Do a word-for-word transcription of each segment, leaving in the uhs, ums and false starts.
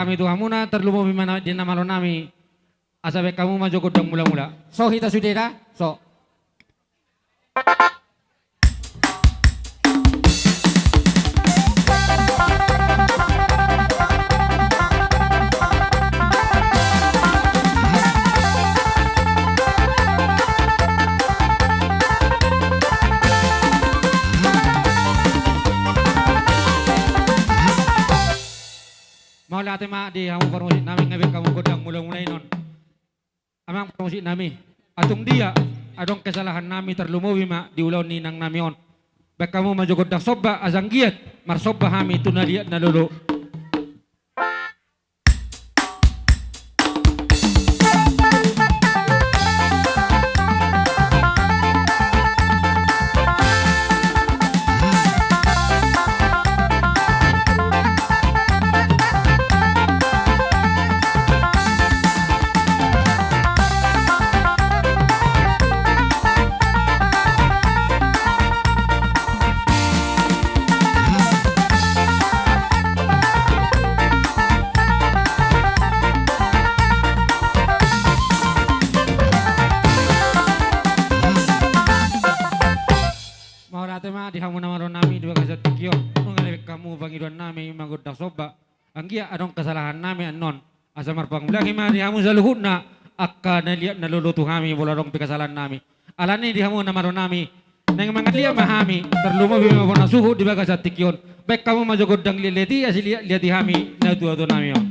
Nami tu hamuna, tarlumobi ma na-, di na malo nami. Asa baen hamu ma jo gondang mula-mula. So hita sude da, so. Mauliate ma di hamu parmusik nami, nga baen hamu gondang mula-mula i non. Amang parmusik nami, antong dia adong kesalahan nami, tarlumobi ma di ulaon ni inang nami on. Baen hamu ma jo gondang somba, asa anggiat marsomba hami tu na liat na lolo. Mauliate ma di hamu na malo nami di bagasan tingki on. Nunga dibaen hamu pangidoan nami mangondang somba. Anggiat adong kesalahan nami annon, asa marpangulangi ma di hamu saluhutna angka na liat na lolo tu hami molo adong pe kesalahan nami. Alani di hamu na malo nami, naeng mangaliat ma hami, tarlumobi ma bona suhut di bagasan tingki on. Baen hamu ma jo gondang liat-liat i, asa liat-liat i hami na tua-tua nami on.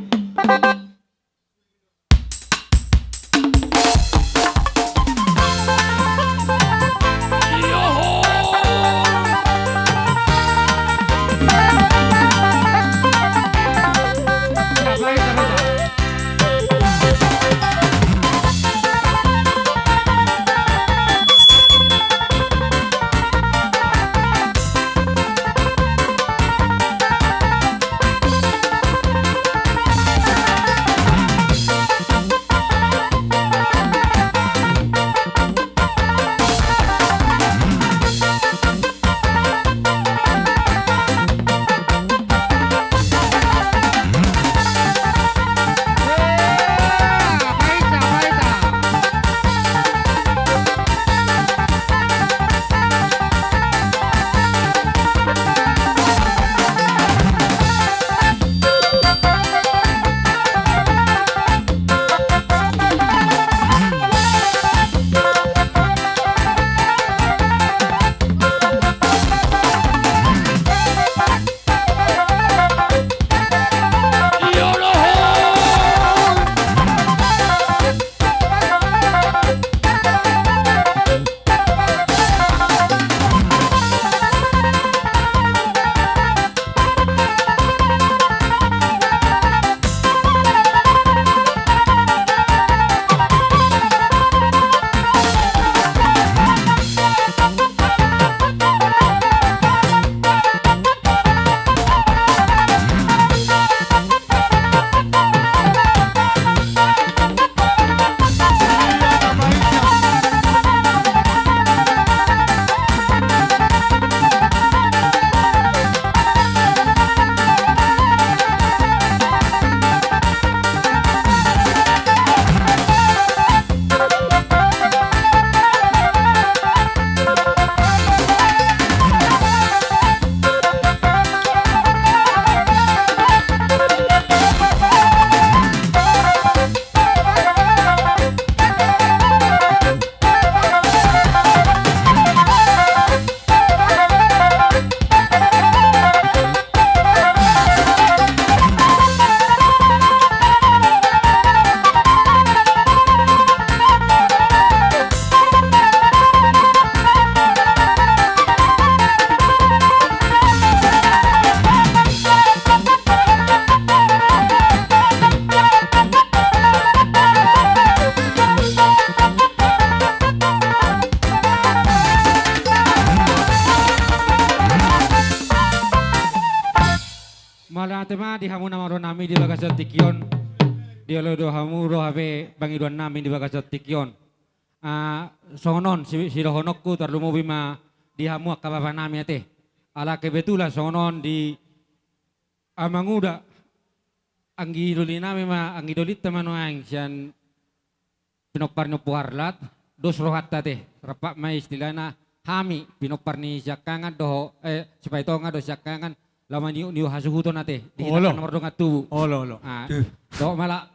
Mauliate ma di hamu na malo nami di bagasan tingki on. Diolo do hamu ro hape pangidoan nami di bagasan tingki on. Ah, songon on si-, sidohononku, tarlumobi ma di hamu angka bapa nami ate. Ala kebetulan songon on di amanguda Anggi doli nami ma, anggi dolinta ma nuaeng sian pinompar ni Ompu Harlat, dos rohanta ate, rap ma istilahna hami pinompar ni siangkangan dohot, eh, Sipaitonga dohot siangkangan, laho maniuk-niuk hasuhuton ate, di hita na mardongan tubu. Olo, olo. Ah, dohot mala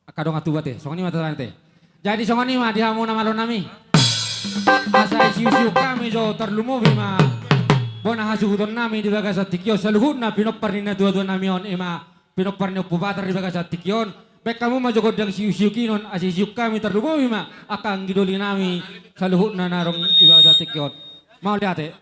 angka dongan tubu ate, songon i ma tatanate. Jadi songon i ma di hamu na malo nami. Asa isiuk-siuk hami jo tarlumobi ma bona hasuhuton nami di bagasan tingki on saluhutna pinompar ni natua-tua nami on, i ma pinompar ni Ompu Batar di bagasan tingki on. Baen hamu ma jo gondang siuk-siuk i nuaeng asa isiuk hami tarlumobi ma angka anggi doli nami saluhutna na adong di bagasan tingki on. Mauliate.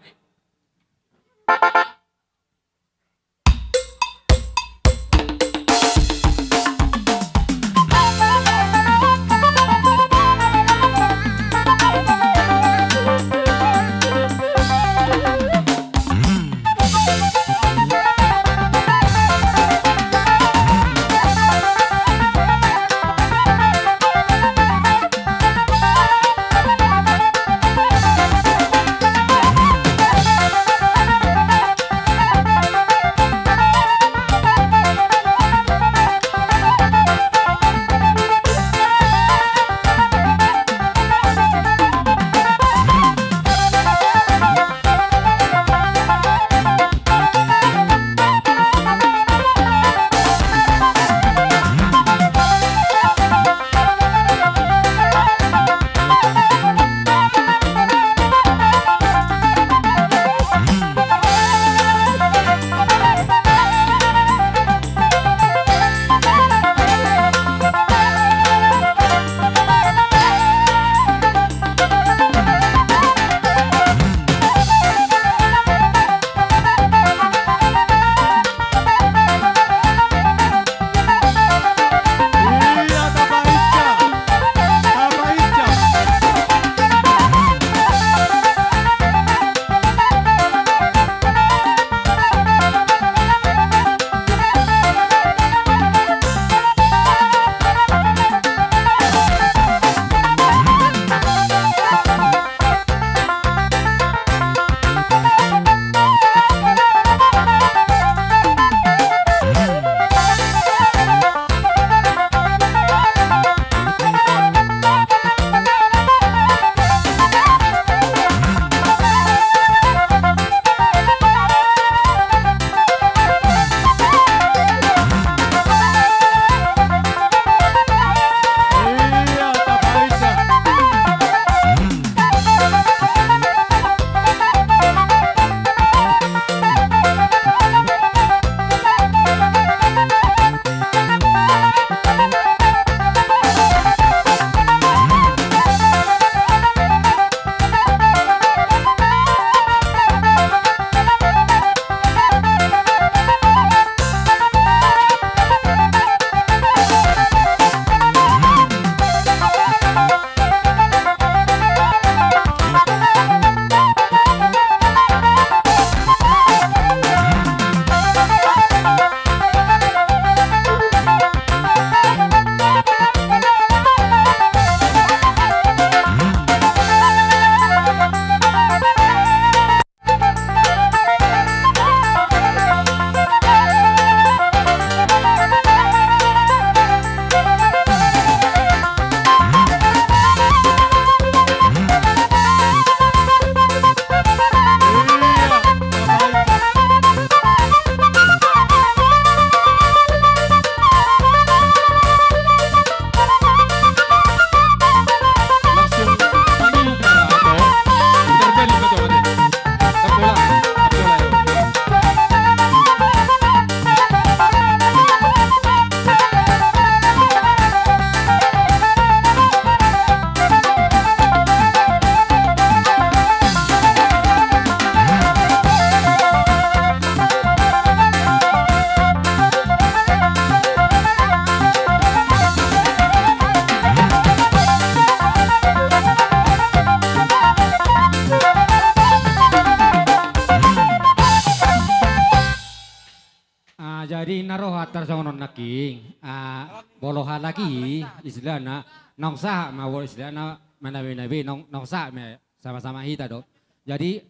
Ah, jadi na roha tarsongon on nangkin. Ah, molo halak i istilahna naung sahat ma, molo istilahna manabe-nabe naung, naung sahat ma sama-sama hita do. Jadi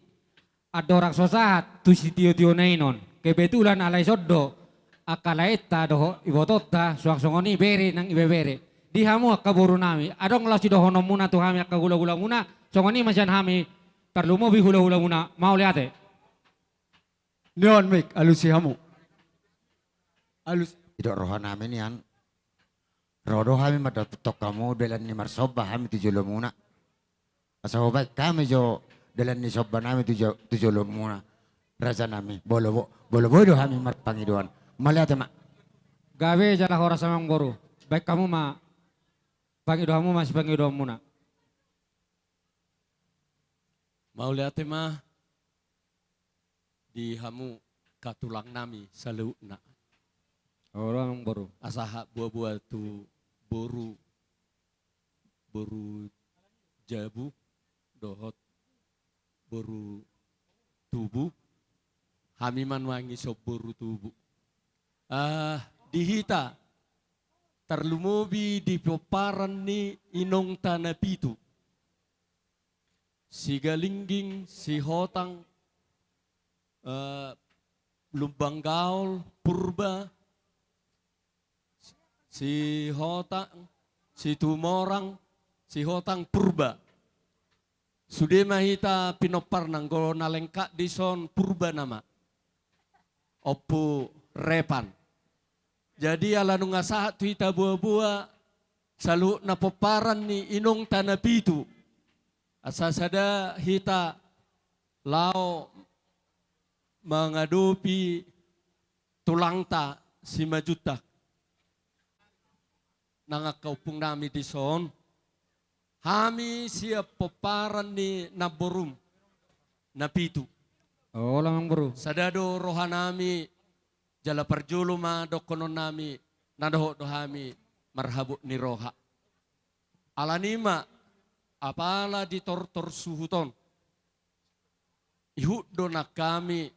andorang so sahat tu sitio-tiona i on, kebetulan alai son do Angka laenta dohot ibotonta, suang songon i bere nang ibebere. Di hamu angka borunami, adong laho sidohononmuna tu hami angka hulahulamuna? Songon i ma sian hami, tarlumobi hulahulamuna, mauliate. Nion mik, alusi hamu. Alus. Didok rohanami nian. Ro do hami mandapothon hamu dalan ni marsomba hami tu jolomuna. Asa hubaen hami jo dalan ni sombanami tu jo-, tu jolomuna. Rajanami, molo bo-, molo boi do hami marpangidoan. Mauliate ma. Gabe jala horas amangboru. Baen hamu ma, pangido hamu ma sipangidoanmuna. Mauliate ma di hamu angka tulangnami saluhutna. Olo amangboru. Asa hata boaboa tu boru, boru jabu dohot boru tubu. Hami ma nuaeng dison boru tubu. Ah, di hita, tarlumobi di pomparan ni inongta na pitu, Sigalingging, Sihotang, eh, Lumban Gaol, Purba, Sihotang, Situmorang, Sihotang, Purba. Sude ma hita pinompar, nanggo na lengkap dison Purba nama. Ompu Repan. Jadi ala nunga sahat tu hita boaboa, saluhutna pomparan ni inongta na pitu, asa sada hita laho mangadopi tulangta Simanjuntak. Nang angka ompungnami dison, hami sian pomparan ni namborum na pitu. Olo amangboru. Sada do rohanami, jala parjolo ma dohononnami, na dohot do hami marhabot ni roha. Alani ma, apala di tortor suhut on, ihut do nang hami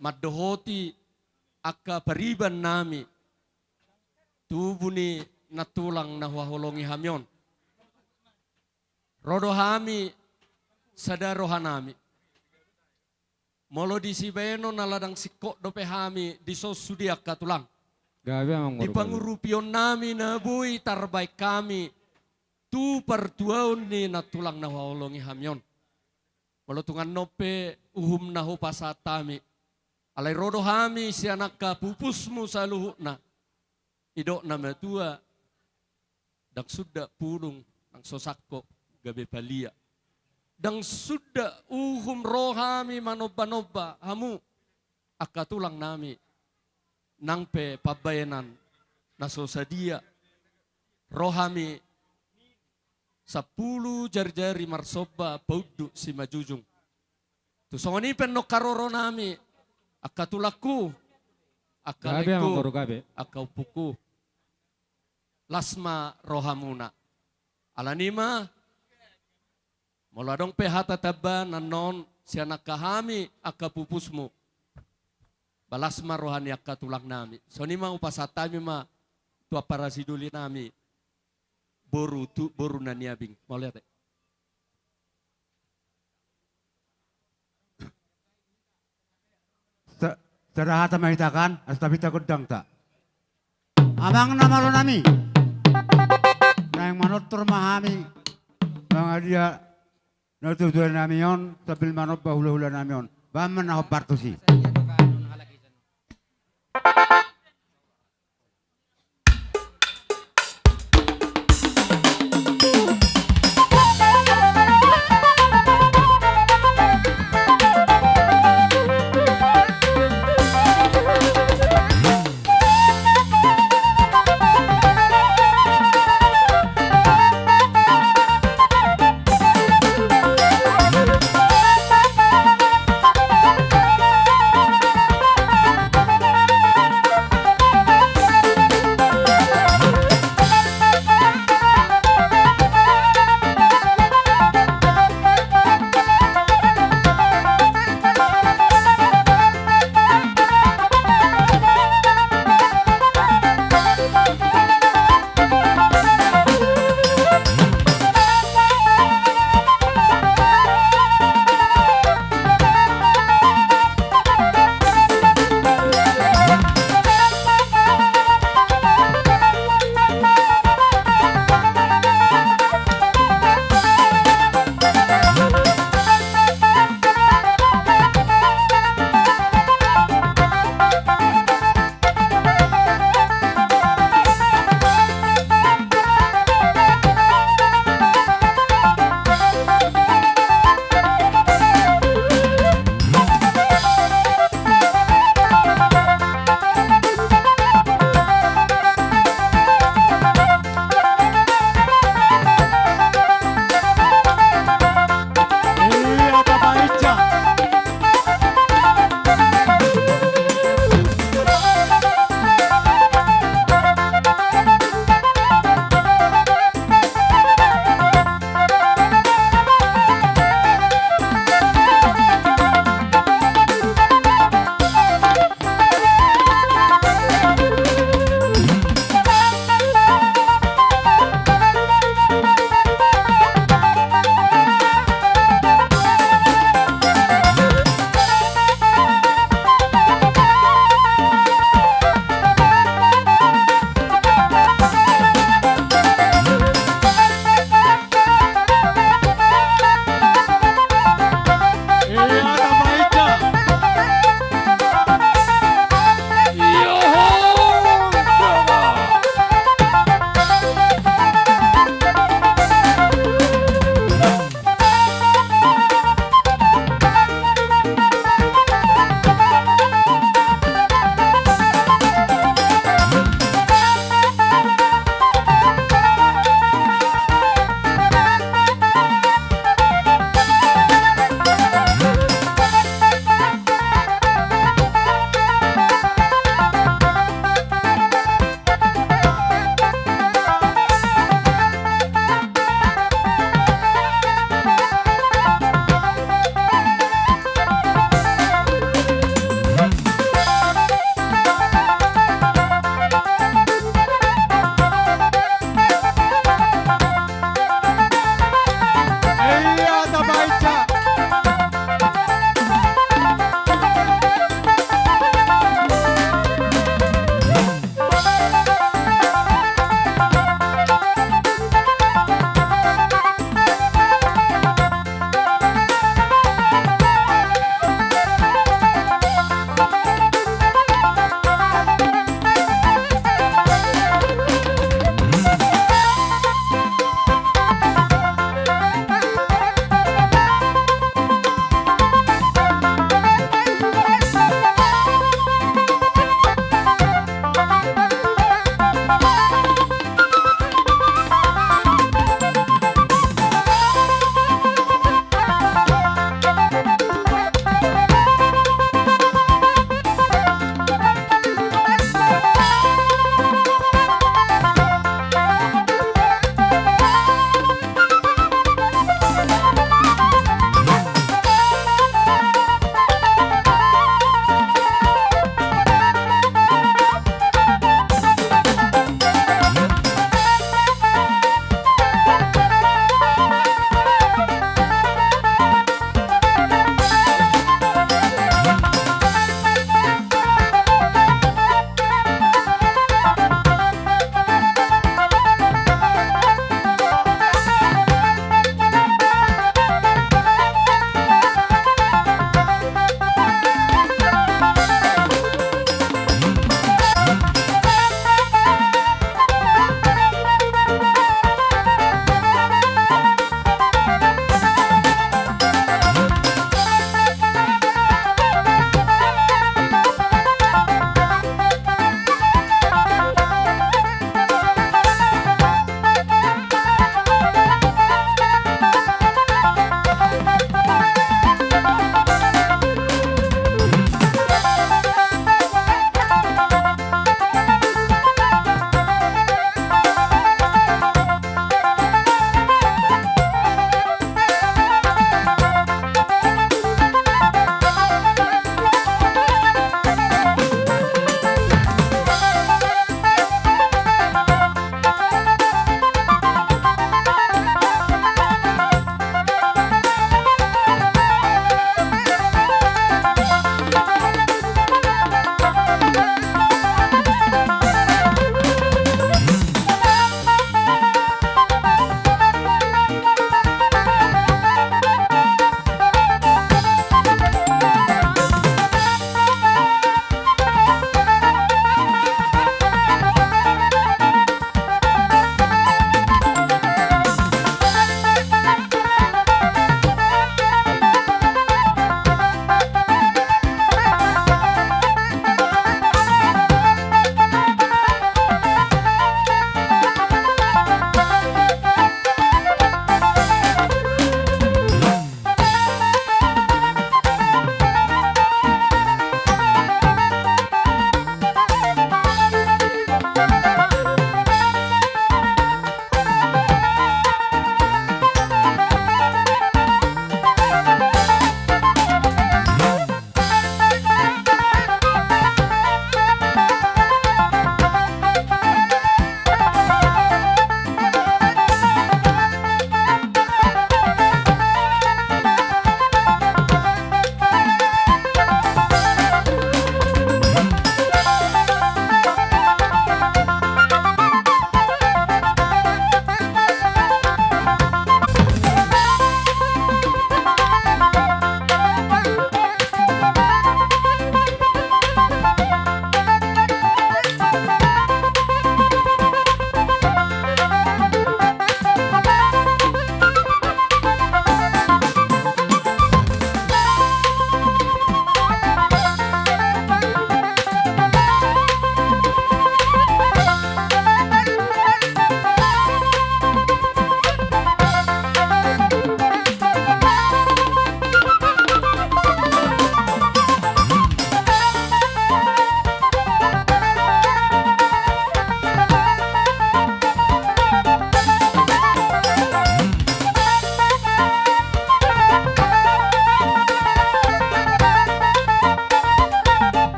mandohoti angka paribannami, tubu ni nantulang na huhaholongi hami on. Ro do hami, sada rohanami. Molo di sibahenon ala ndang singkop dope hami dison sude angka tulang. Gabe amangboru, gabe. Di pangurupionnami na boi tarbaen hami tu partuaon ni nantulang na huhaholongi hami on. Molo tung annon pe uhum na hupasahat hami, alai ro do hami sian angka pupusmu saluhutna. Didok na matua, ndang sundat pudung nang so sangkop gabe palia. Ndang sundat uhum ro hami manombanomba hamu angka tulangnami, nang pe pambahenan na so sadia. Ro hami sampulu jarijari marsomba paunduk Simanjujung. Tung songon i pe annon haroronami, angka tulangku, angka laengku, gabe amangboru, gabe, angka ompungku. Las ma rohamuna. Alani ma, molo adong pe hata tamba annon sian angka hami angka pupusmu, ba las ma roha ni angka tulangnami. Songon i ma hupasahat hami ma tu ampara sidolinami, boru tu, boru Naniabing. Mauliate. Sa-, sada hata ma hita kan, asa tapinta gondangta. Amang na malonami, naeng manortor ma hami mangadia na tuatuanami on sambil manomba hulahulanami on. Bahen ma na hombar tusi.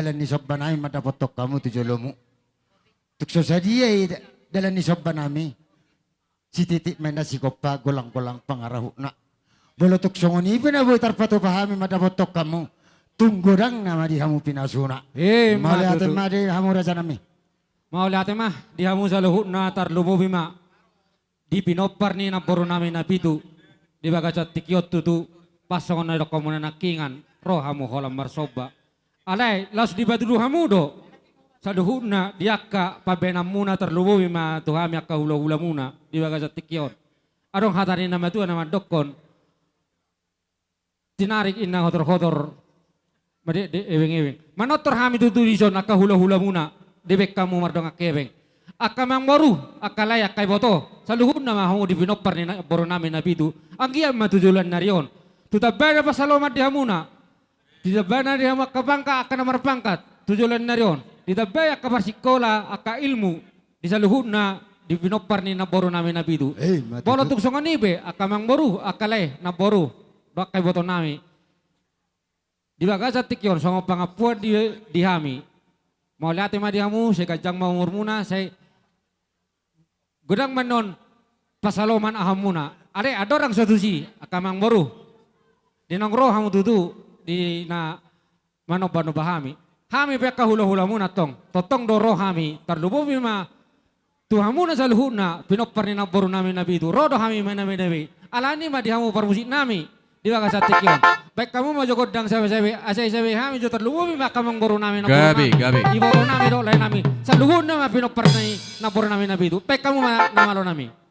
dalan ni somba nami mandapothon hamu tu jolomu. Tung so sadia i da-, dalan ni somba nami. Sititi ma inna sigompa, golang-golang pangarahutna. Molo tung songon i pe na boi tarpatupa hami mandapothon hamu, tung godang nama di hamu pinasuna. Eh, mauliate ma di hamu raja nami. Mauliate ma di hamu saluhutna, tarlumobi ma di pinompar ni namboru nami na pitu. Di bagasan tingki on tutu, pas songon na nidokmuna nangkiningan, ro hamu holan marsomba. Alai laos dipatudu hamu do saluhutna di angka pambahenanmuna, tarlumobi ma tu hami angka hulahulamuna di bagasan tingki on. Adong hata ni na matua na mandokkon: Tinarik inna hotor-hotor, madekdek ebeng-ebeng. Manortor hami tutu dison angka hulahulamuna, dibahen hamu mardongan hepeng. Angka amangboru, angka lae, angka iboto, saluhutna ma hamu di pinompar ni na-, boru nami na pitu. Anggiat ma tu joloan ni ari on, tu tambana pansalongan di hamuna, di tambana di hamu angka pangkat, angka na marpangkat, tu joloan ni ari on ditambai angka parsingkola, angka ilmu di saluhutna di pinompar ni namboru nami na pitu. Eh, ma tutu. Molo tung songon i pe, angka amangboru, angka lae, namboru dohot angka iboto nami, di bagasan tingki on songon pangampuon di, di hami. Mauliate ma di hamu, sai ganjang ma umurmuna, sai godang ma annon pansalongan ahamuna. Alai andorang so tusi, angka amangboru, di naung ro hamu tutu di na manomba-nomba hami. Hami pe angka hulahulamuna tong, tongtong do ro hami, tarlumobi ma tu hamuna saluhutna pinompar ni namboru nami na pitu. Ro do hami manami-nami. Alani ma di hamu parmusik nami di bagasan tingki on. Bahen hamu ma jo gondang sabe-sabe, asa isabe hami jo, tarlumobi ma angka amangboru nami, namboru nami, gabe, gabe, iboto nami dohot lae nami. Saluhutna ma pinompar ni namboru nami na pitu. Bahen hamu ma na malo nami.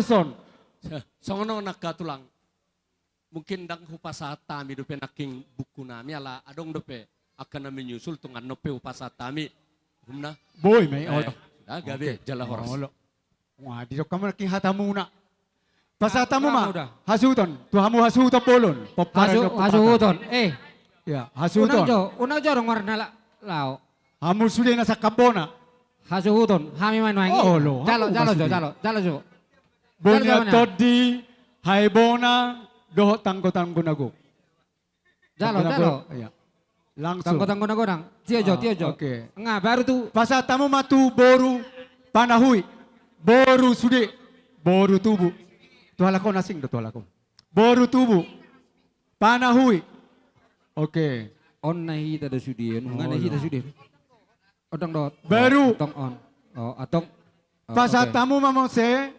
Son. Songon on angka tulang. Mungkin ndang hupasahat hami dope nangkin buku nami, ala adong dope angka na menyusul, tung annon pe hupasahat hami. Humna. Boi ma i, eh, olo. Ah, gabe, oke. Jala horas. Olo. Wah, didok hamu nangkin hatamuna. Pasahat hamu ma. Hasuhuton. Tu hamu hasuhuton bolon. Pomparan. Hasu-, dohot pomparan. Hasuhuton. Eh. Ya, hasuhuton. Unang jo, unang jo adong warna la-, lao. Hamu sude na sangkambona. Hasuhuton. Hami ma nuaeng i. Olo, jalo, hamu jalo jo, sude. Jalo, jalo jo. Bongi, jalo, jalo, Tondi, Haibona, dohot tanggotanggo na gok. Jalo, tanggotanggo, jalo. Iya. Langsung. Tanggotanggo na godang. Tio jo, ah, tio jo. Oke. Nga, baru tu. Pasahat hamu ma tu boru Panahui. Boru sude. Boru tubu. Tu halak on asing do tu halak on. Boru tubu. Panahui. Oke. On na hita do sude, on. Oh, nga na hita sude. Odang dot. Baru. Oh, antong on. Oh, antong. Oh, pasahat hamu ma muse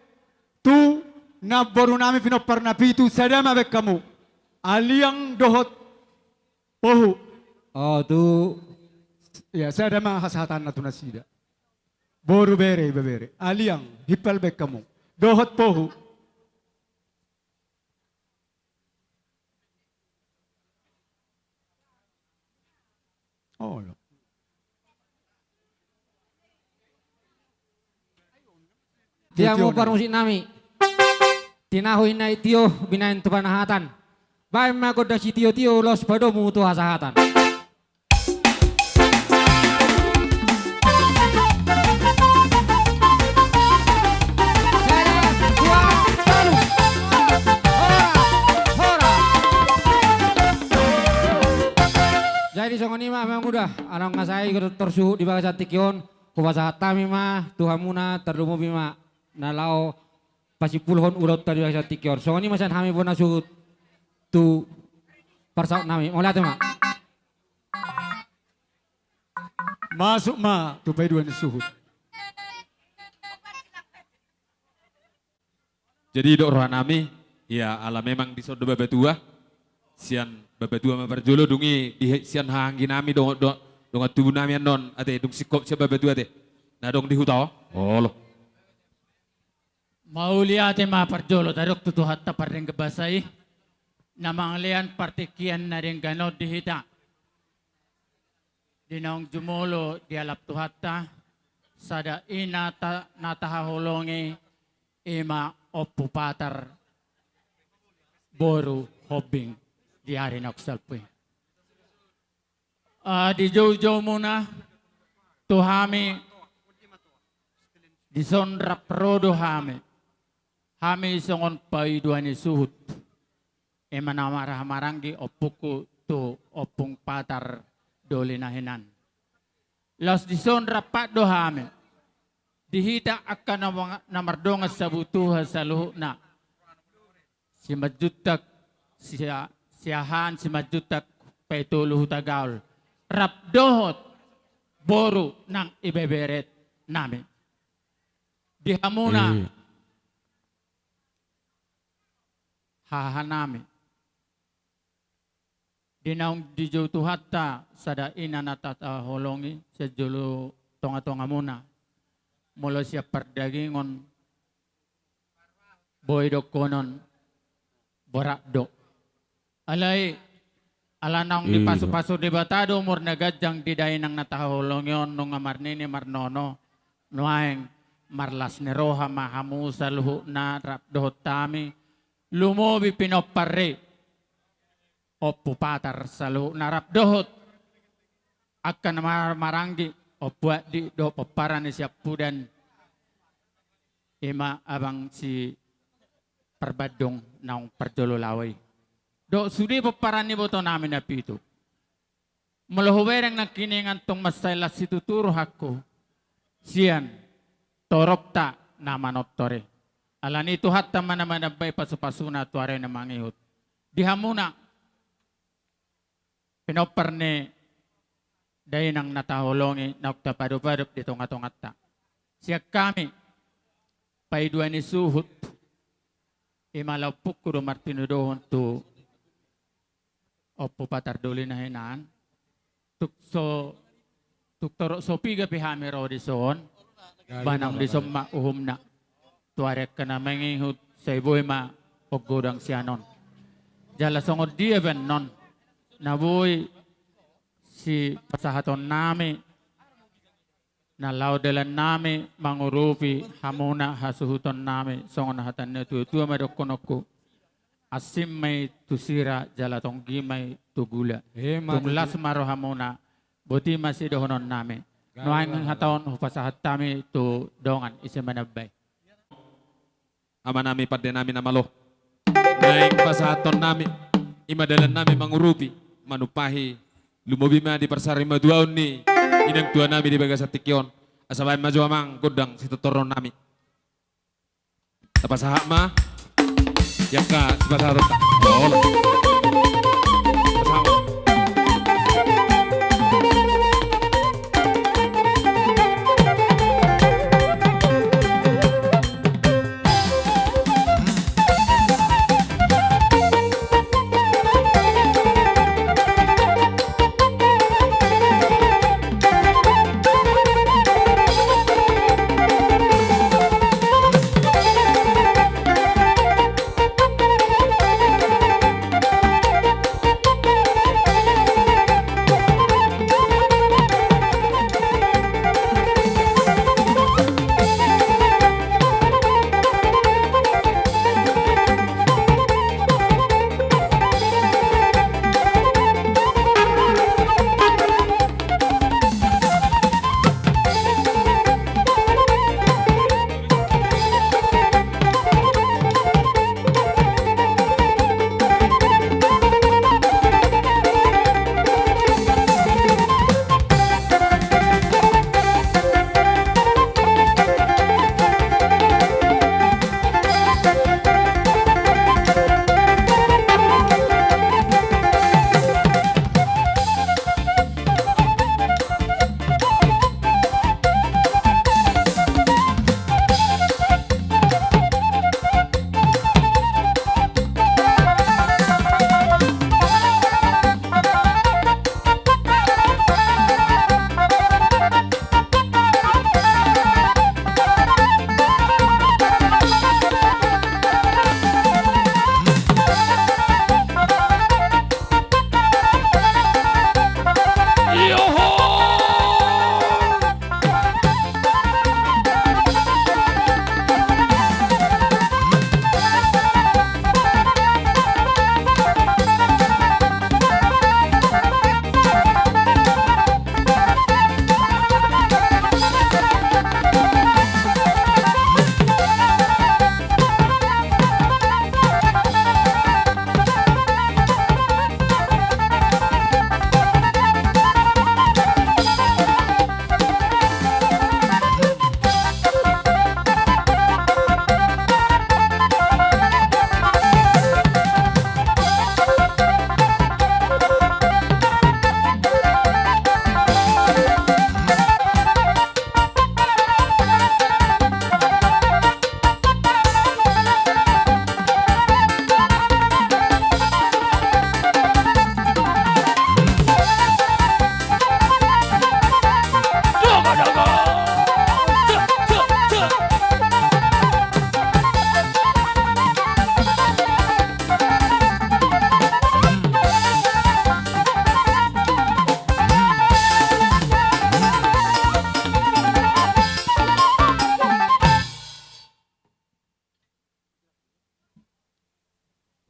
tu namboru nami pinompar na pitu, sada ma baen hamu. Aliang dohot Pohu. Oh, tu. Ya, sada ma hasahatanna tu nasida. Boru, bere, ibebere. Aliang, himpal baen hamu. Dohot Pohu. Olo. Di hamu parmusik nami. Tinahu inna i tio, binahen tu panahatan. Baen ma gondang sitiotio, laos padomu tu hasahatan. Sada, dua, tolu. Horas, horas. Jadi songon i ma, amang uda, ala nga sae i torsuhut di bagasan tingki on, hupasahat hami ma tu hamuna, tarlumobi ma na laho pasimpulhon ulaonta di bagasan tingki on. Songon i ma sian hami bona suhut tu parsahut nami. Mauliate ma. Masuk ma tu paidua ni suhut. Jadi didok roha nami, ya, ala memang dison do bapatua, sian bapatua ma parjolo, dung i di sian hahaanggi nami, dong, dong, dongan tubu nami annon, ate, dung singkop sian bapatua, ate, na adong di huta on. Olo. Mauliate ma parjolo tadok tu Tuhanta pardenggan basa i, na mangalean partingkian na denggan on di hita. Di naung jumolo dialap Tuhanta, sada i na ta-, na tahaholongi, i ma Ompu Patar boru Hombing di ari naung salpu i. Ah, dijoujoumuna tu hami, dison rap ro do hami. Hami songon paidua ni suhut. I ma na marhahamaranggi ompungku tu Ompung Patar Doli na hinan. Laos dison rap do hami. Di hita angka na manga-, na mardongan sabutuha saluhutna. Simanjuntak, sia-, Siahaan, Simanjuntak, Paitolu Hutagaol. Rap dohot boru nang ibebere nami. Di hamuna. Iya. Haha nami. Di naung dijou Tuhanta, sada i na tahaholongi, sian jolo tongatongamuna. Molo sian pardagingon, boi dohonon, borat do. Alai, ala naung dipasupasu Debata do umur na ganjang di dainang na tahaholongi on, nunga marnini marnono, nuaeng marlas ni roha ma hamu saluhutna rap dohot hami, lumobi pinompar i, Ompu Patar saluhutna rap dohot angka na mar-, maranggi, Ompu Andi dohot pomparan ni siampudan, i ma abang si Parbandung naung parjolo laho i. Dohot sude pomparan ni iboto nami na pitu. Molo hubereng nangkiningan tung mansai las situtu rohangku sian toropta na manortor i. Alani i Tuhanta ma na manambai pasupasuna tu ari na mangihut. Di hamuna pinompar ni dainang na tahaholongi naung tapadopadop di tongatonganta. Sian hami paidua ni suhut, i ma laho ompungku do martinodohon tu Ompu Patar Doli na hinan. Tung so, tung torop so piga pe hami ro dison, ba naung dison ma uhumna. tu ari angka na mangihut, sai boi ma on godang sian on. Jala songon dia pe annon na boi sipasahatonnami, na laho dalannami mangurupi hamuna hasuhutonnami, songon hata ni natuatua ma dohononku: Asing ma i tu sira jala tonggi ma i tu gula. Ima tutu. Tung las ma rohamuna, boti ma sidohononnami. Nuaeng hata on hupasahat hami tu dongan, ise manambai. Amanami, pandenami na malo. Naeng pasahatonnami, i ma dalannami mangurupi, manumpahi, lumobi ma di parsarimatuaon ni inang tuanami di bagasan tingki on. Asa baen ma jo amang gondang sitortoronnami. Tapasahat ma di angka sipasahatonta. Olo. Pasahat ma.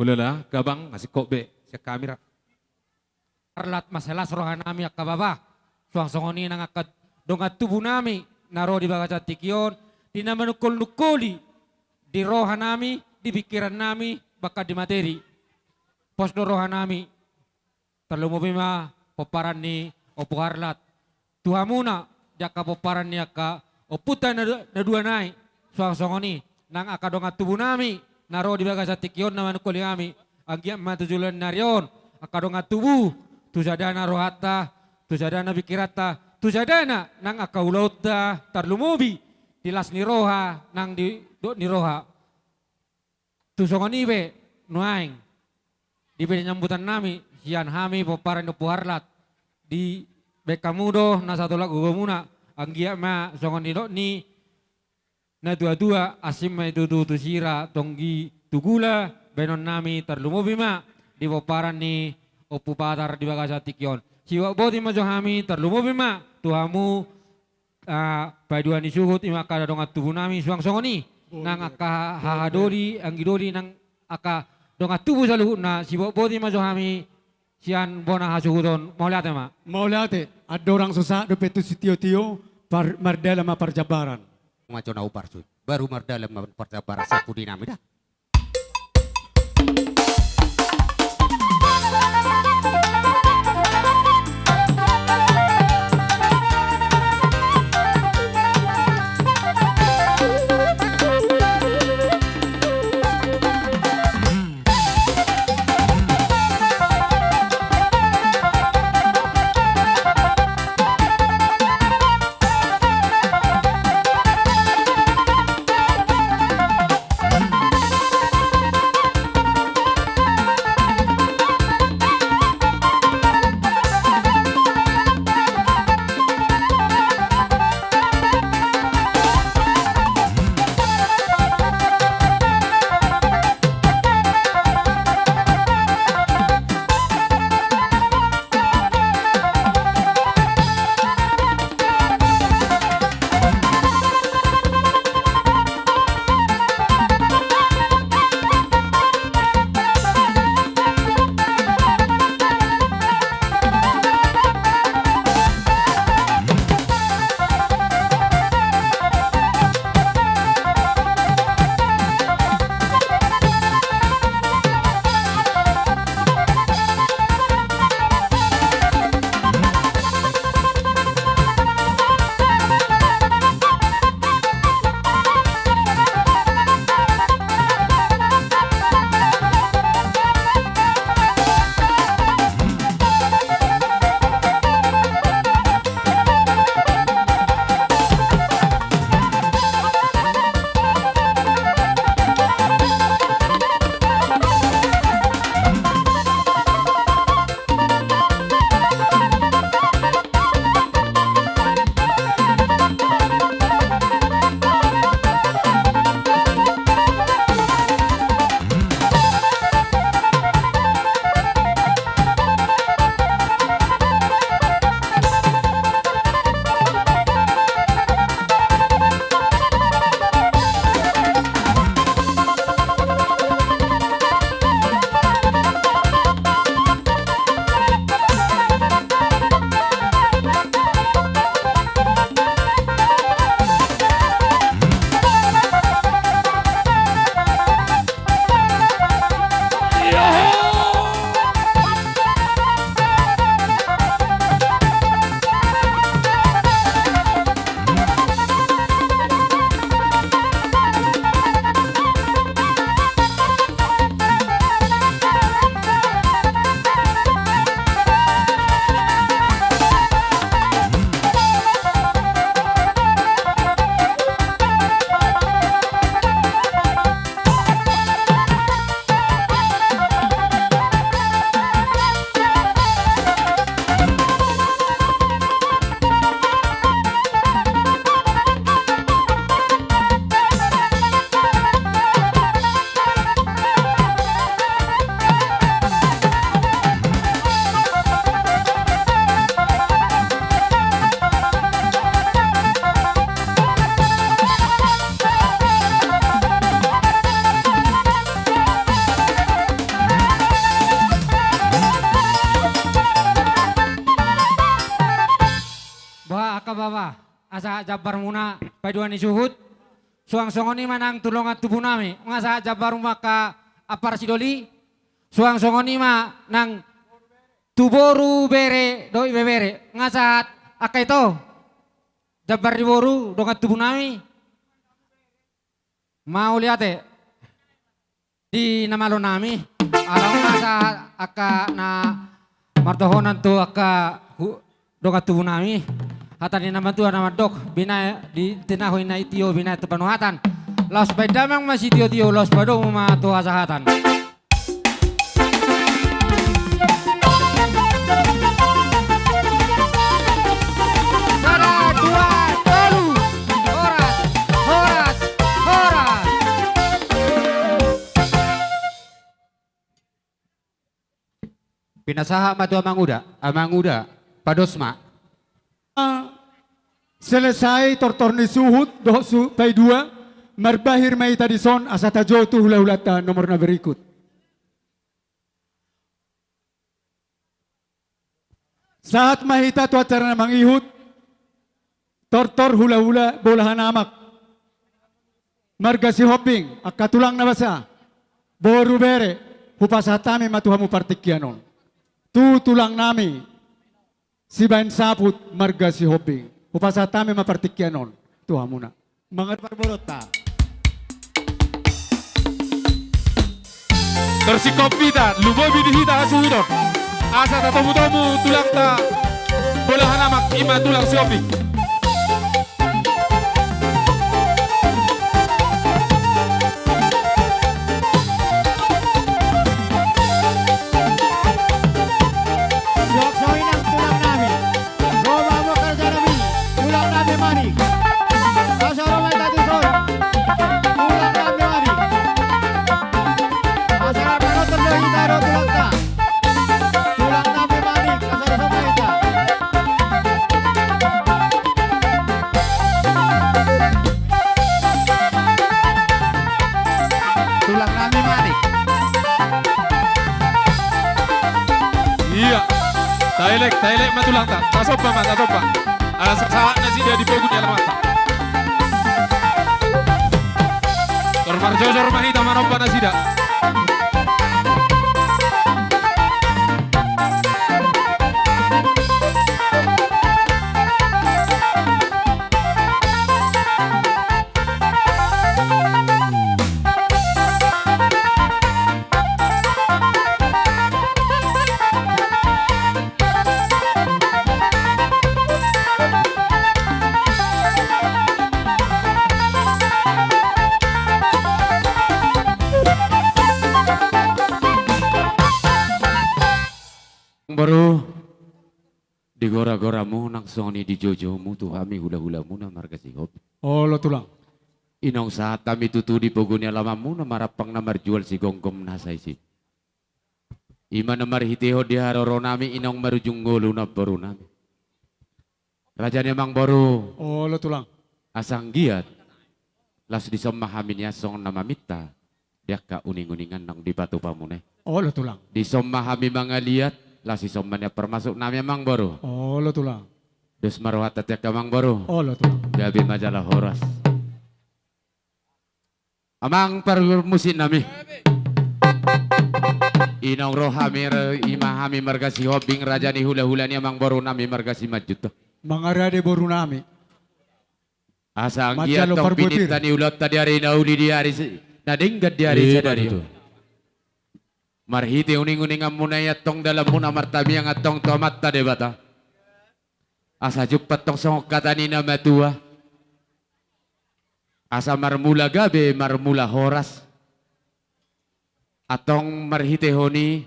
Ulala, gabang, masingkop be sian kamera. Arlat ma sai las rohanami angka bapa. Suang songon i nang angka dongan tubunami na ro di bagasan tingki on, di na manungkol-nungkoli di rohanami, di pingkirannami, bahkan di materi. Pos do rohanami. Tarlumobi ma pomparan ni Ompu Harlat. Tu hamuna di angka pomparan ni angka ompunta na du-, na dua nai, suang songon i nang angka dongan tubunami na ro di bagasan tingki on na manungkoli hami. Anggiat ma tu joloan ni ari on angka dongan tubu, tu sadana rohanta, tu sadana pingkiranta, tu sadana nang angka ulaonta, tarlumobi di las ni roha nang di dok ni roha. Tu songon i pe nuaeng di penyambutannami sian hami pomparan ni Ompu Harlat, dibaen hamu do na satolap gogomuna, anggiat ma songon nidok ni natuatua, asing ma i tutu tu sira, tonggi tu gula, baenonnami tarlumobi ma di pomparan ni Ompu Patar di bagasan tingki on. Siboan boti ma jo hami, tarlumobi ma tu hamu, ah, paidua ni suhut, ima angka dongan tubunami, suang songon i nang angka haha doli, anggi doli, nang angka dongan tubu saluhutna, siboan boti ma jo hami sian bona hasuhuton. Mauliate ma. Mauliate. Andorang so sahat dope tu sitiotio, par-, mardalan ma parjambaran. Ma jo na uparsu i, baru mardalan ma parjambaran, sai pudinami da. Boha angka bapa, asa jambarmuna paidua ni suhut? Suang songon i ma nang tu dongan tubunami, nga sahat jambarmu angka ampara sidoli? Suang songon i ma nang tu boru, bere dohot ibebere, nga sahat angka ito? Jambar ni boru, dongan tubunami. Mauliate di na malonami. Alai nga sahat angka na mardohonon tu angka hu-, dongan tubunami. Hata ni na matua na mandok, binahen di tinahu, inna i tio, binahen tu panuhatan. Laos baen damang ma sitiotio, laos padomu ma tu hasahatan. Sada, dua, tolu. Horas, horas. Pinasahat ma tu amang uda, amang uda, pados ma. Selesai tortor ni suhut dohot su-, paidua, marbahir ma hita dison asa tajou tu hulahulanta nomor na berikut. Sahat ma hita tu acara na mangihut, tortor hulahula bolahan amak. Marga Sihombing, angka tulang na basa, boru bere, hupasahat hami ma tu hamu partingkian on. Tu tulang nami, sibaen saput marga Sihombing. Hupasahat hami ma partingkian on tu hamuna. Mangan parboruonta. Torsingkop hita, lumobi di hita hasuhuton. Asa tatomutomu tulangta bolahan amak, ima tulang Sihombing. Suang songon i nang tulang nami. Ro ma hamu angka raja nami, tulang nami Manik. Asa ro ma hita dison, tulang nami Manik. Asa ro ma hita, ro tulangta. Tulang nami Manik, asa ro ma hita. Tulang nami Manik. Ia. Taelek, taelek ma tulangta. Tasomba ma, tasomba. Ala sasahat nasida di pogu ni alamanta. Tor marjojor ma hita manomba nasida. Boru, di goragoramu nang songon i di joujoumu tu hami hulahulamuna marga Sihombing. Olo tulang. Inong sahat hami tutu di pogu ni alamanmuna marampang na marjual sigomgom na saisi. Ima na marhitehon di haroro nami inong marujung ngolu na boru nami. Raja ni amang boru. Olo tulang. Asa anggiat laos dison ma hami nian songon na maminta di angka uninguningan naung dipatupamuna i. Olo tulang. Dison ma hami mangaliat, laos dison ma nian parmasuk nami amang boru. Olo tulang. Dos ma rohanta tu angka amang boru. Olo tulang. Gabe ma jala horas. Amang parmusik nami. Inong ro hami, ima hami marga Sihombing, raja ni hulahula ni amang boru nami marga Simanjuntak. Mangarade boru nami. Asa anggiat tong pininta ni ulaonta di ari na uli, di ari na denggan, di ari sadari on. Marhite uninguninganmuna i antong dalanmuna martamiang antong tu Amanta Debata. Asa jumpang tong songon hata ni na matua. Asa marmula gabe, marmula horas. Antong marhitehon i,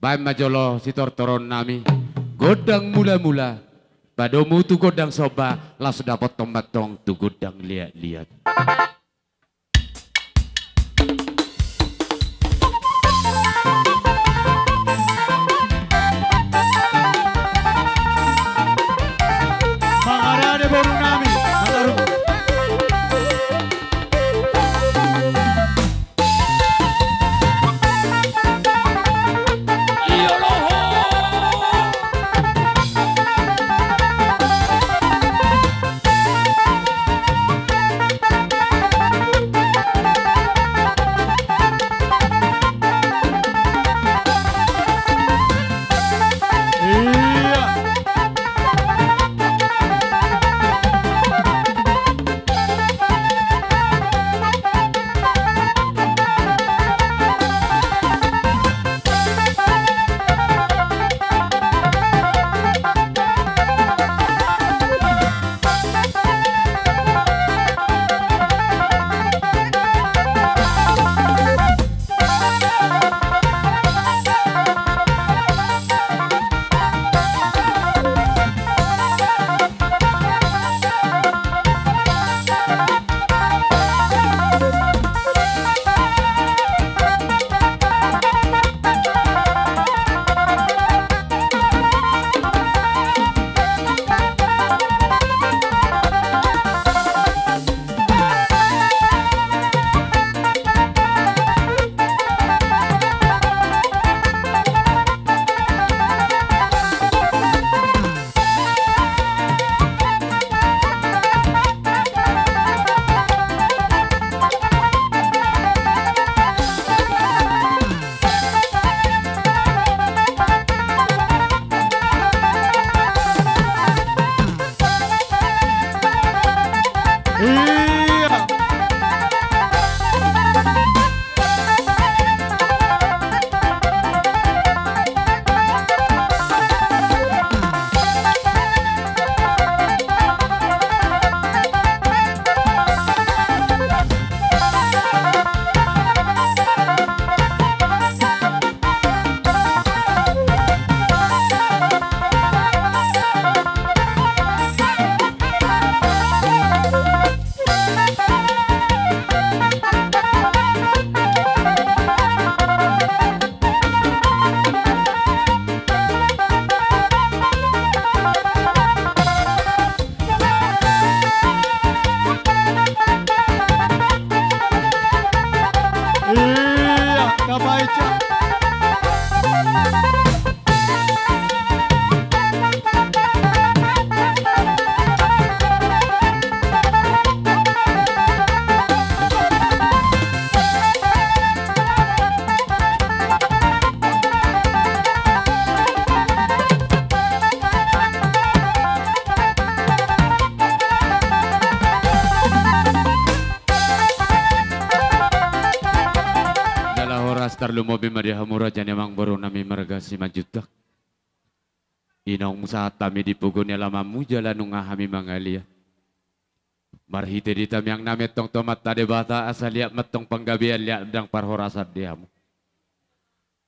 baen ma jolo sitortoron nami. Gondang mulamula, padomu tu gondang somba, laos dapothon ma antong tu gondang liatliat. Mangarade boru nami, mangarade. Lumobi ma di hamu raja ni amangboru nami marga Simanjuntak. Inong, sahat hami di pogu ni alamanmu jala nunga hami mangaliat. Marhite di tamiang nami antong tu Amanta Debata, asa liat ma antong panggabean, liat ndang parhorasan di hamu.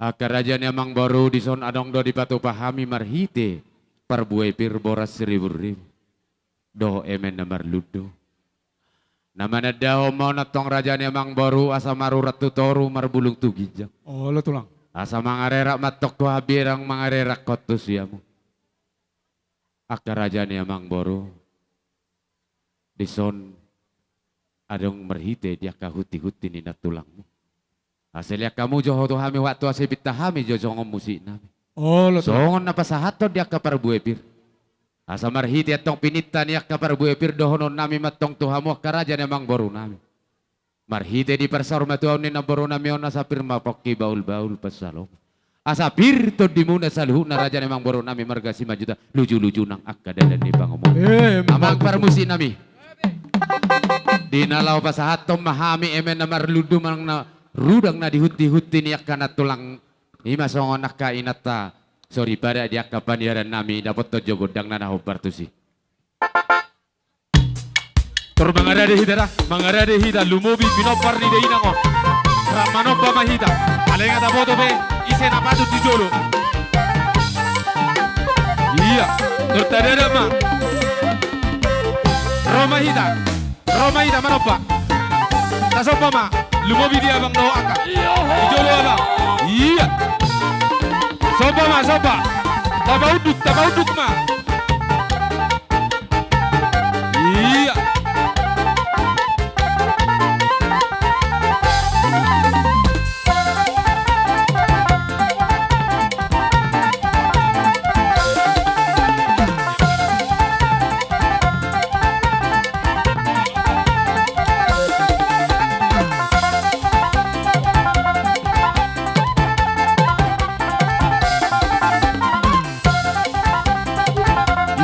Angka raja ni amangboru, dison adong do dipatupa hami marhite parbue pir boras siribu-ribu dohot eme na marlundu. Na manandahon ma on antong raja ni amangboru, asa marurat tu toru, marbulung tu ginjang. Olo tulang. Asa mangarerak ma antong tu hambirang, mangarerak hot tu siamun. Angka raja ni amangboru, dison adong marhite di angka hunti-hunti ni nantulangmu. Asa liat hamu jo ho tu hami waktu, asa pinta hami jo songon musik nami. Olo tulang. Songon na pasahathon di angka parbue pir. Asa marhite antong pininta ni angka parbue pir dohonon nami ma antong tu hamu angka raja ni amangboru nami. Marhite di parsaur matuaon ni namboru nami on, asa pir ma pongki bahul-bahul pansalongan. Asa pir tondimuna saluhutna raja ni amangboru nami marga Simanjuntak, luju-luju nang angka dalan ni pangomoan. Eh, amang parmusik nami. Di na laho pasahathon ma hami eme na marlundu manang na rudang na di hunti-hunti ni angka nantulang, i ma songon angka inanta soripada di angka paniaran nami, dapothon jo gondangna na hombar tusi. Tor mangarade hita da, mangarade hita, lumobi pinompar ni dainang on. Rap manomba ma hita. Alai nga taboto be ise na patut tu jolo. Ia, tor tadada ma. Ro ma hita. Ro ma hita manomba. Tasomba ma. Lumobi di abang dohot angka. Di jolo abang. Ia. Somba ma, somba. Tapaunduk, tapaunduk ma. Ia.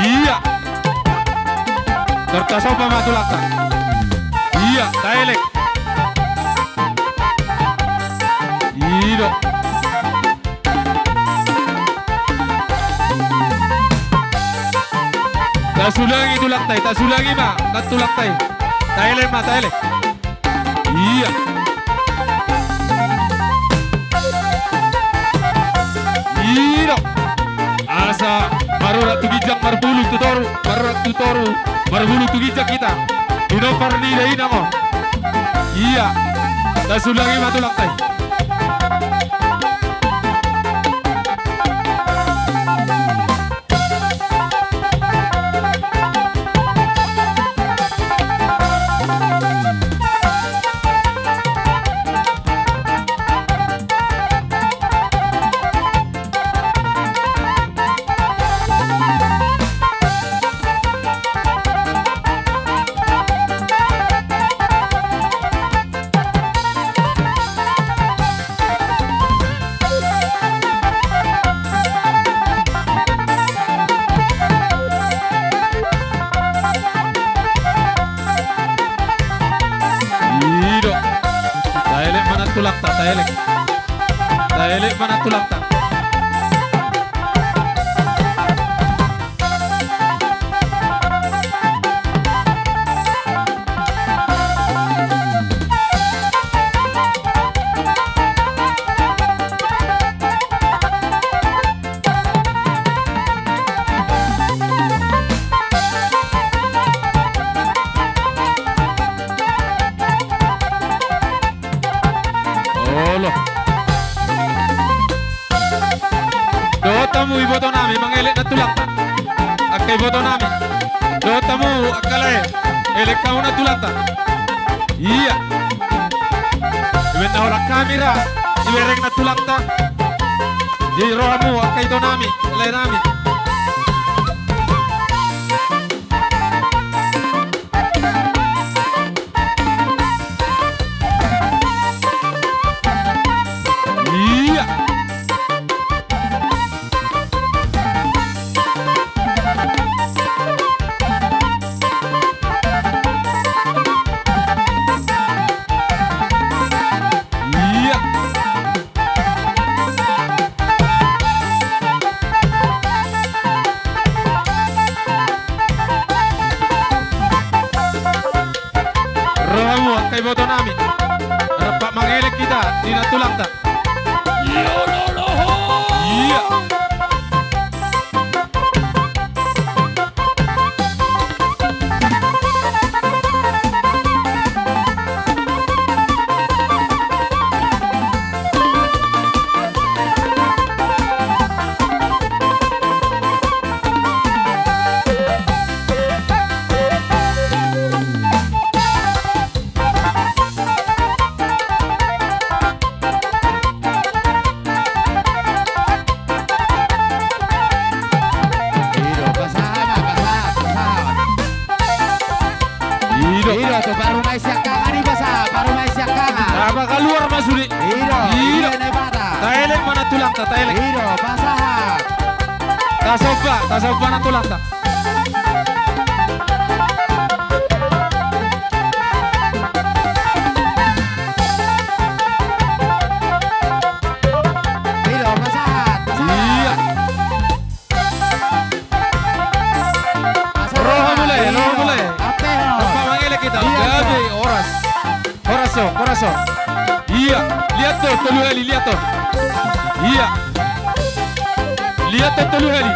Ia. Tor tasomba ma tulangta. Ia, taelek. I do. Tasulangi tulangta i, tasulangi ma nantulangta i. Taelek ma, taelek. Ia. I do. Asa marurat tu ginjang, marbulung tu toru, marurat tu toru, marbulung tu ginjang hita. Pinompar ni dainang on. Ia. Tasulangi ma tulangta i. I do. Taelek ma nantulangta, taelek. Taelek ma nantulangta. Olo. Dohot hamu iboto nami mangelek nantulangta. Angka iboto nami. Dohot hamu angka lae. Elek hamu nantulangta. Ia. Ibaen na holan hami ra. Ibereng nantulangta. Jadi ro hamu angka ito nami, lae nami. Ia. Ia. Boto nami, rap mangelek hita di nantulangta. Iya. I do, pasahat ma, pasahat, pasahat. I do. I do, tu parumaen siangkangan i, pasahat parumaen siangkangan. Apa kaluar ma sude. I do, i do. I do, Naibata. Taelek ma nantulangta, taelek. I do, pasahat. Tasomba, tasomba nantulangta. I do, pasahat, pasahat. Iya. Pasahat. Roha mule, roha mule. Ape ho. Rap mangelek hita. Iya, gabe, iya. Horas. Horas ho, horas ho. Iya, liat ho, tolu hali, liat ho. Iya. Liat ho, tolu hali.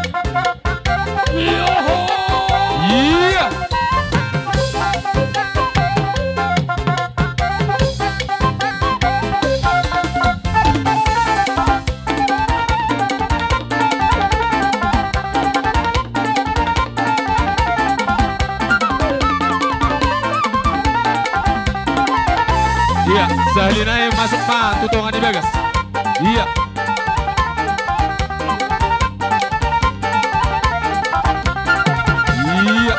Iya. Iya, sahali nai masuk ma tu tonga ni bagas. Iya. Iya.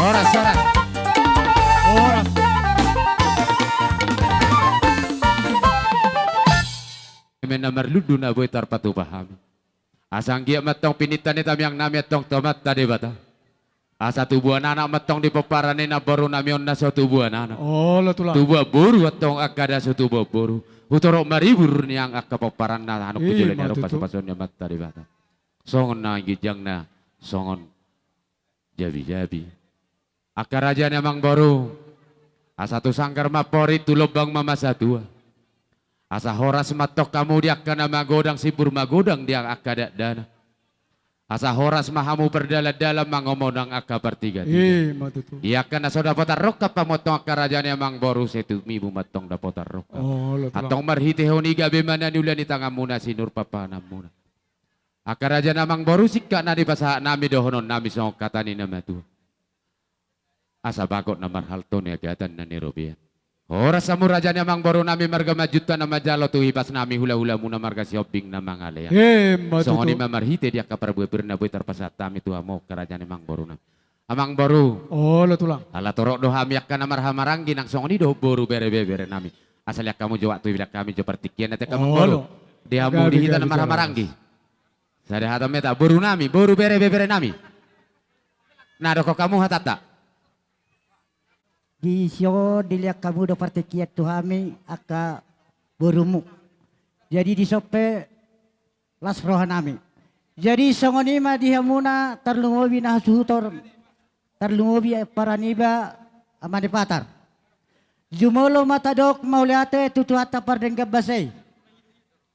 Horas, horas. Horas. Eme na marlundu na boi tarpatupa hami. Asa anggiat ma antong pinintannami antong tu Amanta Debata. Asa tubuan anak ma antong di pomparan ni namboru nami on na so tubuan anak. Olo tulang. Tubuan boru antong angka na so tubuan boru. Hutorop maribur nian angka pomparanna, hanok tu jolo ni arupa, pasupasu ni Amanta Debata. Songon na ginjangna, songon jabijabi. Angka raja ni amangboru, asa tu sanggar ma amporik, tu lombang ma masa tua. Asa horas ma antong hamu di angka na magodang, simbur magodang di angka dakdanak. Asa horas ma hamu pardalandalan mangomo nang angka partigatiga. Ima tutu. Di angka na so dapotan rongkap hamu antong angka raja ni amangboru, situmimu ma antong dapotan rongkap. Olo tulang. Antong marhitehon i gabe ma na niula ni tanganmuna, sinur pampahananmuna. Angka raja ni amangboru, singkat na dipasahat nami dohonon nami songon hata ni na matua. Asa bagot na marhalto, niagatan na nirobean. Horas hamu raja ni amangboru nami marga Manjuntak na manjalo tu hipas nami, hulahulamuna marga Sihombing na mangalean. Ima tutu. Songon i ma marhite di angka parbuebur na boi tarpasahat hami tu hamu angka raja ni amangboru nami. Amangboru. Olo tulang. Ala torop do hami angka na marhahamaranggi, nang songon i do boru, bere, bebere nami. Asa liat hamu jo waktu, liat hami jo partingkian, ate amangboru. Olo. Di hamu, di hita na marhahamaranggi. Sada hata ma hita, boru nami, boru, bere, bebere nami. Na dohonon hamu hatanta. Dison diliat hamu do partingkian tu hami angka borumu. Jadi dison pe las roha nami. Jadi songon i ma di hamuna tarlumobi na hasuhuton, tarlumobi pomparan niba Ama ni Patar. Jumolo ma tadok mauliate tu Tuhanta pardenggan basa i.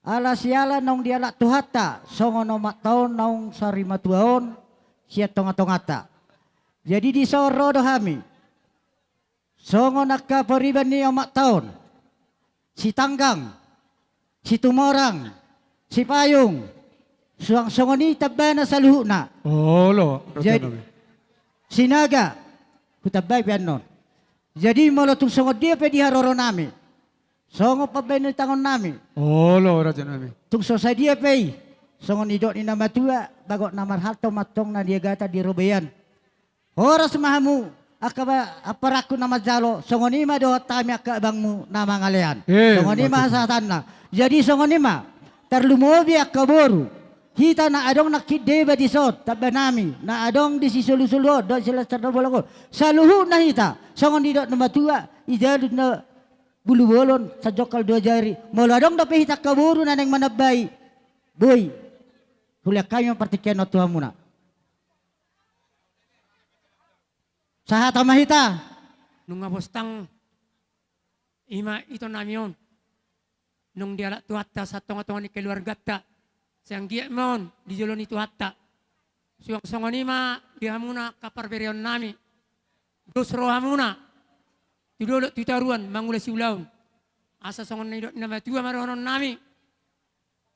Ala siala naung dialap Tuhanta songon omakta on naung sarimatua on sian tongatonganta. Jadi dison ro do hami songon angka pariban ni omakta on, Sitanggang, Situmorang, Sipayung, suang songon i tambana saluhutna. Olo. Jadi, Sinaga, hutambai pe annon. Jadi molo tung songon dia pe di haroro nami, Songon pambahenan ni tangonnami. Olo, rajanami. Tung so sadia pe i, songon nidok ni na matua, bagot na marhalto ma antong na niagatan di robean. Horas ma hamu angka ba-, amparangku na manjalo, songon i ma dohot hami angka abangmu na mangalean. Eh, songon i ma betul. Hasahatanna. Jadi songon i ma, tarlumobi angka boru. Hita na adong nangkin deba dison, tambanami, na adong di sisolu-solu on, dohot silas na bolon on. Saluhutna hita, songon nidok na matua, i jalur na bulu bolon, sajongkal dua jari. Molo adong dope hita angka boru na naeng manambai, boi. Hulehon hami ma partingkian on tu hamuna. Sahata ma hita. Nunga bostang i ma itonami on. Nunga dialap Tuhanta satonga-tonga ni keluarganta. Sai anggiat ma on di jolo ni Tuhanta. Suang songon i ma di hamuna angka parbereonnami. Dos rohamuna tu dolok tu toruan mangula siulaon. Asa songon na nidok ni na matua ma dohononnami.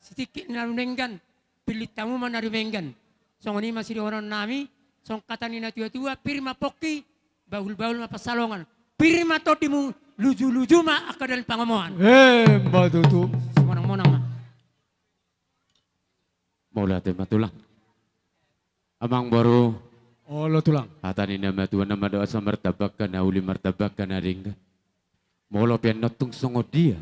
Sitingkit na dumenggan, pillit hamu ma na dumenggan. Songon i ma sidohononnami, songon hata ni na tua-tua, pir ma pongki, bahul-bahul ma pansalongan. Pir ma tondimu, luju-luju ma angka dalan pangomoan. Eh, ma tutu. Simonang-monang ma. Mauliate ma tulang. Amangboru. Olo tulang. Hata ni na matua nama doa, asa martamba angka na uli, martamba angka na denggan. Molo pe annon tung songon dia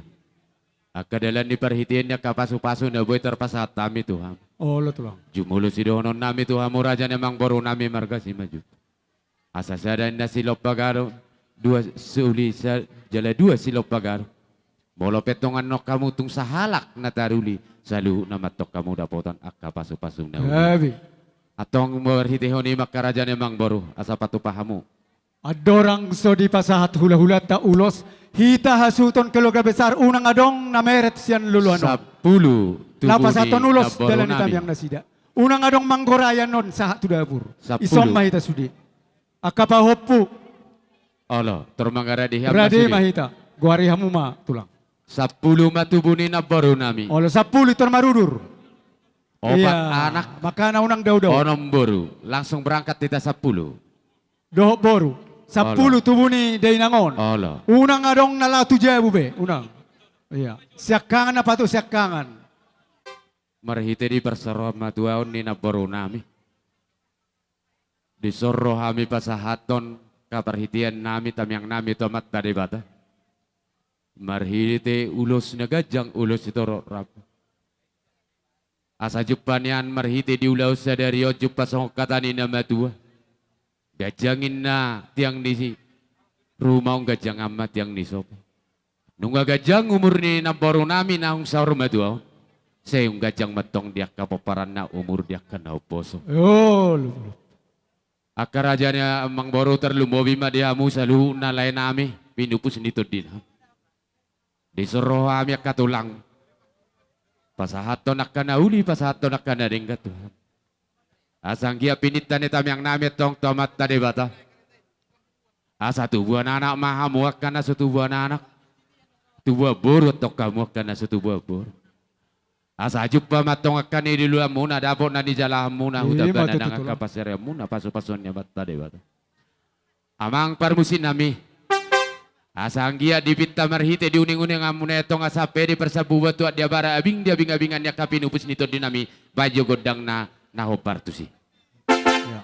angka dalan ni parhitean ni angka pasu-pasu na boi tarpasahat hami tu hamu. Olo tulang. Jumolo sidohononnami tu hamu raja ni amangborunami marga Simanjuntak. Asa sada inna silompa garu, dua suli sa-, jala dua silompa garu. Molo pe tongan nong hamu tung sahalak na taruli, saluhutna ma antong hamu dapotan angka pasu-pasu na uli. Gabe. Antong marhitehon i ma angka raja ni amangboru, asa patupa hamu. Andorang so dipasahat hula-hulanta ulos, hita hasuhuton keluarga besar unang adong na meret sian loloan on. Sampulu tubu ni namborunami. Laho pasahathon ulos dalan ni tamiang nasida. Unang adong manggorai annon sahat tu dapur. Sampulu. Dison ma hita sude. Angka pahompu. Olo, tor mangarade hamu ma sude. Rade ma hita. Goari hamu ma tulang. Sampulu ma tubu ni namborunami. Olo, sampulu tor marudur. Opat anak. Iya, makana unang dao-dao. Onom boru. Langsung berangkat hita sampulu. Dohot boru. Sampulu tubu ni dainang on. Olo. Unang adong na laho tu jabu be. Unang. Iya. Siangkangan na patut siangkangan. Marhite di parsorohon ma tuaon ni namborunami. Dison ro hami pasahathon angka parhiteannami tamiangnami tu Amanta Debata. Marhite ulos na ganjang, ulos sitorop rambu. Asa jumpa nian marhite di ulaon sadari on jumpa songon hata ni na matua. Ganjang inna tiang ni si-, ruma on, ganjang ma tiang ni sopo. Nunga ganjang umur ni namborunami naung saur matua on. Sai ganjang ma antong di angka pomparanna umur di angka na umposo. Olo. Angka raja ni amangboru, tarlumobi ma di hamu saluhutna laenami, pinupus ni tondinami. Dison ro hami angka tulang. Pasahathon angka na uli, pasahathon angka na denggan Tuhan. Asa anggiat pinangido ni tamiangnami antong tu Amanta Debata. Asa tubuan anak ma hamu angka na so tubuan anak. Tubuan boru antong hamu angka na so tubuan boru. Asa jumpa ma antong angka na niluluanmuna, dapot na nijalahanmuna, huta badan nang angka pasareanmuna, pasu-pasuon ni Amanta Debata. Amang parmusiknami. Asa anggiat dipinta marhite di uning-uninganmuna i antong asa pede parsambubuan tu aek di abara, abing di abing-abingan ni angka pinupus ni tondinami, bahen jo gondangna na hombar tusi. Ya.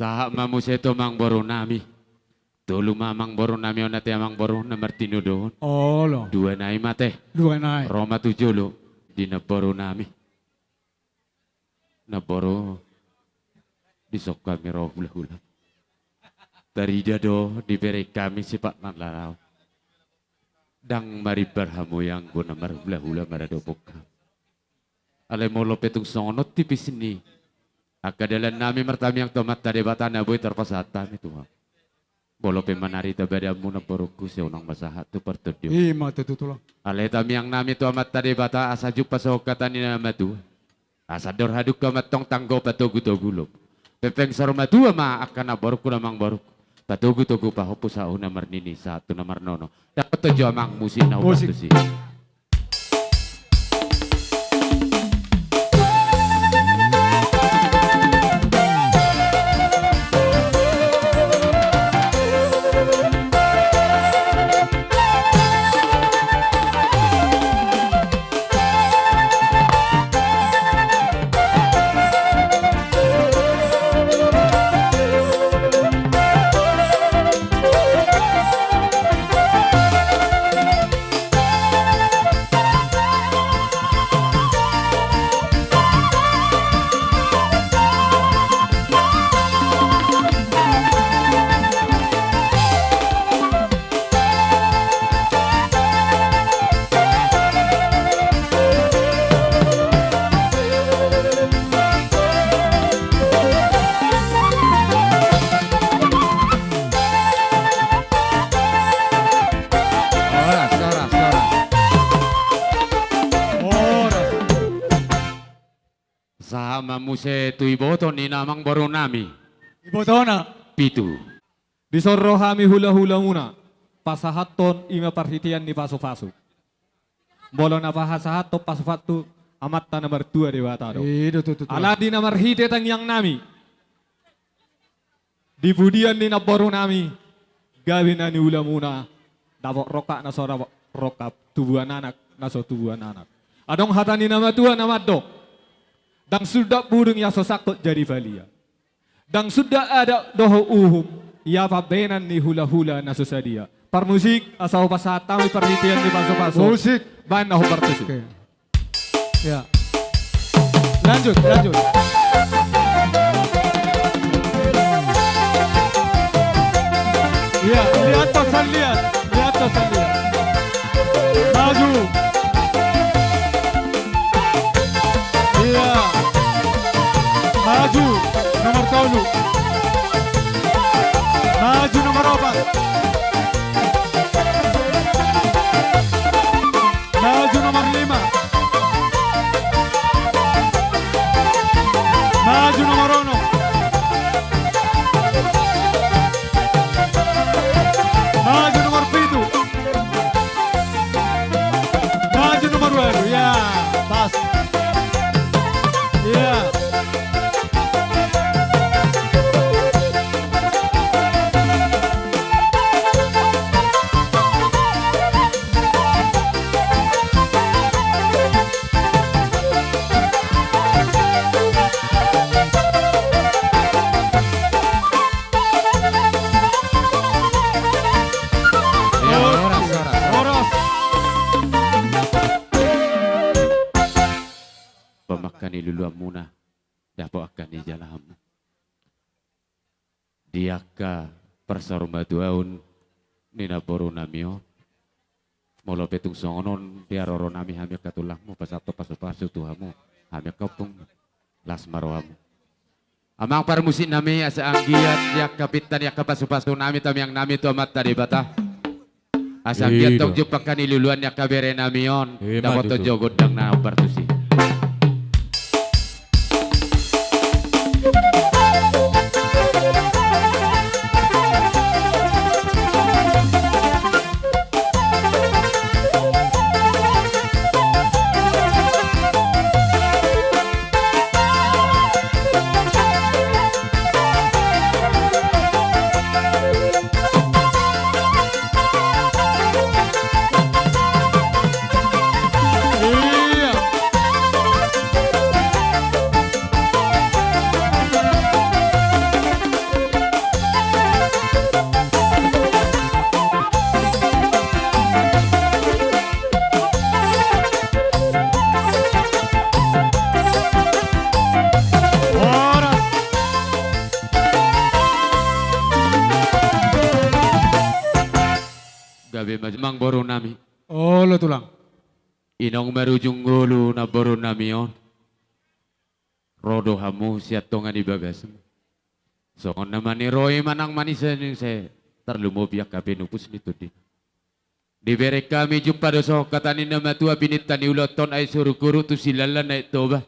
Sahat ma muse tu amangboru nami. Tolu ma amangboru nami on, ate amangboru na martinodohon. Olo. Dua nai ma ate. Dua nai. Ro ma tu jolo di namboru nami. Namboru, dison hami ro hulahula. Tarida do dibereng hami sifat na laho. Ndang marimbar hamu i anggo na marhulahula maradophon hami. Alai molo pe tung songon on tipis ni angka dalan nami martamiang tu Amanta Debata na boi tarpasahat hami tu hamu. Molo pe manarita badanmu namborungku, sai unang ma sahat tu partondion. I ma tutu, Tulang. Alai tamiang nami tu Amanta Debata asa jumpang songon hata ni na matua. Asa andor hadungka ma antong tanggo patogutogu lombu. Pepeng saur matua ma angka namborungku na amangborungku. Patogutogu pahompu sahat tu na marnini sahat tu na marnono. Dapothon jo amang musik na hupartusi. Horas, horas, horas. Horas. Sahat ma muse tu iboto ni na amangboru nami. Ibotona. Pitu. Dison ro hami hulahulamuna pasahathon i ma parhitean ni pasupasu. Molo na pasahathon pasupasu tu Amanta na martua Debata do. I do tutu, Tulang. Alani na marhite tangiang nami di pudian ni namboru nami, gabe na niulamuna, dapot rongkap na so dapot rongkap, tubuan anak na so tubuan anak. Adong hata ni na matua na mandok: Ndang sundat budung ia so sangkot jadi palia. Ndang sundat adat dohot uhum ia pambahenan ni hulahula na so sadia. Parmusik, asa hupasahat hami parhitean ni pasupasu. Musik. Baen na hupartusi. Oke. Ya. Lanjut, lanjut. Ya, lihat toh, san lihat. Lihat toh, san lihat. Maju. Tolu. Maju nomor opat. Maju nomor lima. Maju nomor onom. Maju nomor pitu. Maju nomor walu, ya, pas. Ya. Horas, horas, horas. Pamangka ni luluanmuna, dapot angka ni jalahanmu. Di angka parsaurmatuaon ni namborunami on. Molo pe tung songon on di haroronami hami angka tulangmu, pasahathon pasupasu tu hamu, hami angka ompungmu. Las ma rohamu. Amang parmusiknami, asa anggiat di angka pinta ni angka pasupasunami, tamiangnami tu Amanta Debata. Asa anggiat tong jumpang angka ni luluan ni angka berenami on, dapothon jo gondang na hombar tusi. Gabe ma amangborunami. Olo tulang. Inong marujung ngolu namborunami on. Ro do hamu sian tonga ni bagasmu. Songon na maniroi manang manise ni se, tarlumobi angka pinupus ni tondi. Dibereng hami jumpa do songon hata ni na matua, pininta ni ulaonta on ai suruk-uruk tu silala na i Toba.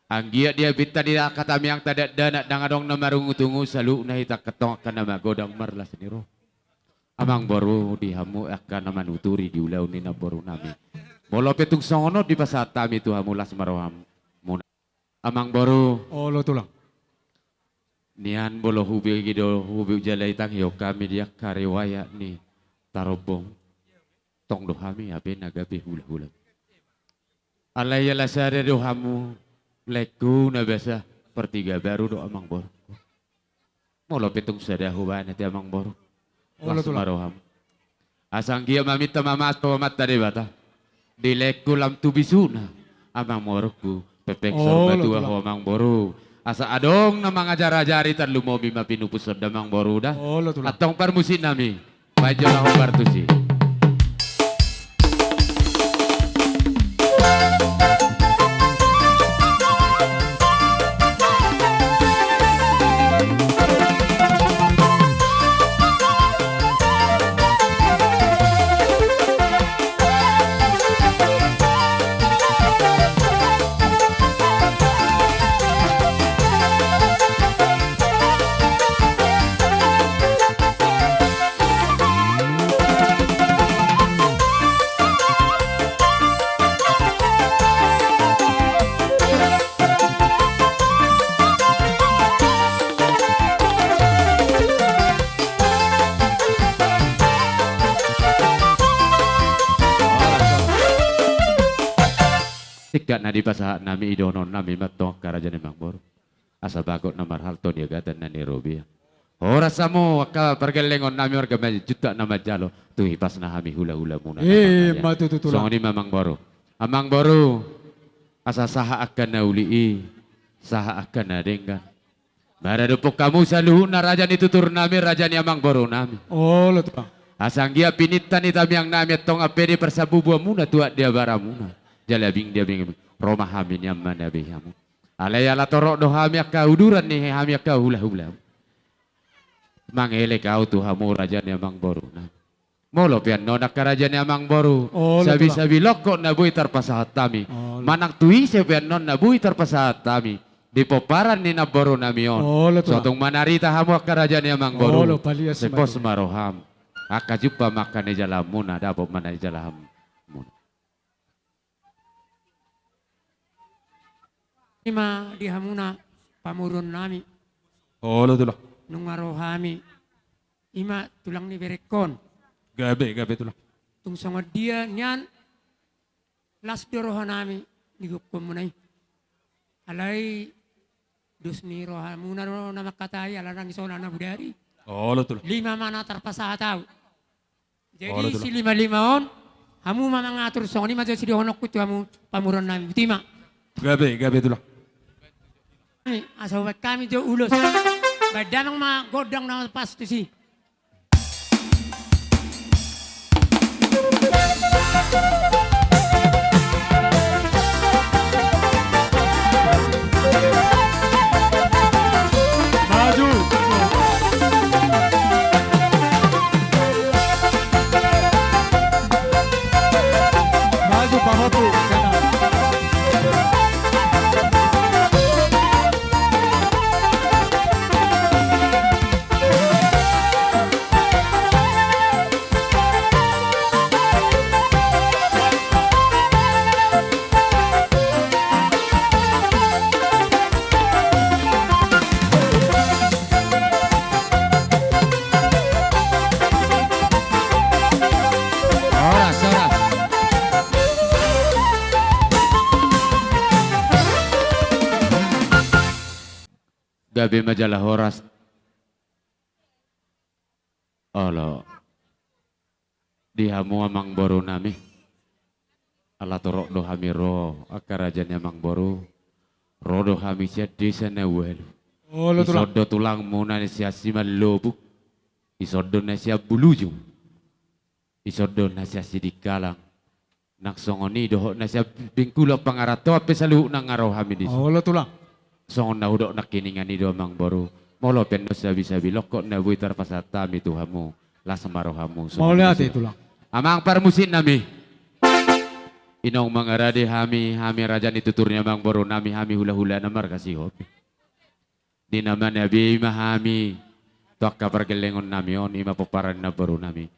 Anggiat di angka pinta ni angka tamiangta dakdanak ndang adong na marungutungut, saluhutna hita angka tong angka na magodang marlas ni roha. Amangboru, di hamu angka na manuturi di ulaon ni namborunami. Molo pe tung songon on dipasahat hami tu hamu, las ma rohamuna. Amangboru. Olo tulang. Nian molo hubege do, hubege jala itangihon hami di angka riwayat ni tarombong. Tong do hami hape na gabe hula-hula. Alai ala sada do hamu, laengku na basa Partiga Baru do amangboru. Molo pe tung sada hubaen ate amangboru. Olo tulang. Las ma roham. Asa anggiat maminta mamasu tu Amanta Debata. Di laengku lam tu bisukna. Amangborungku, pepeng saur matua ho amangboru. Asa adong na mangajar-ajari, tarlumobi ma pinupuson da amangboru da. Olo tulang. Antong parmusiknami. Baen jo na hombar tusi. Singkat na dipasahat nami, idohonon nami ma antong angka raja ni amangboru. Asa bagot na marhalto, niagatan na ni robean. Horas hamu angka pargellengon nami, marga Simanjuntak na manjalo, tu hipasna hami hula-hula muna. Ima tutu tulang. Songon i ma amangboru. Amangboru, asa sahat angka na uli i, sahat angka na denggan. Maradophon hamu saluhutna raja ni tutur nami, raja ni amangboru nami. Olo tulang. Asa anggiat pininta ni tamiang nami antong, ampang pede parsambubuan muna tu aek ni abara muna. Jala abing di abing, ro ma hami nian manabi hamu. Alai ala torop do hami angka uduran ni hami angka hulahula. Mangelek ahu tu hamu raja ni amangboru. Molo pe annon angka raja ni amangboru, olo, Tulang. Sabisabi longkot na boi tarpasahat hami. Olo. Manang tu ise pe annon na boi tarpasahat hami di pomparan ni namboru nami on. Olo, Tulang. Sotung manarita hamu angka raja ni amangboru. Olo, palias ma, Tulang. Sai pos ma roham. Angka jumpa ma angka na nijalahanmuna, dapot ma na nijalahanmuna. I ma di hamuna pamoruon nami. Olo, Tulang. Nunga ro hami. I ma tulang ni berengkon. Gabe, gabe, Tulang. Tung songon dia nian las do roha nami di gokhonmuna i. Alai dos ni rohamuna do na mangkatai, ala nang i songon na bodari. Olo, Tulang. Lima ma na tarpasahat ahu. Jadi, olo, Tulang. Silima-lima on, hamu ma mangatur, songon i ma jo sidohononku tu hamu pamoruon nami. Botima. Gabe, gabe, Tulang. Ni, asa hubaen hami jo ulos. Baen damang ma gondang na pas tusi. Maju. Maju, Pak Hopi, sana. Horas, horas. Gabe ma jala horas. Olo. Di hamu amangboru nami. Ala torop do hami ro, angka raja ni amangboru. Ro do hami sian desa na ualu. Olo, Tulang. Dison do tulangmuna na sian Simalobuk. Dison do na sian Bulujung. Dison do na sian Sidikalang. Nang songon i dohot na sian Bingkulang Pangarantoan pe saluhutna nunga ro hami disi. Olo, Tulang. Songon na hudok nangkiningan i do, amangboru. Molo pe annon sabisabi longkot na boi tarpasahat hami tu hamu, las ma rohamu. Mauliate, Tulang. Amang parmusik nami. Inong mangarade hami, hami raja ni tutur ni amangboru nami, hami hulahula na marga Sihombing. Di na manabe i ma hami tu angka pargellengon nami on, i ma pomparan ni namboru nami.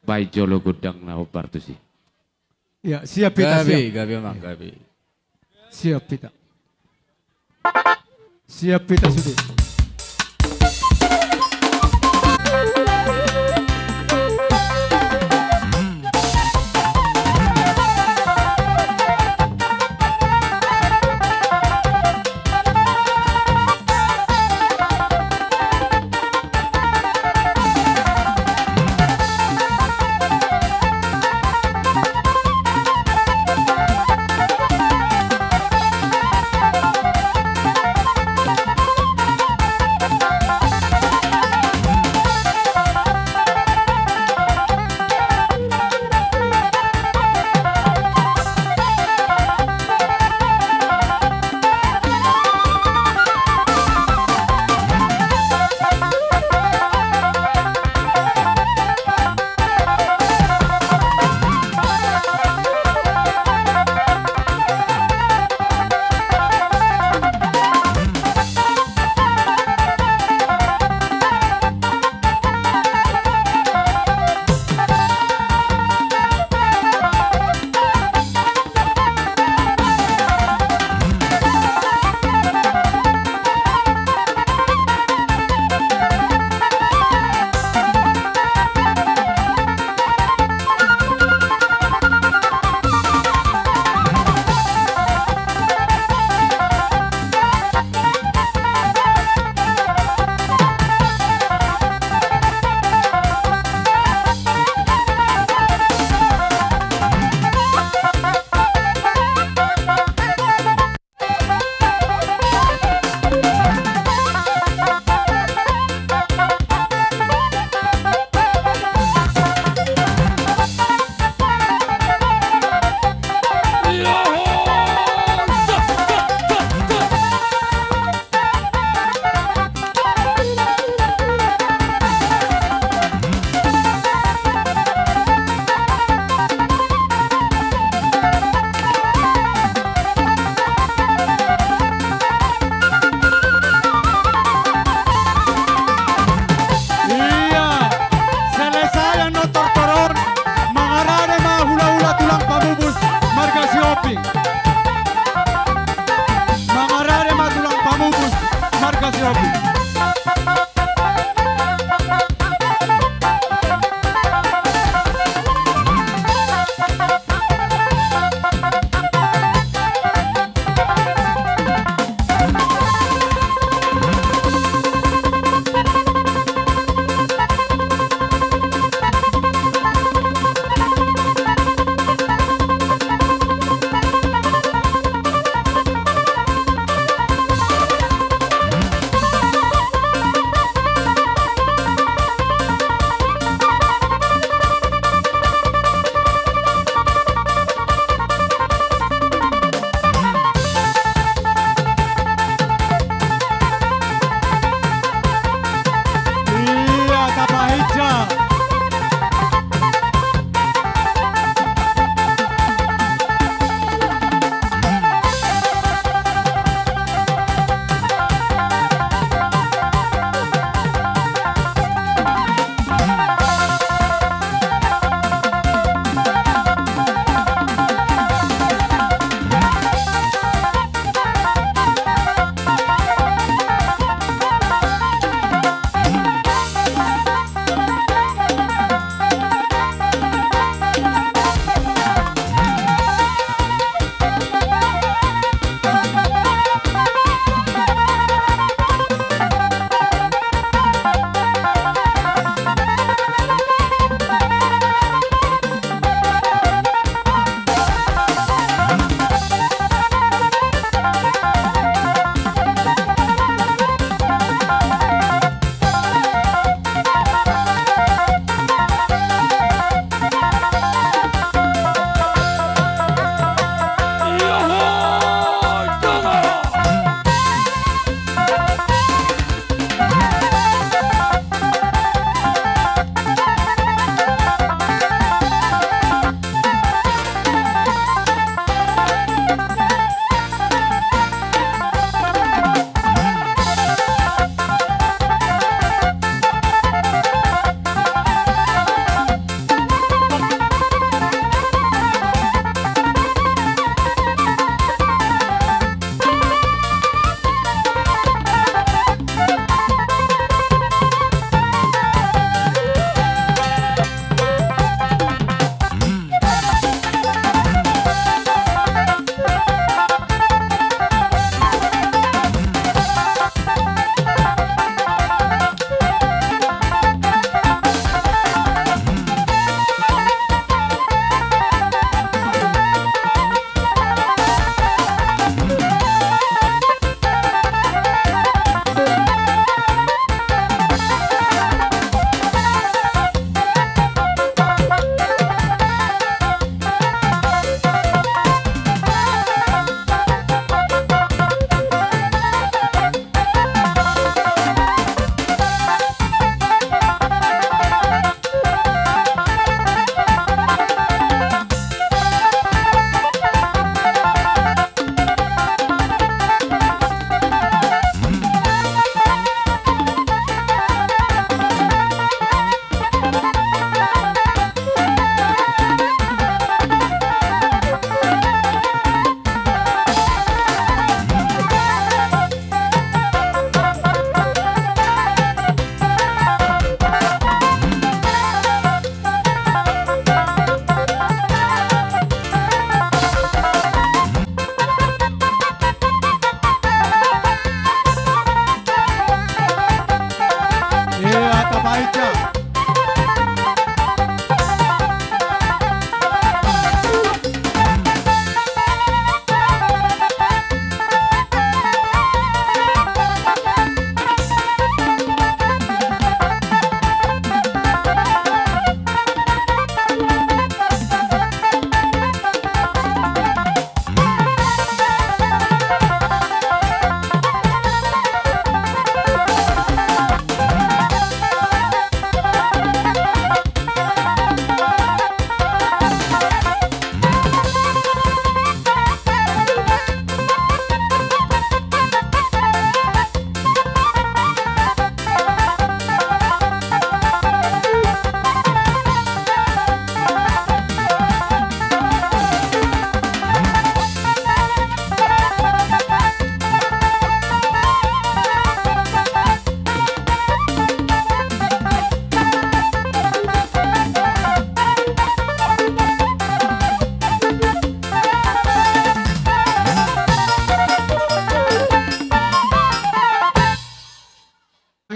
Baen jolo gondang na hombar tusi. Ya, siap hita, gabe, siap. Gabe, Amang, gabe. Siap hita. Siap hita sude.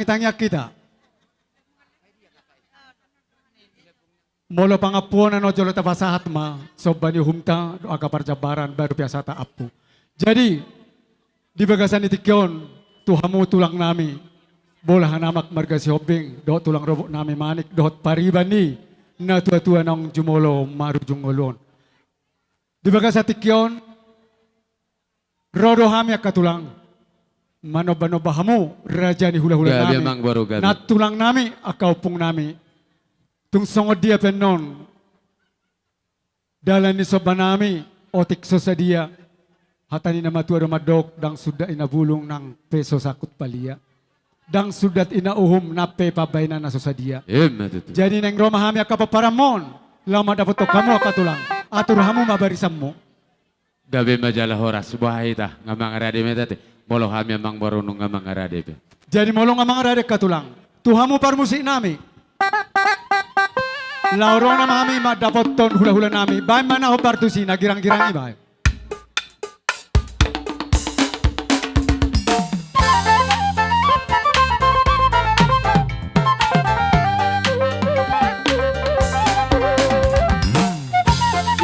Tangiang hita. Molo pangampuonan on jolo tapasahat ma somba ni uhumta dohot angka parjambaran baru pe asa taampu. Jadi di bagasan ni tingki on tu hamu tulang nami, bolahan amak marga Sihombing dohot tulang rorobot nami Manik dohot pariban ni natua-tua naung jumolo marujung ngolu on. Di bagasan tingki on ro do hami angka tulang manomba-nomba hamu raja ni hula-hula nami, nantulang nami, angka ompung nami. Tung songon dia pe annon dalan ni somba nami, otik so sadia. Hata ni na matua do mandok, ndang sundat ina bulung nang pe so sangkut palia. Ndang sundat ina uhum nang pe pambahenan na so sadia. Jadi naeng ro ma hami angka pomparanmu on laho mandapothon hamu angka tulang. Atur hamu ma barisanmu. Gabe ma jala horas, boha hita nga mangarade ma hita te. Molo hami amang boru nunga mangarade pe. Jadi molo nga mangarade angka tulang, tu hamu parmusik nami, laho ro nama hami mandapothon hula-hula nami. Baen ma na hombar tusi na girang-girang i baen.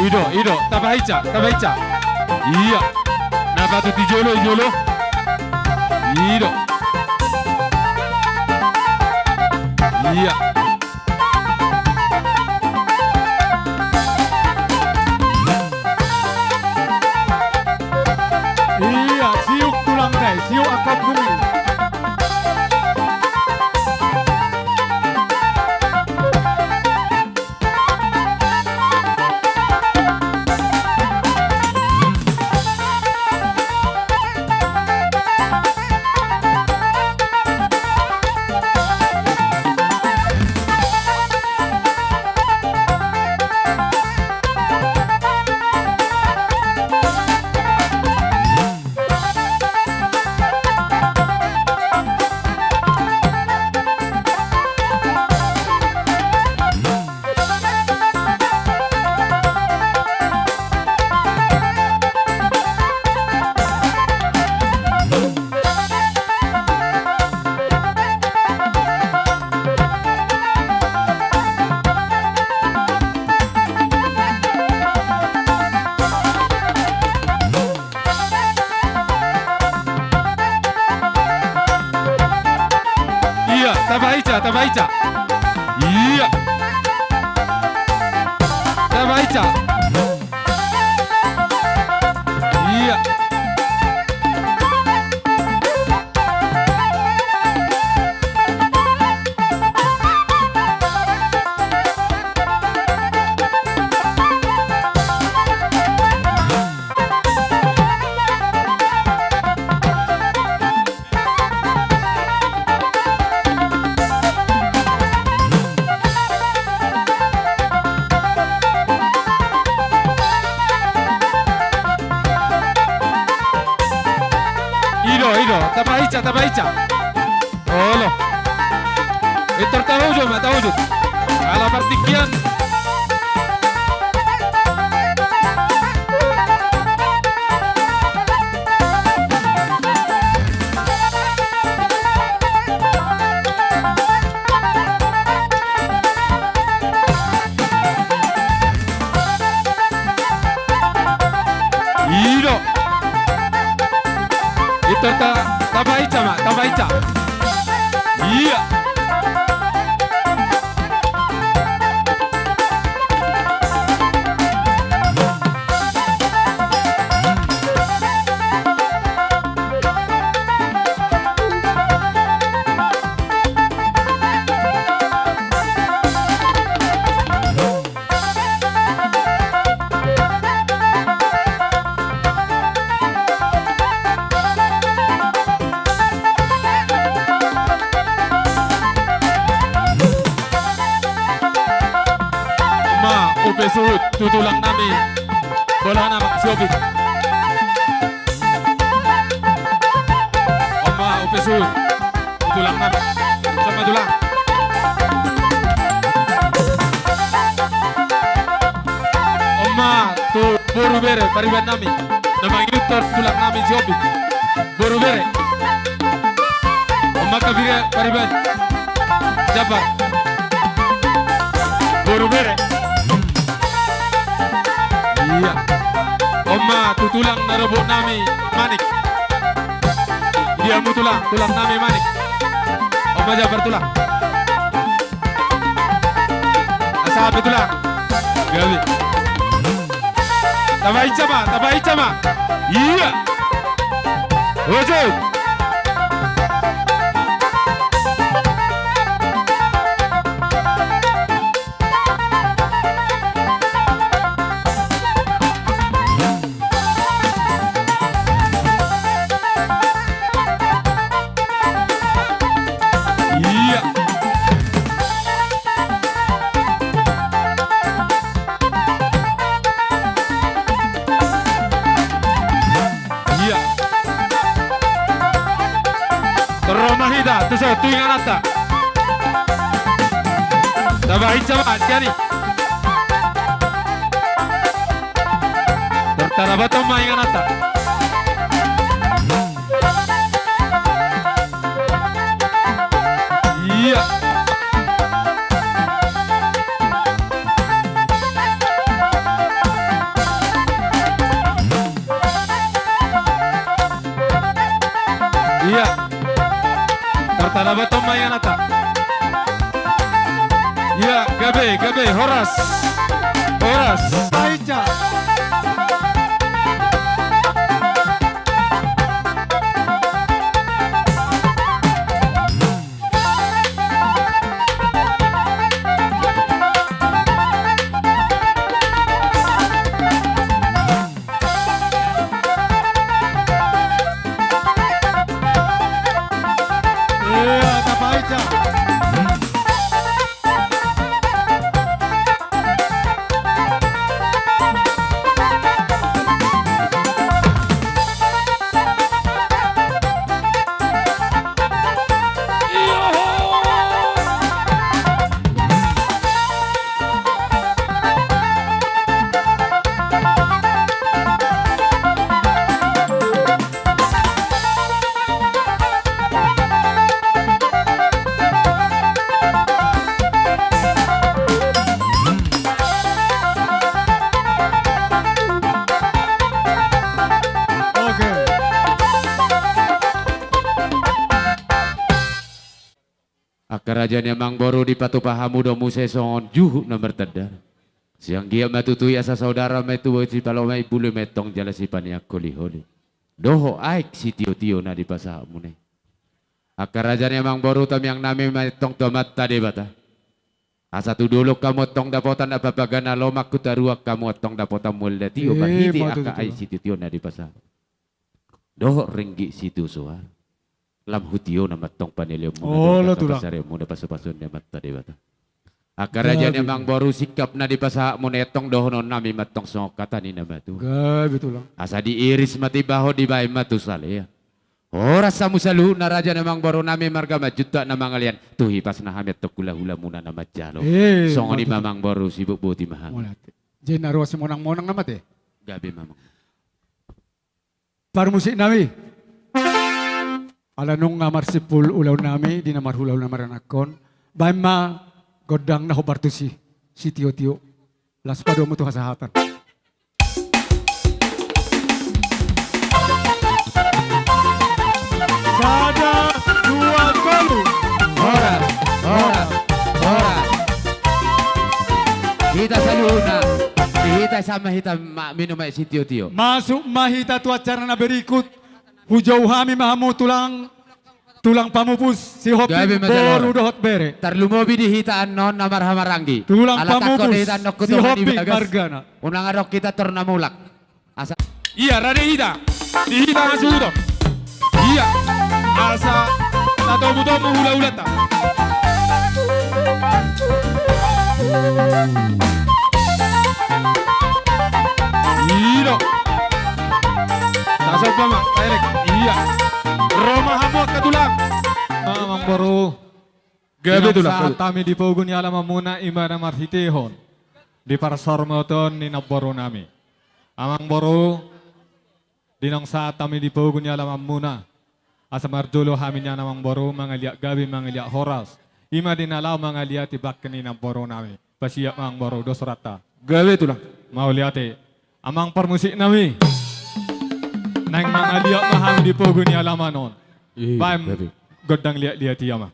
Ido, ido, tapahinsa, tapahinsa. Ia. Na patut i jolo, i jolo. Ido. Ia. Ia, siuk tulang nai, siuk angka ompung i. Ia, tapahinsa, tapahinsa. Ia. Tapahinsa. Ia. Ido, ido, tapahinsa, tapahinsa. Olo. Pintor taujut ma, taujut. Ala partingkian. Ido. Pintor ta, tapahinsa ma, tapahinsa. Ia. Ima upa suhut tu tulang nami, bolahan amak Sihombing. Ima upa suhut tu tulang nami. Sama tulang. Ima tu boru bere pariban nami na mangihuthon tulang nami Sihombing. Boru bere. Ima Maka bire pariban. Siapa? Boru bere. Iya. On ma tu tulang na robot nami Manik. Dia mu tulang, tulang nami Manik. On ma Jafar tulang. Asa hape tulang. Gabe. Tabaen ma, tabaen ma. Iya. Ojek. Iya. Iya. Torro ma hita, tu so, tu ingananta. Tabaen ma, sian i. Tor tarabat on ma ingananta. Iya. Iya. Tor tarabat on ma ingananta. Iya, gabe, gabe, horas. Horas. Baik, ja. Iya, tabaen ma. Oke. Angka raja ni amangboru, dipatupa hamu do muse songon juhut na martanda. Sai anggiat ma tutu i asa saudara ma i tu bohi, sipalomaibulu ma i tong jala sipaneang holiholi. Dohot aek sitiotio na dipasahatmuna i. Angka raja ni amangboru, tamiang nami ma i tong tu Amanta Debata. Asa tu dolok hamu antong dapotan na papaga na lomak, hutaruan hamu antong dapotan mual na tio, eh, marhite ma tutu, angka aek sitiotio na dipasahat. Dohot ringgit sitio soara. Lam hutio nama antong panelehonmuna, olo, dohot tulang, pasareonmuna pasupasuon ni Amanta Debata. Angka raja ni amangboru, singkap na dipasahatmuna i antong dohonon nami ma antong songon hata ni na matua. Gabe, tulang. Asa diiris ma timba on, dibaen ma tu salean. Horas hamu saluhutna raja ni amangboru nami, marga Manjuntak na mangalean, tu hipasna hami antong hulahulamuna na manjalo. Eh, songon i ma tutu, amangboru, sibotboti ma hami. Mauliate. Jadi na ro simonangmonang nama te. Gabe ma, amang. Parmusik nami. Ala nunga marsimpul ulaon nami di na marhulahula maranakhon, baen ma gondang na hombar tusi, sitiotio. Laos padomu tu hasahatan. Sada, dua, tolu. Horas, horas, horas. Hita saluhutna, di hita sama hita ma-, minum aek sitiotio. Masuk ma hita tu acara na berikut. Hujou hami ma hamu tulang, tulang pamupus, Sihombing, gabe ma jala, boru dohot bere. Tarlumobi di hita annon na marhahamaranggi. Tulang pamupus, ala tangko di hita annon, Sihombing margana. Unang adong hita tor na mulak. Asa. Ia, rade hita. Di hita na suhuton. Ia. Asa tatomutomu hulahulanta. I do. Tasomba ma, taelek. Ia. Ro ma hamu angka tulang. Amangboru. Gabe, tulang. Sahat hami di pogu ni alamanmuna, i ma na marhitehon di parsormuton ni namboru nami. Amangboru, di naung sahat hami di pogu ni alamanmuna, Asa marjolo hami nian amangboru mangaliat gabe mangaliat horas. I ma di na laho mangaliati bangke ni namboru nami. Pasiat ma amangboru, dos rohanta. Gabe tulang. Mauliate. Amang parmusik nami. Naeng mangaliat ma hami di pogu ni alaman on. Ih, baen gabe. Gondang liat-liat i ma.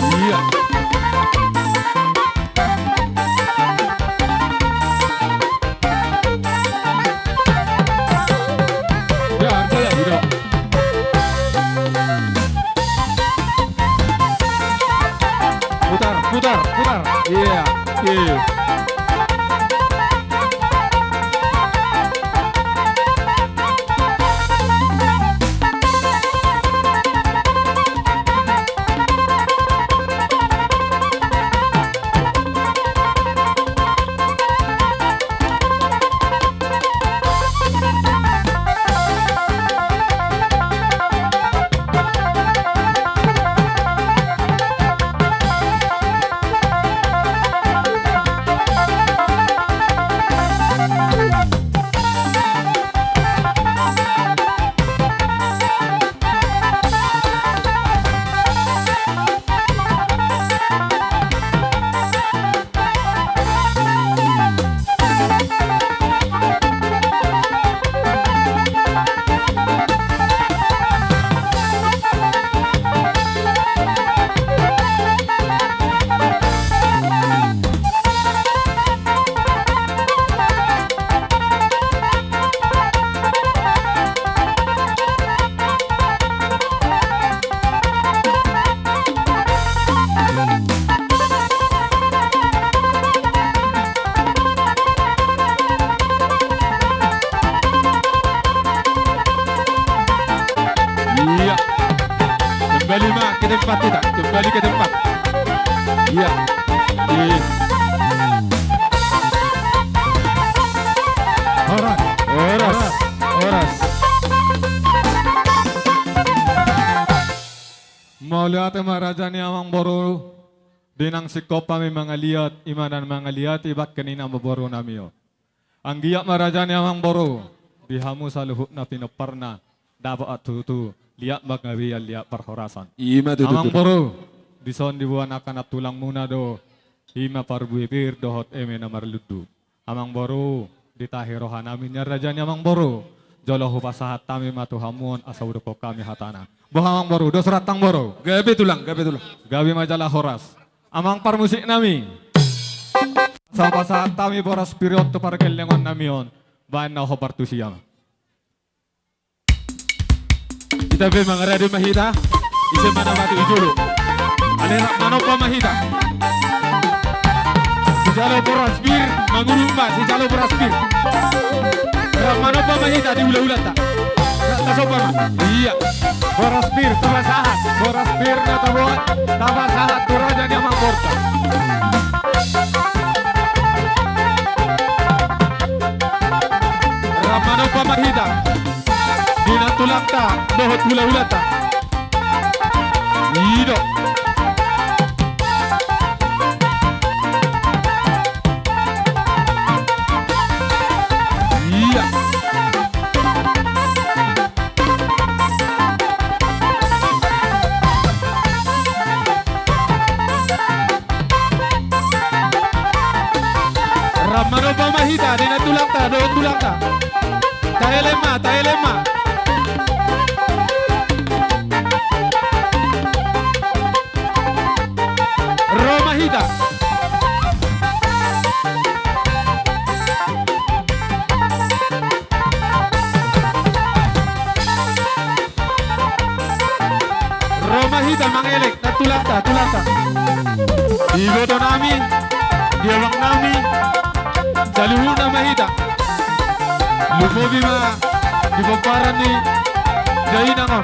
Iya. Ya, udah lah, udah. Putar, putar, putar. Iya, iya. Iya. Kembali ma ke tempat kita. Kembali ke tempat. Iya. Iya. Horas. Horas. Horas. Mauliate ma raja ni amangboru. Di na singkop hami mangaliat, i ma na mangaliati bangke ni namboru nami on. Anggiat ma raja ni amangboru, di hamu saluhutna pinomparna, dapot tutu liat panggabean liat parhorasan. I ma tutu. Amangboru, dison diboan angka na tulangmuna do, i ma parbue pir dohot eme na marlundu. Amangboru, ditahi roha nami nian raja ni amangboru. Jolo hupasahat hami ma tu hamu on asa hudokkon hami hatana. Boha amangboru, dos rohanta amangboru. Gabe tulang, gabe tulang. Gabe ma jala horas. Amang parmusik nami. Asa hupasahat hami boras pir on tu pargellengon nami on. Baen na hombar tusi ama. Hita pe mangarade ma hita. Ise ma na mate i jolo. Alai rap manomba ma hita. Sijalo boras pir, mangurung ma, sijalo boras pir. Rap manomba ma hita di hulahulanta. Rap tasomba ma. Iya. Boras pir, tapasahat. Boras pir na taboan, tapasahat tu raja ni amangborunta. Rap manomba ma hita. Di nantulanta dohot hulahulanta. I do. Iya. Rap manomba ma hita di nantulanta dohot hulahulanta. Taelem ma, taelem ma. Ro ma hita. Ro ma hita mangelek, nantulanta, tulanta. Di iboto nami, di abang nami, saluhutna ma hita. Lumobi ma di pomparan ni dainang on.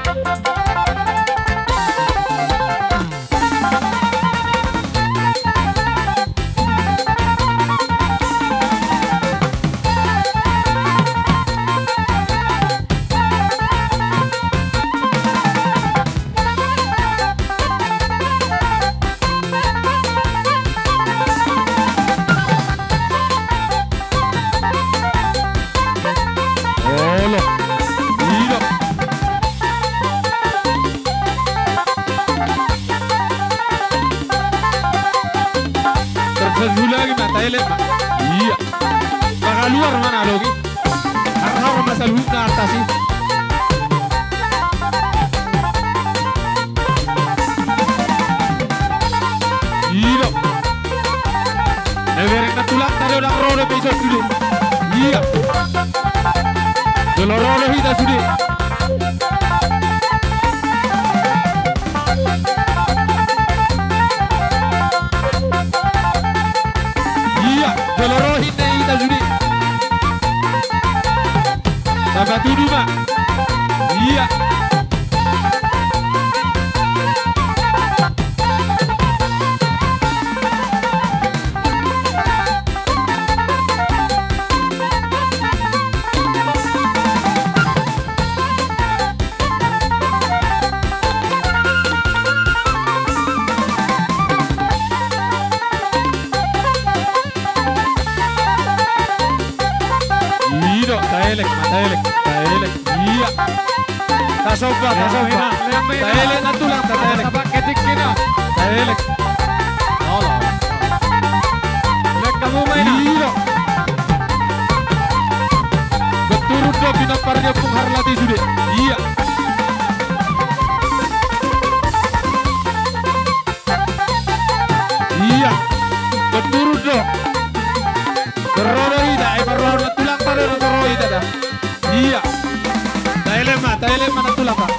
Luar mana logi? Harhar masa luhutna atas i. Ido. Ebereng na tulang tadi orang rodo pe iso sude. Iya. Jolo rodo hita sude. Iya, jolo rohi ne hita sude. Tambah tudu ma. Iya. Ido, taelek, taelek, taelek. Iya. Tasomba, tasomba. Taelek na tulang, taelek. Taelek. Olo. Lek hamu ma ina. Iya. Betul do, pinompar ni Ompung Harlati sude. Iya. Iya. Betul do. Berroda ida, eh, berroda tulang pada roda ida dah. Iya. Taelek ma, taelek ma na tulang, Pak.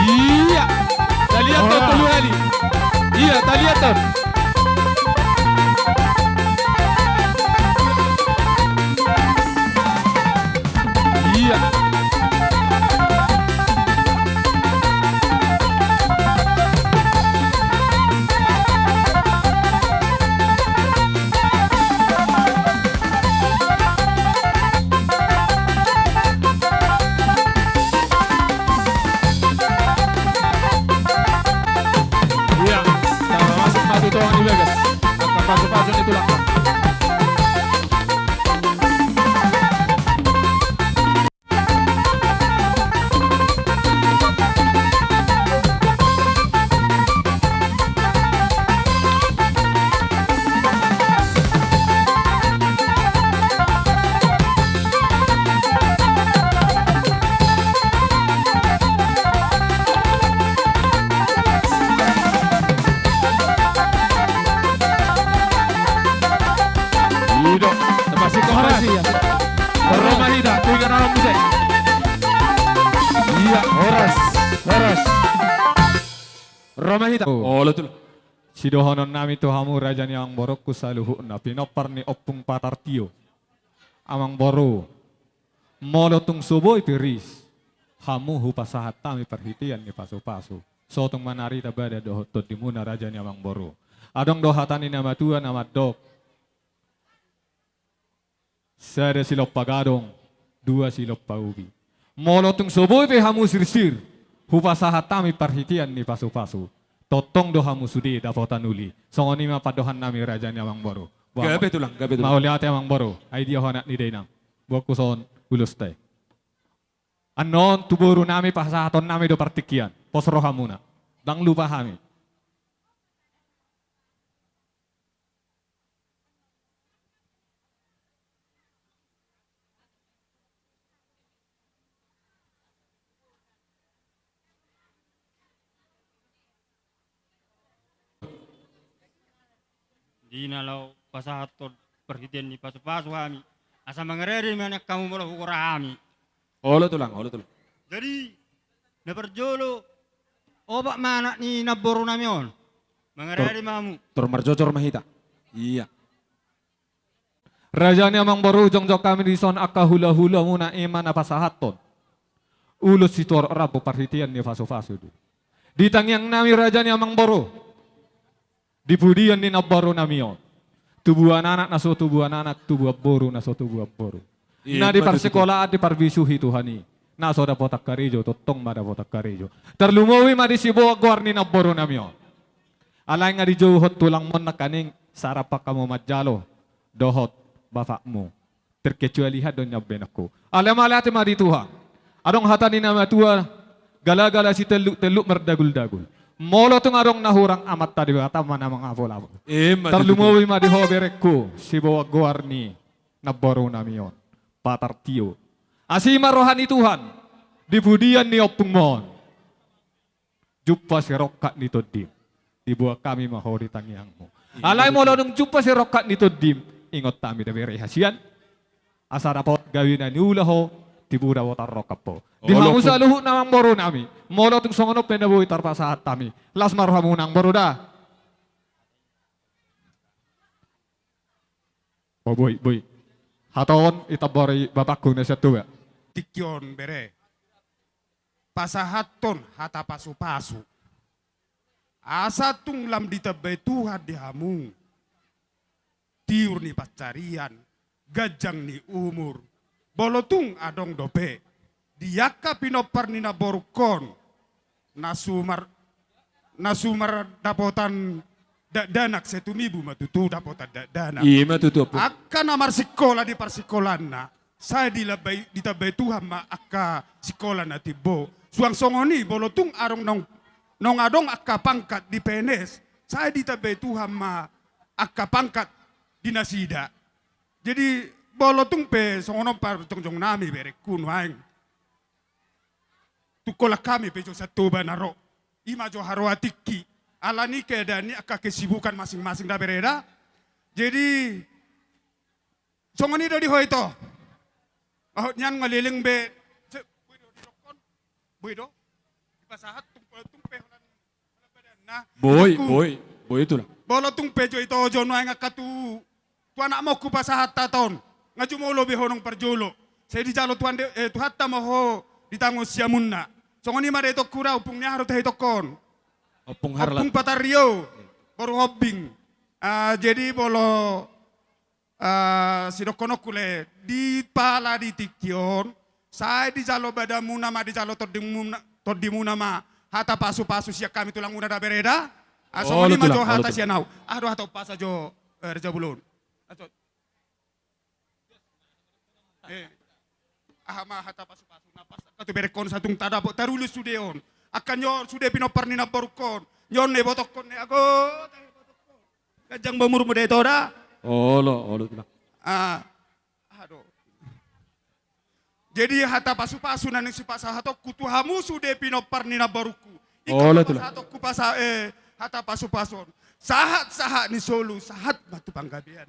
Iya. Taliat, ora, tolu hali. Iya, taliat, Ton. Iya. Iya, tama masuk ma tu tonga ni bagas. Angka pasu-pasu ni tulang. Ido, termasuk horas. Horas, iya. Ro ma hita, tu ingan alam bisa. Iya, horas, horas. Ro ma hita. Oh. Olo tulang. Sidohonon nami tu hamu raja ni amangborungku saluhutna, pinompar ni Ompung Patartio. Amangboru, molo tung so boi pe ris hamu hupasahat hami parhitean ni pasu-pasu, so tung manarita badan dohot tondimuna raja ni amangboru. Adong do hata ni na matua na mandok: Sada silompa gadong, dua silompa ubi. Molo tung so boi pe hamu sirsir hupasahat hami parhitean ni pasu-pasu, tongtong do hamu sude dapotan uli. Songon i ma pandohan nami raja ni amangboru. Gabe tulang, gabe tulang. Mauliate amangboru, ai dia ho anak ni dainang. Boanku son ulosta i. Annon tu boru nami pasahaton nami do partingkian. Pos rohamuna. Ndang lupa hami. Di na laho pasahathon parhitean ni pasu-pasu hami, asa mangarade ma nian hamu molo hugora hami. Olo tulang, olo tulang. Jadi, na parjolo, opat ma anak ni namboru nami on. Mangarade ma hamu. Tor marjojor ma hita. Iya. Raja ni amangboru, jongjong hami dison angka hula-hula muna, i ma na pasahathon ulos sitorop rambu parhitean ni pasu-pasu do. Di tangiang nami raja ni amangboru, di pudian ni namboru nami on, tubuan anak na so tubuan anak, tubuan boru na so tubuan boru. Iya, na di parsikolaan, di parbisuhi Tuhan i, na so dapotan karejo, tongtong ma dapotan karejo. Tarlumobi ma di siboan goar ni namboru nami on. Alai nga dijouhon tulangmon nangkaning, sarapan hamu manjalo dohot bapakmu. Terkecuali hata do nian benakku. Alai mauliate ma di Tuhan. Adong hata ni na matua, gala-gala sitelluk-telluk mardagul-dagul. Molo tung adong na hurang, Amanta Debata ma na mangapul-apul. Ima tutu. Tarlumobi ma di ho berengku, siboan goar ni namborunami on, patar tio. Asi ma roha ni Tuhan di pudian ni ompungmon. Jumpa sirongkap ni tondim. Diboan hami ma ho di tangiangmu. Alai molo dung jumpa sirongkap ni tondim, ingot hami da bere hasian. Asa dapot gabe na niula ho, tibu dapot tarrongkap ho. Di hamu saluhutna namborunami. Molo tung songon on pe na boi tarpasahat hami, las ma rohamu namboru da. O boi, boi. Hata on ditambori bapakku na sian Toba. Tingki on bere, pasahathon hata pasupasu. Asa tung lam ditambai Tuhan di hamu tiur ni pansarian, ganjang ni umur. Molo tung adong dope di angka pinompar ni namborungkon na sumar, na sumardapotan dakdanak, sai tumibu ma tutu dapotan dakdanak. Ima tutu, Ompung. Angka na marsikola di parsikolanna, sai dilambai, ditambai Tuhan ma angka sikola na timbo. Suang songon i, molo tung adong nong, nong adong angka pangkat di P N S, sai ditambai Tuhan ma angka pangkat di nasida. Jadi, molo tung pe songon on parjongjongnami, berengku, nuaeng tung holan hami pe jo sian Toba na ro, ima jo haroa tingki, alani keadaan ni angka kesibukan masing-masing da bere da. Jadi, songon i do di ho, ito. Aho nian nga leleng be. Se, boi do didokkon? Boi do dipasahat tung, tung pe holan, holan badanna? Boi, boi, boi, tulang. Molo tung pe jo ito jo nuaeng angka tu, tu anakmon hupasahat hata on, nga jumolo be ho nang parjolo. Sai dijalo Tuhan de, eh, Tuhanta ma ho ditangon siamunna. Songon i ma da itongku da, Ompung, ni aha do tahe itongkon? Ompung Harlat. Ompung Patario, boru Hombing. Ah, jadi molo, ah, sidokkononku le, di pala di tingki on, sai dijalo badanmuna ma, dijalo tondimuna, tondimuna ma hata pasupasu sian hami tulangmuna da bere da. Ah, songon i ma jo hata sian ahu. Aha do hata umpasa jo, eh, Raja Bolon? Ah, jo. Eh, aha ma hata pasupasu na pas angka tu berengkon, asa tung tadapot tarulus sude on. Angka ni on sude pinompar ni namborungkon. Ni on na ibotokkon, na i ago, ganjang ma umurmu da, ito da. Olo, olo, tulang. Ah, aha do. Jadi hata pasupasu na naeng sipasahatonku tu hamu sude pinompar ni namborungku. Ingkon, olo, tulang, pasahatonku pasa, eh, hata pasupasu on. Sahat-sahat ni solu, sahat ma tu panggabean.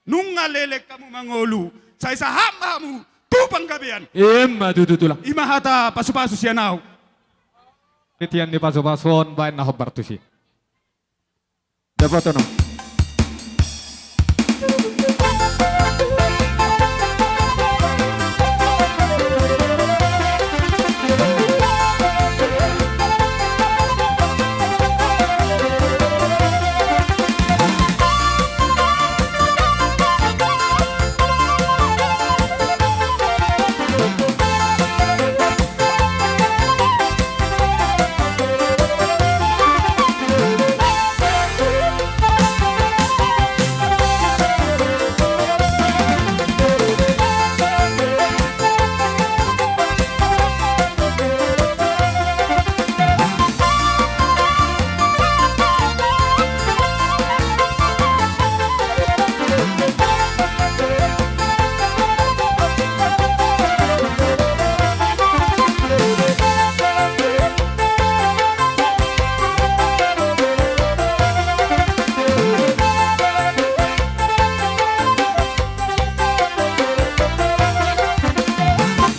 Nunga leleng hamu mangolu, sai sahat ma hamu tu panggabean. Ima tutu, tulang. Ima hata pasupasu sian ahu. Titian ni pasupasu on, baen na hombar tusi. Dapotan on.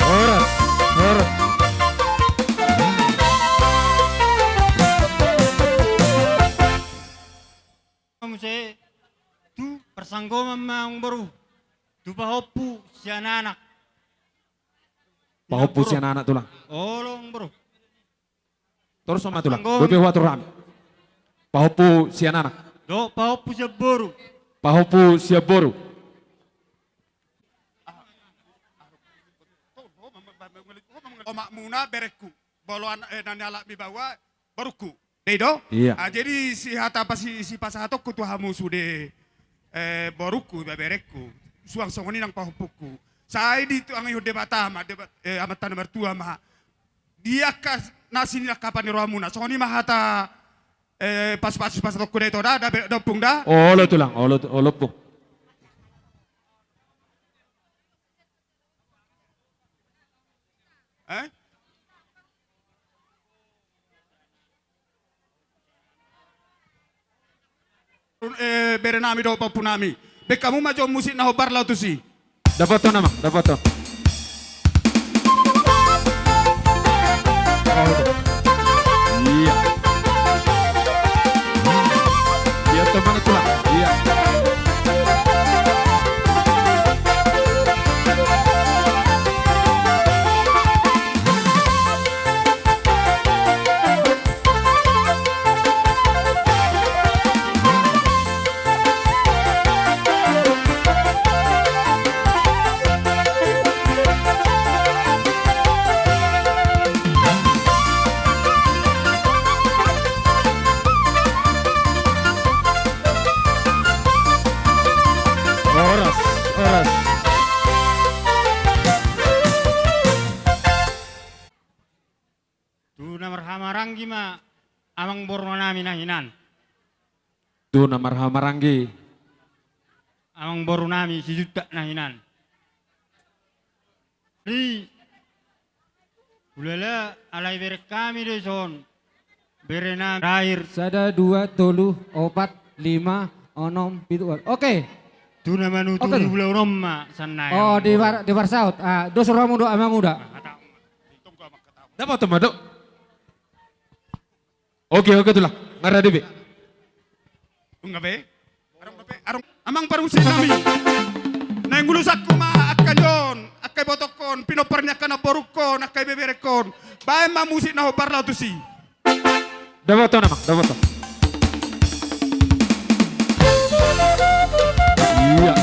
Horas, horas. Muse tu parsanggoman ma, amangboru, tu pahompu sian anak. Pahompu sian anak, tulang. Olo, amangboru. Torus ma, tulang. Bope huatur hami. Pahompu sian anak. Do, pahompu sian boru. Pahompu sian boru. Omakmuna berengku. Molo anak, eh, na nialapmi baoa, borungku. Dei do? Iya. Ah, jadi si hata pasi, sipasahatonku tu hamu sude, eh, borungku, iba berengku. Suang songon i nang pahompungku. Sai dituangihon Debata ma, Deba-, eh, Amanta na martua ma. Di angka na sinilangkapan ni rohamuna. Songon i ma hata, eh, pasupasu sipasahatonku da, ito da, da be-, da, Ompung da. Olo, tulang, olo, olo, Ompung. Eh? Eh, bere nami dohot pahompu nami. Baen hamu ma jo musik na hombar laho tusi. Dapothon, amang, dapothon. Iya. Iya, teman, tulang. Iya. Horas, horas. Tu na marhahamaranggi ma amangboru nami na hinan. Tu na marhahamaranggi. Amangboru nami Simanjuntak na hinan. Ni. Ulala, alai bereng hami do dison. Bere nami terakhir. Sada, dua, tolu, opat, lima, onom, pitu, wal-, oke. Tu na manutu. Oke. Ulaon on ma sian nai. Oh, di bar-, di barsaut. Ah, dos rohamu do, amang uda. Dapothon ma do. Oke, oke, tulang. Nga rade be. Nga be. Arung dope, arung. Amang parmusik nami. Naeng ulosanku ma angka on, angka ibotongkon, pinompar ni angka namborungkon, angka ibeberengkon. Baen ma musik na hombar laho tusi. Dapothon, amang, dapothon. Iya.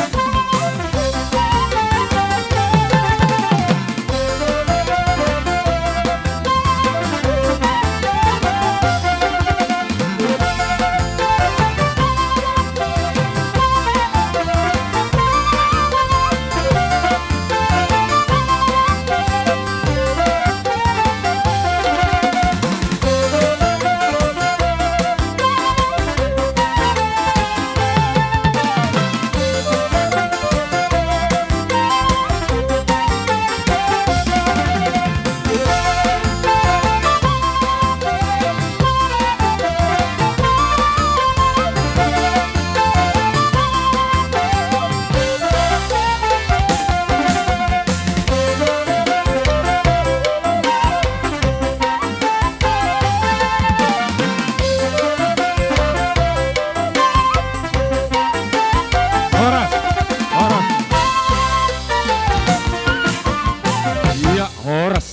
Horas, horas. Iya, horas.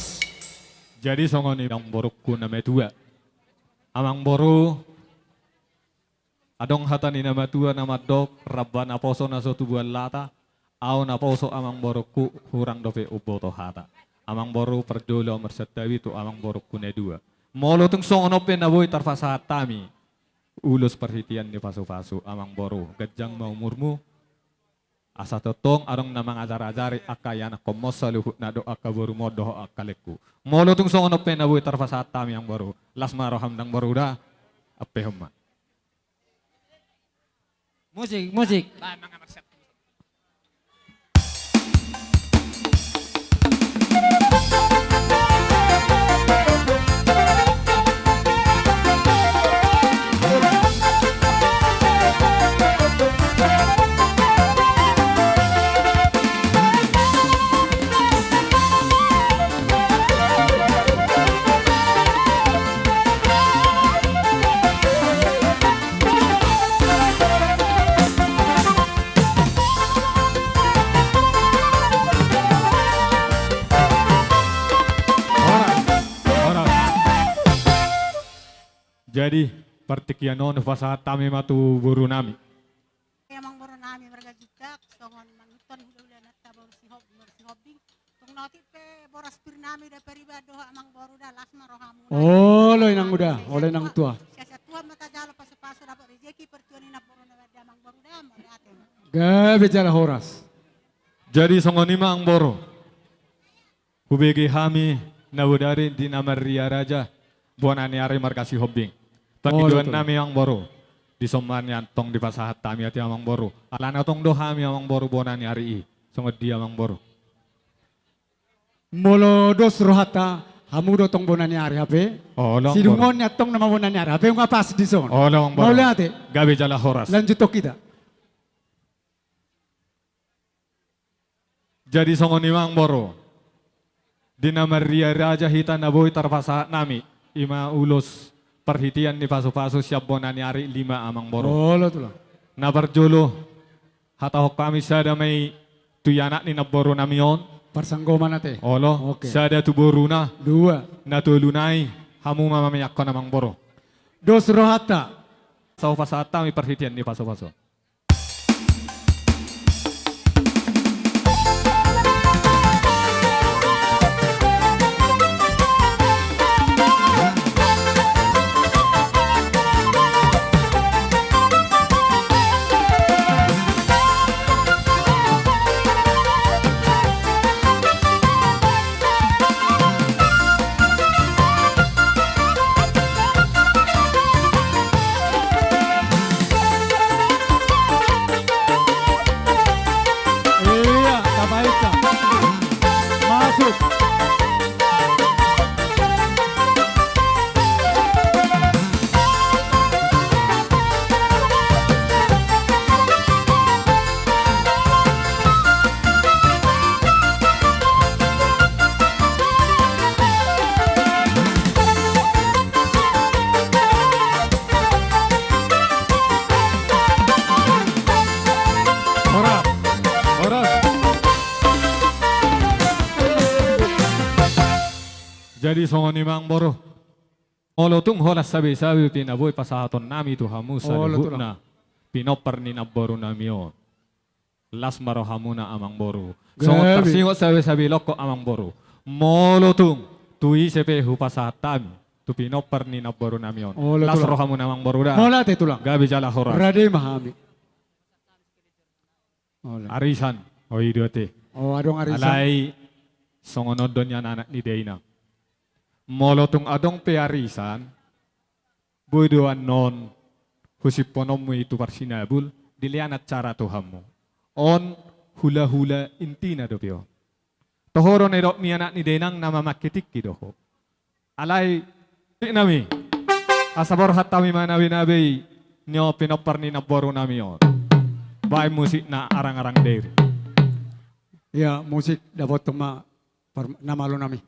Jadi songon i amangborungku na matua. Amangboru, adong hata ni na matua na mandok, ramba naposo na so tubuan lata, ahu naposo amangborungku, hurang dope umboto hata. Amangboru, parjolo ahu marsantabi tu amangborungku na dua. Molo tung songon on pe na boi tarpasahat hami ulos parhitean ni pasupasu, amangboru, ganjang ma umurmu. Asa tongtong adong na mangajarajari angka ianakhonmon saluhutna dohot angka borumon dohot angka lengku. Molo tung songon on pe na boi tarpasahat hami, amangboru, las ma roham, amangboru, da. Ampehon ma. Musik, musik. Horas, horas. Jadi, partingkian on hupasahat hami ma tu boru nami. Amangboru nami marga Ginjang, songon manutan hulahula nanta boru Sihob-, boru Sihombing. Tung na otik pe boras pir nami da pariban dohot amangboru da, las ma rohamu. Olo inang uda, olo inang tua. Siasa Tuhan ma tajalo pasupasu dapot rejeki partua ni namboru na badia amangboru da, mauliate. Gabe jala horas. Jadi songon i ma amangboru. Hubege hami na bodari di na marria raja, bona ni ari marga Sihombing. Pangidoan nami amangboru. Dison ma nian tong dipasahat hami ate amangboru. Alana tong do hami amangboru bona ni ari i. Songon dia amangboru. Molo dos rohanta, hamu do tong bona ni ari hape. Olo, Amang Boru. Sidungon ni antong nama bona ni ari hape, nunga pas dison. Olo, Amang Boru. Mauliate. Gabe jala horas. Lanjut tong hita. Jadi songon i ma, Amang Boru. Di na marria raja hita na boi tarpasahat nami, i ma ulos parhitean ni pasupasu sian bona ni ari lima, Amang Boru. Olo, Tulang. Na parjolo, hatahon hami sada ma i tu anak ni namboru nami on. Parsanggoman ate. Olo, oke. Sada tu boruna. Dua. Na tolu nai, hamu ma mamiakkon, Amang Boru. Dos rohanta. Sai hupasahat hami parhitean ni pasupasu. Iya, tapaikka. Masuk. Horas. Horas. Jadi songon i ma, Amang Boru. Molo tung holan sabe-sabe pe na boi pasahaton nami tu hamu, olo, Tulang, saluhutna pinompar ni namboru nami on, las ma rohamuna, Amang Boru. Gabe. Songon tarsingot sabe-sabe loko, Amang Boru. Molo tung tu ise pe hupasahat hami tu pinompar ni namboru nami on, olo, Tulang, las rohamuna, Amang Boru, da. Mauliate, Tulang. Gabe jala horas. Rade ma hami. Olo. Arisan, o, i do ate. O, adong arisan. Alai songon on do nian anak ni dainang. Molo tung adong pe arisan, boi do annon husimpononmu i tu parsinabul, dilean acara tu hamu. On hula-hula intina dope on. Toho do na didok ni anak ni dainang na mamangke tingki do ho. Alai, musik nami. Asa borhat hami manabe-nabe i, ni on pinompar ni namboru nami on. Baen musik na arang-arang diri. Iya, musik dapothon ma par-, na malo nami.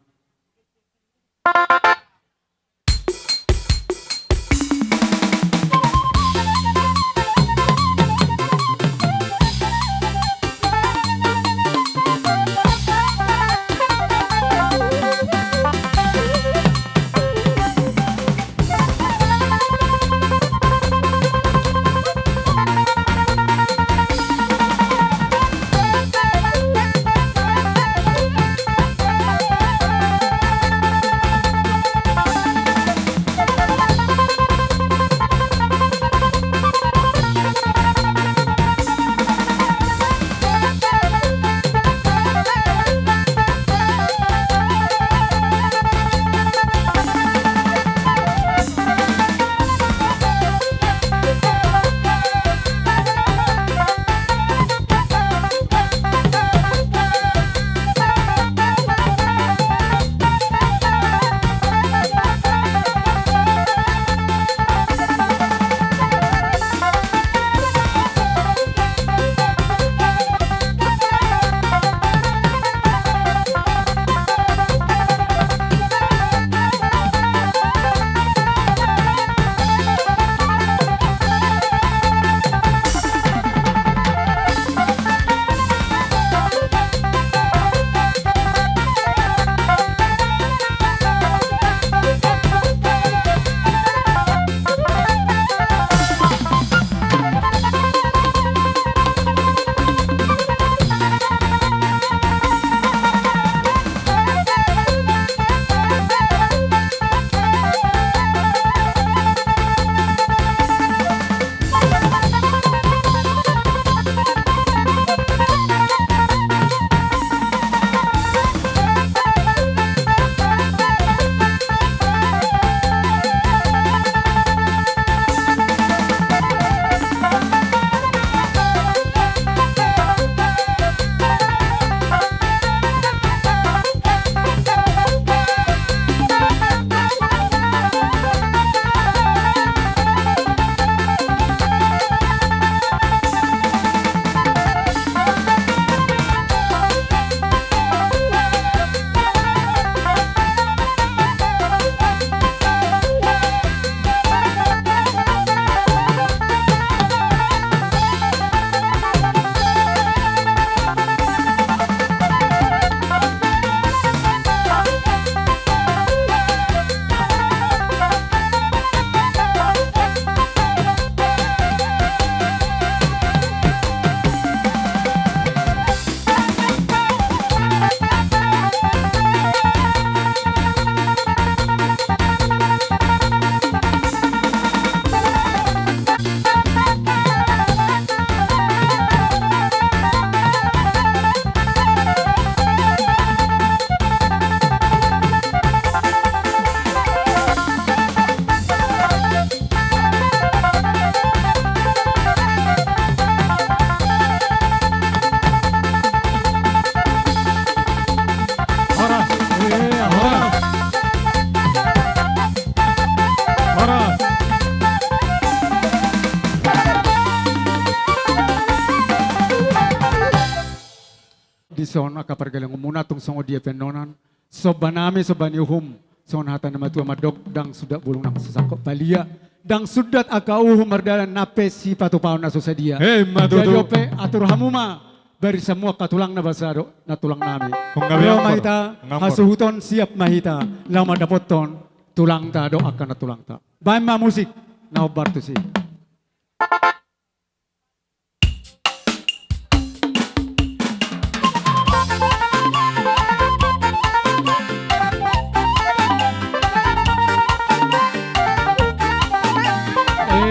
Songon angka pargellengonmuna tung songon dia pe annon, somba nami somba ni uhum, songon hata ni natuatua mandok, ndang sundat bulung na sisangkot palia, ndang sundat angka uhum mardalan nang pe sipatupaon na so sadia. Emma tutu. Jadi on pe atur hamu ma, barisan muna angka tulang na basa dohot nantulang nami. Ro ma hita, hasuhuton siap ma hita, laho mandapothon tulangta dohot angka nantulangta. Baen ma musik na hombar tusi.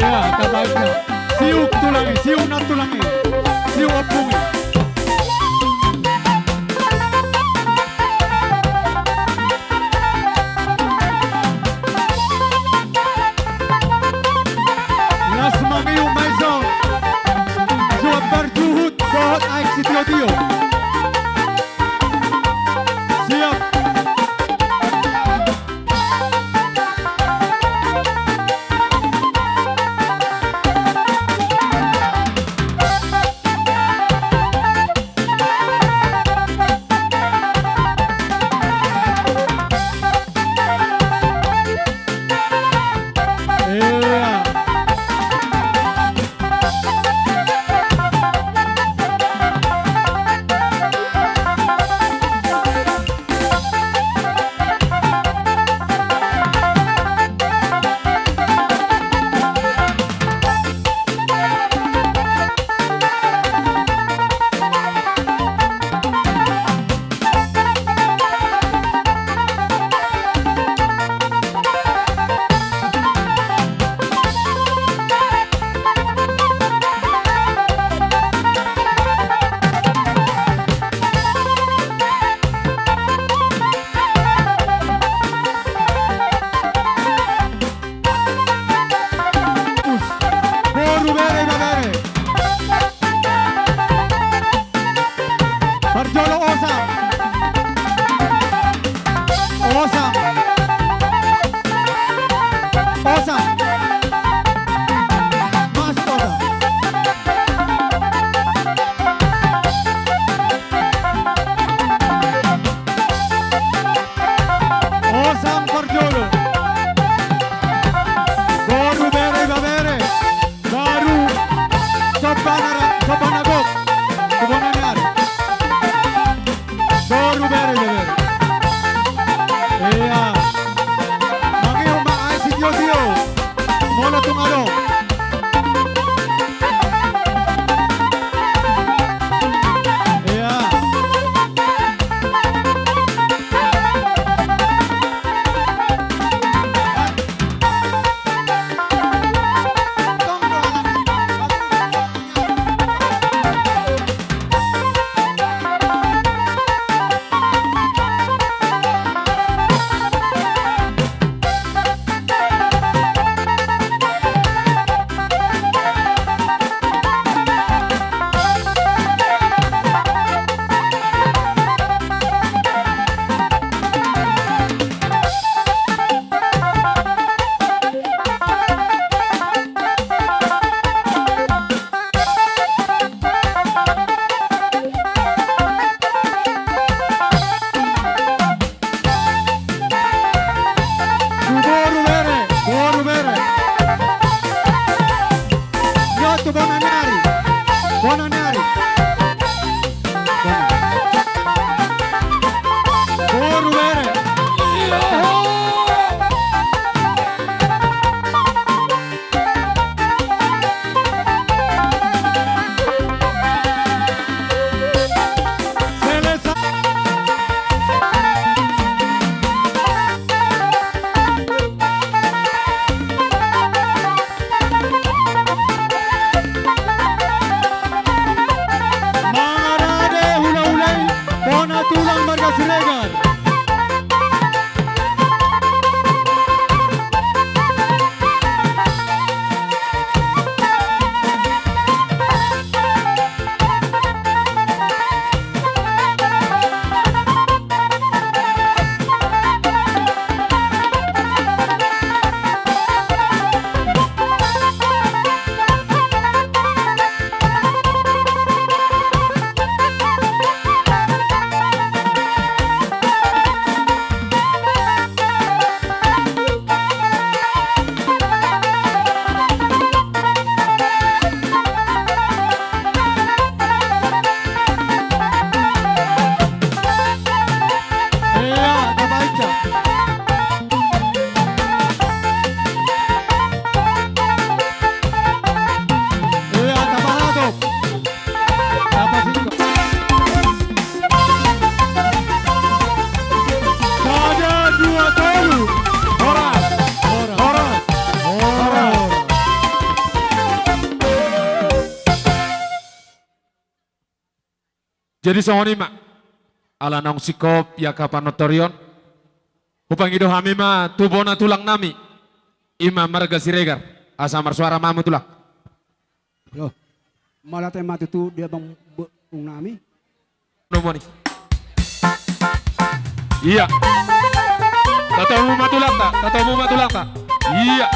Ia, tabaikna. Siuk tulang i, siuk nantulang i, siuk ompung i. Las mangiuk ma i jo. Juan Barjuhut dohot Aek Sitiotio. Siap. Boru, bere, ibebere. Parjolo Osang. Osang. Osang. Mas Osang. Osang parjolo. Boru, bere, ibebere. Baru. Sombana ra-, sombana gok. Sombana ni ari. Boru, bere, ibebere. Ia. Mangiuk ma Aek Sitiotio. Molo tung adong. Ia. Tu boru, bere, boru, bere. Ia tu bona ni ari. Bona ni ari. Bona. Boru, bere. Mangarade hulahula i, bona tulang marga Siregar. Jadi songon i ma, ala naung singkop i angka panontorion, hupangido hami ma tu bona tulang nami, i ma marga Siregar, asa marsuara ma hamu tulang. Loh, mauliate ma tutu di abang be-, bung nami. Nomor ni. Ia. Tatamu ma tulangta, tatamu ma tulangta. Ia.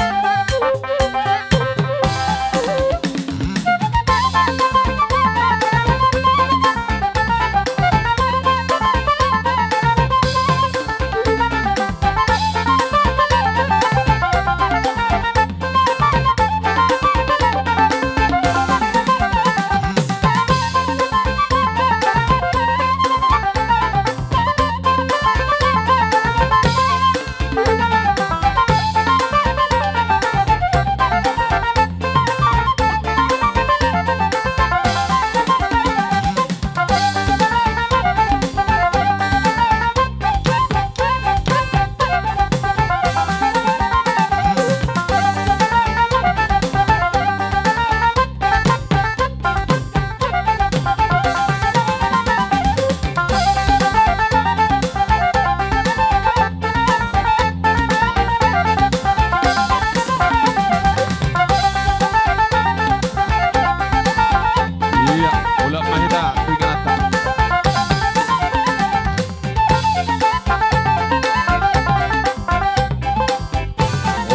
Ia, ulak ma hita tu ingananta.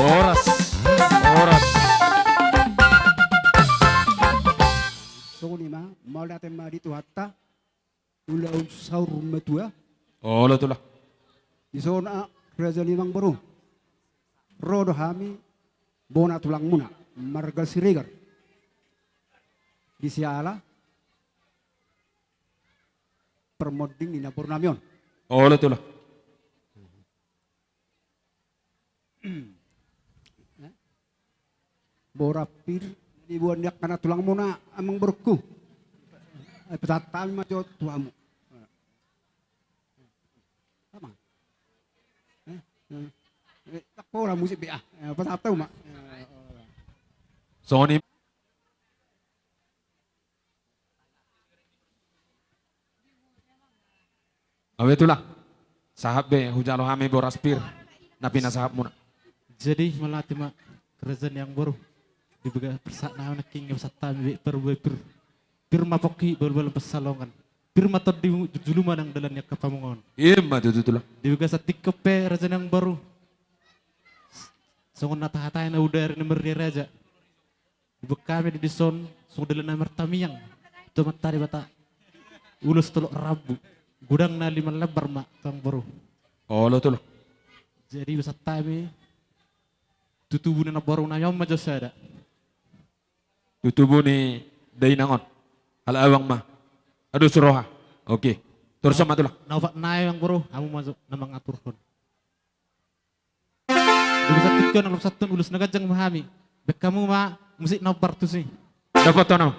Horas, horas. Songon i ma, mauliate ma di Tuhanta, ulaon saur matua. Olo tulang. Dison raja ni amangboru. Ro do hami bona tulangmuna, marga Siregar. Di siala parmonding ni namboru nami on. Olo tulang. Boras pir, diboan ni angka na tulangmuna, amangborungku. Ai, pasahat hami ma jo tu hamu. Apa? Eh, eh, eh, tak pola musik be, ah. Eh, pasahat hamu ma. Songon i. Awe tulang, sahat be hujalo hami boras pir na pinasahatmuna. Jadi mauliate ma raja ni amangboru, di bagasan parsahat nami nangkin, pasahat hami be parbue pir. Pir ma pongki, balbal pansalongan. Pir ma tondi, jujulu ma nang dalan ni angka pamunguan. I ma tutu tulang. Di bagasan tingki on pe raja ni amangboru, songon na tahatai na uda ari na marria raja. Dibuat hami do dison songon dalan na martamiang tu Amanta Debata. Ulos Tolok Rambu, godang na lima lembar ma, amangboru. Olo tulang. Jadi pasahat hami tu tubu ni namboru nami on ma jo sada. Tu tubu ni dainang on. Ala abang ma. Aduh, suroha. Oke. Torus ma tulang. Na opat nai, amangboru, hamu ma jo na mangaturhon. Di bagasan tingki on, na langsung ulos na ganjang ma hami. Baen hamu ma musik na partusi. Dapothon ma.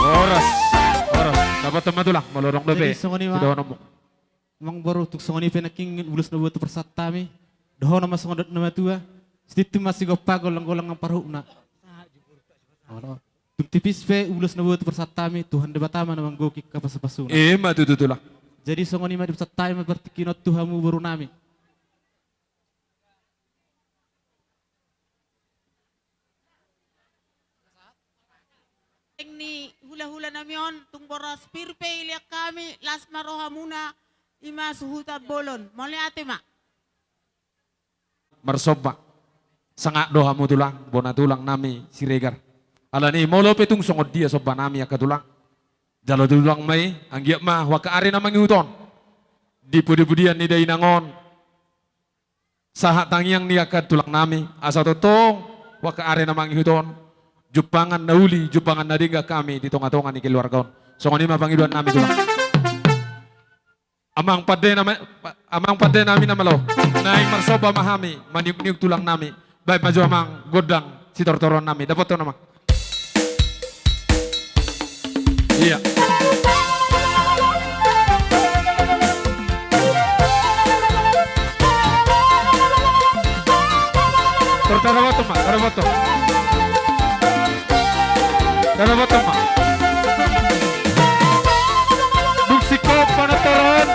Horas, horas. Dapothon ma tulang, molo adong dope. Jadi songon i ma. Sudah honomu. Amangboru, tung songon i pe nangkin ulos na boi tu parsahat nami. Dohonon ma songon dok na matua. Sitintin ma sigompa, golanggolang ma parhutna. Olo. Tung tipis pe ulos na boi tu parsahat nami, Tuhan Debata ma na manggohi angka pasupasuna. I ma tutu tulang. Jadi songon i ma dipasahat hami ma partingkian on tu hamu boru nami. Ni hulahula nami on, tung boras pir pe ilean hami, las ma rohamuna, i ma suhuton bolon. Mauliate ma. Marsomba. Sangap do hamu tulang, bona tulang nami Siregar. Alani molo pe tung songon dia somba nami angka tulang, jalo tulang ma i, anggiat ma tu angka ari na mangihut on di pudipudian ni dainang on, sahat tangiang ni angka tulang nami, asa tongtong tu angka ari na mangihut on jumpangan na uli, jumpangan na denggan hami di tongatonga ni keluarga on. Songon i ma pangidoan nami tulang. Amang pande nami, amang pande nami na malo. Naeng marsomba ma hami, maniupniup tulang nami. Baen ma jo amang gondang sitortoron nami. Dapothon amang. Ia. Tor, tar dapothon ma, tar dapothon. Tar dapothon ma. Dung singkop panortoron,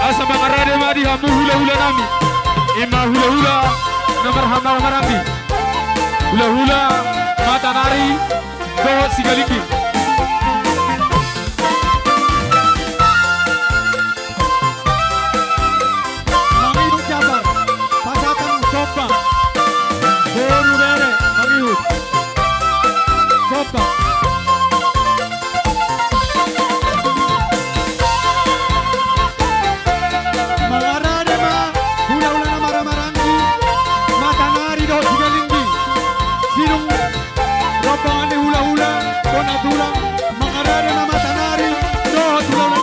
asa mangarade ma di hamu hulahula nami. I ma hulahula na marhaha maranggi, hulahula Matanari dohot Sigalingging. Mangihut Jabar, pasahat somba. Boru bere, mangihut. Somba. Mangarade ma hulahula na marhaha maranggi, Matanari dohot Sigalingging. Sidung rombongan ni hulahula, bona tulang, mangarade ma Matanari dohot hulahula.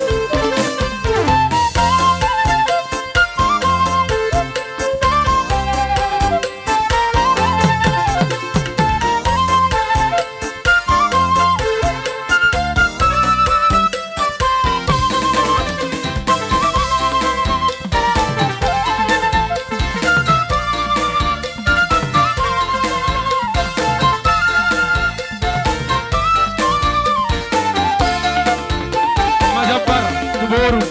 Majampar tu boru.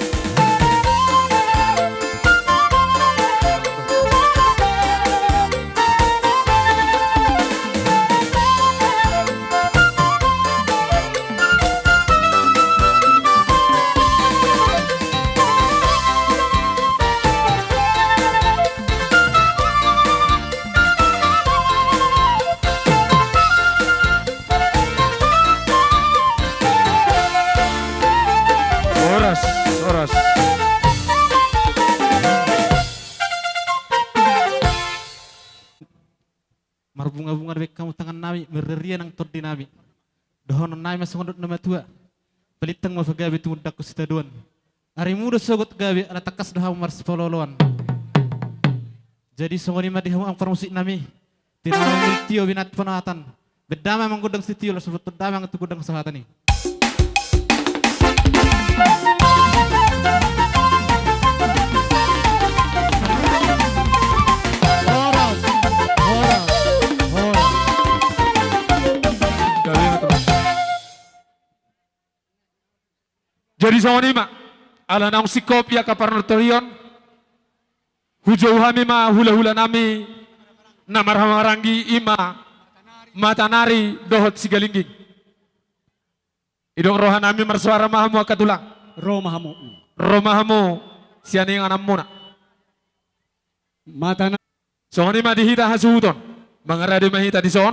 Horas, horas. Marbungabunga do baen hamu tangan nami, marriria nang tondi nami. Dohonon nami ma songon dok ni na matua. Palintang ma pagabe tumundalhon sitadoan. Arimu do sogot gabe ala tangkas do hamu marsipaolooloan. Jadi songon i ma di hamu amang parmusik nami. Tinamu tio binat panahatan. Baen damang gondang sitio, laos pasahaton damang tu gondang sahatan i. Horas, horas, horas. Jadi songon i ma, ala naung singkop i angka panortorion, hujou hami ma hulahula nami na marhaha maranggi, i ma Matanari dohot Sigalingging. Didok roha nami marsoara ma hamu angka tulang. Ro ma hamu. Ro ma hamu sian ingananmuna. Matanari. Songon i ma di hita hasuhuton. Mangarade ma hita dison,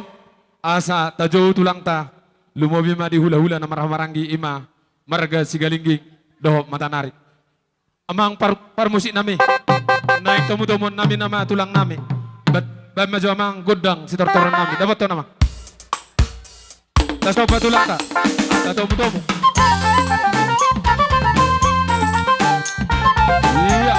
asa tajou tulangta, lumobi ma di hulahula na marhaha maranggi, i ma marga Sigalingging dohot Matanari. Amang par-, parmusik nami. Naeng tomutomuon nami nama tulang nami. Ba-, baen ma jo amang gondang sitortoron nami. Dapothon amang. Asa somba tulangta. Asa tomutomu. Ia.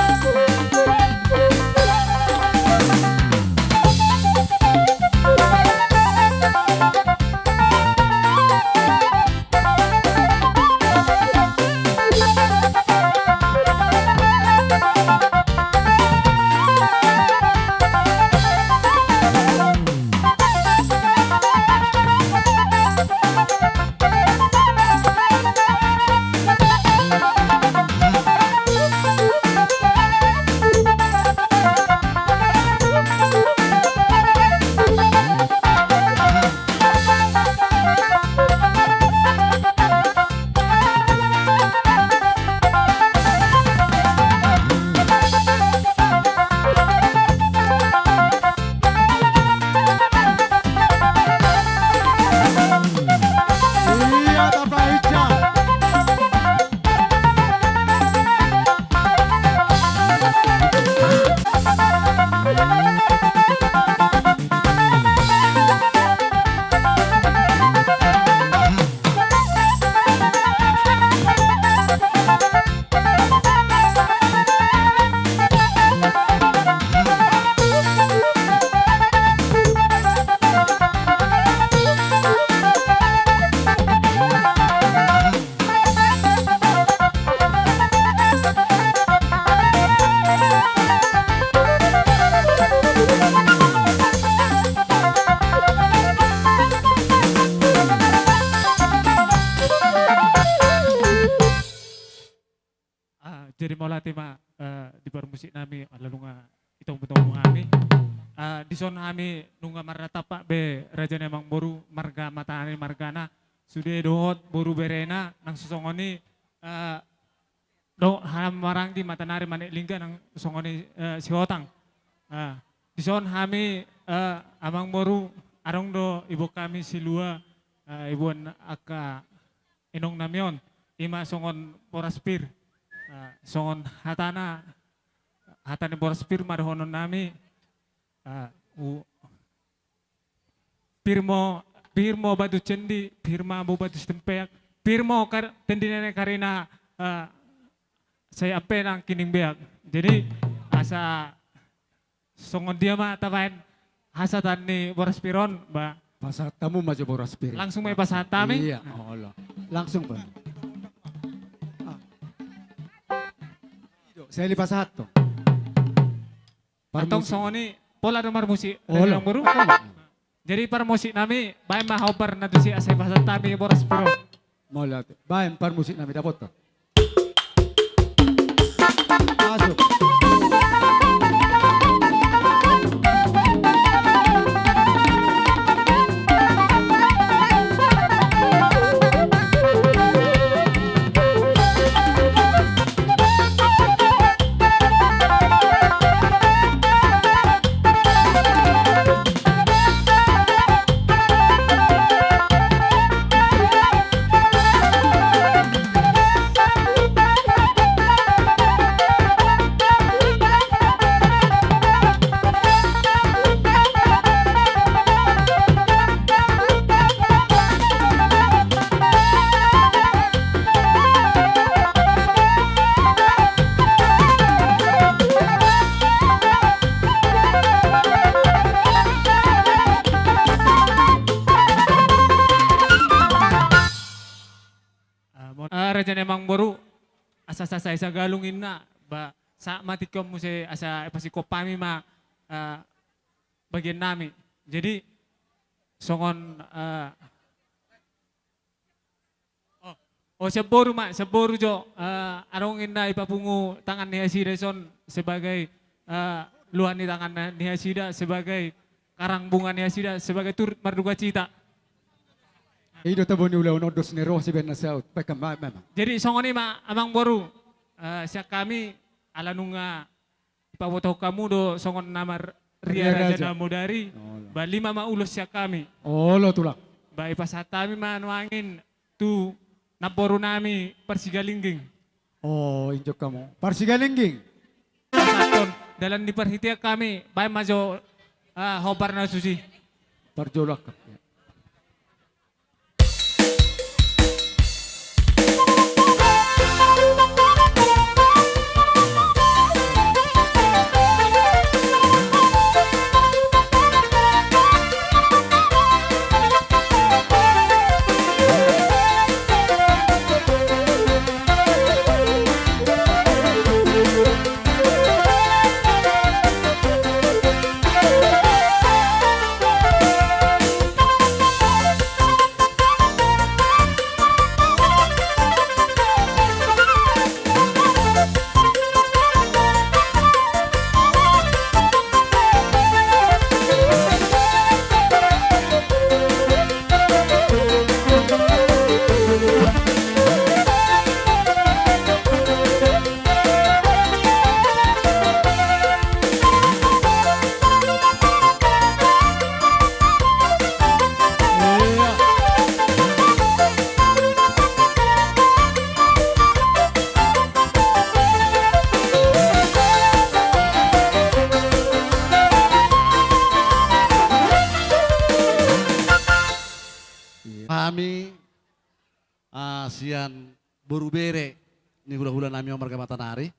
Mauliate ma, eh, di parmusik nami, ala nunga ditombu-tombu hami. Eh, dison hami nunga marnatampak be raja ni amangboru, marga Matanari margana, sude dohot boru berena, nang songon i, eh, do-, hamaranggi Matanari Manik Lingga nang songon i, eh, Sihotang. Eh, dison hami, eh, amangboru, adong do iboan hami silua, eh, iboan angka inong nami on, i ma songon boras pir. Eh, songon hatana, hata ni boras pir ma dohonon nami, eh, u-, pir ma, pir ma batu cendi, pir ma hamu batu sitempeak, pir ma kar-, tendi nai karina, eh, sai ampe nangkining beak. Jadi, asa songon dia ma tabaen hasahatan ni boras pir on, ba. Pasahat hamu ma jo boras pir. Langsung ma pasahat hami. Iya, olo. Langsung, Pak. Ah. Saya dipasahat tuh. Antong parmusik. Songon i, pola do marmusik. Olo. Jadi parmusik nami, baen ma hombar na tusi asa pasahat hami boras pir on. Mauliate. Baen parmusik nami, dapothon. Masuk. Ah, mo-, ah, raja ni amangboru, asa sasae sagalung inna, ba, sahat ma tingki on muse asa pasingkop hami ma, ah, bagian nami. Jadi, songon, ah, oh, oh, sian boru ma, sian boru jo, ah, adong inna ipapungu tangan ni hasida dison sebagai, ah, luahan ni tangan ni hasida sebagai karang bunga ni hasida sebagai turut mardukacita. I do tabo ni ulaon on dos ni roha sibaen na saut. Baik, ma-, memang. Jadi songon i ma amangboru, eh, sian hami ala nunga dipabotohon hamu do songon na marria raja na modari. Olo. Ba lima ma ulos sian hami. Olo, tulang. Ba dipasahat hami ma nuaeng tu namboru nami Parsigalingging. Oh, injok hamu. Parsigalingging. Pasahathon, dalan ni parhitean hami, baen ma jo, ah, hombar na tusi. Parjolo angka. Hami, ah, sian boru bere ni hulahula nami on marga Matanari.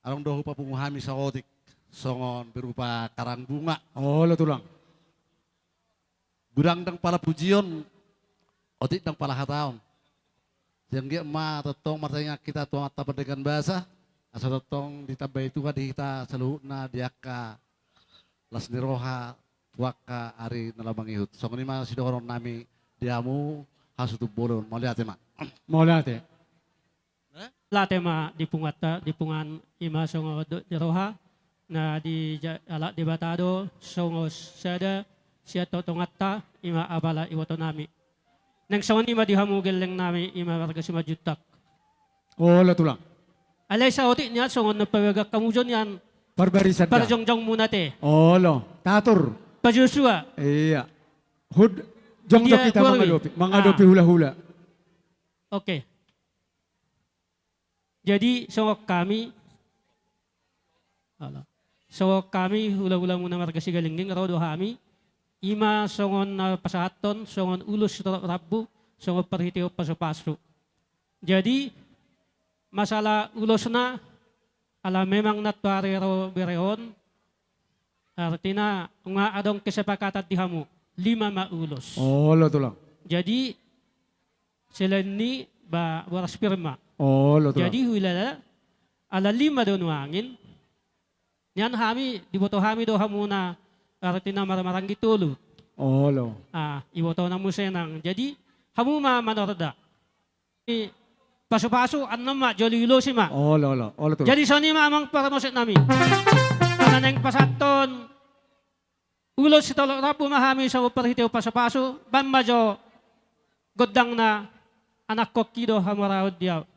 Adong do hupapungu hami saotik songon berupa karang bunga. Olo, tulang. Godang ndang pala pujion, otik ndang pala hataon. Sai anggiat ma tongtong martangiang hita tu Amanta Pardenggan Basa, asa tongtong ditambai Tuhan di hita saluhutna di angka las ni roha tu angka ari na laho mangihut. Songon i ma sidohonon nami di hamu hasuhuton bolon. Mauliate ma. Mauliate. Eh? Late ma di punguanta, di punguan i ma songon do-, di roha, na di ja-, alap Debata do songon sada sian tongtonganta, i ma apala ibotonami. Naeng songon i ma di hamu gellengnami, i ma marga Simanjuntak. Olo tulang. Alai saotik nian songon na pabaga hamu jo nian parbarisan da. Parjongjongmuna te. Olo, tatur. Pajosua. Iya. Hud, jongjong dia hita boru i. Mangadopi, mangadopi ah. Hula-hula. Oke. Jadi, songon hami, olo. Songon hami, hula-hulamuna marga Sigalingging, ro do hami, i ma songon na pasahathon, songon ulos sitorop rambu, songon parhitehon pasu-pasu. Jadi, masalah ulosna, ala memang nantoari ro bere on, artina, nunga adong kesepakatan di hamu, lima ma ulos. Olo tulang. Jadi, selain ni ba boras pir ma. Olo tulang. Jadi huilala ala lima do nuaeng. Nian hami, diboto hami do hamuna artina marhaha maranggi tolu. Olo. Ah, ibotona muse nang. Jadi hamu ma manorda. I pasu-pasu annon ma jolo iulosi ma. Olo, olo, olo tulang. Jadi songon i ma amang parmusiknami. Ala naeng pasahathon ulos sitorop rambu ma hami songon parhitehon pasu-pasu, baen ma jo gondangna, anakhonki do hamoraon di ahu.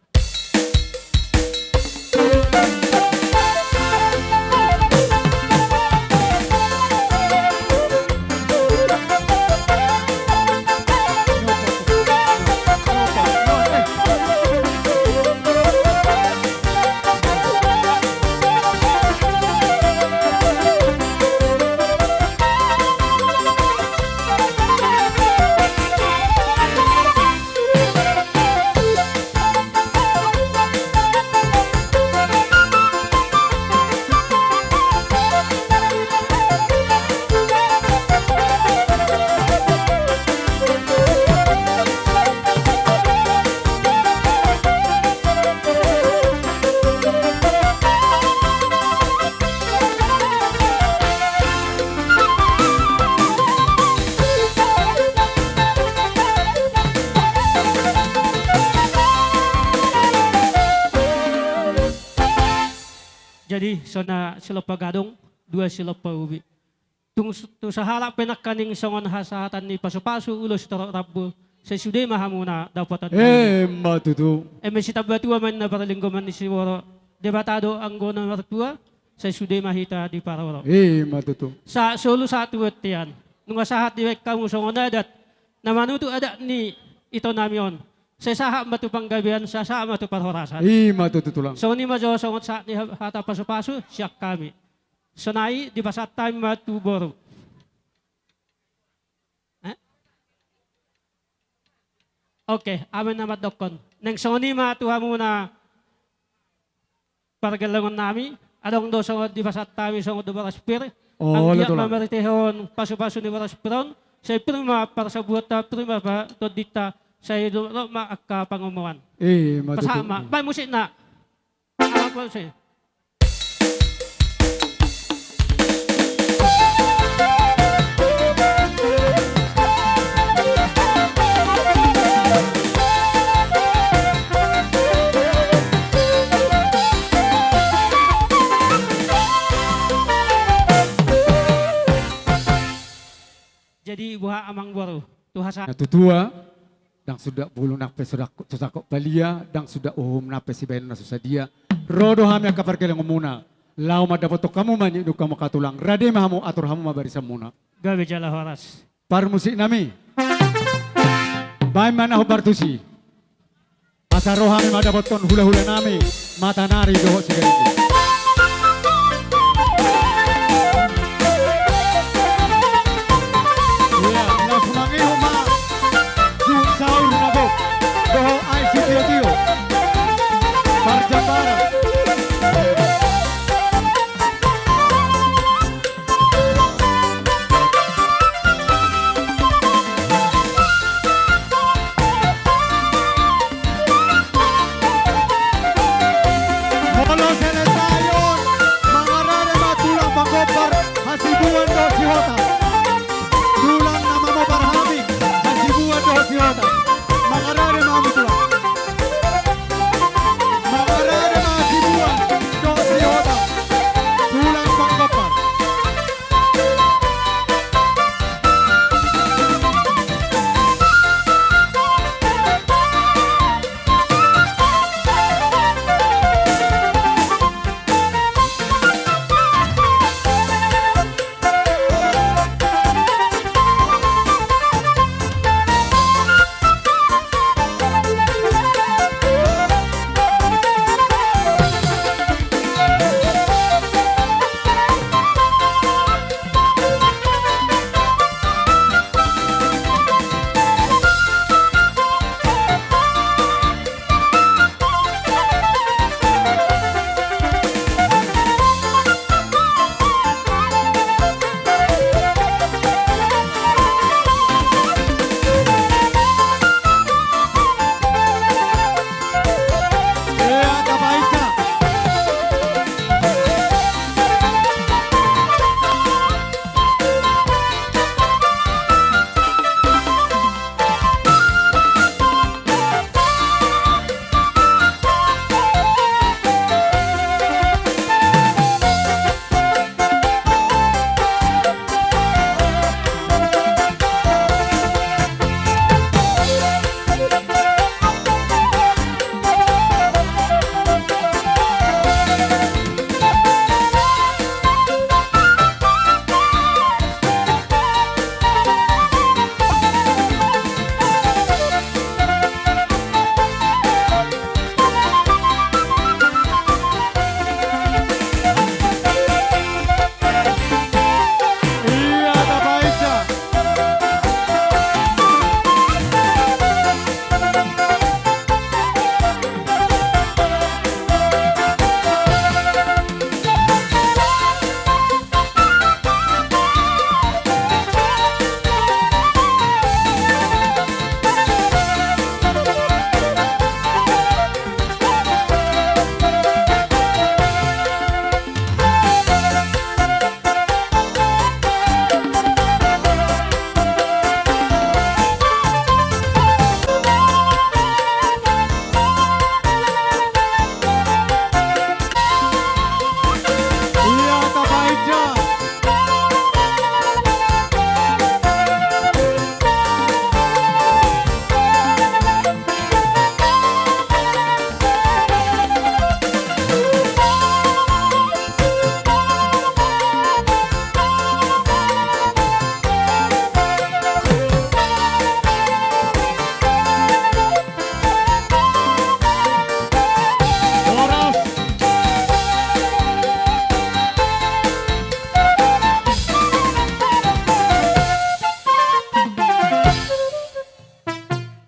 Jadi, songon na silompa gadong, dua silompa ubi. Tung s-, tu sahalak pe nangkaning songon hasahatan ni pasu-pasu ulos sitorop rambu, sai sude ma hamuna dapotan. Emma tutu. Eme sitamba tua ma inna parlinggoman ni siborok. Debata do anggo na martua, sai sude ma hita diparorot. Emma tutu. Sa-, solu sahat tu bontean. Nunga sahat dibaen hamu songon adat na manutu adat ni itonami on. Sai sahat ma tu panggabean, sai sahat ma tu parhorasan. Emma tutu tulang. Songon i ma jo songon sahat ni ha-, hata pasu-pasu sian hami. Sonai dipasahat hami ma tu boru. Eh? Oke, amen na mandokkon. Naeng songon i ma tu hamuna pargellengonnami, adong do songon dipasahat hami songon do boras pir. Oh, anggiat ma marhitehon pasu-pasu ni boras pir on, sai pir ma parsabuhonta, pir ma pa-, tondinta, sai do-, dohot ma angka pangomoan. Emma tutu. Pasahat ma, baen musikna. Apa sih? Jadi boha amang boru? Tu hasa- na tutua, ndang suda buluna pe so dako-, so dako palia, ndang suda uhumna pe sibahenonna so sadia. Ro do hami angka pargellengonmuna. Laho mandapothon hamu ma, nidok hamu angka tulang. Rade ma hamu, atur hamu ma barisanmuna. Gabe jala horas. Parmusiknami. Baen ma na hombar tusi. Asa ro hami mandapothon hula-hulanami, Matanari dohot Sigalingging. Iya, laos mangihut ma. Jung saur na gok. Dohot aek sitio-tio. Parjambaran. Molo selesai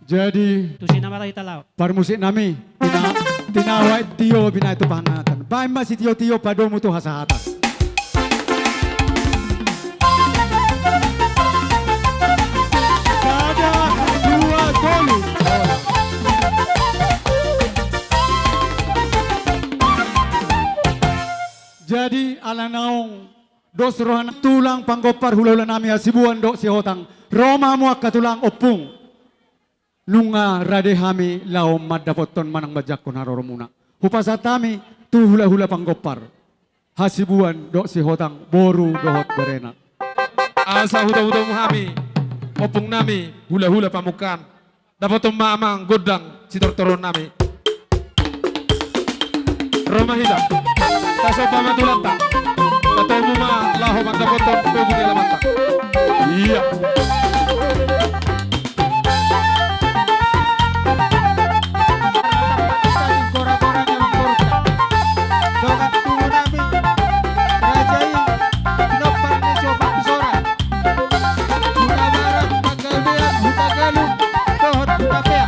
Jadi, tusi nama lagi talau. Parmusik nami, tina, tina wai tio bina itu pangatan. Baen ma sitio-tio padomu tu hasahatan. Sada, dua, tolu. Jadi, ala naung dos roha na tulang panggompar hula-hula nami Hasibuan dohot Sihotang. Ro ma hamu angka tulang ompung. Nunga rade hami laho mandapothon manang manjangkon haroromuna. Hupasahat hami tu hula-hula panggompar. Hasibuan dohot Sihotang, boru dohot berena. Asa huta-hutamu hami, ompung nami, hula-hula pamungkaan. Dapothon ma amang gondang sitortoron nami. Ro ma hita. Tasomba ma tulangta. Tatomu ma laho mandapothon togu ni alamanta. Ia. Dongan tubu nami, raja i, pinompar ni Siompat Pusoran. Hutabarat, Panggabean, Hutagalung, dohot Hutapea.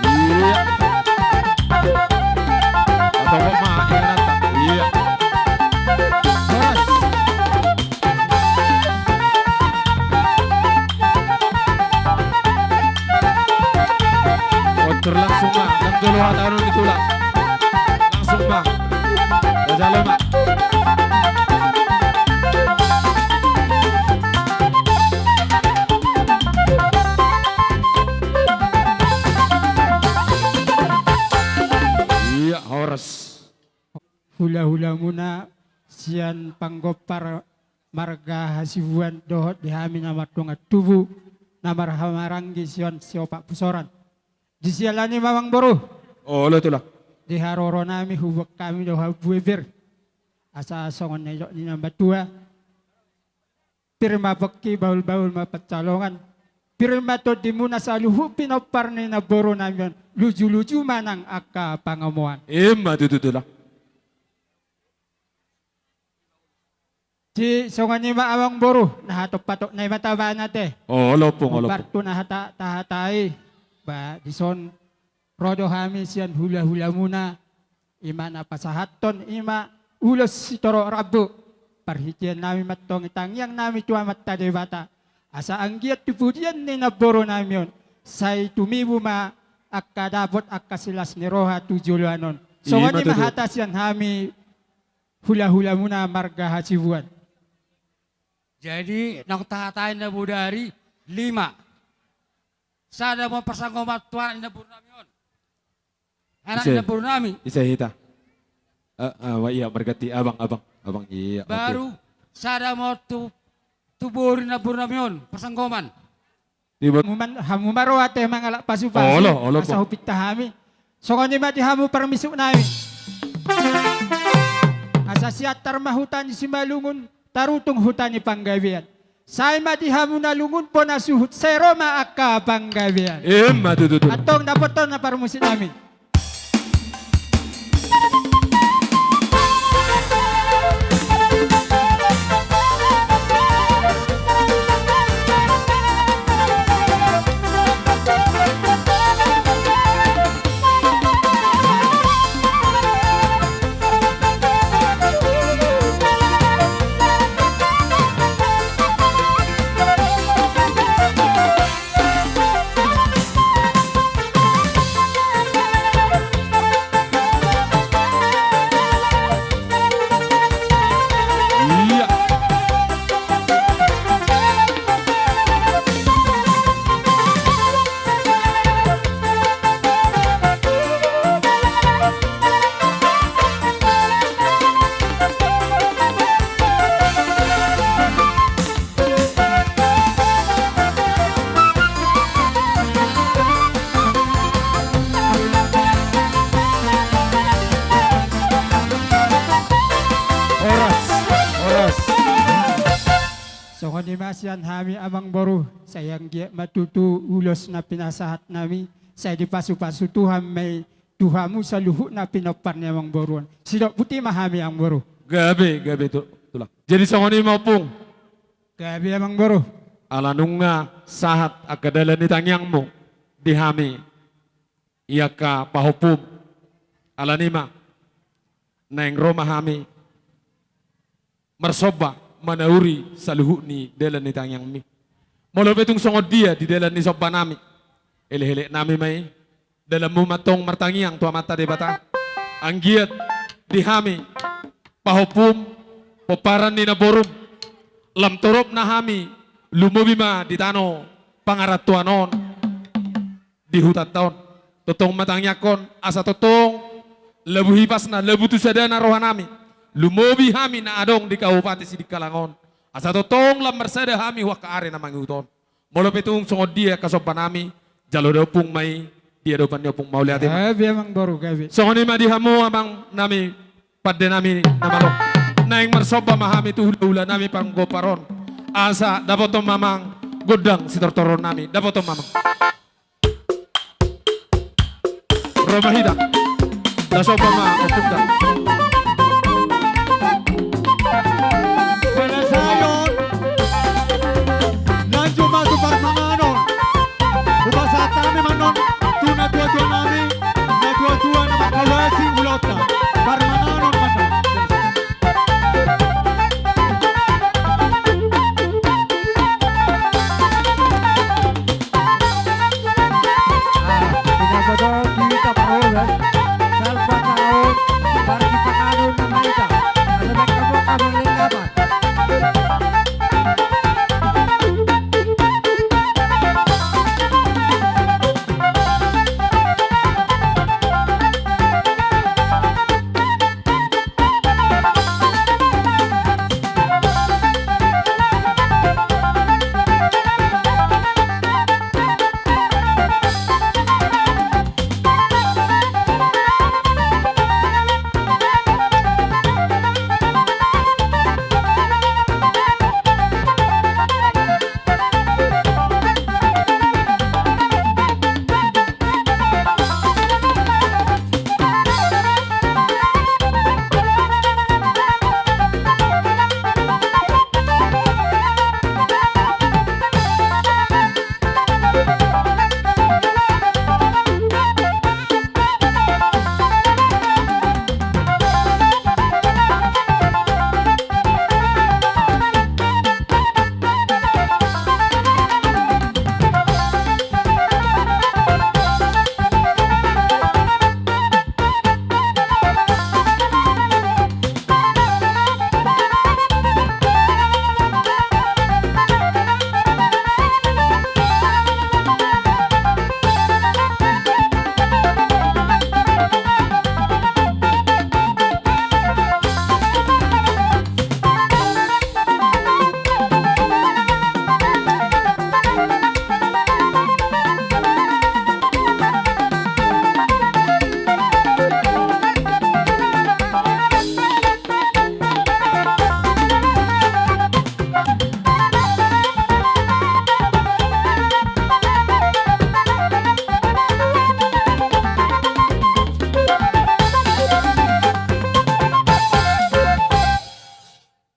Ia. Atau kok ma ingananta. Ia. Horas. Oncor langsung ma, nang jolo hata anu ni tulang. Langsung ma. Jajalo ma. Ia, horas. Hula-hulamuna sian panggompar marga Hasibuan dohot di hami na mardongan tubu, na marhahamaranggi sian Siompat Pusoran. Di siala ni i ma amang boru. Olo tulang. Di haroro nami huboan hami do hambue pir. Asa songon na nidok ni na matua. Pir ma pongki, bahul-bahul ma pansalongan. Pir ma tondimuna saluhut pinompar ni namboru nami on. Luju-luju ma nang angka pangomoan. Ima tutu tulang. Di songon i ma amang boru, na hatop-hatop na i ma taba ate. Olo ompung, olo ompung. Hombar tu na hata, tahatai, ba, dison ro do hami sian hula-hulamuna, i ma na pasahathon, i ma ulos sitorop rambu, parhitean nami ma antong tangiang nami tu Amanta Debata, asa anggiat tu pudian ni namboru nami on, sai tumibu ma angka dapot angka silas ni roha tu joloan on. Songon i ma tutu. Ima hata sian hami, hula-hulamuna marga Hasibuan. Jadi, naung tahatai na bodari, lima. Sada ma parsanggoman tu anak ni namboru nami on. Anak ni namboru nami. Ise hita? Eh, eh, wah, iya, berganti. Abang, abang, abang, iya, oke. Baru, sada ma tu, tu boru ni namboru nami on, parsanggoman. Di bo- Hamu man-, hamu ma ro ate mangalap pasu-pasu. Olo, olo, asa ompung. Hupinta hami. Songon i ma di hamu parmusik nami. Asa siantar ma huta ni Simalungun, tarutung huta ni Panggabean. Sai ma di hamu na lungun bona suhut, sai ro ma angka Panggabean. Ima tutu tulang. Antong dapothon ma parmusik nami. Di ma sian hami amangboru, sai anggiat ma tutu ulos na pinasahat nami, sai dipasupasu Tuhan ma i tu hamu saluhutna pinompar ni amangboru on. Sidok boti ma hami amangboru. Gabe, gabe tu, tulang. Jadi songon i ma ompung. Gabe amangboru. Ala nunga sahat angka dalan ni tangiangmu di hami, i angka pahompum. Ala ni ma naeng ro ma hami marsomba manauri saluhut ni dalan ni tangiangmi. Molo pe tung songon dia di dalan ni somba nami, elek-elek nami ma i, dalanmu ma tong martangiang tu Amanta Debata. Anggiat di hami pahompum, pomparan ni namborum, lam torop na hami lumobi ma di tano pangarantoan on, di hutanta on. Tongtong ma tangiangkon asa tongtong labu hipasna, labu tu sadana rohanami, lumobi hami na adong di Kabupaten Sidikalang on, asa tongtong lam marsada hami tu angka ari na mangihut on. Molo pe tung songon dia angka somba nami, jalo da ompung ma i di adopan ni Ompung Mauliate ma. Gabe amangboru, gabe. Songon i ma di hamu amang nami, pande nami na malo. Naeng marsomba ma hami tu hula-hula nami panggompar on, asa dapoton ma amang gondang sitortoron nami. Dapoton ma amang. Ro ma hita. Las opat ma ompungta. Selesai on. Lanjut ma tu parmanganon. Hupasahat hami ma annon tu natua-tua nami, natua-tua na mangkawasi ulaonta. Parmanganon ma annon.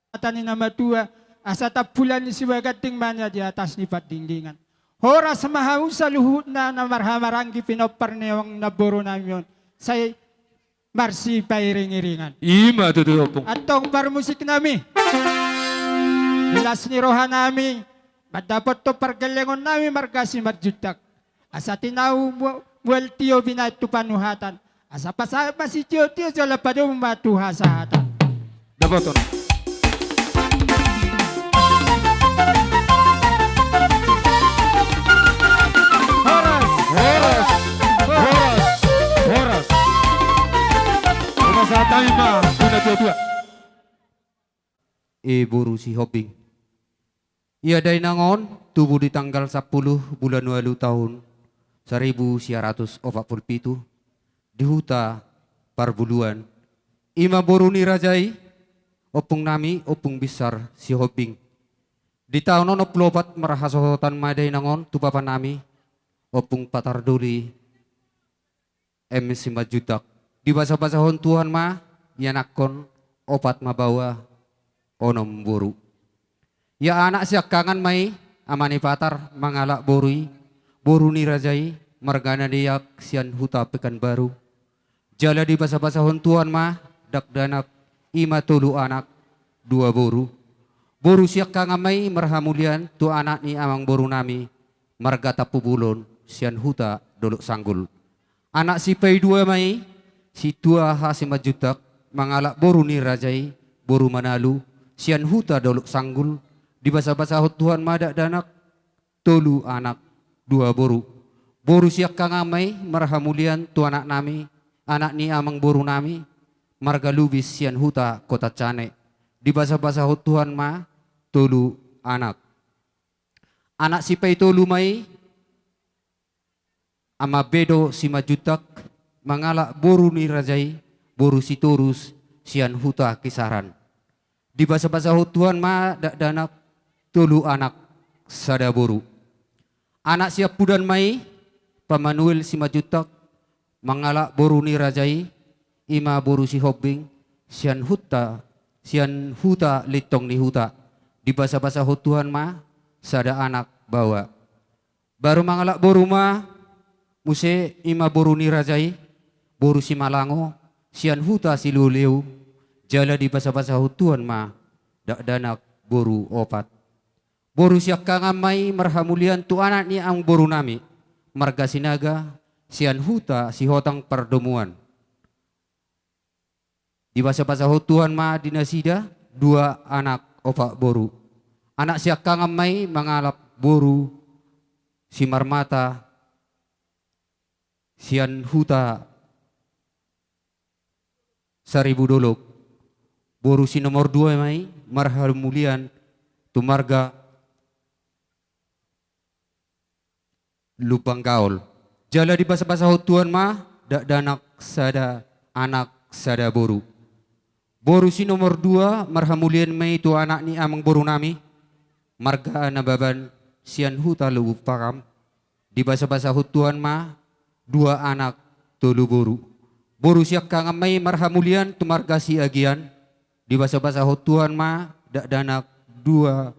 Hata ni na matua, asa tampulan ni Sibaganting ma na di atas ni Pandingdingan. Horas ma hamu saluhutna na marhahamaranggi pinompar ni amang namboru nami on. Sai marsipairing-iringan. I ma tutu ompung. Antong parmusik nami, di las ni roha nami, mandapothon pargellengon nami marga Simanjuntak. Asa tinau mu-, mual tio binahen tu panuhatan. Asa pasahat ma sitio-tio jala padomu ma tu hasahatan. Dapothon. Horas. Horas. Horas. Horas. Hupasahat hami ma tu natua-tua. I boru Sihombing. Ia dainang on tubu di tanggal sampulu bulan ualu taon saribu sia ratus opat pulu pitu di huta Parbuluan. I ma boru ni raja i, ompung nami, Ompung Binsar Sihombing. Di taon onom pulu opat marhasohotan ma dainang on tu bapa nami, Ompung Patar Doli M. Simanjuntak. Dibasabasahon Tuhan ma ianakkon, opat ma baoa, onom boru. Ia anak siangkangan ma i, ama ni Patar mangalap boru i, boru ni raja i, marga Nadiak sian huta Pekanbaru. Jala dibasabasahon Tuhan ma dakdanak, i ma tolu anak, dua boru. Boru siangkangan ma i marhamulian tu anak ni amangboru nami, marga Tampubolon sian huta Dolok Sanggul. Anak sipaidua ma i, si Tuaha Simanjuntak, mangalap boru ni raja i, boru Manalu, sian huta Dolok Sanggul. Dibasabasahon Tuhan ma dakdanak, tolu anak, dua boru. Boru siangkangan ma i marhamulian tu anak nami, anak ni amangboru nami, marga Lubis sian huta Kota Cane. Dibasabasahon Tuhan ma tolu anak. Anak sipaitolu ma i, ama Bedo Simanjuntak, mangalap boru ni raja i, boru Sitorus sian huta Kisaran. Dibasabasahon Tuhan ma dakdanak, tolu anak, sada boru. Anak siampudan ma i, Pa Manuel Simanjuntak, mangalap boru ni raja i, i ma boru Sihombing, sian huta, sian huta Lintong ni Huta. Dibasabasahon Tuhan ma sada anak, baoa. Baru mangalap boru ma muse, i ma boru ni raja i, boru Simalango, sian huta Silualeo. Jala dibasabasahon Tuhan ma dakdanak, boru opat. Boru siangkangan ma i marhamulian tu anak ni amangboru nami, marga Sinaga, sian huta Sihotang Pardomuan. Dibasabasahon Tuhan ma di nasida dua anak, opat boru. Anak siangkangan ma i mangalap boru Simarmata sian huta Saribu Dolok. Boru si nomor dua ma i marhamulian tu marga Lumban Gaol. Jala dibasabasahon Tuhan ma dakdanak, sada anak, sada boru. Boru si nomor dua marhamulian ma i tu anak ni amangboru nami, marga Nababan, sian huta Lubuk Pakam. Dibasabasahon Tuhan ma dua anak, tolu boru. Boru siangkangan ma i marhamulian tu marga Siagian. Dibasabasahon Tuhan ma dakdanak, dua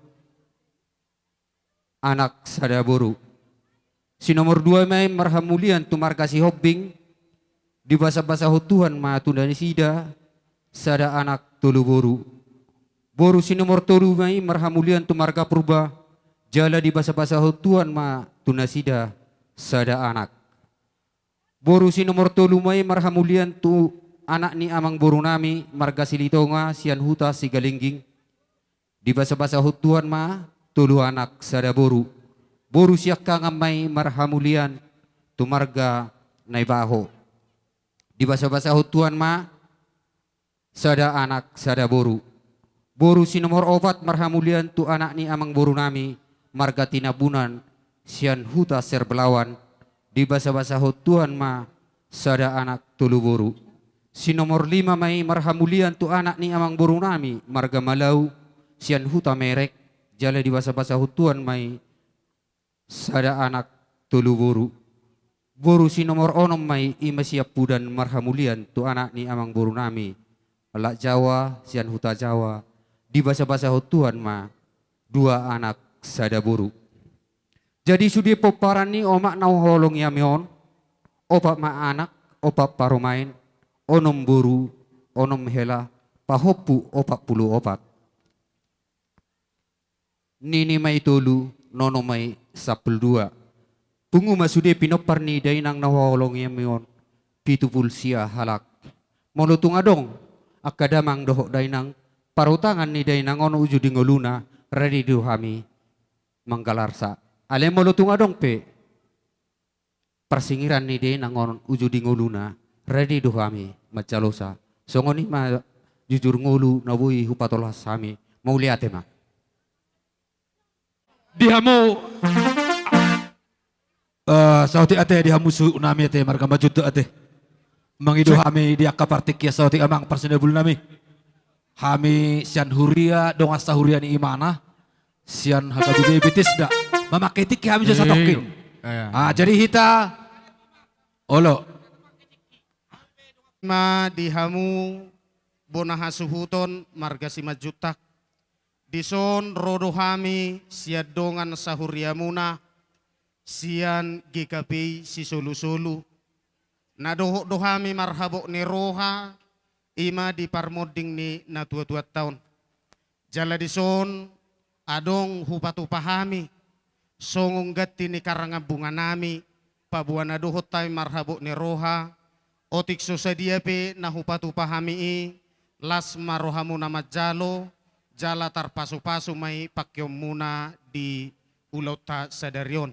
anak, sada boru. Si nomor dua ma i marhamulian tu marga Sihombing. Dibasabasahon Tuhan ma tu nasida sada anak, tolu boru. Boru si nomor tolu ma i marhamulian tu marga Purba. Jala dibasabasahon Tuhan ma tu nasida sada anak. Boru si nomor tolu ma i marhamulian tu anak ni amangboru nami, marga Silitonga, sian huta Sigalingging. Dibasabasahon Tuhan ma tolu anak, sada boru. Boru siangkangan ma i marhamulian tu marga Naibaho. Dibasabasahon Tuhan ma sada anak, sada boru. Boru si nomor opat marhamulian tu anak ni amangboru nami, marga Tinambunan, sian huta Serbelawan. Dibasabasahon Tuhan ma sada anak, tolu boru. Si nomor lima ma i marhamulian tu anak ni amangboru nami, marga Malau, sian huta Merek. Jala dibasabasahon Tuhan ma i sada anak, tolu boru. Boru si nomor onom ma i, i ma siampudan, marhamulian tu anak ni amangboru nami, halak Jawa, sian huta Jawa. Dibasabasahon Tuhan ma dua anak, sada boru. Jadi sude pomparan ni omak na huhaholongi hami on, opat ma anak, opat parumaen, onom boru, onom hela, pahompu opat pulu opat. Nini ma i tolu, nono ma i sampulu dua. Pungu ma sude pinompar ni dainang na huhaholongi hami on, pitu pulu sia halak. Molo tung adong angka damang dohot dainang, parutangan ni dainang on uju di ngoluna, rade do hami manggalarsa. Alai molo tung adong pe parsingiran ni dainang on uju di ngoluna, rade do hami manjalosa. Songon i ma jujur ngolu na boi hupatolhas hami. Mauliate ma. Di hamu, eh, saotik ate, di hamu suhut nami ate, marga Manjuntak ate. Mangido hami di angka partingkian saotik, amang parsinabul nami. Hami sian huria, dongan sahuria ni imana, sian H K B P Bethesda. Mamakai tingki hami jo satongkin. Ah, jadi hita olo. Ma di hamu bona hasuhuton marga Simanjuntak. Dison ro do hami sian dongan sahuriamuna sian G K P I Sisolusolu. Na dohot do hami marhabot ni roha, i ma di parmonding ni natuatuanta on. Jala dison adong hupatupa hami songon ganti ni karangambunganami, paboa na dohot hami marhabot ni roha, otik so sadia pe na hupatupa hami i, las ma rohamuna manjalo, jala tarpasupasu ma i pangkeonmuna di ulaonta sadari on.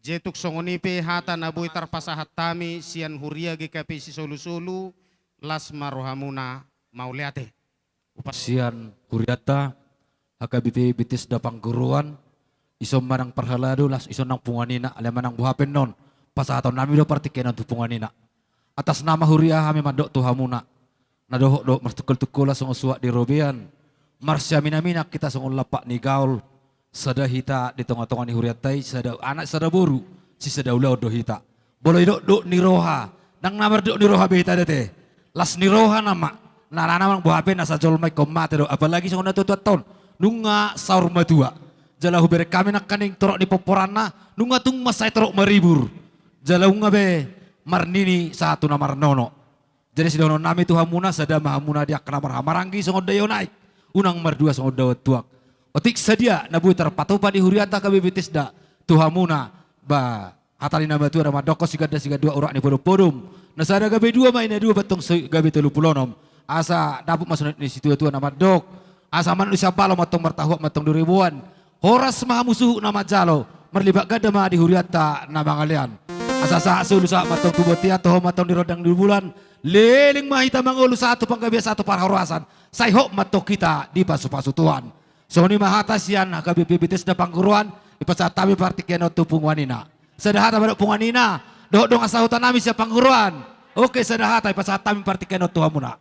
Jadi tung songon i pe hata na boi tarpasahat hami sian huria G K P Sisolusolu, las ma rohamuna, mauliate. Upa- sian hurianta H K B P Bethesda Pangguruan, ison ma nang parhalado, las ison nang punguan ina, alai manang boha pe annon, pasahatonnami do partingkian on tu punguan ina. Atas nama huria hami mandok tu hamuna, na dohot do martungkoltungkolan songon suhat di robean, marsiaminaminan hita songon lampak ni gaol, sada hita di tongatonga ni hurianta i, sada anak sada boru, sisada ulaon do hita. Molo didok dok ni roha, ndang na mardok ni roha be hita da ate. Las ni roha nama, na alana manang boha pe nasa jolma ingkon mate do, apalagi songon natuatuanta on, nunga saur matua. Jala hubereng hami nangkaning torop ni pomporanna, nunga tung mansai torop maribur. Jala nunga be marnini sahat tu na marnono. Jadi sidohononnami tu hamuna, sada ma hamuna di angka na marhahamaranggi songon daion aek, unang mardua songon daion tuak. Otik sadia na boi tarpatupa di hurianta H K B P Bethesda tu hamuna, ba hata ni na matua na mandokkon, siganda sigandua urat ni podompodom, na sada gabe dua ma i, na dua pe antong so gabe tolu pulu onom. Asa dapot ma songon ni situatua na mandok, asa manuk ni sambalo ma antong martahuak ma antong di ribuan. Horas ma hamu suhut na manjalo, marlipat ganda ma di hurianta na mangalean. Asa sahat solu sahat ma antong tu bontean, toho ma antong di rondang ni bulan, leleng ma hita mangolu sahat tu panggabean, sahat tu parhorasan, sai hot ma antong hita dipasupasu Tuhan. Songon i ma hata sian H K B P Bethesda Pangguruan, dipasahat hami partingkian on tu punguan ina. Sada hata ma dok punguan ina, dohot dongan sahutanami sian Pangguruan. Oke, sada hata dipasahat hami partingkian on tu hamuna.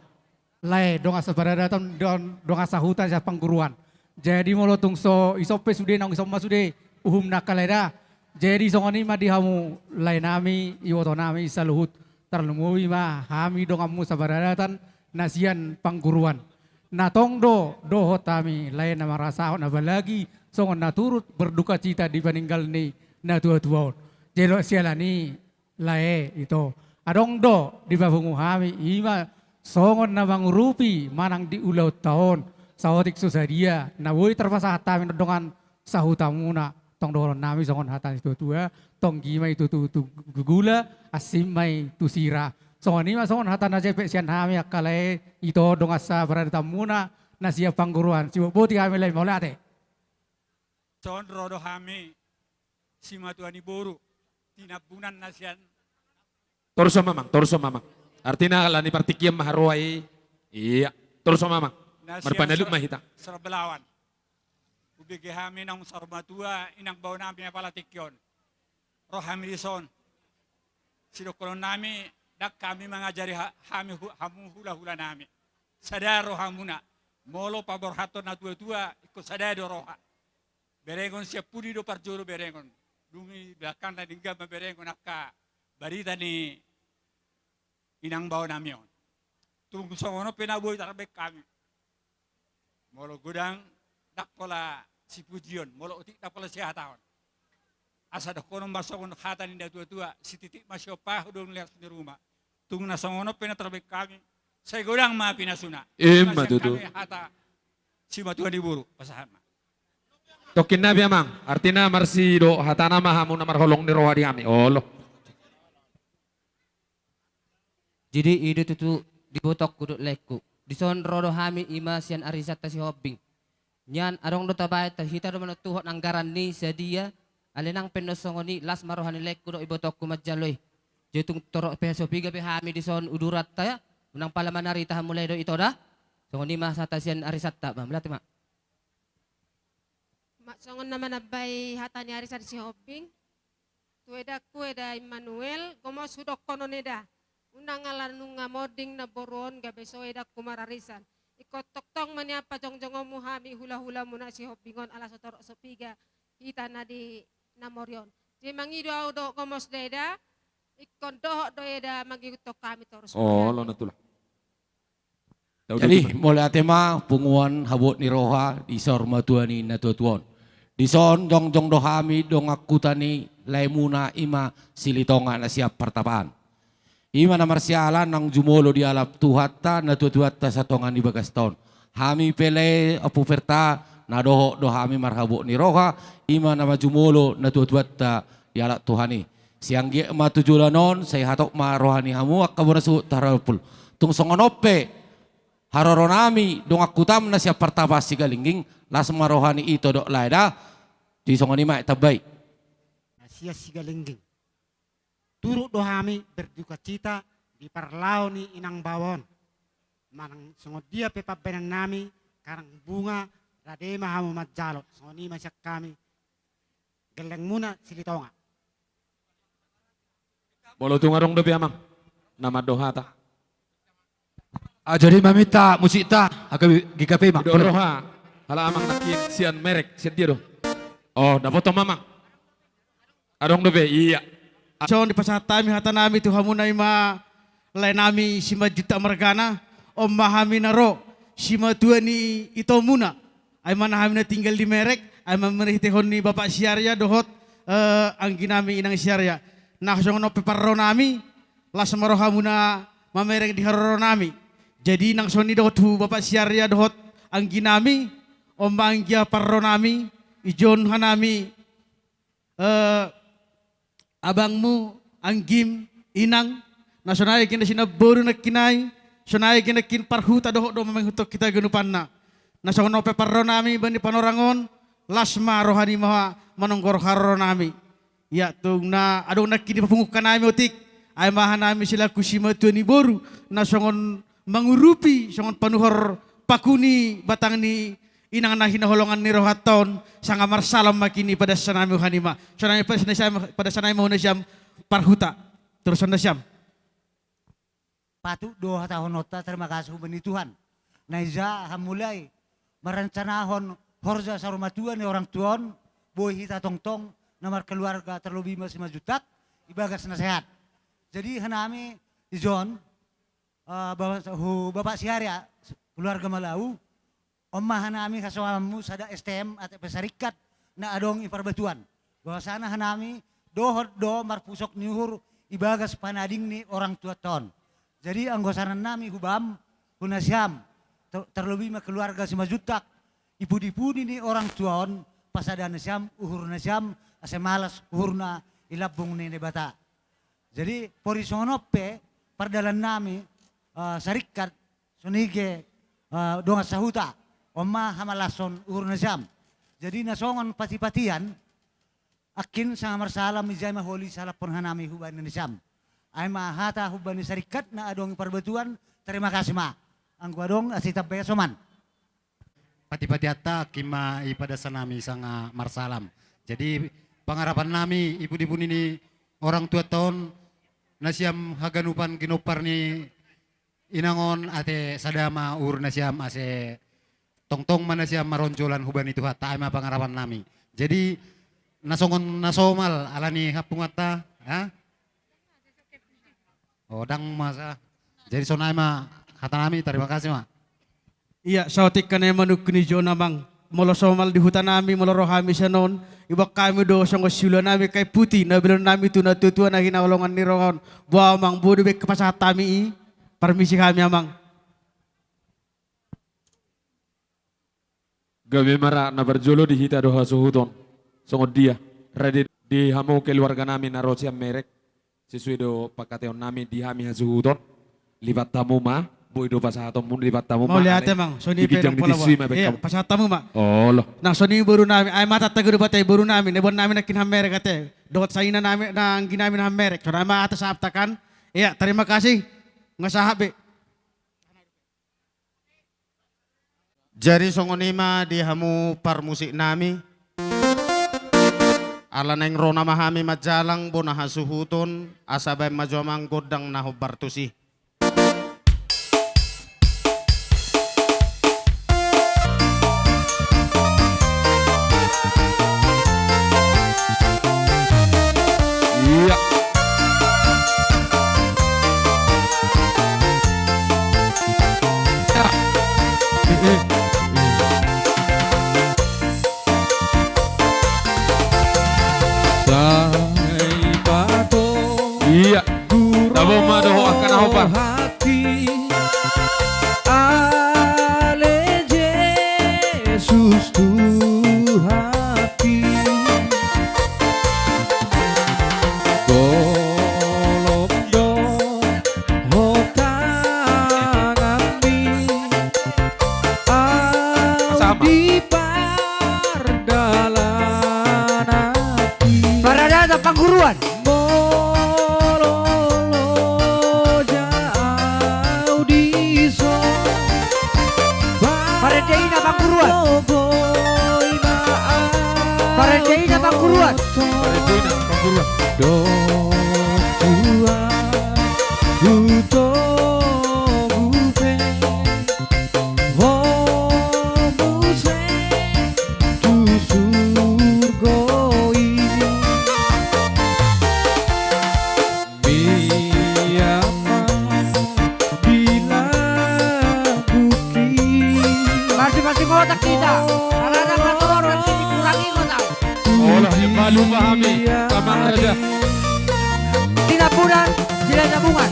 Lae, dongan saparadaton, don-, dongan sahuta sian Pangguruan. Jadi molo tung so, ison pe sude, naung ison ma sude uhumna, angka lae da. Jadi songon i ma di hamu laenami, ibotonami saluhut, tarlumobi ma hami donganmu saparadaton na sian Pangguruan. Na tong do dohot hami lae na marasahon, apalagi songon na turut berdukacita di paninggal ni natuatua on. Jadi siala ni i, lae, ito, adong do dipapungu hami, i ma songon na mangurupi manang di ulaonta on, saotik so sadia na boi tarpasahat hami dongan sahutamuna. Tong dohononnami songon hata ni situatua, tonggi ma i tu, tu, tu gula, ansim ma i tu sira. Songon i ma songon hata na jempek sian hami, angka lae, ito, dongan saparadatonmuna na sian Pangguruan. Sibotboti hami, lae, mauliate. Son ro do hami simatua ni boru, tinambunan na sian. Torus ma amang, torus ma amang. Artina ala ni partingkian ma haroa i. Ia, torus ma amang. Na sian Marpanalut Sor-, ma hita. Sorbelawan. Hubege hami naung saur matua inang baonami apala tingki on. Ro hami dison. Sidohononnami, ndang hami mangajari ha-, hami hu-, hamu hulahulanami. Sada rohamuna. Molo paborhathon natuatua, ingkon sada do roha. Berengon sian pudi do parjolo berengon. Dung i belakangna denggan ma berengon angka barita ni inang baonami on. Tung songon on pe na boi tarbaen hami. Molo godang, ndang pola sipujion, molo otik, ndang pola sihataon. Asa dohonon ma songon hata ni natuatua, sititik ma siompa, hudon lias ni ruma. Tung na songon on pe na tarbaen hami, sai godang ma pinasuna. Ima tutu. Hata simatua ni boru, pasahat ma. Tongkin nami amang, artina marsi do hatana ma hamu na marholong ni roha di hami. Olo. Jadi i do tutu di ibotongku dohot laengku. Dison ro do hami, i ma sian arisanta Sihombing. Nian adong do tabaen, hita do manontuhon anggaran ni sadia, alai nang pe annon songon i, las ma roha ni laengku dohot ibotongku manjalo i. Jadi tung torop pe so piga pe hami dison uduranta, unang pala manarita hamu lae dohot ito da. Songon i ma hata sian arisanta, ba, mauliate ma. Ma songon na manambai hata ni arisan Sihombing. Tu edangku, eda Immanuel, gomos hudohonon eda. Unang ala nunga monding namboru on gabe so edangku mararisan. Ingkon tongtong ma nian pajongjongonmu hami hulahulamuna sihombing on ala so torop so piga hita na di na mori on. Jadi mangido au do gomos da eda, ingkon dohot do eda mangihuthon hami torus. Olo, na tulang. Jadi mauliate ma punguan habot ni roha di saur matua ni natuatua on. Dison jongjong do hami dongan huta ni laemuna i ma Silitonga na sian Partapaan. I ma na marsiala naung jumolo dialap Tuhanta natuatuanta satonga ni bagasta on. Hami pe lae ompu Perta na dohot do hami marhabot ni roha, i ma na manjumolo natuatuanta dialap Tuhan i. Sai anggiat ma tu joloan on sai hatop ma roha ni hamu angka bona suhut tarapul. Tung songon on pe haroronami dongan hutam na sian Partapaan Sigalingging, las ma roha ni ito dohot lae da. Di songon i ma, tambai. Na sian Sigalingging. Turut do hami berdukacita di parlao ni inang bao on. Manang songon dia pe pambahenannami, karang bunga, rade ma hamu manjalo, songon i ma sian hami, gellengmuna Silitonga. Molo tung adong dope amang na mandok hata. Ah, jadi maminta musikta, angka G K P ma. Didok roha, halak amang nangkin sian merek, sian dia do. Oh, dapothon ma amang. Adong dope, ia. Dison dipasahat hami hatanami tu hamuna i ma laenami Simanjuntak margana, on ma hami na ro, simatua ni itomuna. Ai ma na hami na tinggal di merek, ai ma marhitehon ni Bapak Siaria dohot, eh, angginami inang Siaria. Na songon on pe parronami, las ma rohamuna mamereng di haroronami. Jadi nang songon i dohot tu Bapak Siaria dohot angginami, on ma anggia parronami, ijon hanami, eh, abangmu, anggim, inang, na sonai gena sinamboru nangkin ai, sonai gena nangkin parhuta dohot do mangihuthon hita ganupanna. Na songon on pe parronami bani panorang on, las ma roha ni maha manonggor haroronami. Ia tung na adong nangkin di papunguhon hanami otik, ai ma hanami selaku simatua ni boru, na songon mangurupi songon panuhor paku ni batang ni inang na hinaholongan ni rohanta on, sanga marsalam ma nangkin i padas hanami hu hanima. Sonai padas hanami, padas hanami ma hu nasiam parhuta. Torus hu nasiam. Patut do hatahononta terima kasih hubani Tuhan. Na ija hamu lae marancanahon horja saur matua ni orang tua on, boi hita tongtong na markeluarga terlebih ma Simanjuntak, ibagas na sehat. Jadi hanami ijon, eh, bapak, hu, Bapak Siaria, keluarga Malau, on ma hanami hasomalmu sada S T M ate pe saringkat na adong i parbatuan. Bahwasana hanami dohot do marpusok ni uhur ibagas panading ni orang tuanta on. Jadi anggo saranami hubam, hu nasiam, ter-, terlebih ma keluarga Simanjuntak, ipudipudi ni orang tua on, pasada nasiam uhur nasiam, ase malas uhurna i lambung ni Debata. Jadi pori songon on pe pardalannami, eh, saringkat songon i ge, eh, dongan sahuta, on ma hamalashon uhur nasiam. Jadi na songon patipatian, nangkin sanga marsalam ijai ma holi salaphon hanami hubani nasiam. Ai ma hata hubani saringkat na adong i parbatuan, terima kasih ma. Anggo adong asa itambai hasoman. Patipatianta nangkin ma i padas hanami sanga marsalam. Jadi pangarapannami ipudipudi ni orang tuanta on, nasiam haganupan ginompar ni inang on ate sada ma uhur nasiam ase tongtong ma nasiam maronjolan hubani Tuhanta, ai ma pangarapannami. Jadi na songon na somal ala ni hampunganta, ha? O, ndang masa. Jadi sonai ma hatanami, terima kasih ma. Ia, saotik hami manungkun ijon amang. Molo somal di hutanami, molo ro hami sian on, iboan hami do songon siulaonnami kain puti na belonnami tu natuatua na hinaholongan ni roha on. Boa amang, boi do be pasahat hami i, parmisi hami amang. Gabe ma ra na parjolo di hita do hasuhuton. Songon dia, rade di hamu keluarganami na ro sian merek, sesuai do pangkataionnami di hami hasuhuton. Lipat hamu ma, boi do pasahatonmu, lipat hamu ma. Mauliate amang, songon i pe ginjang di pola tisui ma. Ia, pasahat hamu ma. Olo. Nang songon i borunami, ai ma tata guru batai borunami, na iboannami nangkin hammerek ate. Dohot sainanami, na angginami na hammerek. Songon i ma hata sahatna kan. Ia, terima kasih. Nga sahat be. Jadi songon i ma di hamu parmusiknami. Ala naeng ro nama hami manjalang bona hasuhuton, asa baen ma jo amang gondang na hombar tusi. Sai pato. Iya. Tabo ma dohot angka na hombar. Rohangki, ale Jesus Tuhanki. Tolong dohot tanganmi. Au di pardalananki. Paradaton pangguruan. Molo loja au dison. Parendeina pangguruan. Parendeina pangguruan. Parendeina pangguruan. Dong tuan, hutogu pe ho muse tu surgo i. Mian ma di lambungki. Masing-masing otak hita. Ala na matoron na sini kurangi otak. Olo, balu ma hami, Amang Raja. Tinambunan, Silahisabungan.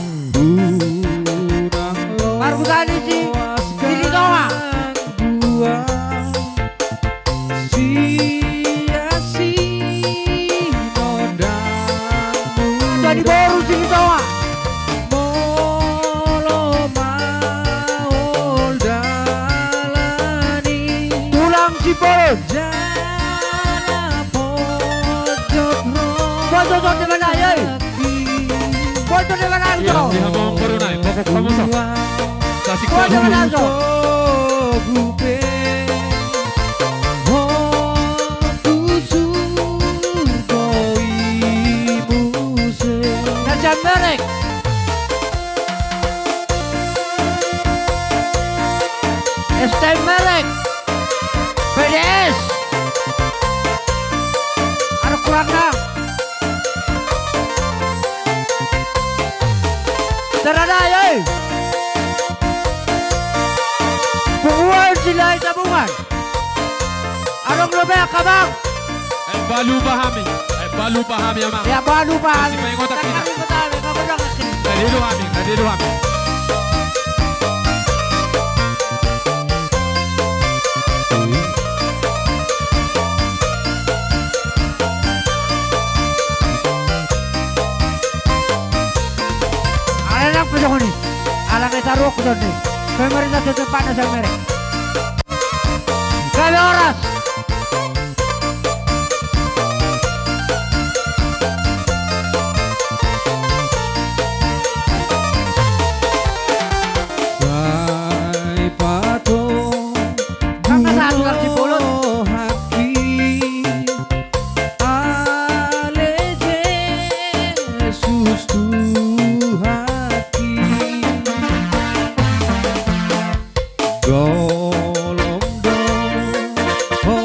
Marhutani si Silitonga. Jadi boru Silitonga. Molo maol dalan i. Tulang Simbolon. Jala pojok ro. Pojok ro di mana, yoi? Pojok di mana, iya, yo? Di hambaon boru nai, pokok pamusa. Kasih pojok di mana, yo? Ho tu surgo i muse. Raja Merek. S T M Merek. P D S. Ada kurangna. Terada, yoi. Punguan Silahisabungan. Adong dope angka bang. Eh, balu ma hami. Eh, balu ma hami, Amang. Ya, balu ma hami. Masih main otak kita. Kan hami kota, hami kota, hami. Tadi lu hami, tadi lu hami. Ala nang pajongon i. Ala nang taruhon i. Pemerintah tutup panas yang merek. Gabe horas. Sai pato. Angka satu lagi bolon. Rohangki, ale Jesus Tuhanki. Tolong dohot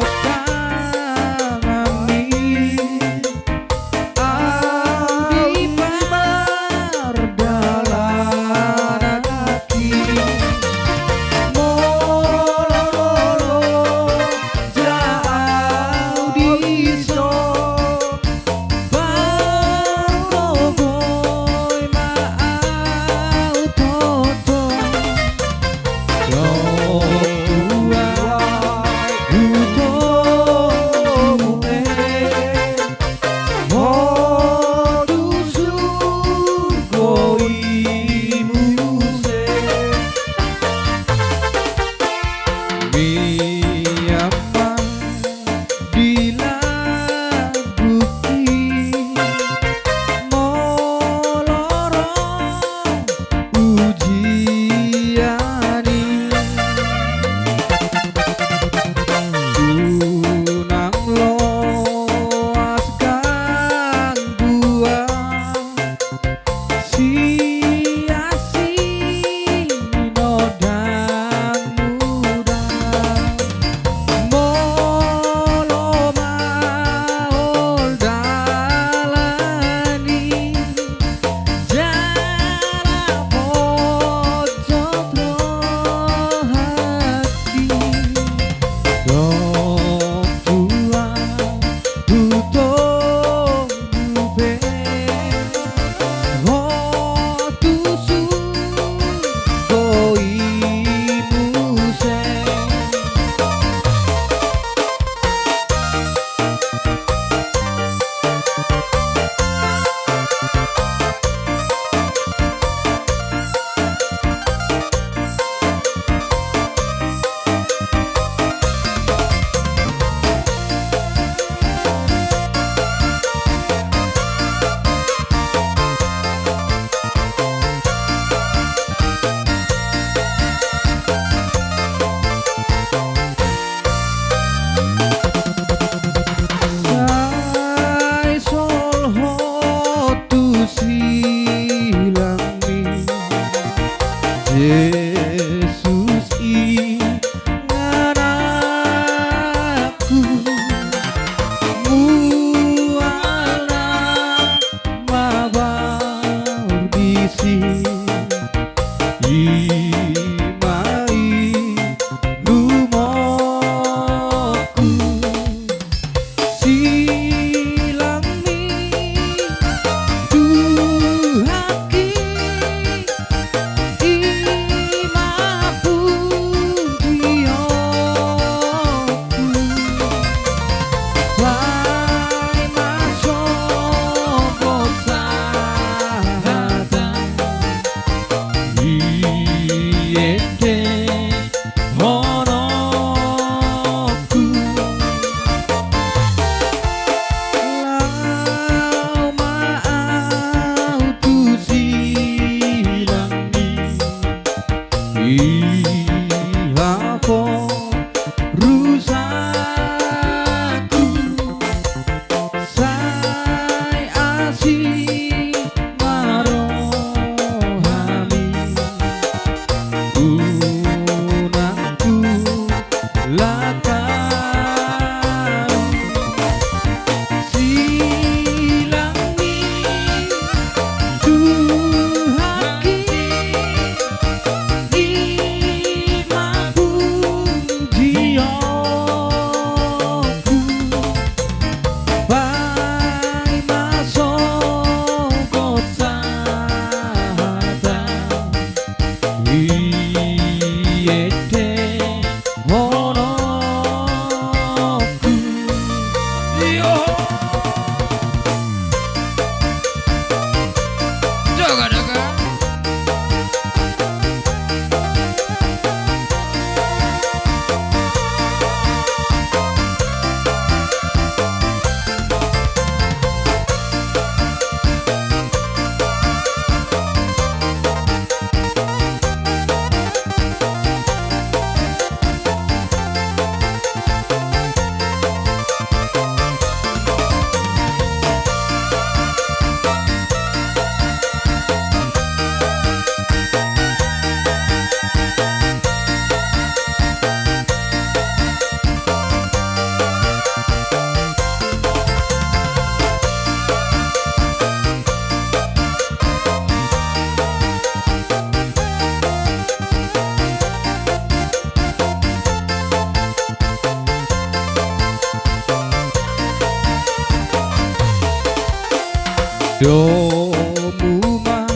Domu ma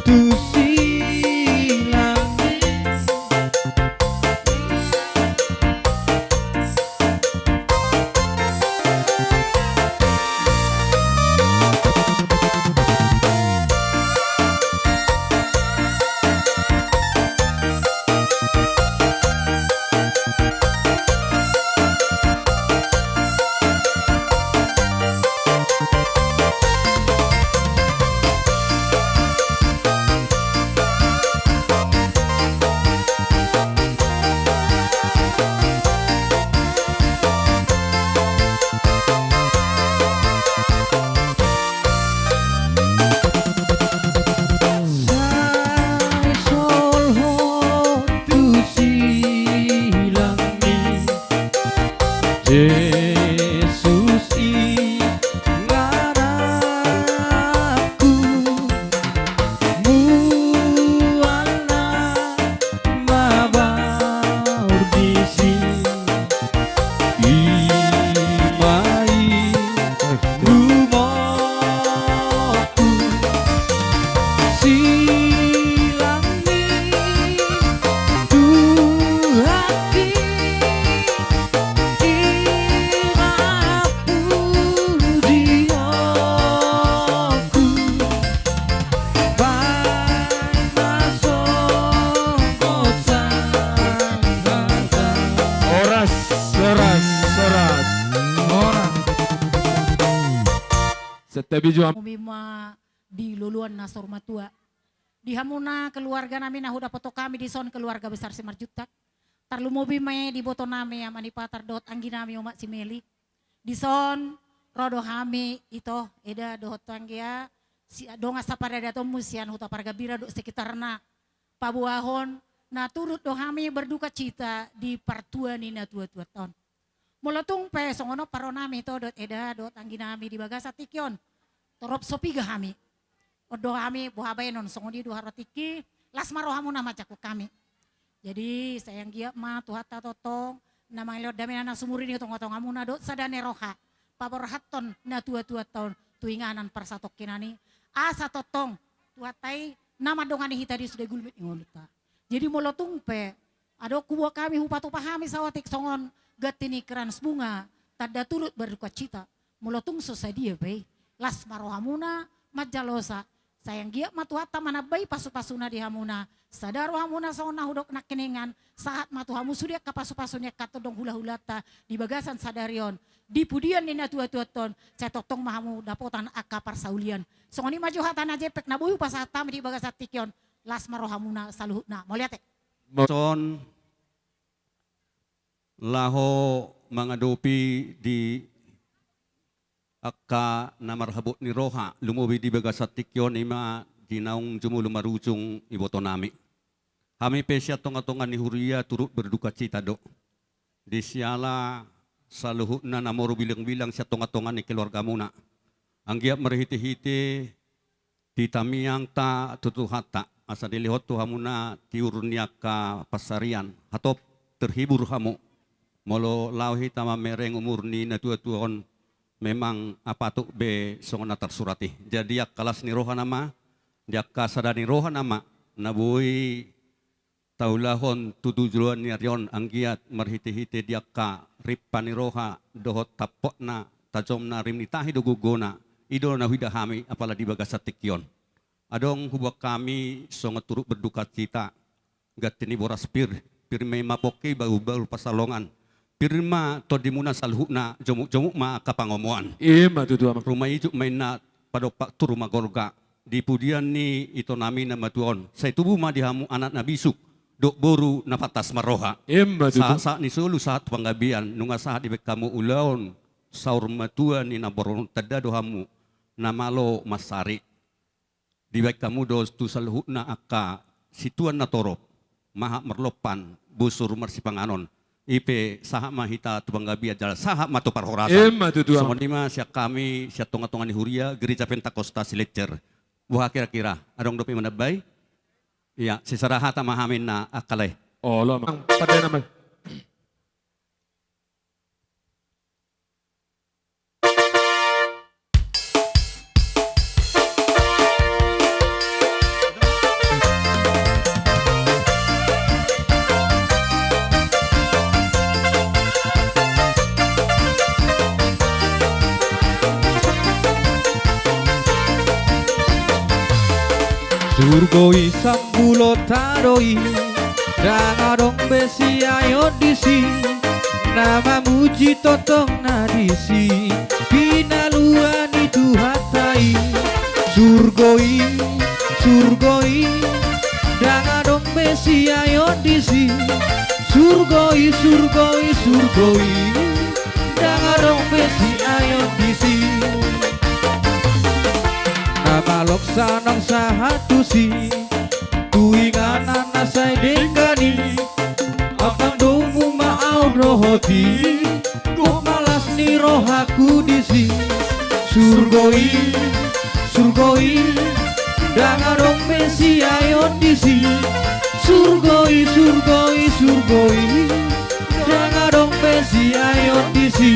tu silang i. Sai solhot tu silang i, Jesus i lanakku, mual na mabaur disi. I ma i rumahku. Silang i Tuhanki, i ma pudionku. Baen ma songon sahata. Horas, horas, horas. Horas. Santabi jo. Mimi ma di loloan na saur matua. Di hamuna keluarga nami na hudapothon hami dison, keluarga besar Simarjuntak. Tarlumobi ma i di iboto nami, ama ni Patar dohot anggi nami, omak si Meli. Dison ro do hami, ito, eda dohot tu anggia, si, dongan saparadatonmu sian Huta Pargambira dohot sekitarna. Paboahon na turut do hami berdukacita di partua ni natuatuanta on. Molo tung pe songon on pe ro nami, ito dohot eda dohot anggi nami, di bagasan tingki on torop so piga hami. On do hami boha baenon, songon i do haroa tingki, las ma rohamuna manjangkon hami. Jadi sai anggiat ma Tuhanta tongtong na mangalehon damena na sumurung i di tongatongamuna dohot sada ni roha paborhathon natuatuanta on tu inganan parsatongkinan i, asa tongtong Tuhanta i na mandongani hita di sude gulmit ni ngolunta. Jadi molo tung pe adong huboan hami, hupatupa hami saotik songon ganti ni krans bunga, tanda turut berdukacita. Molo tung so sadia pe i, las ma rohamuna manjalosa. Sai anggiat ma Tuhanta manambai pasupasuna di hamuna. Sada rohamuna songon na hudok nangkiningan, sahat ma tu hamu sude angka pasupasu ni angka tondong hulahulanta di bagasan sadari on, di pudian ni natuatuanta on, sai tongtong ma hamu dapotan angka parsaulian. Songon i ma jo hata na jempek na boi hupasahat hami di bagasan tingki on. Las ma rohamuna saluhutna. Mauliate. Son laho mangadopi di angka na marhabot ni roha, lumobi di bagasan tingki on, i ma di naung jumolo marujung iboto nami. Hami pe sian tongatonga ni huria turut berdukacita do di siala saluhutna na moru bilangbilang sian tongatonga ni keluargamuna. Anggiat marhitehite di tamiangta tu Tuhanta, asa dilehon tu hamuna tiur ni angka pansarian, hatop terhibur hamu. Molo laho hita mamereng umur ni natuatua on, memang apatut be songon na tarsurat i. Jadi angka las ni roha nama, di angka sada ni roha nama, na boi taulahon tu joloan ni ari on, anggiat marhitehite di angka rimpa ni roha dohot tampokna, tajomna rim ni tahi do gogona, i do na huida hami apala di bagasan tingki on. Adong huboan hami songon turut berdukacita, ganti ni boras pir, pir ma i ma pongki, bahulbahul pansalongan, pir ma tondimuna saluhutna, jomukjomuk ma angka pangomoan. I ma tutu, amang. Ruma ijuk ma inna padompak tu ruma gorga. Di pudian ni ito nami na matua on, sai tubu ma di hamu anak na bisuk dohot boru na pantas marroha. I ma tutu. Sahat, sahat ni solu sahat tu panggabean, nunga sahat dibaen hamu ulaon saur matua ni namboru on, tanda do hamu na malo mansari. Dibaen hamu do tu saluhutna angka situan na torop, mahat marlompan, bosur marsipanganon. I pe sahat ma hita tu panggabean jala sahat ma tu parhorasan. I ma tutu, amang. Songon i ma sian hami, sian tongatonga ni huria Gereja Pentakosta Silencer. Boha kira-kira, adong dope manambai? Ia, sisada hata ma hami na angka lae. Olo, amang. Pande nama. Surgo i sambulota do i, ndang adong be siaeon disi, na mamuji tongtong na disi, pinaluan ni Tuhanta i. Surgo i, surgo i, ndang adong be siaeon disi. Surgo i, surgo i, surgo i, ndang adong be siaeon disi. Na marlok sanang sahat tusi, tu inganan na sai denggan i. Aut nang domu ma au dohot i, gok ma las ni rohangku disi. Surgo i, surgo i, ndang adong be siaeon disi. Surgo i, surgo i, surgo i, ndang adong be siaeon disi.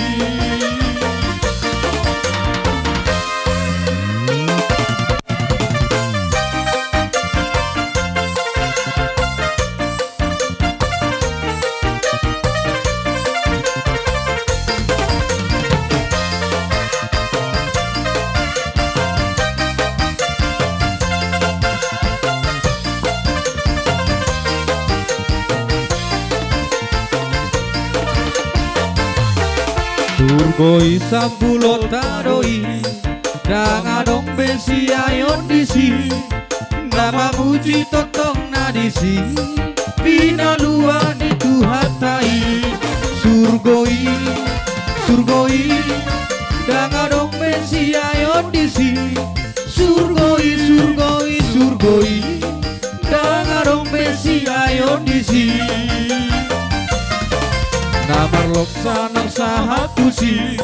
Surgo i sambulota do i, ndang adong be siaeon disi, na mamuji tongtong na disi, pinaluan ni Tuhanta i. Surgo i, surgo i, ndang adong be siaeon disi. Surgo i, surgo i, surgo i, ndang adong be siaeon disi. Na marlok sanang sahat tusi,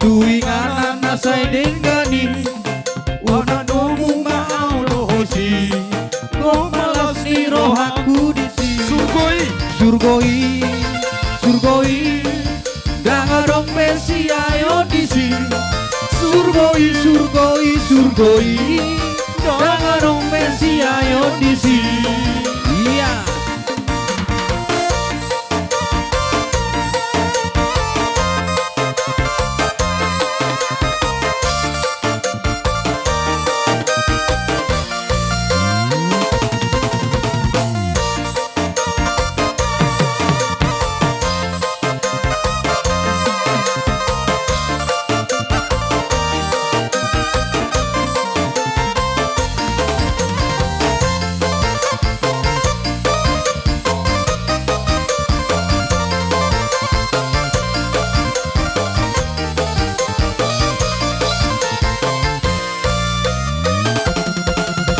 tu inganan na sai denggan i. Aut nang domu ma au dohot i, gok ma las ni rohangku disi. Surgo i, surgo i, surgo i, ndang adong be siaeon disi. Surgo i, surgo i, surgo i, ndang adong be siaeon disi. Ia.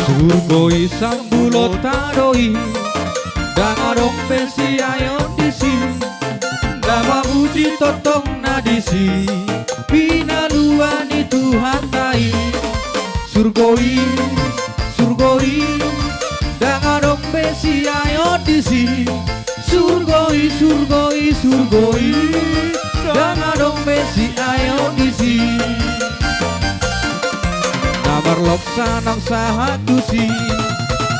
Surgo i sambulota do i, ndang adong be siaeon disi, na mamuji tongtong na disi, pinaluan ni Tuhanta i. Surgo i, surgo i, ndang adong be siaeon disi. Surgo i, surgo i, surgo i, ndang adong be siaeon disi. Na marlok sanang sahat tusi,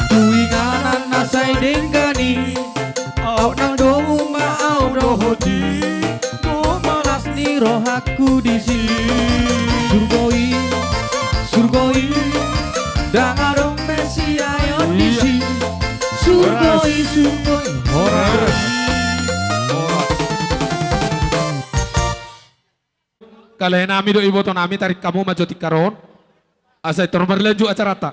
tu inganan na sai denggan i. Aut nang domu ma au dohot i, gok ma las ni rohangku disi. Surgo i, surgo i, ndang adong be siaeon disi. Surgo i, surgo i. Horas. Horas. Kalaenami dohot ibotonami, tarik hamu ma jo tingkar on. Asa i tor marlanjut acaranta.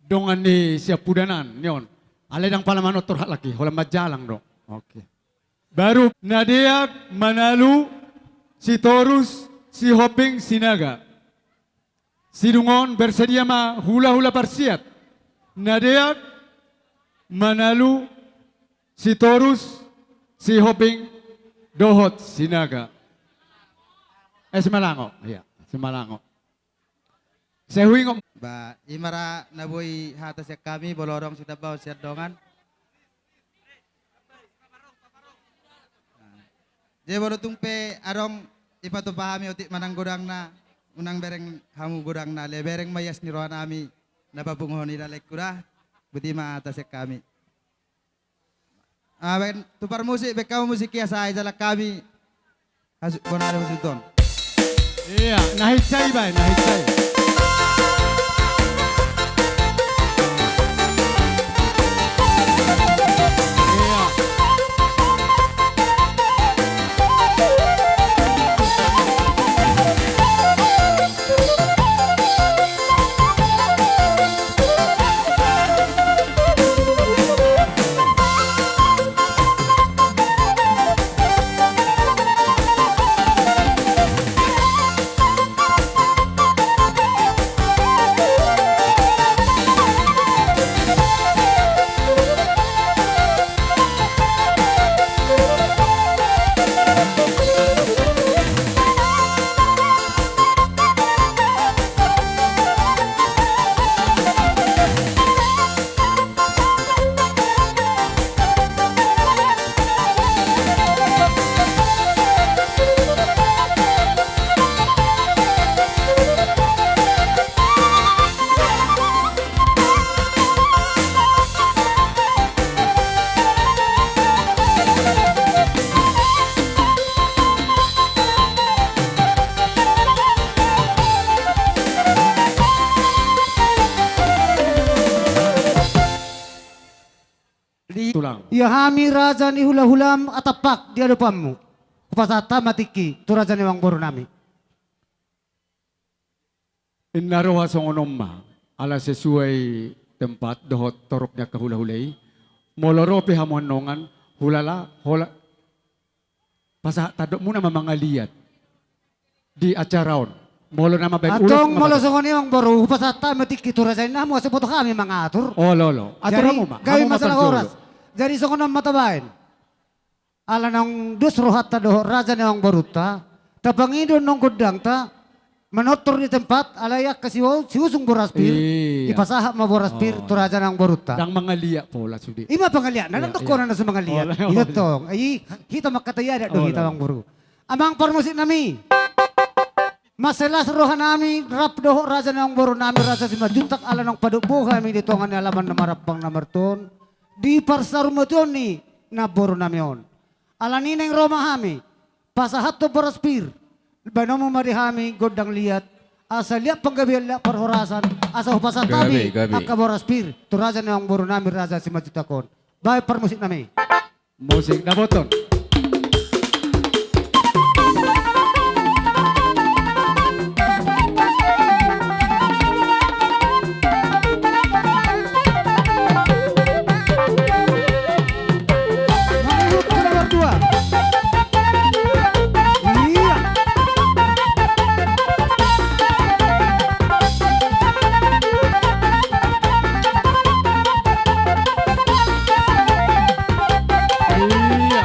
Dongan ni siampudanan ni on. Alai ndang pala manortor halak i, holan manjalang do. Oke. Baru na deak, Manalu, Sitorus, Sihombing, Sinaga. Sidung on bersedia ma hulahula parsiat. Na deak, Manalu, Sitorus, Sihombing, dohot Sinaga. Eh, Simalango. Iya, Simalango. Sai huingot. Ba, i ma ra na boi hata sian hami, molo adong sitambaon sian dongan. Jadi molo tung pe adong, ipatupa hami otik manang godangna, unang bereng hamu godangna, alai bereng ma ias ni rohanami na papunguhon i, laengku da. Boti ma hata sian hami. Ah, baen tu parmusik, baen hamu musik i asa ijalang hami. Hasu-, bona ada hasuhuton. Ia, na hinsa i baen, na hinsa i. Ia. Di tulang. Ia hami raja ni hulahulam Atampak di adopanmu. Hupasahat hami ma tingki tu raja ni amangboru nami. Inna roha songon on ma, ala sesuai tempat dohot torop ni angka hulahula i. Molo ro pe hamu annon, hulala, hola, pasahat tandokmuna ma mangaliat di acara on. Molo na mambaen ulok, antong molo songon i amangboru, hupasahat hami ma tingki tu raja i, na hamu asa boto hami mangatur. Olo, olo. Atur hamu ma. Jadi gabe ma masalah horas. Jadi songon on ma tabaen. Ala naung dos rohanta dohot raja ni amangborunta, tapangido annon gondangta, manortor di tempat, alai angka siu-, siusung boras pir, iya, dipasahat ma boras pir tu raja ni amangborunta. Ndang mangaliat pola sude. I ma pangaliatna, ndang dohonon na so mangaliat. Olo, olo. Iya tong, i hita mangkatai adat do hita, amangboru. Amang parmusik nami. Mansai las roha nami rap dohot raja ni amangboru nami Raja Simanjuntak ala naung padopbo hami di tonga ni alaman na marampang na martua on, di parsarumatuaon ni namboru nami on. Alani i naeng ro ma hami pasahathon boras pir, baenonmu ma di hami gondang liat, asa liat panggabean liat parhorasan, asa hupasahat hami angka boras pir tu raja ni amangboru nami Raja Simanjuntak on. Baen parmusik nami. Musik dapoton. Nomor dua. Iya. Iya.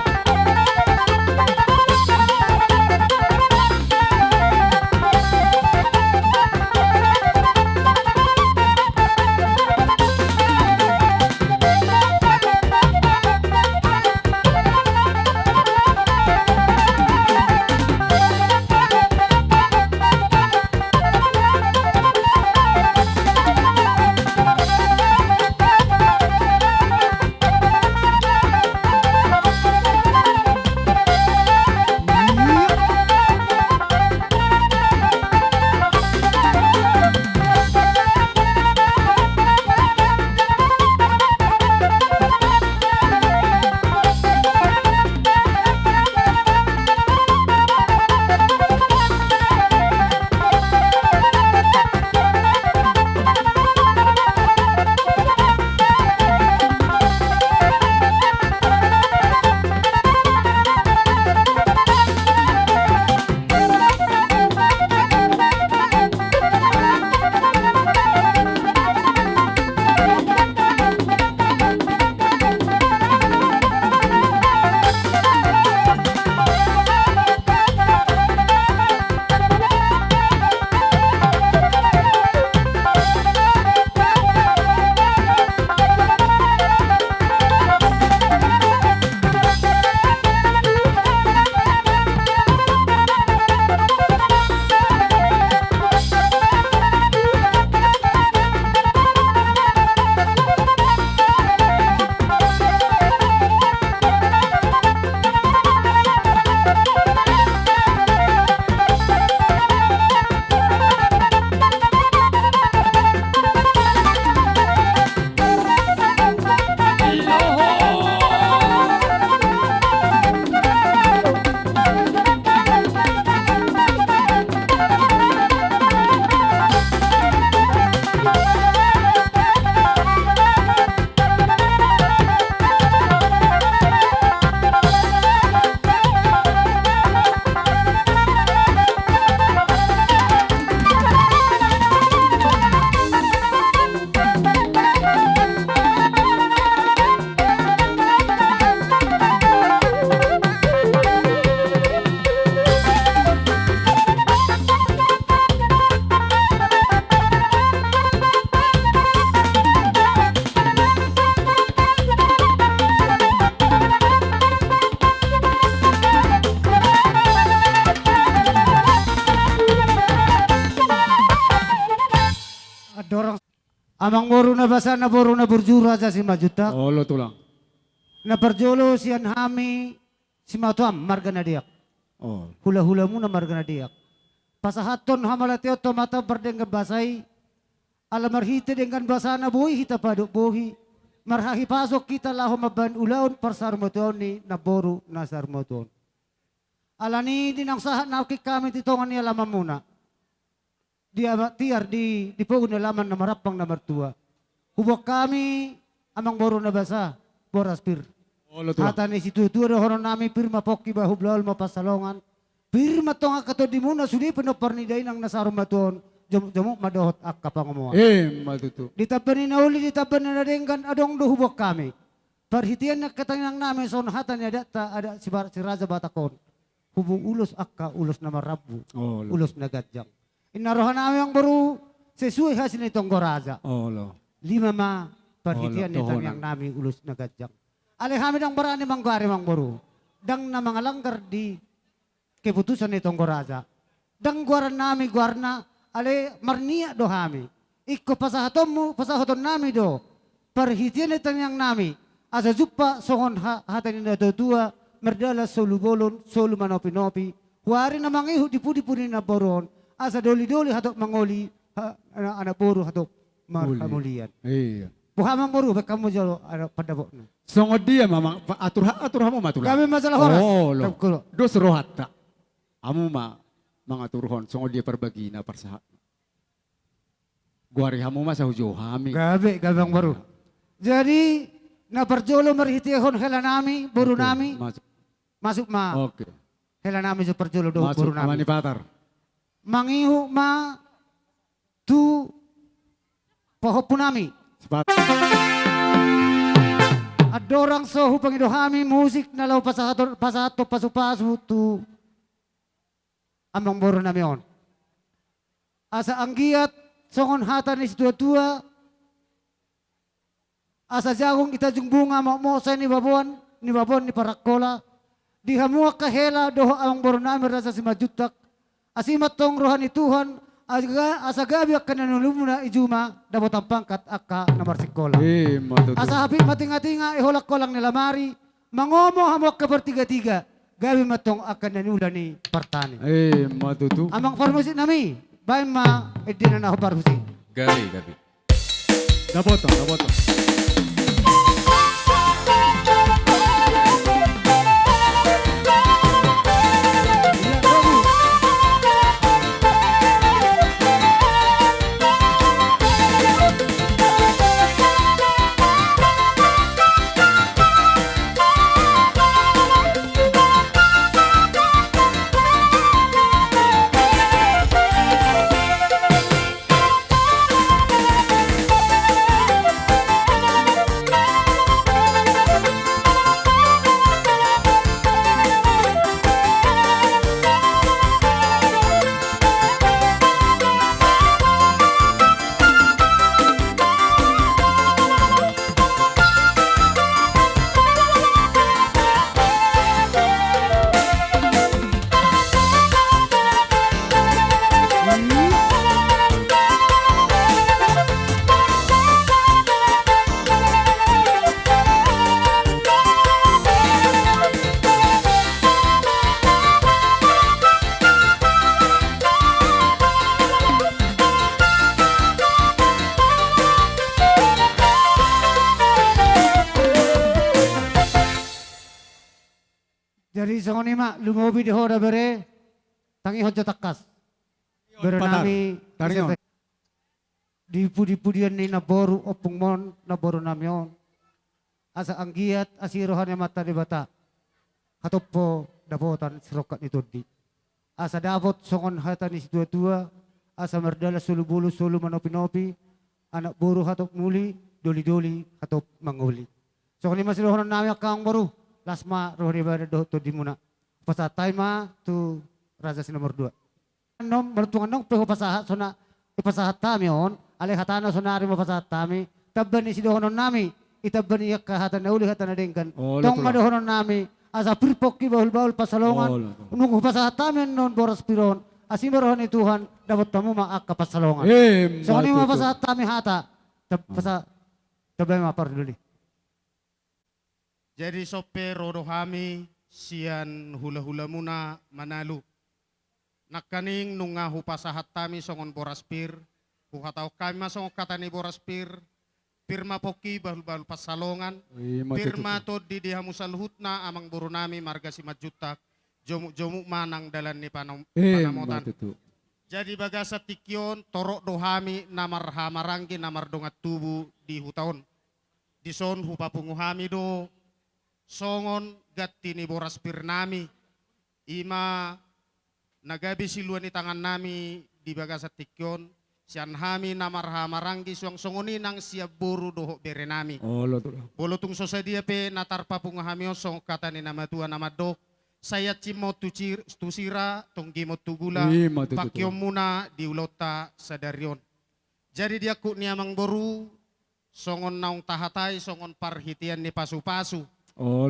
Amangboru na basa, namboru na burju, Raja Simanjuntak. Olo tulang. Na parjolo sian hami Simatuam marga na deak. Oh. Hulahulamuna marga na deak. Pasahathon hamauliateon tu Amanta pardenggan basa i, ala marhite denggan basana boi hita padok bohi, marhahipason hita laho mambahen ulaon parsarumatuaon ni namboru na sarimatua on. Alani i di naung sahat nangkin hami di tonga ni alamanmuna, di ama-, tiar di, di pogu ni alaman na marampang na martua, huboan hami, amangboru na basa, boras pir. Olo tulang. Hata ni situatua dohonon nami: Pir ma pongki, bahulbahul ma pansalongan. Pir ma tong angka tondimuna sude pinompar ni dainang na sarimatua on, jomuk-jomuk ma dohot angka pangomoan. Emma tutu. Di tamba ni na uli, di tamba ni na denggan, adong do huboan hami. Parhitean ni angka tangiang nami songon hata ni adatta, adat si Ba-, si Raja Batak on: Huboan ulos angka ulos na marrambu, olo, ulos na ganjang. Ninna roha nami, amangboru, sesuai hasil ni tonggo raja. Olo. Lima ma parhitean, olo, ni tangiang nami ulos na ganjang. Alai hami ndang barani manggoari, amangboru, ndang na mangalanggar di keputusan ni tonggo raja. Ndang goaran nami goarna, alai marniat do hami. Ingkon pasahatonmu, pasahaton nami do parhitean ni tangiang nami, asa jumpang songon ha-, hata ni natuatua: Mardalan solu bolon, solu manopinopi, huari na mangihut di pudipudi ni namboru on, asa dolidoli hatop mangoli, ha-, anak, anak boru hatop marhamulian. Iya. Boha, amangboru, baen hamu jolo, anak, pandapotna. Songon dia ma, mang-, pa-, atur ha-, atur hamu ma tulang. Gabe ma jala horas. Olo. Tangkulo. Dos rohanta. Hamu ma mangaturhon songon dia parbagina, parsahat. Goari hamu ma, asa hujou hami. Gabe, gabe, amangboru. Jadi, na parjolo marhitehon hela nami, boru nami. Oke, masuk. Masuk ma. Oke. Hela nami jo parjolo dohot boru nami. Masuk ma ni patar. Mangihut ma tu pahompu nami. Sepakat. Andorang so hupangido hami musik na laho pasahaton, pasahathon pasupasu tu amangboru nami on. Asa anggiat songon hata ni situatua: Asa jagung i tajung bunga, mokmok sai nibaboan, nibaboan ni parangkola. Di hamu angka hela dohot amangboru nami Raja Simanjuntak, asi ma tong roha ni Tuhan, asa ga-, asa gabe angka na niulimuna i juma, dapotan pangkat angka na marsikola. Emma tutu. Asa hapit ma tingatinga, i holangkolang ni lamari, mangomo hamu angka partigatiga, gabe ma tong angka na niula ni partani. Emma tutu. Amang parmusik nami, baen ma endena na hombar husi. Gabe, gabe. Dapotan, dapotan. Jadi songon i ma, lumobi di ho da bere, tangihon jo tangkas. Bere nami, taringot. Di pudipudian ni namboru ompungmon, namboru nami on. Asa anggiat asi roha ni Amanta Debata, hatop ho dapotan sirongkap ni tondi. Asa dapot songon hata ni situatua, asa mardalan solu bolon solu manopinopi, anak boru hatop muli, dolidoli hatop mangoli. Songon i ma sidohonon nami angka amangboru, las ma roha ni badan dohot tondimuna. Pasahat hami ma tu raja si nomor dua. Annon, maruntung annon pe hupasahat, songon na hupasahat hami on, alai hatana sonari ma hupasahat hami, tamba ni sidohonon nami, i tamba ni angka hata na uli, hata na denggan. Olo, tong ma tulang. Dohonon nami, asa pir pongki, bahulbahul pansalongan. Olo, tulang. Nunga hupasahat hami annon boras pir on, asi ma roha ni Tuhan, dapot hamu ma angka pansalongan. Emma tutu. Songon i ma hupasahat hami hata. Pasa, coba ma parduli. Jadi songon pe ro do hami sian hulahulamuna Manalu. Nangkaning nunga hupasahat hami songon boras pir, huhatahon hami ma songon hata ni boras pir, pir ma pongki bahulbahul pansalongan, pir ma tondi di hamu saluhutna amangborunami marga Simanjuntak, jomukjomuk ma nang dalan ni panamotan. Jadi bagasan tingki on torop do hami na marhahamaranggi na mardongan tubu di huta on. Dison hupapungu hami do songon ganti ni boras pir nami, i ma na gabe silua ni tangan nami di bagasan tingki on, sian hami na marhahamaranggi suang songon i nang sian boru dohot bere nami. Molo tung so sadia pe na tarpapungu hami on songon hata ni na matua na mandok, sai ansim ma on tu sira, tonggim ma on tu gula, pangkeonmuna di ulaonta sadari on. Jadi di angkup ni amangboru, songon naung tahatai songon parhitean ni pasupasu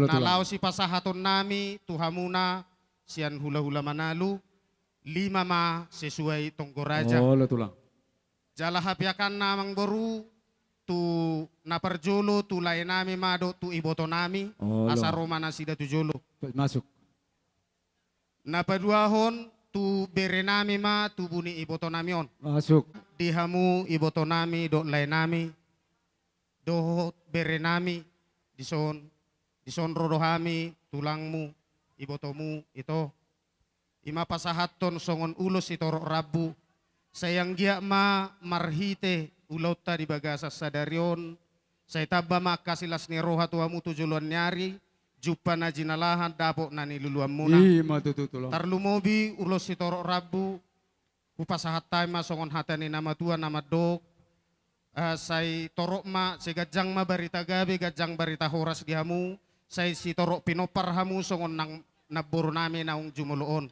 na laho sipasahaton nami tu hamuna sian hulahula Manalu, lima ma sesuai tonggo raja. Jala hapeakanna amangboru tu na parjolo tu lae nami ma dohot tu iboto nami, asa ro ma nasida tu jolo. Na paduahon tu bere nami ma tubu ni iboto nami on. Di hamu iboto nami dohot lae nami dohot bere nami, dison, dison ro do hami tulangmu, ibotomu ito. I ma pasahathon songon ulos sitorop rambu. Sai anggiat ma marhite ulaonta di bagasan sadari on, sai tamba ma angka silas ni roha tu hamu tu joloan ni ari, jumpa na jinalahan, dapot na niluluanmuna. Tarlumobi ulos sitorop rambu, hupasahat hami ma songon hata ni na matua na mandok, eh, sai torop ma, sai ganjang ma barita gabe, ganjang barita horas di hamu, sai sitorop pinompar hamu songon nang namboru nami naung jumolo on.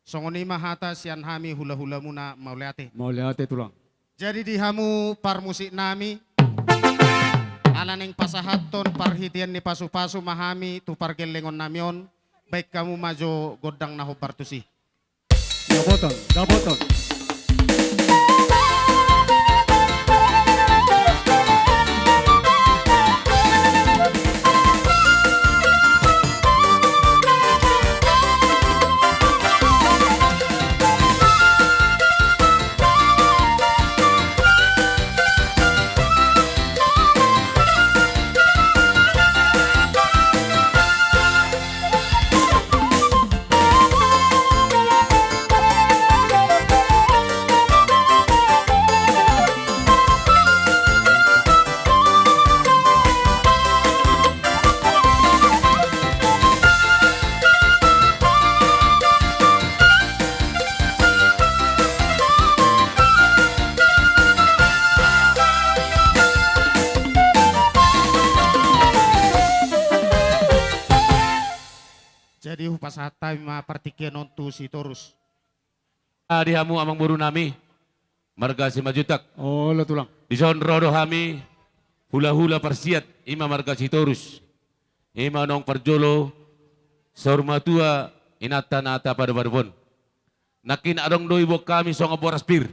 Songon i ma hata sian hami hulahulamuna, mauliate. Mauliate tulang. Jadi di hamu parmusik nami, ala naeng pasahathon parhitean ni pasupasu ma hami tu pargellengon nami on, baen hamu ma jo gondang na hombar tusi. Dapotan, dapotan. Jadi hupasahat hami ma partingkian on tu Sitorus. Ah, di hamu amangboru nami, marga Simanjuntak. Olo tulang. Dison ro do hami, hulahula parsiat, i ma marga Sitorus. I ma naung parjolo, saur matua, inanta na tapadopadop on. Nangkin adong do iboan hami songon boras pir.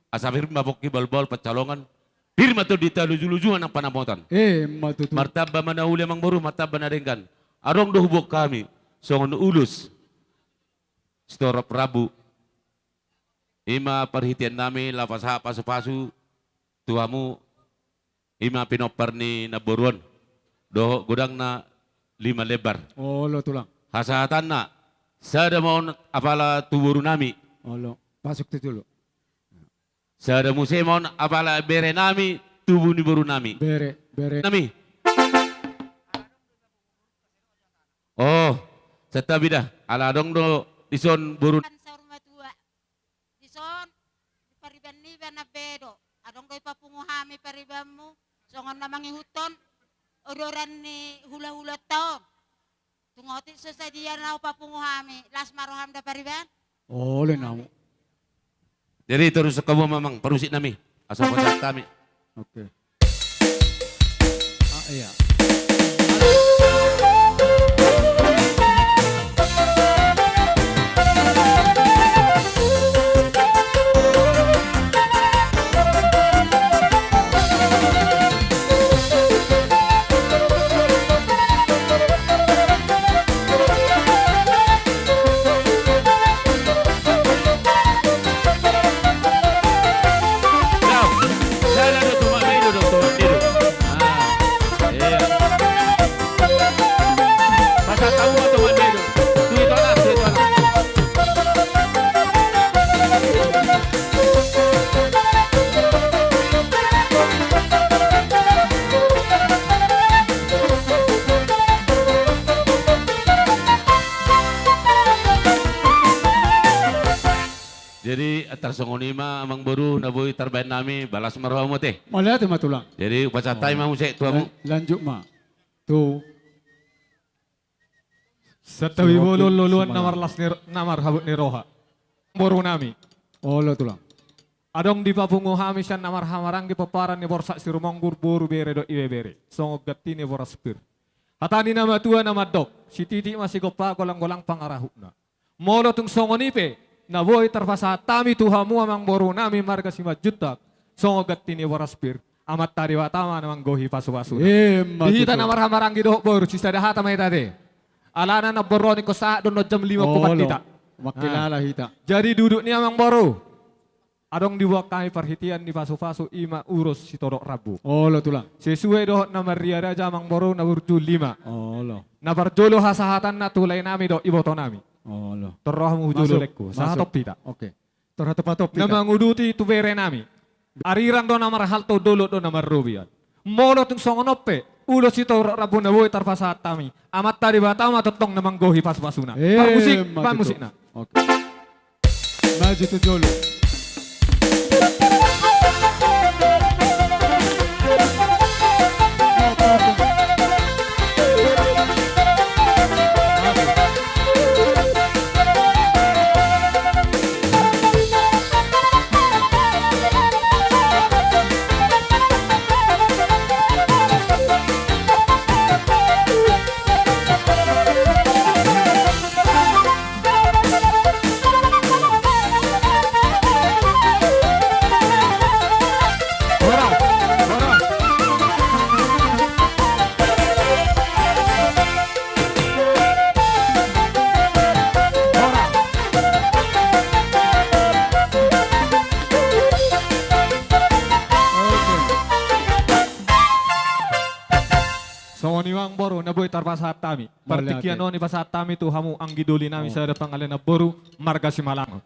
Asa pir ma pongki bahulbahul pansalongan. Pir ma tondi, lujuluju ma nang panamotan. Eh, ima tutu. Martamba ma na uli amangboru, martamba na denggan. Adong do huboan hami songon ulos sitorop rambu. I ma parhitean nami laho pasahat pasupasu tu hamu, i ma pinompar ni namboru on. Dohot godangna lima lembar. Olo tulang. Hasahatanna, sada ma on apala tu boru nami. Olo, pasuk tu jolo. Sada muse ma on apala bere nami, tubu ni boru nami. Bere, bere. Nami. Oh, santabi da. Ala adong do dison boru. Kan saur matua. Dison, di pariban niba na bedo. Adong do ipapungu hami paribanmu. Songon na mangihuthon odoran ni hulahulanta on. Tung otik so sadia na hupapungu hami, las ma roham da pariban. Olo namu. Jadi torus hamu ma amang parmusik nami. Asa pasahat hami. Oke. Ah, iya. Jadi, antar songon i ma, Amang Boru, na boi tarbahen nami, balas ma rohamu ate. Mauliate ma, Tulang. Jadi, hupasahat hami ma muse tu hamu. Lan-, lanjut ma. Tu. Santabi bolon loloan na marlas ni ro-, na marhabot ni roha. Boru nami. Olo, Tulang. Adong dipapungu hami sian na marhahamaranggi pomparan ni Borsak Sirumonggur, boru, bere dohot ibebere. Songon ganti ni boras pir. Hata ni na matua na mandok, sititik ma sigompa, golang-golang pangarahutna. Molo tung songon i pe, na boi tarpasahat hami tu hamu, Amang Boru nami, marga Simanjuntak, songon ganti ni boras pir, Amanta Debata ma na manggohi pasu-pasuna. Ima tutu. Di hita na marhahamaranggi dohot boru, sisada hata ma hita ate. Alana na boroni ko saat do, non jam lima. Olo. Kupat hita. Mangkilala hita. Jadi duduk ni, Amang Boru. Adong diboan hami parhitean ni pasu-pasu, ima ulos sitorop rambu. Olo, Tulang. Sesuai dohot na marria raja, Amang Boru, na burju lima. Olo. Na parjolo hasahatanna tu lae nami dohot iboto nami. Olo. Tor rohamu hu jolo. Masuk. Lengku. Sahat. Masuk. Top hita. Oke. Tor hatop-hatop hita. Na manguduti tu bere nami. Arirang do na marhalto, dolok do na marrobean. Molo tung songon on pe, ulos sitorop rambu na boi tarpasahat hami, Amanta Debata ma tongtong na manggohi pasu-pasuna. Ima tutu. Parmusik, parmusikna. Oke. Maju tu jolo. Songon i ma, Amang Boru, na boi tarpasahat hami. Mauliate. Partingkian on i pasahat hami tu hamu anggi doli nami, oh, sada pangalean namboru marga Simalangon.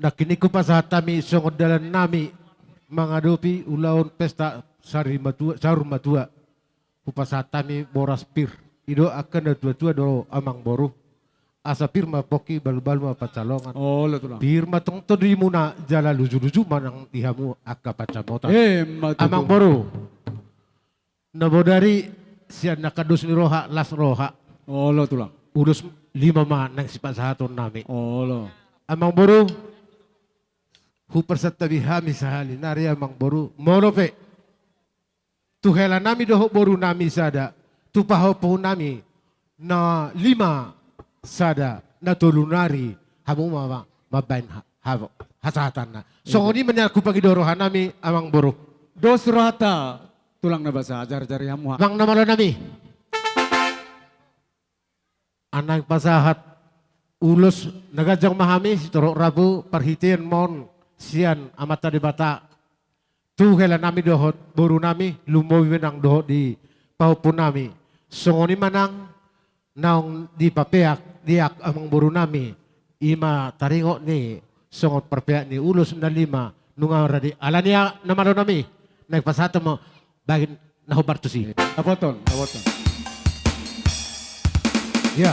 Nangkin i hupasahat hami songon dalan nami mangadopi ulaon pesta sari matua, saur matua. Hupasahat hami boras pir. I do angka na tua-tua do, Amang Boru. Asa pir ma pongki, balu-balu ma pansalongan. Olo, Tulang. Pir ma tong tondimuna, jala luju-luju ma nang di hamu angka pansamotan. Ima tutu. Amang Boru. Na bodari sian na kandos ni roha, las roha. Olo, Tulang. Ulos lima ma naeng sipasahaton nami. Olo. Amang Boru, huparsantabi hami sahali nari, Amang Boru. Molo pe tu hela nami dohot boru nami sada, tu pahompu nami na lima sada, na tolu nari, hamu ma, ma, mambahen ha-, ha-, hasahatanna. Iya. Songon i ma nian hupangido roha nami, Amang Boru. Dos rohanta, Tulang na basa, ajar-ajari hamu ha. Amang na malo nami. Naeng pasahat ulos na ganjang ma hami, sitorop rambu, parhitean ma on sian Amanta Debata. Tu hela nami dohot boru nami, lumobi nang dohot di pahompu nami. Songon i ma nang naung dipapeak di aek Amang Boru nami, i ma taringot ni songon parpeak ni ulos na lima, nunga rade. Alani i, na malo nami, naeng pasahat ma bahen na hombar tusi. Dapoton, dapoton. Ya.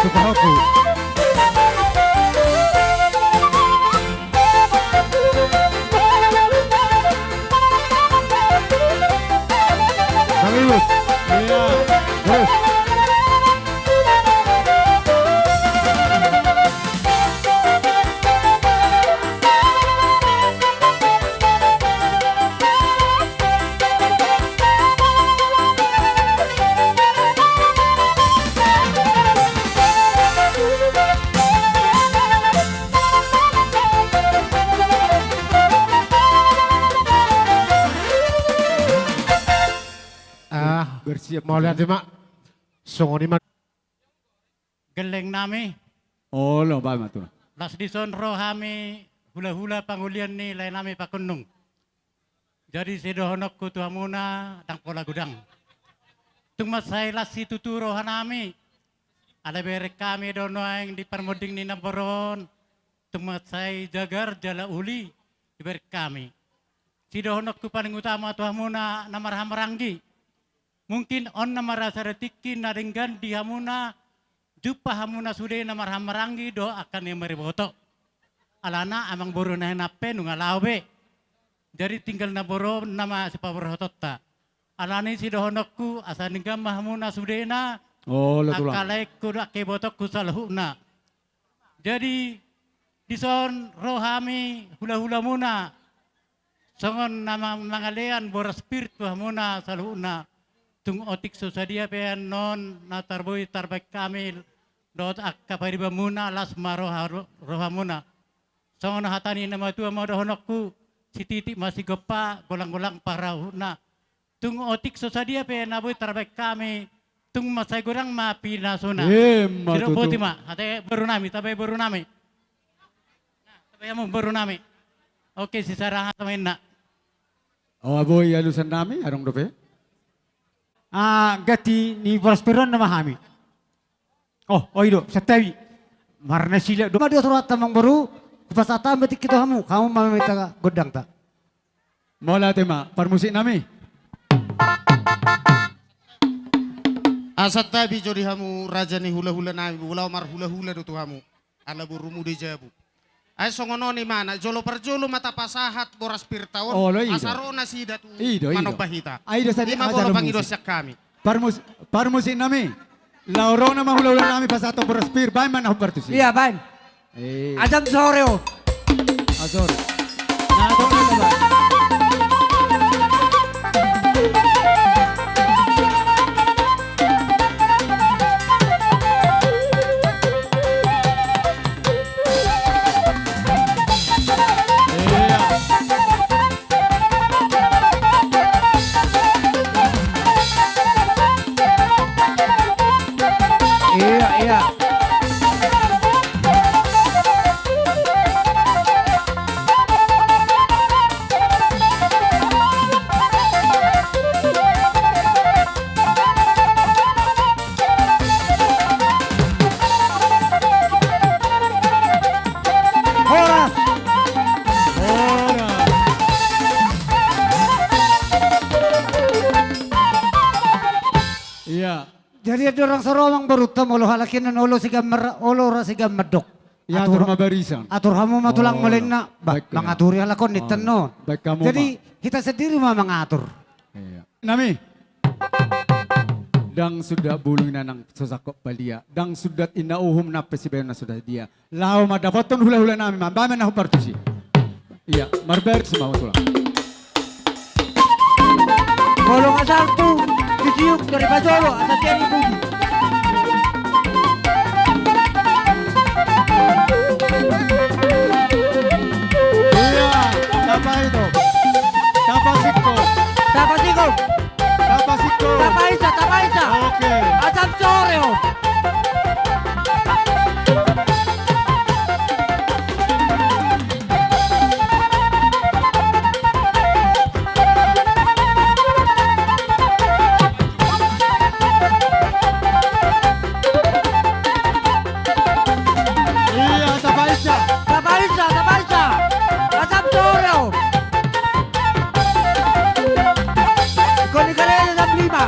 Suka aku. Nang Ibus. Iya. Terus. Ah, bersiap. Mauliate ma. Songon i ma. Gelleng nami. Olo, baen ma, Tulang. Laos dison ro hami hula-hula pangolian ni lae nami Pakundung. Jadi sidohononku tu hamuna, ndang pola godang. Tung mansai las situtu roha nami. Alai bereng hami do nuaeng di parmonding ni namboru on. Tung mansai jagar jala uli dibereng hami. Sidohononku paling utama tu hamuna na marhahamaranggi. Mungkin on nama rasa retikki na denggan di hamuna, jumpa hamuna sude na marhahamaranggi dohot angka na mariboto. Alana amangboru na hinampe nunga laho be. Jadi tinggal na boru nama sipaborhatonta. Alani sidohononku asa denggan ma hamuna sudena, olo, tulang, angka laengku dohot angka ibotongku saluhutna. Jadi dison ro hami hulahulamuna, songon na ma-, mangalean boras pir tu hamuna saluhutna. Tung otik so sadia pe annon na tarboi tarbaen hami dohot angka paribanmuna, las ma roha, rohamuna. Songon hata ni na matua ma dohononku, sititik ma sigompa, golanggolang pangarahutna. Tung otik so sadia pe na boi tarbaen hami, tung mansai godang ma pinasuna. Emma tutu. Sidok boti ma, ate borunami, tabaen borunami. Nah, tabaen hamu borunami. Oke, sisada hata ma inna. O, boi alusannami, adong dope. Ah, ganti ni boras pir on nama hami. Oh, oh, i do, santabi. Marnasida do. Mauliate ma tu Tuhanta, amangboru, hupasahat hami tingki tu hamu, hamu ma maminta gondangta. Mauliate ma, parmusiknami. Ah, santabi jo di hamu raja ni hulahulanami, molo marhulahula do tu hamu. Ala borumu do i jabu. Ai songon on i ma na, jolo parjolo ma tapasahat boras pirta on, olo, i do, asa ro nasida tu, i do, i do, manomba hita. Ai do sadia. I ma molo pangidoan sian hami. Parmus-, parmusiknami. Laho ro nama hulahulanami pasahathon boras pir, baen ma na hombar tusi. Ia, baen. Eh. Ajam sore, o. Ajam sore. Nah, tong na, baen. Ia, ia. Horas. Horas. Ia. Jadi andorang so ro amangborunta, molo halak i annon olo sigammar, olo ra sigammar dok. Ia, atur, atur ma barisan. Atur hamu ma tulang, olo, molo inna. Bah, baik, ia, mangaturi halak on, oh, ninta annon. Baik hamu ma. Jadi hita sendiri ma mangatur. Ia. Nami. Ndang suda bulung inna nang so sangkot balia. Ndang suda inna uhum nang pe sibahen na suda dia. Laho ma dapothon hulahulanami, mambahen na hombar tusi. Ia, marbar sima tulang. Molo nga salpu, disiuk, dari pajolo, asa sian i puji. Ia, tapa i do. Tapa singkop. Tapa singkop. Tapa singkop. Tapa isa, tapa isa. Oke. Ajam sore, o. Ia, tapa isa. Tapa isa, tapa isa. Ajam sore, o. Ingkon ni karejo jam lima.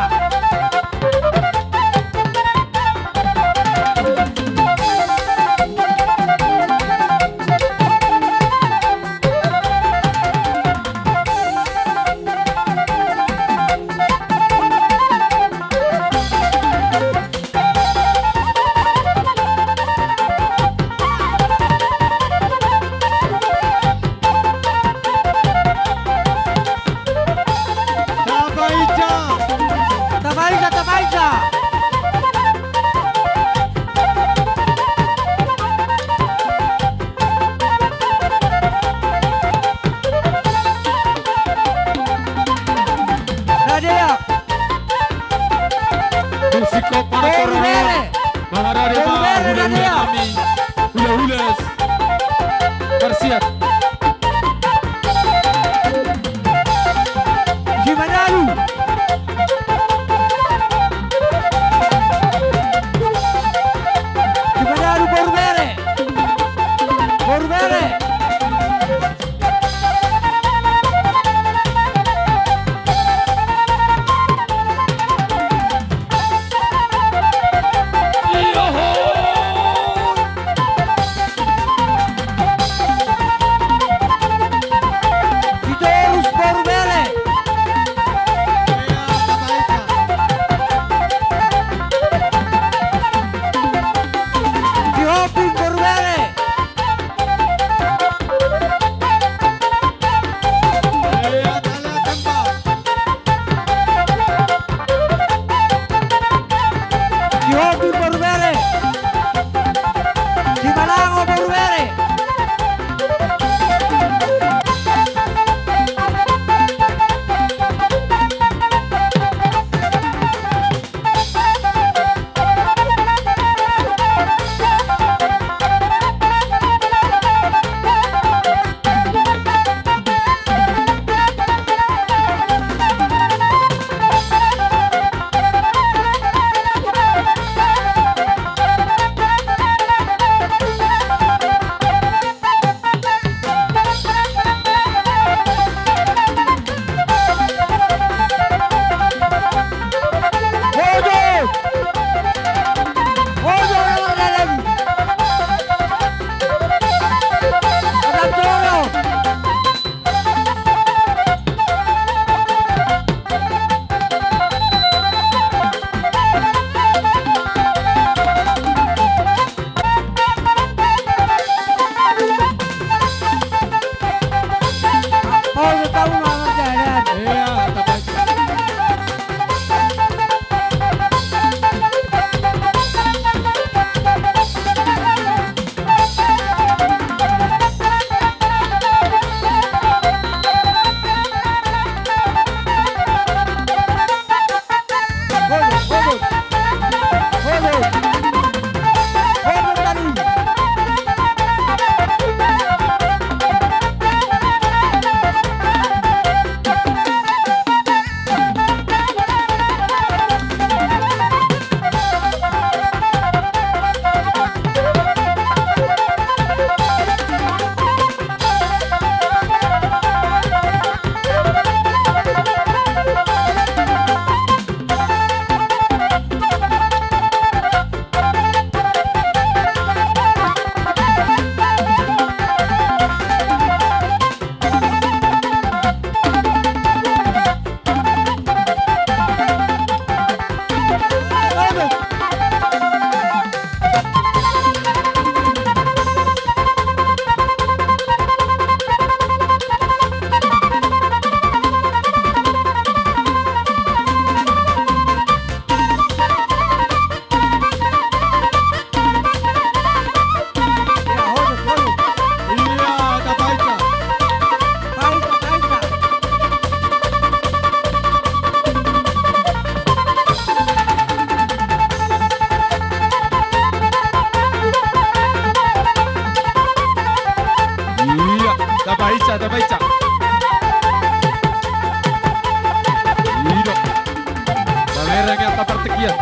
Tembali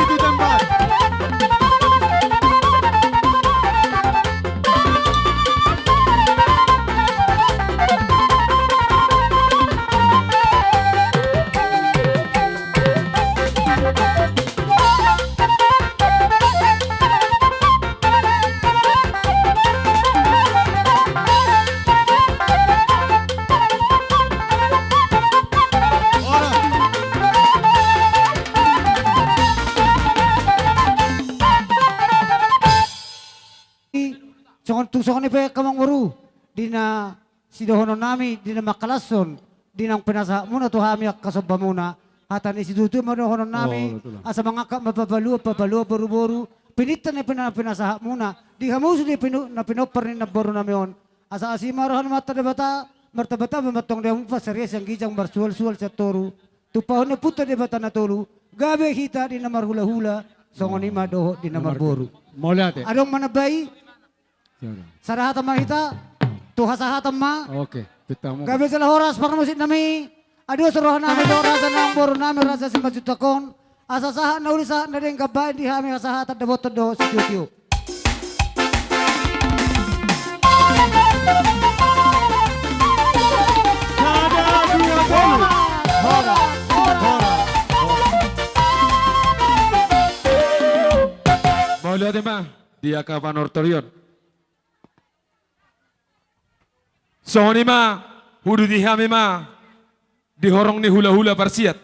tu tempat. Songon tu songon i pe angka amangboru, di na sidohononnami, di na mangkalashon, di naung pinasahatmuna tu hami angka sombamuna, hata ni situatua ma dohononnami, oh, betul. Asa mangangkat ma papaluan, papaluan boruboru, pinangido ni pina-, pinasahatmuna, di hamu sude pinu-, na pinompar ni namborunami on, asa asi ma roha ni Amanta Debata, martabataba ma antong di hamu pansarian sian ginjang, marsualsual sian toru, tumpahon ni Ompunta Debata na tolu, gabe hita di na marhulahula, songon i ma dohot di na marboru. Mauliate. Adong manambai, sada hata ma hita, tu hasahatan ma. Oke, tu tamu. Gabe jala horas parmusik nami, aduhon roha nami dohot raja ni namboru nami Raja Simanjuntak on, asa sahat na uli sahat na denggan baen di hami hasahatan dapotan dohot sitiotio. Sada, dua, tolu. Horas, horas, horas. Mauliate ma di angka panortorion. Songon i ma, huduti hami ma di horong ni hulahula parsiat.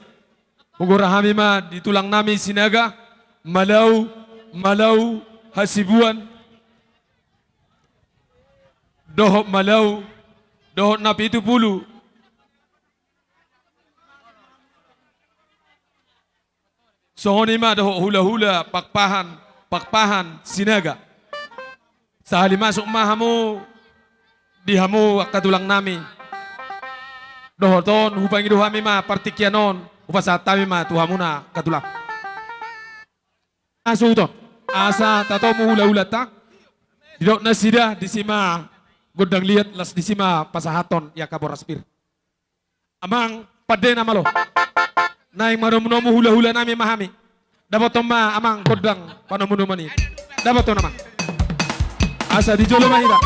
Hugora hami ma di tulang nami Sinaga, Malau, Malau Hasibuan, dohot Malau, dohot na pitu pulu. Songon i ma dohot hulahula Pakpahan, Pakpahan Sinaga. Sahali masuk ma hamu di hamu angka tulang nami. Dohot on hupangido hami ma partingkian on, hupasahat hami ma tu hamuna angka tulang. Asa huton, asa tatomu hulahulanta. Didok nasida disi ma gondang liat, las disi ma pasahathon i angka boras pir. Amang, pande na malo. Naeng manomunomu hulahula nami ma hami. Dapothon ma amang gondang panomunomuan i. Dapothon amang. Asa di jolo ma hita.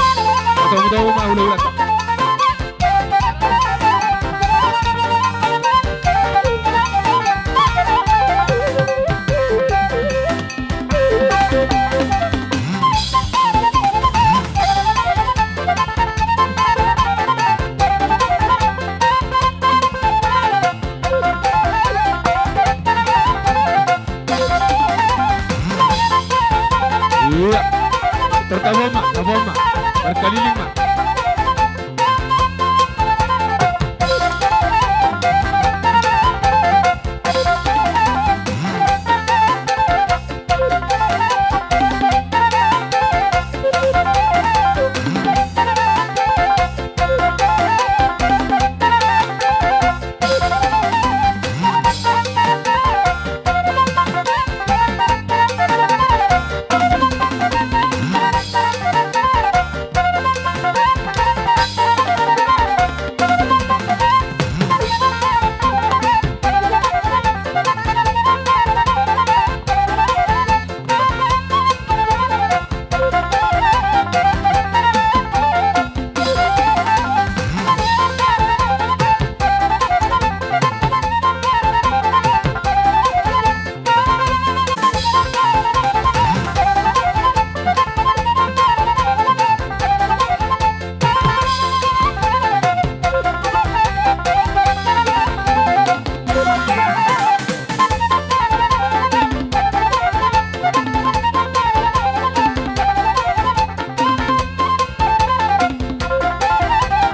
Patomutomu ma hulahulanta. Iya. Tertawa ma, tawa ma. Berkeliling ma.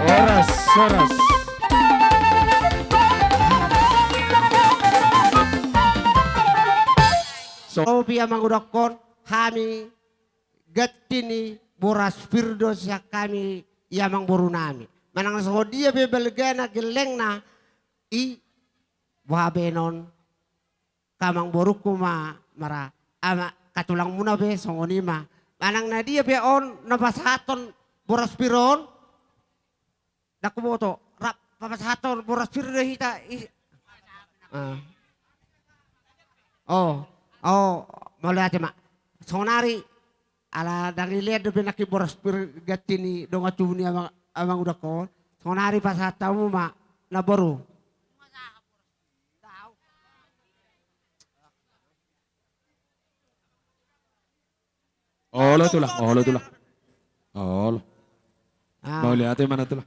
Horas, horas. So, pia mangudokkon hami ganti ni boras pir do sian hami i amangboru nami. Manang na songon dia pe balgana gellengna i, boha be non, angka amangborungku ma mara, ama, angka tulangmuna pe songon i ma, Manang na dia pe on na pasahathon boras pir on. Ndang huboto, rap pasahathon boras pir do hita i. Ah. Oh, oh, mauliate ma. Sonari, ala ndang dilean dope nangkin boras pir ganti ni dongan tubu ni amang, amang uda on. Sonari pasahat hamu ma, na boru. Olo tulang, olo tulang. Olo. Ah. Mauliate ma na tulang.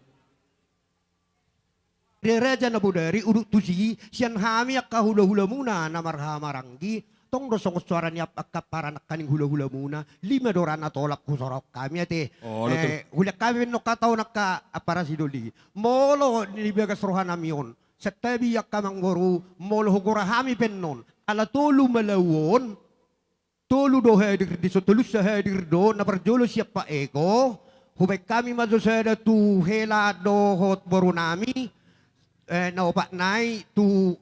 Raja na bodari, udut tusi, sian hami angka hulahulamuna na marhahamaranggi, tong do songon soara ni angka ampara nangkaning hulahulamuna, lima do ra na tolap husorahon hami ate. Olo tulang. Eh, hulean hami pe annon hata on angka ampara sidoli. Molo di bagas rohanami on, santabi angka amangboru, molo hugora hami pe annon, ala tolu ma laho on, tolu do hadir dison, tolunsa hadir do, na parjolo sian Pak Eko, hubaen hami ma jo sada tu hela dohot borunami, eh, na opat nai tu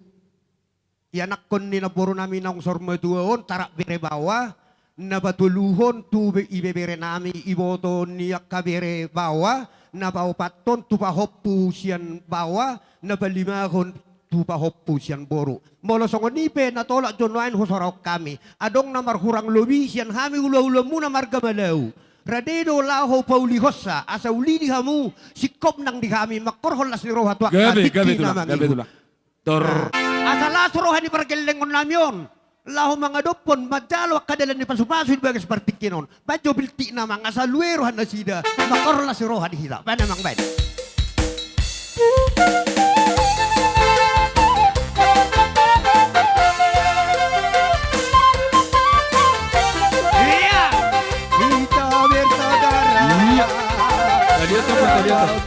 ianakhon ni namborunami naung saur matua on, Tarak Bere Baoa, na patoluhon tu be-, ibeberenami, iboto ni angka bere Baoa, na paopathon tu pahompu sian Baoa, na palimahon tu pahompu sian boru. Molo songon i pe na tolap jo nuaeng husorahon hami. Adong na marhurang lobi sian hami hulahulamuna marga Malau. Rade do laho paulihonsa, asa ulidi hamu, singkop nang di hami, mangkorhon las ni roha tu angka tingki na mangihut. Gabe, gabe tulang, gabe tulang. Tor. Asa las roha ni pargellengonnami on. Laho mangadophon manjalo angka dalan ni pasupasu di bagas partingkian on. Baen jo piltikna amang asa lue rohanasida. Mangkorhon las ni roha di hita. Baen amang baen. Iya. Hita bersaudara. Iya. Tadi itu, tadi itu.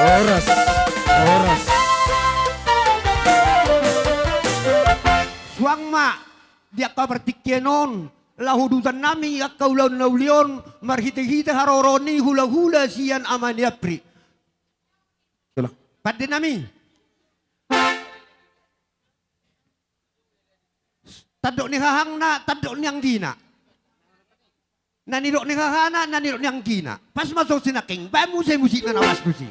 Horas, horas. Suang ma di angka partingkian on, laho udutannami angka ulaon na uli on, marhitehite haroro ni hulahula sian Ama ni Apri. Pandenami. Tandok ni hahangna, tandok ni anggina. Na nidok ni hahana, na nidok ni anggina. Pas ma songon i nangkin, baen muse musikna na pas tusi.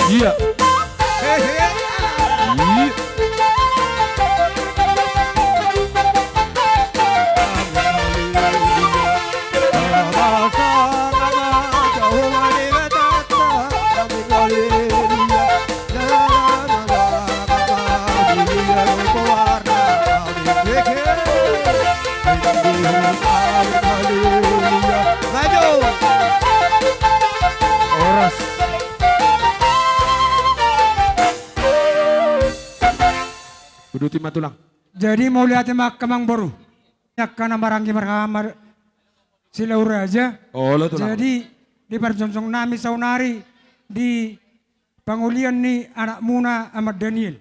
Iya. Hehe. Iya. Uduti ma tulang. Jadi mauliate ma angka amangboru. Angka na maranggi marhaha Silau Raja. Olo tulang. Jadi di parjongjong nami saonari di pangolian ni anakmuna Amang Daniel.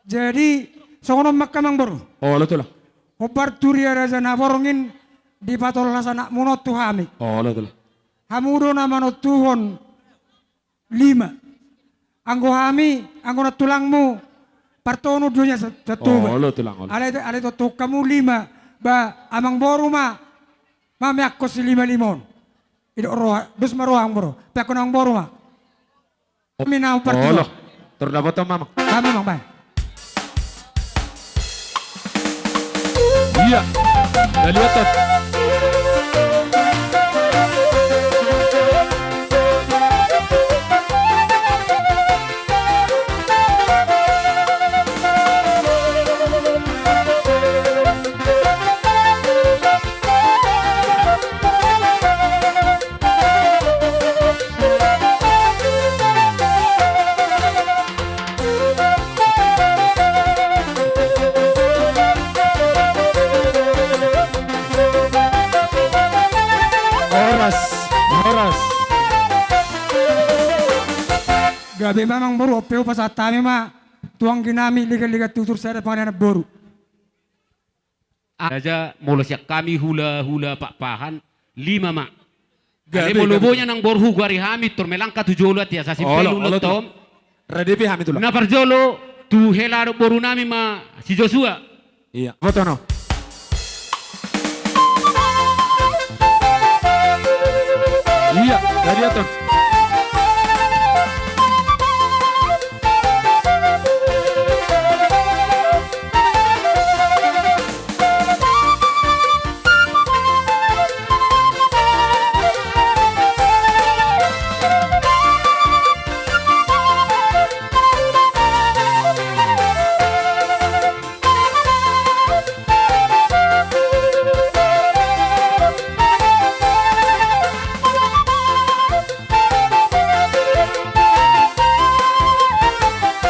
Jadi songon on ma angka amangboru. Olo tulang. Hombar tu Huria Raja Naborngin dipatolhas anakmuna on tu hami. Olo tulang. Hamu do na manontuhon lima. Anggo hami, anggo nantulangmu, partolu do nian sa-, satu. Olo tulang, olo. Alai, alai tontu hamu lima, ba amangboru ma, ma meakkon si lima-lima on. Idok roha, dos ma roha amangboru. Peakkon amangboru ma. Hami na parti. Olo. Tor dapotan ma amang. Hami amang baen. Iya. Daliatan. Pe ma amangboru, on pe hupasahat hami ma tu angginami, ligat-ligat tutur sada panganean namboru. Raja, molo sian hami hulahula Pakpahan, lima ma. Gabe, gabe. Alai molo boha nang borungku, ari hami tor melangka tu jolo, ate, asa simpel ulaonta on. Olo, olo, Tulang. Rade pe hami, Tulang. Na parjolo, tu hela dohot borunami ma si Joshua. Iya, foto no. Iya, jadi atur.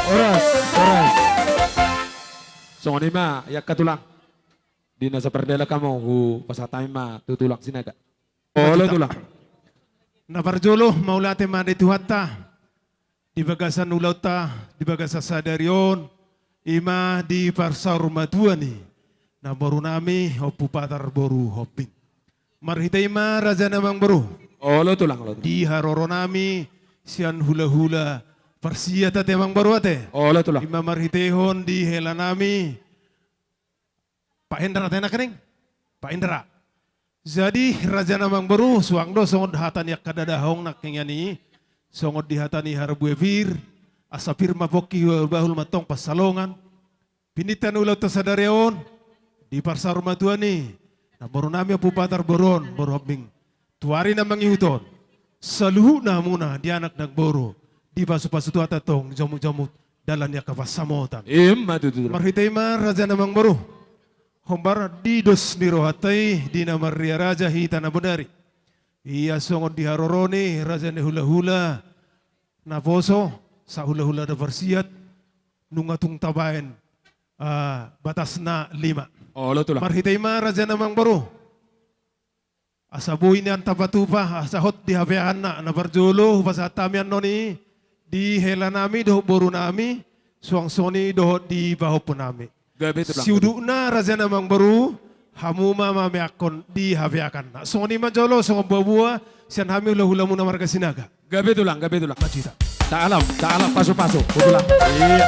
Horas, horas. Songon i ma, i angka Tulang. Di na so pardalanan hamu, hupasahat hami ma tu Tulang Sinaga. Olo, Tulang. Na parjolo, mauliate ma di Tuhanta, di bagasan ulaonta, di bagasan sadari on, i ma di parsaurmatuan ni namborunami Ompu Patar boru Hombing. Marhite i ma, raja nami amangboru. Olo, Tulang, olo, Tulang. Di haroronami sian hulahula Parsiat, ate, amangboru, ate. Olo, Tulang. I ma marhitehon di helanami Pak Hendra, ate, nangkining? Pak Hendra. Jadi, raja nami amangboru, suang do songon hata ni angka dadahaong nangkiningan i, songon di hata ni harbue pir, asa pir ma pongki, bahul ma antong pansalongan. Pinangido ni ulaonta sadari on, di parsaurmatuan ni namborunami Ompu Patar boru on, boru Hombing. Tu ari na mangihut on, saluhutna hamuna di anak nang boru, dipasupasu Tuhanta antong, jomuk-jomuk dalan ni angka pansamotan. I ma tutu. Marhite i ma, raja nami amangboru. Hombar di dos ni rohanta i, di na marria raja hita na bonari. Ia songon di haroro ni raja ni hulahula naposo, sahulahula na parsiat, nunga tung tabaen, ah, batasna lima. Olo, Tulang. Marhite i ma, raja nami amangboru. Asa boi nian tapatupa, asa hot di hapeahanna, na parjolo, hupasahat hami annon i, di helanami, dohot borunami, suang songon i dohot di pahompunami. Gabe, Tulang. Siudutna, raja nami amangboru, hamu ma mameakkon di hapeahanna. Songon i ma jolo, songon boaboa, sian hami hulahulamuna marga Sinaga. Gabe, Tulang, gabe, Tulang. Maju hita. Salam, salam pasupasu, Tulang. Iya.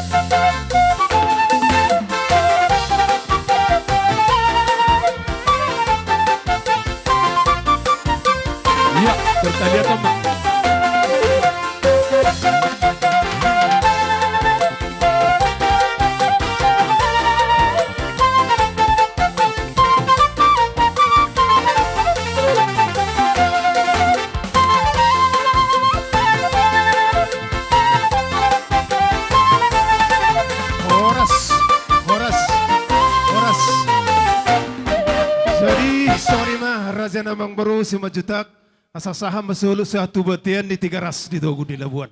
Iya, bertaliatan, Bang. Horas, horas, horas. Jadi, songon i ma, raja nami amangboru, simanjujung, asa sahat ma solu sahat tu bontean ni Tigaras di Togu di Labuan.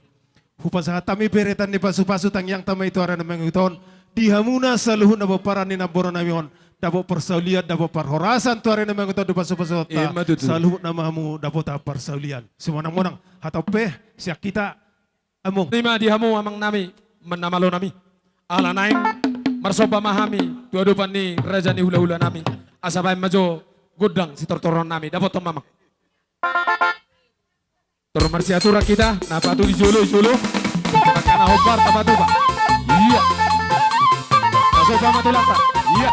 Hupasahat hami peretan ni pasupasu tangiangta ma i tu ari na mangihut on, di hamuna saluhutna pomparan ni namborunami on, dapot parsaulian, dapot parhorasan tu ari na mangihut on, dipasupasu Tuhanta. I ma tutu. Saluhutna ma hamu dapotan parsaulian. Simonang-monang, hata on pe sian hita, amang. I ma di hamu, amangnami, na malonami. Ala naeng marsomba ma hami tu adopan ni raja ni hulahulanami. Asa baen ma jo gondang sitortoronnami. Dapothon ma, amang. Tor marsiaturan hita, na patu di jolo, jolo. Angka na hombar tapatupa. Iya. Pasomba ma tulangta. Iya.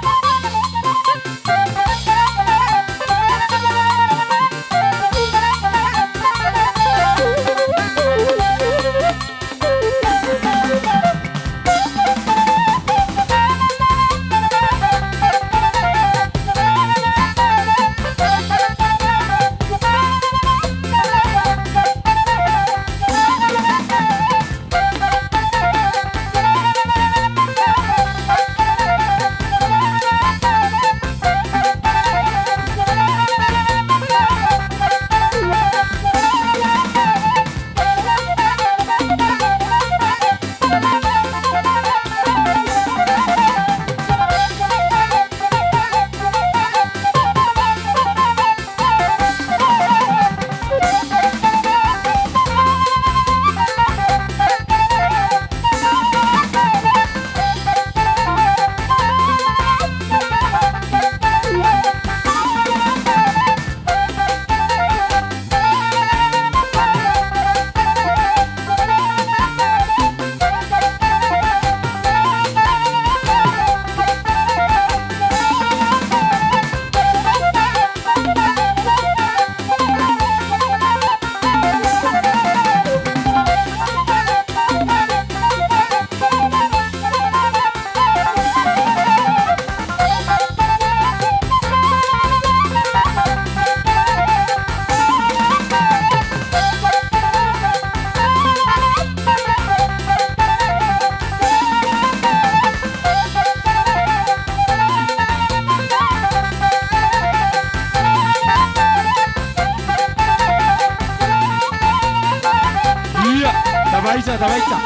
Tabaisa, tabaisa.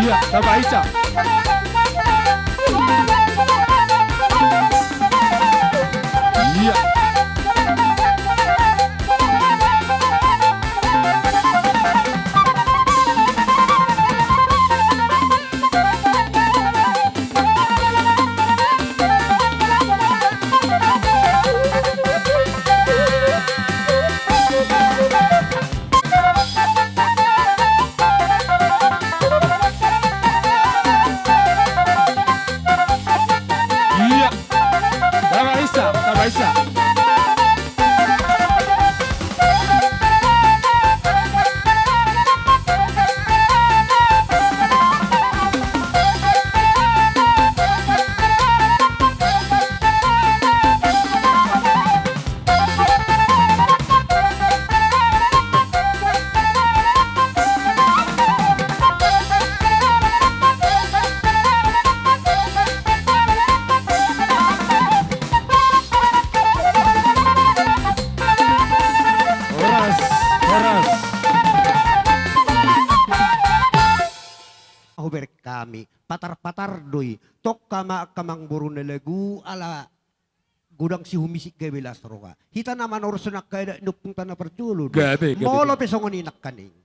Ia, tabaisa. Ia. Ia. Tabaisa, tabaisa. Horas, horas. Ahu bereng hami, patar-patar do i. Tongka ma angka amangboru na lagu ala godang sihumisik gabe las roha. Hita na manoros angka adat ni ompunta na parjolo do. Gabe, gabe, gabe. Molo pe songon i nangkaning,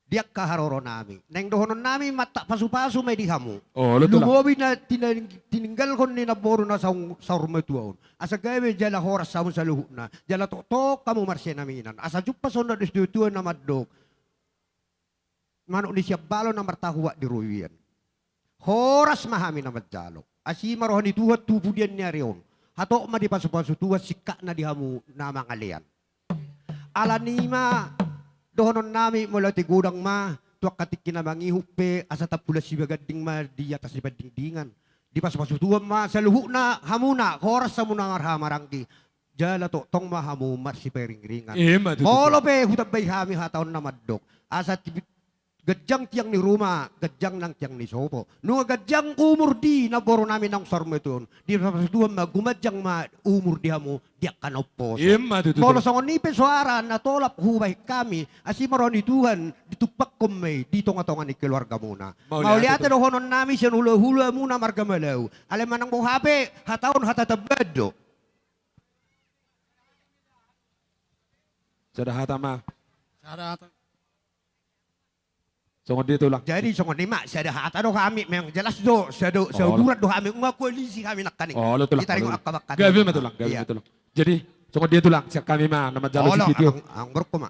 di angka haroronami, naeng dohononnami ma, tak pasu-pasu ma i di hamu. Olo, tulang. Lumobi na tina-, tininggalhon ni namboru na saung-, saur matua on. Asa gabe jala horas hamu saluhutna. Jala toktok hamu marsiaminaminan. Asa jumpang songon na dos ni tua-tua na mandok, manuk ni siambalo na martahuak di robean. Horas ma hami na manjalo. Asi ma roha ni Tuhan tu pudian ni ari on. Hatop ma dipasu-pasu Tuhan singkatna di hamu na mangalean. Alani i ma dohononnami, molo ate godang ma tu angka tingki na mangihut pe, asa tampulan sibaganding ma di atas ni pandingdingan. Dipasu-pasu Tuhan ma saluhutna hamuna, horas hamuna marhaha maranggi. Jala tongtong ma hamu marsiparing-iringan. Ima tutu. Molo pe hutambai hami hata on na mandok, asa ti-, ganjang tiang ni ruma, ganjang nang tiang ni sopo. Nunga ganjang umur di namborunami naung saur matua on, dipasu-pasu Tuhan ma gumanjang ma umur di hamu di angka na umposo. Ima tutu. Molo songon i pe soara na tolap hubahen hami, asi ma roha ni Tuhan ditumpanghon ma i di tonga-tonga ni keluargamuna. Mauliate, mauliate tutu. Dohononnami sian hula-hulamuna marga Malau. Alai manang boha pe, hata on hata tambahan do. Sada hata ma. Sada hata. Songon dia, tulang. Jadi songon i ma, sada hata do hami, memang jelas do, sada, oh, sauduran do hami, nunga koalisi hami nangkaning. Olo, tulang. Ditaringot, olo, angka bangka. Gabe ma, tulang, gabe ma, tulang. Jadi songon dia, tulang, sian hami ma na manjalo sitio. Olo, amang, amang borungku ma.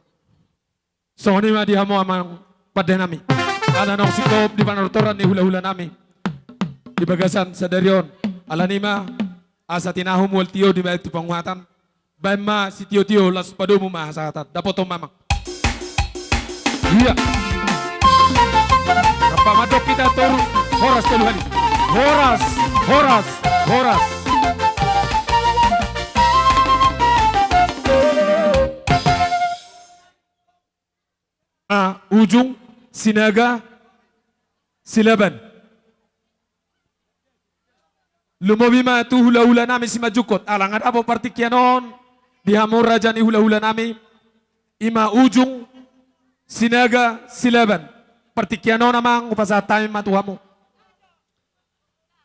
Songon i ma di hamu amang pandenami. Ala naung singkop di panortoran ni hula-hulanami di bagasan sadari on. Alani i ma, asa tinahu mual tio dibaen tu panguhatan. Baen ma sitio-tio, laos padomu ma hasahatan. Dapothon ma, amang. Ia. Rap ma mandok hita toru. Horas tolu hali. Horas, horas, horas. Ah, Ujung, Sinaga, Silaban. Lumobi ma tu hula-hulanami Simanjungkot. Ala nga dapot partingkian on di hamu raja ni hula-hulanami, ima Ujung, Sinaga, Silaban. Partingkian on, amang, hupasahat hami ma tu hamu.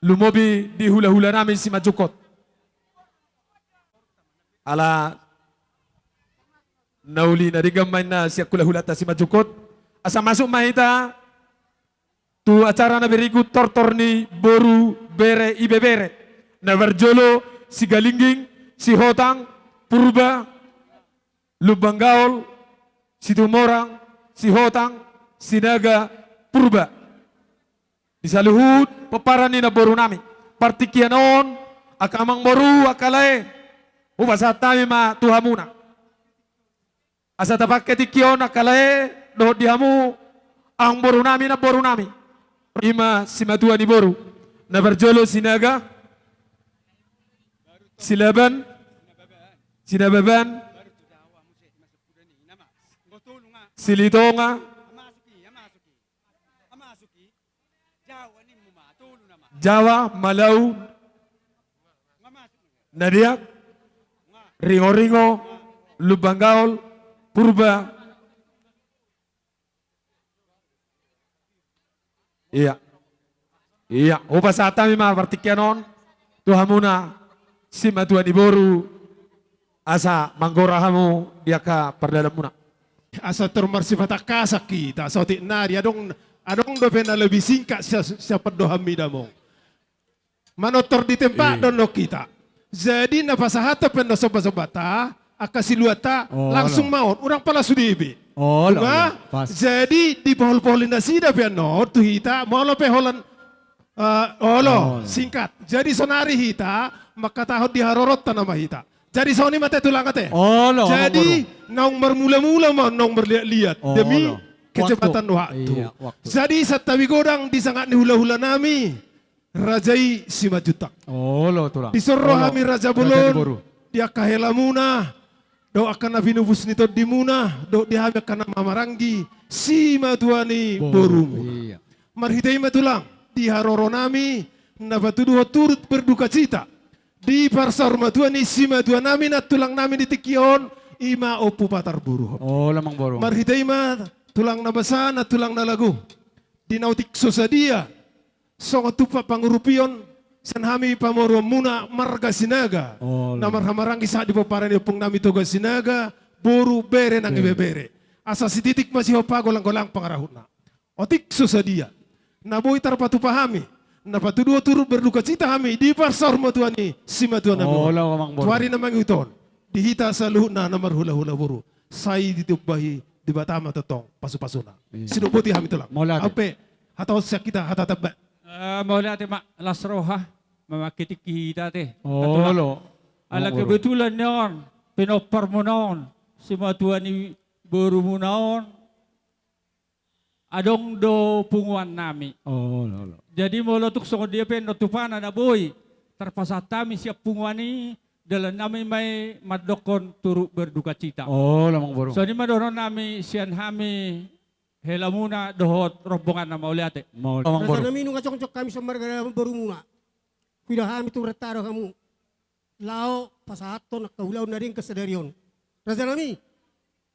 Lumobi di hula-hulanami Simanjungkot. Ala na uli na denggan ma inna sian hula-hulanta Simanjungkot. Asa masuk ma hita tu acara na berikut, tortor ni boru, bere, ibebere. Na parjolo Sigalingging, Sihotang, Purba, Lumban Gaol, Situmorang, Sihotang, Sinaga, Purba. Di saluhut pomparan ni namborunami. Partingkian on, angka amangboru, angka lae, hupasahat hami ma tu hamuna. Asa tapangke tingki on, angka lae, dohot di hamu amangborunami, namborunami. Ima simatua ni boru. Na parjolo Sinaga, Silaban, Sinababan, Silitonga, Jawa, Malau, Nadeak, Ringoringo, Lumban Gaol, Purba, Ia. Ia, hupasahat hami ma partingkian on tu hamuna simatua ni boru, asa manggora hamu di angka pardalanmuna. Asa tor marsifat angka asa hita, asa otik nari adong, adong dope na lebih singkat sian, sian pandohanmi damang. Manortor di tempat. Iya. Dohonon hita. Jadi na pasahathon pe annon somba-sombanta, angka siluanta, oh, langsung ma on, unang pala sude be. Oh, olo, olo. Pas. Jadi dipohol-poholi nasida pe annon tu hita, molo pe holan, eh, olo, olo, singkat. Jadi sonari hita mangkatahon di haroronta nama hita. Jadi songon i ma ate tulang ate. Olo, jadi, Amang Boru, naung marmula-mula ma, naung marliat-liat. Olo. Demi kecepatan waktu. Iya, waktu. Jadi santabi godang di sangap ni hula-hula nami, raja i Simanjuntak. Olo, tulang. Dison ro hami, Raja Bolon, di angka helamuna, dohot angka na pinupus ni tondimuna, dohot di hami angka na mamaranggi simatua ni borumu. Iya. Marhite i ma tulang, di haroro nami, na patuduhon turut berdukacita di parsaurmatua ni simatua nami, nantulang nami di tingki on, i ma Ompu Patar Boruhon. Olo, Amang Boru. Marhite i ma tulang na basa, nantulang na lagu, di na otik so sadia songon tumpak pangurupion sian hami pamoruonmuna marga Sinaga. Olo. Na marhamaranggi sahat di pomparan ni ompung nami Toga Sinaga, boru, bere nang ibebere. Asa sititik ma sihompa, golang-golang pangarahutna. Otik so sadia na boi tarpatupa hami, na patuduhon turut berdukacita hami di parsaurmatua ni simatua nami. Olo, Amang Boru. Tu ari na mangihut on, di hita saluhutna na marhula-hula boru, sai ditambai Debata ma tongtong pasu-pasuna. Iya. Sidok boti hami tulang. Mauliate. Ampe hata on sian hita, hata tamba. Eh, mauliate ma, las roha ma mangkitingki hita ate. Olo. Ala kebetulan ni on, pinomparmuna on, simatua ni borumuna on, adong do punguan nami. Olo, olo. Jadi molo tung songon dia pe annon tupana na boi tarpasahat hami sian punguan i, dalan nami ma i mandokkon turut berdukacita. Olo, Amang Boru. Songon i ma dohonon nami sian hami helamuna dohot rombonganna. Mauliate. Mauliate. Amang Boru. Raja nami, nunga jongjong hami sian marga borumuna. Huida hami tu rantaro hamu laho pasahathon angka ulaon na denggan sadari on. Raja nami,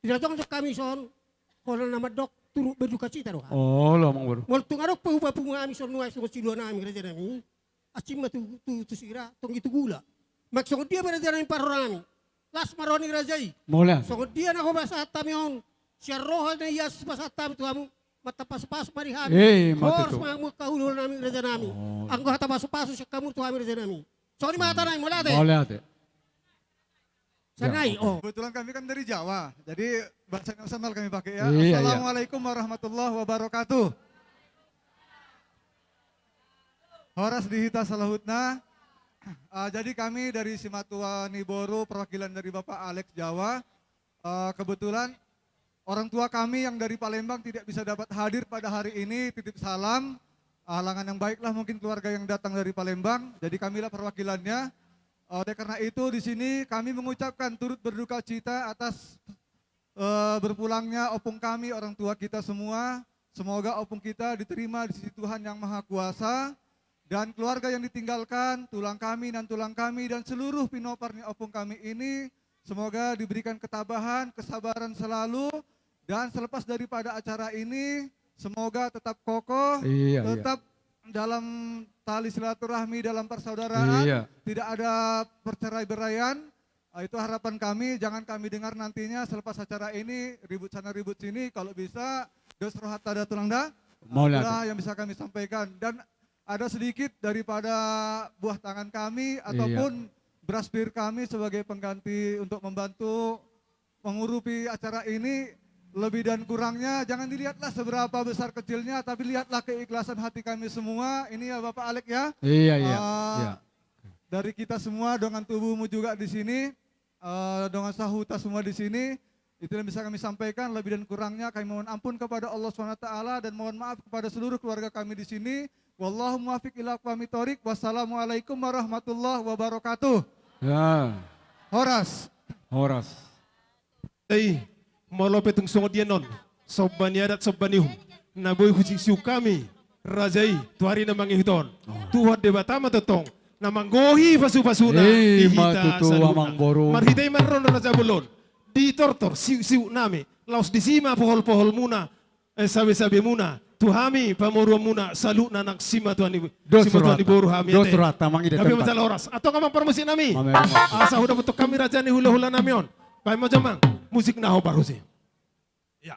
di na jongjong hami dison, holan na mandok turut berdukacita do hami. Olo, Amang Boru. Molo tung adong pe hupapungu hami songon nuaeng songon silua nami, raja nami, asing ma tu, tu, tu sira, tonggi tu gula. Maek songon dia pe, raja nami, parro nami, las ma roha ni raja i. Mauliate. Songon dia na hupasahat hami on, sian roha na ias pasahat hami tu hamu, mantap pasu-pasu ma di hami. Eh, mantap. Horas ma hamu angka hula-hula nami, raja nami. Oh. Anggo hata pasu-pasu sian hamu tu hami, raja nami. Songon i ma hata nai, mauliate. Mauliate. Sanai, oh. Kebetulan kami kan dari Jawa, jadi bahasa Indonesia malah kami pakai ya. Iya, iya. Assalamualaikum warahmatullahi wabarakatuh. Horas di hita saluhutna. Ah, jadi kami dari simatua ni boru, perwakilan dari Bapak Alex Jawa. Eh, kebetulan orang tua kami yang dari Palembang tidak bisa dapat hadir pada hari ini, titip salam, eh, halangan yang baiklah mungkin keluarga yang datang dari Palembang, jadi kamilah perwakilannya. Eh, oleh karena itu, di sini kami mengucapkan turut berduka cita atas, eh, berpulangnya opung kami, orang tua kita semua. Semoga opung kita diterima di sisi Tuhan Yang Maha Kuasa. Dan keluarga yang ditinggalkan, tulang kami, nantulang kami, dan seluruh pinompar ni opung kami ini, semoga diberikan ketabahan, kesabaran selalu, dan selepas daripada acara ini, semoga tetap kokoh, iya, iya, tetap dalam tali silaturahmi, dalam persaudaraan, iya, tidak ada percerai-beraian. Ah, itu harapan kami, jangan kami dengar nantinya selepas acara ini, ribut sana ribut sini, kalau bisa, dos rohanta da tulang da. Mauliate. Itulah yang bisa kami sampaikan. Dan ada sedikit daripada buah tangan kami, iya, ataupun beras pir kami sebagai pengganti untuk membantu mengurupi acara ini. Lebih dan kurangnya jangan dilihatlah seberapa besar kecilnya, tapi lihatlah keikhlasan hati kami semua. Ini ya, Bapak Alek ya. Iya, iya. Ah, iya. Dari kita semua dengan tubuhmu juga di sini, eh, dengan sahuta semua di sini, itu yang bisa kami sampaikan. Lebih dan kurangnya kami mohon ampun kepada Allah Subhanahu wa Taala dan mohon maaf kepada seluruh keluarga kami di sini. Wallahu muwaffiq ila aqwamit thoriq. Wassalamualaikum warahmatullahi wabarakatuh. Ya. Horas. Horas. Ei, molo pe tung songon dia annon somba ni adat, somba ni uhum na boi husiuk-siuk hami, raja i, tu ari na mangihut on, oh, Tuhan Debata ma tongtong na manggohi pasu-pasuna, eh, di hita saluhutna. Amang boru. Marhite i ma annon, Raja Bolon, ditortor siuk-siuk nami, laos disi ma pohol-poholmuna, eh, sabe-sabemuna, tu hami pamoruonmuna saluhutna nang simatuan ni, dos simatuan ni rohanta, boru hami, dos ate. Rohanta, mangido. Gabe ma jala horas. Antong amang parmusik nami. Mame. Asa hudapothon hami raja ni hulahula nami on. Baen ma jo amang musik na hombar muse. Ya.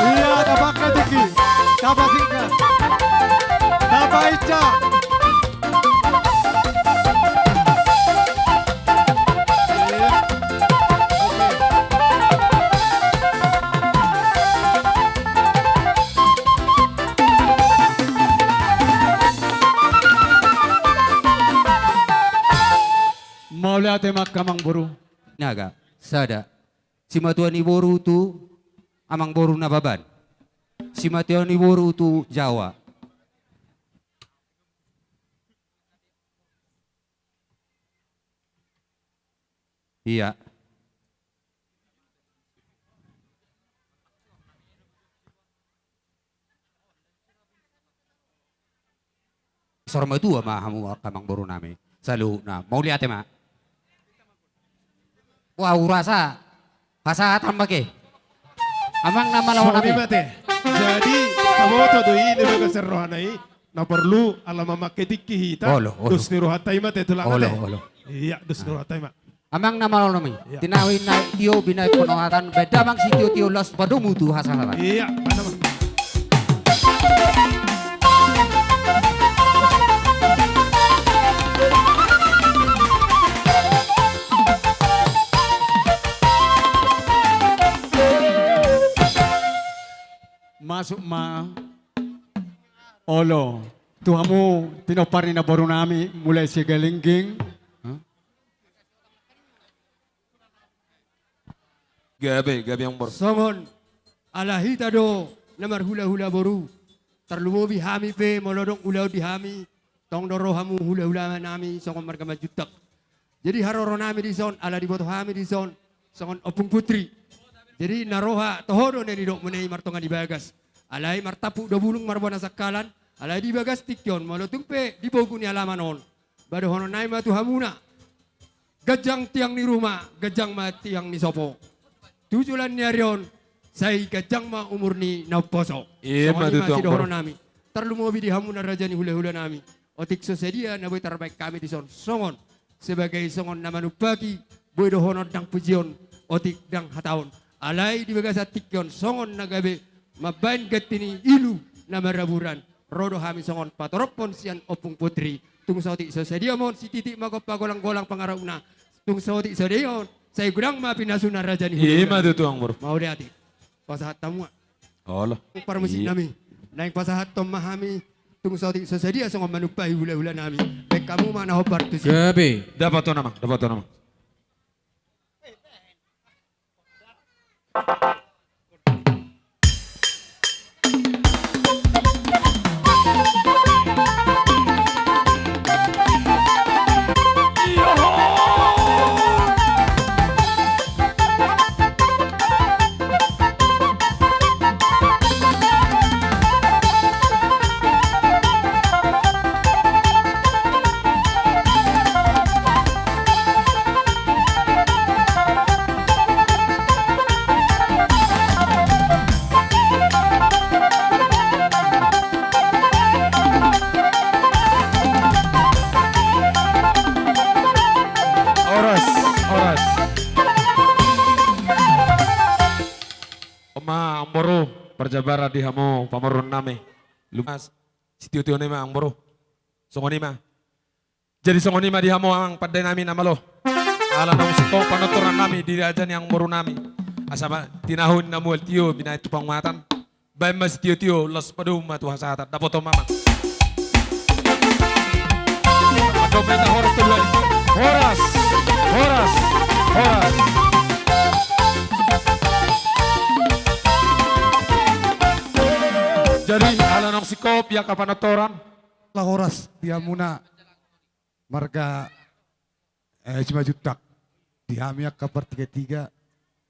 Iya, tapangke tingki, tapasingkat, tapainsa. Mauliate ma angka amangboru. Naga sada. Simatua ni boru tu amangboru Nababan. Simatua ni boru tu Jawa. Iya. Saur matua ma hamu angka amangboru nami saluhutna. Mauliate ma. Wah, hurasa hasahatan ma ke. Amang na malo nami. Songon i ma ate. Jadi taboto do i di bagasan rohana i. Na porlu ala mamangke tingki hita. Olo, olo. Dos ni rohanta i ma ate, tulang ate. Olo, olo. Iya, dos ni rohanta i ma. Amang na malo nami. Iya. Tinahi na tio binahen ponohatan, baen damang sitiotio, laos padomu tu hasahatan. Iya, baen damang. Masuk ma. Olo. Tu hamu pinompar ni namboru nami, mulai Sigalingging. Hah? Gabe, gabe amangboru. Songon ala hita do na marhulahula boru. Tarlumobi hami pe molo adong ulaon di hami, tong do ro hamu hulahula nami songon marga Manjuntak. Jadi haroro nami dison, ala diboto hami dison songon Ompung Putri. Jadi na roha toho do na nidokmuna i martonga ni bagas. Alai martampuk do bulung marbona sangkalan, alai di bagas tingki on molo tung pe di pogu ni alaman on. Ba dohonon nami ma tu hamuna. Ganjang tiang ni ruma, ganjang ma tiang ni sopo. Tu joloan ni ari on, sai ganjang ma umur ni na umposo. Ima tutu, Amang Boru. Songon i ma sidohonon nami. Tarlumobi di hamuna raja ni hulahula nami. Otik so sadia na boi tarbaen hami dison songon, sebagai songon na manumpahi, boi dohonon ndang pujion, otik ndang hataon. Alai di bagasan tingki on songon na gabe mambaen ganti ni ilu na maraburan, ro do hami songon patorophon sian Ompung Putri. Tung saotik so sadia ma on, sititik ma gompa, golang-golang pangarahutna. Tung saotik so sadia on, sai godang ma pinasuna raja ni hulahula. Ima tutu, Amang Boru. Mauliate. Pasahat hamu ma. Olo. Parmusik nami. Naeng pasahathon ma hami, tung saotik so sadia songon manumpahi hulahula nami. Baen hamu ma na hombar tusi. Gabe. Dapothon, Amang, dapothon, Amang. Horas, horas. On ma, Amang Boru, parjabaran di hamu pamoruon nami. Lumas, sitio-tio nami ma, Amang Boru. Songon i ma. Jadi songon i ma di hamu, Amang pande nami na malo. Ala naung singkop panortoran nami di raja ni Amang Boru nami. Asa ma tinahu na mual tio binahen tu pangumatan. Baen ma sitio-tio, laos padomu ma tu hasahatan. Dapothon ma, Amang. Mandok ma hita horas tu dua i. Horas, horas, horas. Jadi ala naung singkop i angka panortoran. Ala horas di hamuna marga, eh, Simanjuntak. Di hami angka partiga-tiga,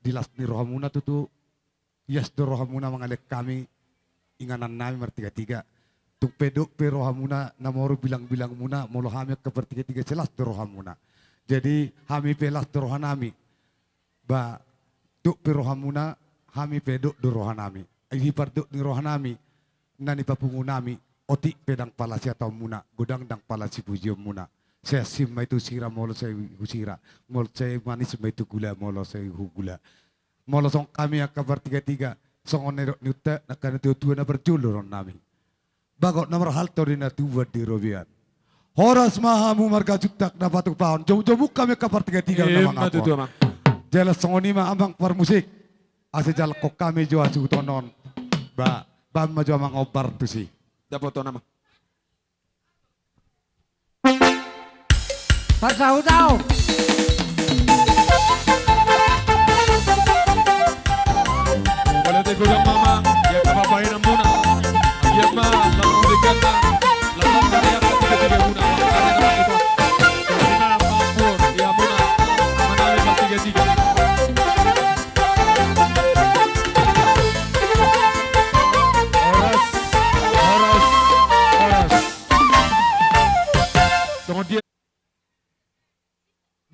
di las ni rohamuna tutu, ias do rohamuna mangalehon hami inganan nami martiga-tiga. Tung pe dok pe rohamuna na moru bilang-bilangmuna, molo hami angka partiga-tiga sai las do rohamuna. Jadi hami pe las do rohanami. Ba, dok pe rohamuna, hami pe dok do rohanami. Ai di pardok ni rohanami, na nipapungu nami, otik pe ndang pala sihataonmuna, godang ndang pala sipujionmuna. Sai ansim ma i tu sira molo sai husira, molo sai manis ma i tu gula molo sai hugula. Molo songon hami angka partiga-tiga, songon na nidok ni unta, angka na tua-tua na parjolo dohonon nami. Bagot na marhalto do na tubuan di robean. Horas ma hamu marga Juntak na patupahon. Jomu-jomu hami angka partiga-tiga. Ima tutu, Amang. Jala songon i ma, Amang parmusik. Asa jalo hami jo hasuhuton on. Ba, baen ma jo, Amang, hombar tusi. Dapothon, Amang. Parsahutaon. Mauliate godang ma, Amang, di angka pambahenanmuna. Ia ma, lampung degan ma, lampung karya, tiga-tiga muna. Karya na mangkuto. Songon i ma, Amang Boru, di hamuna, manami martiga-tiga. Horas, horas, horas. Songon dia.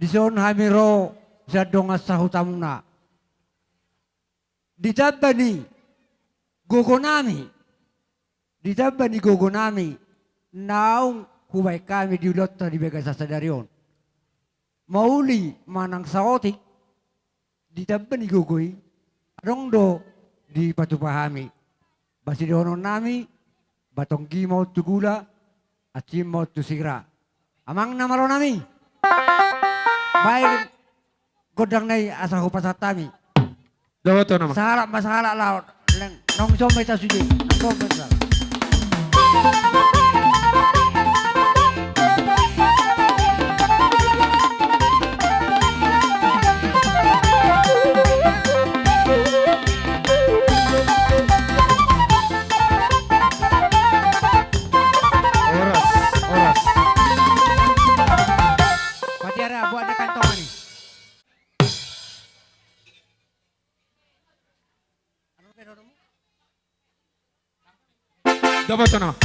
Dison hami ro sian dongan sahutamuna. Ditamba ni gogonami, ditamba ni gogonami naung hubaen hami di ulaonta di bagasan sadari on. Mauli manang saotik, ditamba ni gogo i, adong do dipatupa hami. Ba sidohonon nami, ba tonggi ma on tu gula, ansim ma on tu sira. Amang na malo nami. Baen gondang nai asa hupasahat hami. Dapothon, Amang. Sahalak ma sahalak laho. Leng, naung dison ma hita sude. Naung dison ma hita. Horas, horas. Patiara, buat na kantong ni. Dapothon, Amang.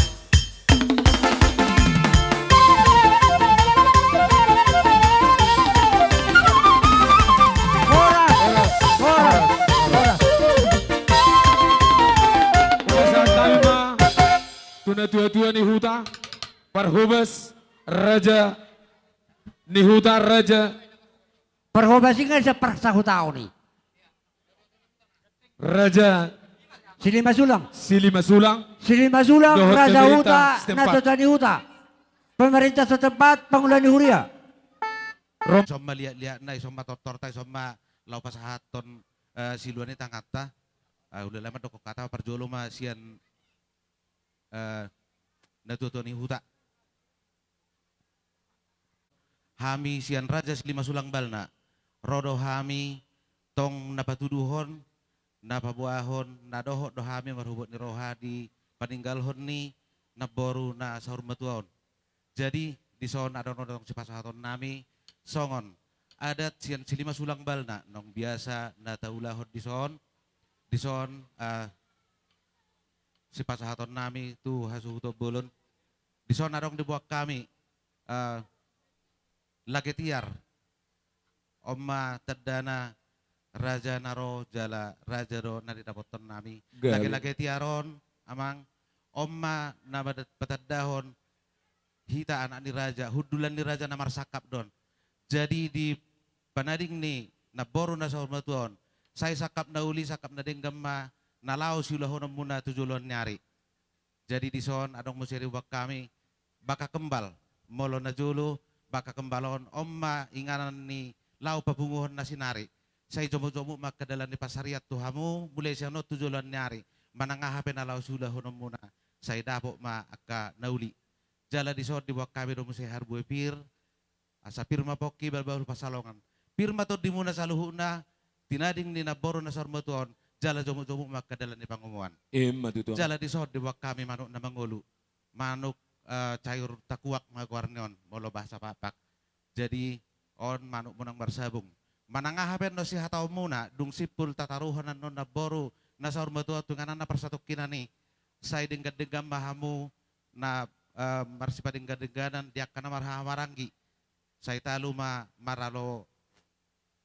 Tu natuatua ni huta, parhobas, raja ni huta, raja. Parhobas i nga sian parsahutaon i. Raja Silima Sulang. Silima Sulang. Silima Sulang, dohot raja pemerintah huta, setempat. Natuatua ni huta. Pemerintah setempat, pangula ni huria. Rom- Ison ma liatliatna, ison ma tortorta, ison ma laho pasahathon, eh, siluan i tanganta. Eh, ula lama dokon hata, parjolo ma sian, eh, natuatua ni huta. Hami sian Raja Silima Sulang Balna, ro do hami tong na patuduhon, na paboahon, na dohot do hami marhobot ni roha di paninggalhon ni namboru na saur matua on. Jadi, dison adong do tong sipasahatonnami songon adat sian Silima Sulang Balna, naung biasa na taulahon dison, dison, eh, sipasahatonnami tu hasuhuton bolon. Dison adong diboan hami, eh, lage tiar. On ma tandana raja na ro jala raja do na didapothonnami. Gabe. Lage-lage tiar on, amang, on ma na mada-, patandahon hita anak ni raja, hundulan ni raja na marsangkap do on. Jadi di panading ni namboru na saur matua on, sai sangkap na uli, sangkap na denggan ma na laho siulahononmuna tu joloan ni ari. Jadi dison adong muse diboan hami baka kembal. Molo na jolo baka kembal on, on ma inganan ni laho papunguhon na sinari. Sai jomuk-jomuk ma angka dalan ni pansarian tu hamu, mulai sian on tu joloan ni ari. Manang aha pe na laho siulahononmuna, sai dapot ma angka na uli. Jala dison diboan hami do muse harbue pir, asa pir ma pongki, bahulbahul pansalongan. Pir ma tondimuna saluhutna, tinading ni namboru na saur matua on, jala jomuk-jomuk ma angka dalan ni pangomoan. Ima tutu. Jala dison diboan hami manuk na mangolu. Manuk, eh, cayur takuak ma goar ni on, molo bahasa Pakpak. Jadi, on manuk muna na marsabung. Manang aha pe annon sihataonmuna, dung simpul tataruhon annon namboru na saur matua on tu ingananna parsatongkinan i. Sai denggan-denggan ma hamu na, eh, marsipadenggan-dengganan di angka na marhahamaranggi. Sai talu ma maralo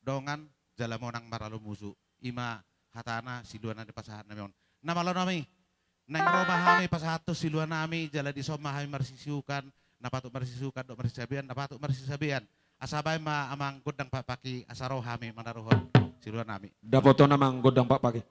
dongan, jala monang maralo musu. Ima hatana siluan na dipasahatnami on. Na malo nami, naeng ro ma hami pasahathon siluan nami, jala dison ma hami marsisiukan, na patut marsisiukan dohot marsisabean, na patut marsisabean. Asa baen ma amang gondang pakpak i, asa ro hami manaruhon siluan nami. Dapothon amang gondang pakpak i.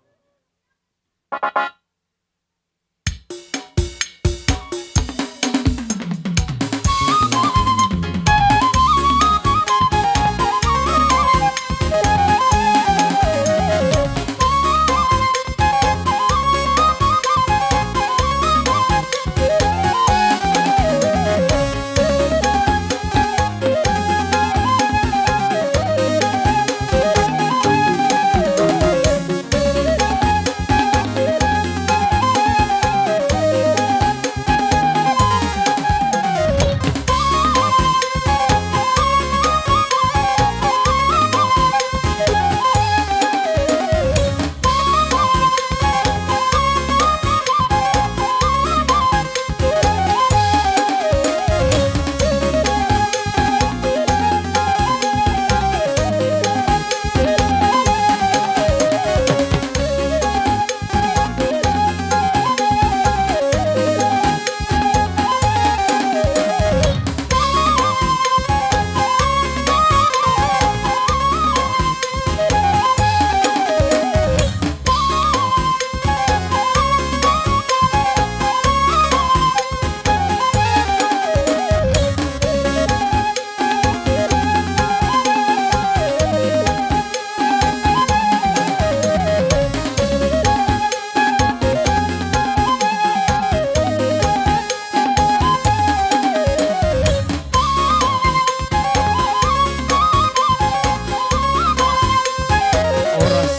Horas,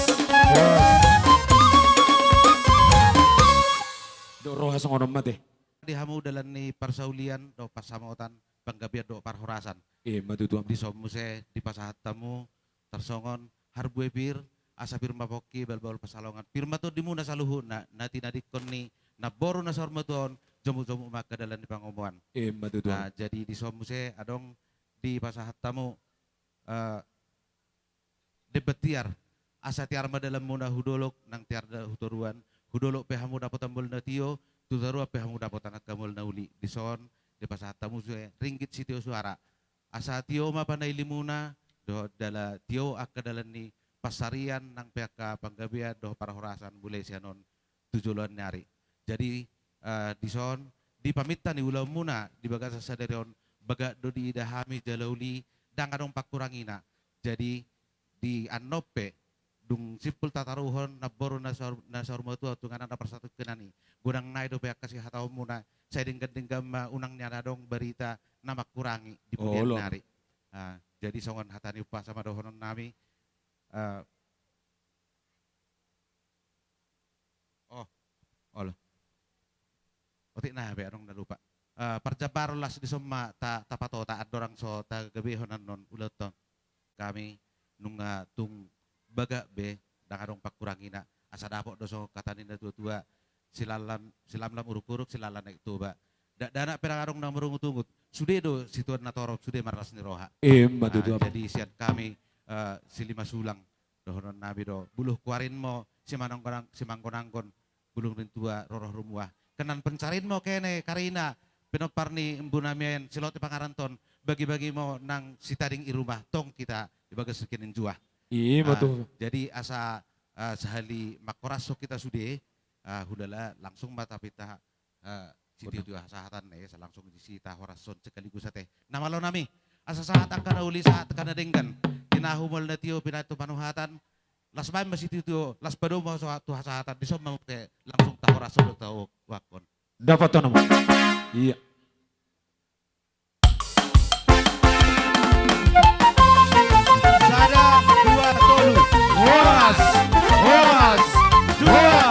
horas. Dohot roha songon on ma te. Di hamu dalan ni parsaulian dohot pansamotan, panggabean dohot parhorasan. Ima tutu amang. Dison muse dipasahat hamu tarsongon harbue pir, asa pir ma pongki, bahulbahul pansalongan. Pir ma tondimuna saluhutna, na tinadingkon ni namboru na saur matua on, jomukjomuk ma angka dalan ni pangomoan. Ima tutu. Nah, jadi dison muse adong dipasahat hamu, eh, demban tiar. Asa tiar ma dalanmuna hu dolok, nang tiar da-, hu toruan. Hu dolok pe hamu dapotan molo na tio, tu toruan pe hamu dapotan angka Dison dipasahat hamu sude ringgit sitio suara. Asa tio ma panailimuna dohot dala tio angka dalan ni pansarian nang pe angka panggabean dohot parhorasan mulai sian on tu joloan ni ari. Jadi, eh, dison di paminta ni ulaonmuna di bagasan sadari on, bagak do diida hami jala uli, ndang adong pangkurangina. Jadi di annon pe dung simpul tataruhon namboru na saur, na saur matua tu inganan na parsatongkinan i, godang nai dope angka sihataonmuna, sai denggan-denggan ma unang nian adong barita na mangkurangi di pudian ni ari. Ah, jadi songon hata ni umpasa ma dohononnami. Ah, oh, olo. Otik na be adong na lupa. Eh, parjambaron las dison ma ta, tapatota andorang so tagabehon annon ulaonta on. Hami nunga tung bagak be, ndang adong pangkurangina, asa dapot do songon hata ni na tua-tua, silalam, silamlam uruk-uruk, silalan aek Toba. Dakdanak pe ndang adong na marungut-ungut, sude do situan na torop, sude marlas ni roha. Ima tutu. Ah, jadi sian hami, eh, silima sulang, dohononnami do, bulung kuarinmo, simanggonang-, simanggon-anggon, bulung rintua, roroh rumuah. Kenan pencarinmo kene karina, pinompar ni embunami on, silot di pangaranton, bagi-bagimo nang sitading i rumah, tong hita di bagas keninjuah. Ima tutu. Ah, jadi asa, ah, sahali mangkorashon hita sude, ah, hulala langsung ma tapinta, eh, sitio-tio hasahatan, eh, asa langsung disi tahorashon sekaligus ate. Na malo nami, asa sahat angka na uli, sahat angka na denggan. Tinahu molo na tio, pinantu panuhatan. Las baen ma sitio-tio, las padomu ma so tu hasahatan, dison ma muse langsung tahorashon dohot tahuakkon. Dapothon ma. Iya. Sada, dua, tolu. Horas, horas, dua, horas. Iya.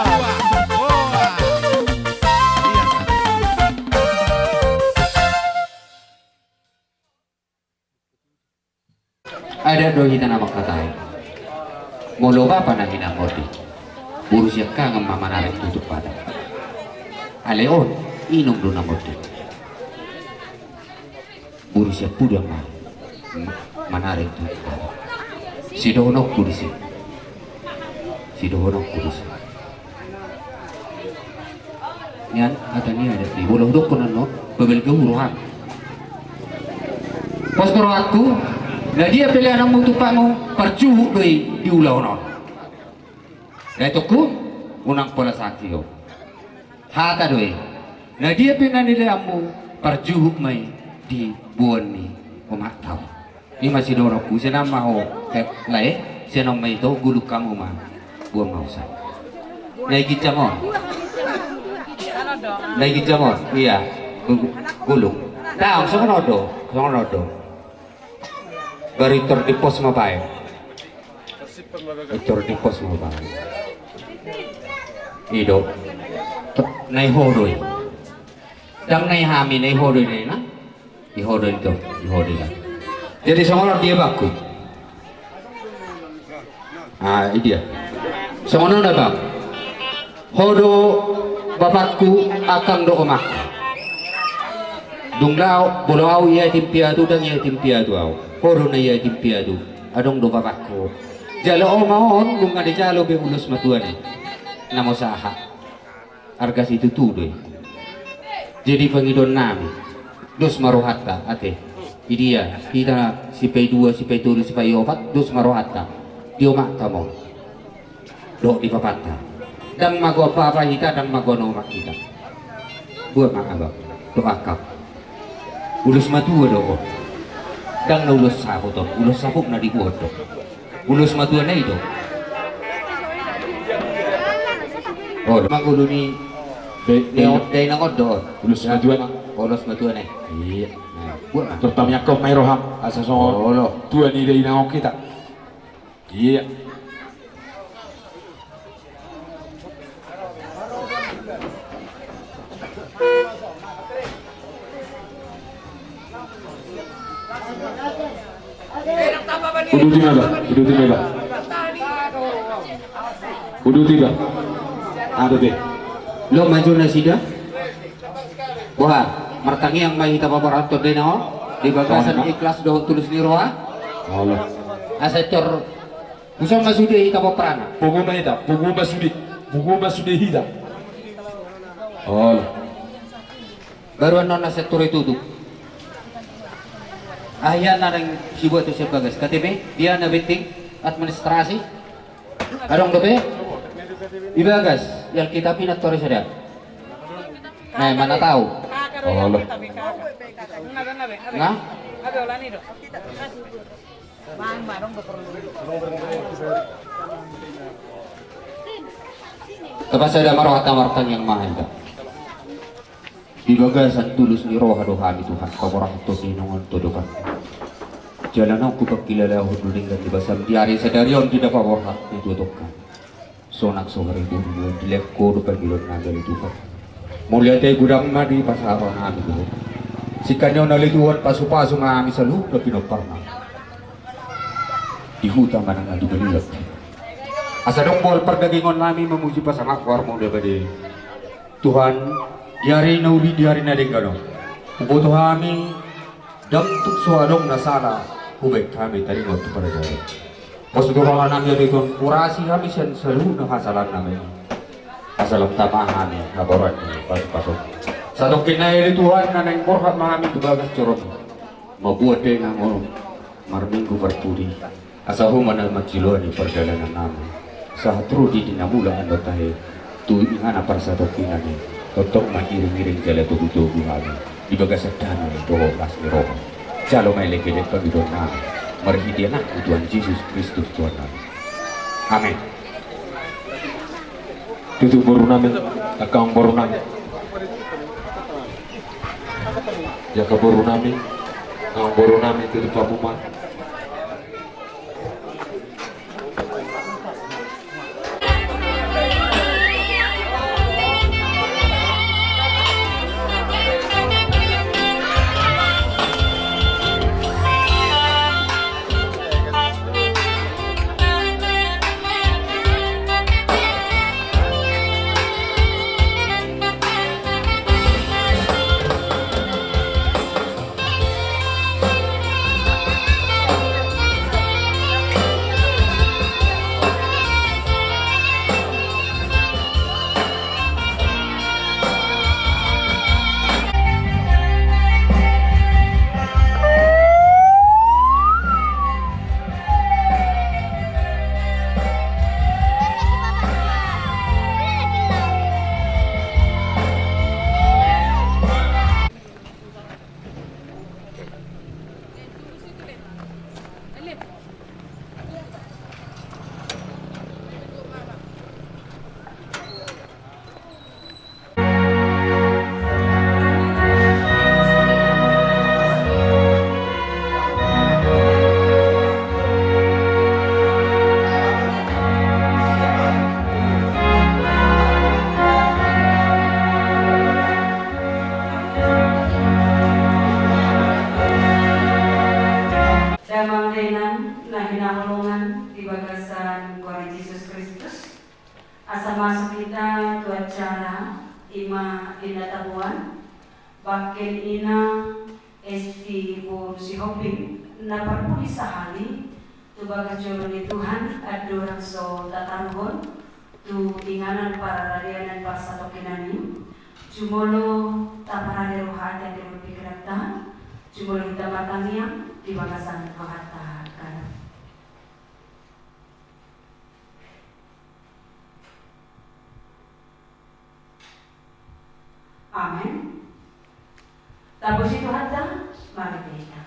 Adat do hita na mangkatai. Molo bapa na hinangordi, boru siangkangan ma manareng tutup badan. Alai on, inum do na monding. Boru siampudan ma, ma, manareng tutup badan. Sidohononku disi. Sidohononku disi. Nian hata ni adat i, molo hudokkon annon, bebel gau roham. Pos do rohangku, na dia pe leanonmu tumpakmu, parjuhut do i di ulaon on. Dainangku, unang pola sangsi ho. Hata do i, na dia pe na nileanmu, parjuhut ma i di boan ni omakta on. Ima sidohononku, sian on ma ho, eh, lae, sian on ma ito, gulung hamu ma, boan ma usa. Na i ginjang on. Na i ginjang on, iya. Gu-, gulung. Ndang, songon on do, songon on do. Baru i tor di pos ma baen. I tor di pos ma baen. I do. Na i ho do i. Ndang na i hami, na i ho do i, na i na. I ho do i do, i ho do i na. Jadi songon on dia bapakku. Ah, i dia. Songon on da bang. Ho do bapakku, akang do omakku. Dung laho, molo au i yatim piatu, ndang yatim piatu au. Ho do na yatim piatu. Adong do bapakku. Jalo oma on, nunga dijalo be ulos matuana i. Na molo sahat. Arga situtu do i. Jadi pangidoannami, dos ma rohanta ate. Idia, hita sipaidua, sipaitolu, sipaiopat, dos ma rohanta. Di omakta ma on. Dohot di bapanta. Ndang mago bapa hita, ndang mago omak hita. Boan ma abang, dohot akang. Ulos matua do on. Ndang na ulos saput on, ulos saput na diboan do. Ulos matuana i do. Olo, mangolu ni dainang on do on. Ulos matuana. Ulos matuana i. Iya. Nah, boan ma. Terutama angka on ma i roham, asa songon tua ni dainang on hita. Iya. Uduti ma ba, uduti ma ba. Uduti ba. Ada be. Lo maju nasida. Boha, martangiang ma hita paborhathon dainang on, di bagasan ikhlas dohot tulus ni roha. Asa tor, usa ma sude hita pomparanna. Pogu ma hita, pogu ma sude, pogu ma sude hita. Olo. Baru annon na senturi tutup. Ahian na naeng sibuat tu sian bagas. K T P, dia na penting administrasi. Adong dope? Di bagas, ya kita pinat tori sada. Eh, mana tahu? Oh, lo. Nah? Tapasada ma rohanta martangiang ma hita. Di bagasan tulus ni roha do hami Tuhan, paborhat tondi nunga tu adopanMu. Jala naung hupangkilalahon do denggan ni basam di ari sadari on di na paborhat ni tuatua. Sonang so hari buru di lehon Ho do pangidoan nami ale Tuhan. Mauliate godang ma di pasahat nami Tuhan. Singkat ni on ale Tuhan, pasupasu ma hami saluhut na pinomparMu di huta manang na di balian. Asa adong bohal pardagingon nami mamuji pasangap goarMu na badia. Tuhan, di ari na uli, di ari na denggan on, huboto hami, dang tung so adong na sala hubaen hami taringot tu parajangkon. Pos tu roha nami ale Tuhan, urasi hami sian saluhut na hasalaan nami. Asa lam tama hami habaruan ni pasupasu. Satongkin nai ale Tuhan, na naeng borhat ma hami tu bagas joro, mambuat denga ngolu marminggu parpudi. Asa Ho ma na manjoloani pardalanan nami sahat ro di na mula annon tahe tu inganan parsatongkinan i. Tongtong ma iring-iring jala togu-togu hami di bagasan dame dohot las ni roha. Jalo ma elek-elek pangidoan nami marhite AnakMu Tuhan Jesus Kristus Tuhan nami. Amen. Tutu boru nami, angka amang boru nami. Angka boru nami, angka amang boru nami, tutu pamuman. Damang dainang na hinaholongan di bagasan goar ni Jesus Kristus. Asa masuk hita tu acara, ima di na taboan, bangke ni inang Esti boru Sihombing, na parpudi sahali, tu bagas joro ni Tuhan andorang so tataruhon tu inganan paradianan parsatongkinan i. Jumolo taparade roha, ate dohot pingkiranta, jumolo hita martangiang di bagasan rohanta ganup. Amen. Tapuji Tuhanta, mari hita.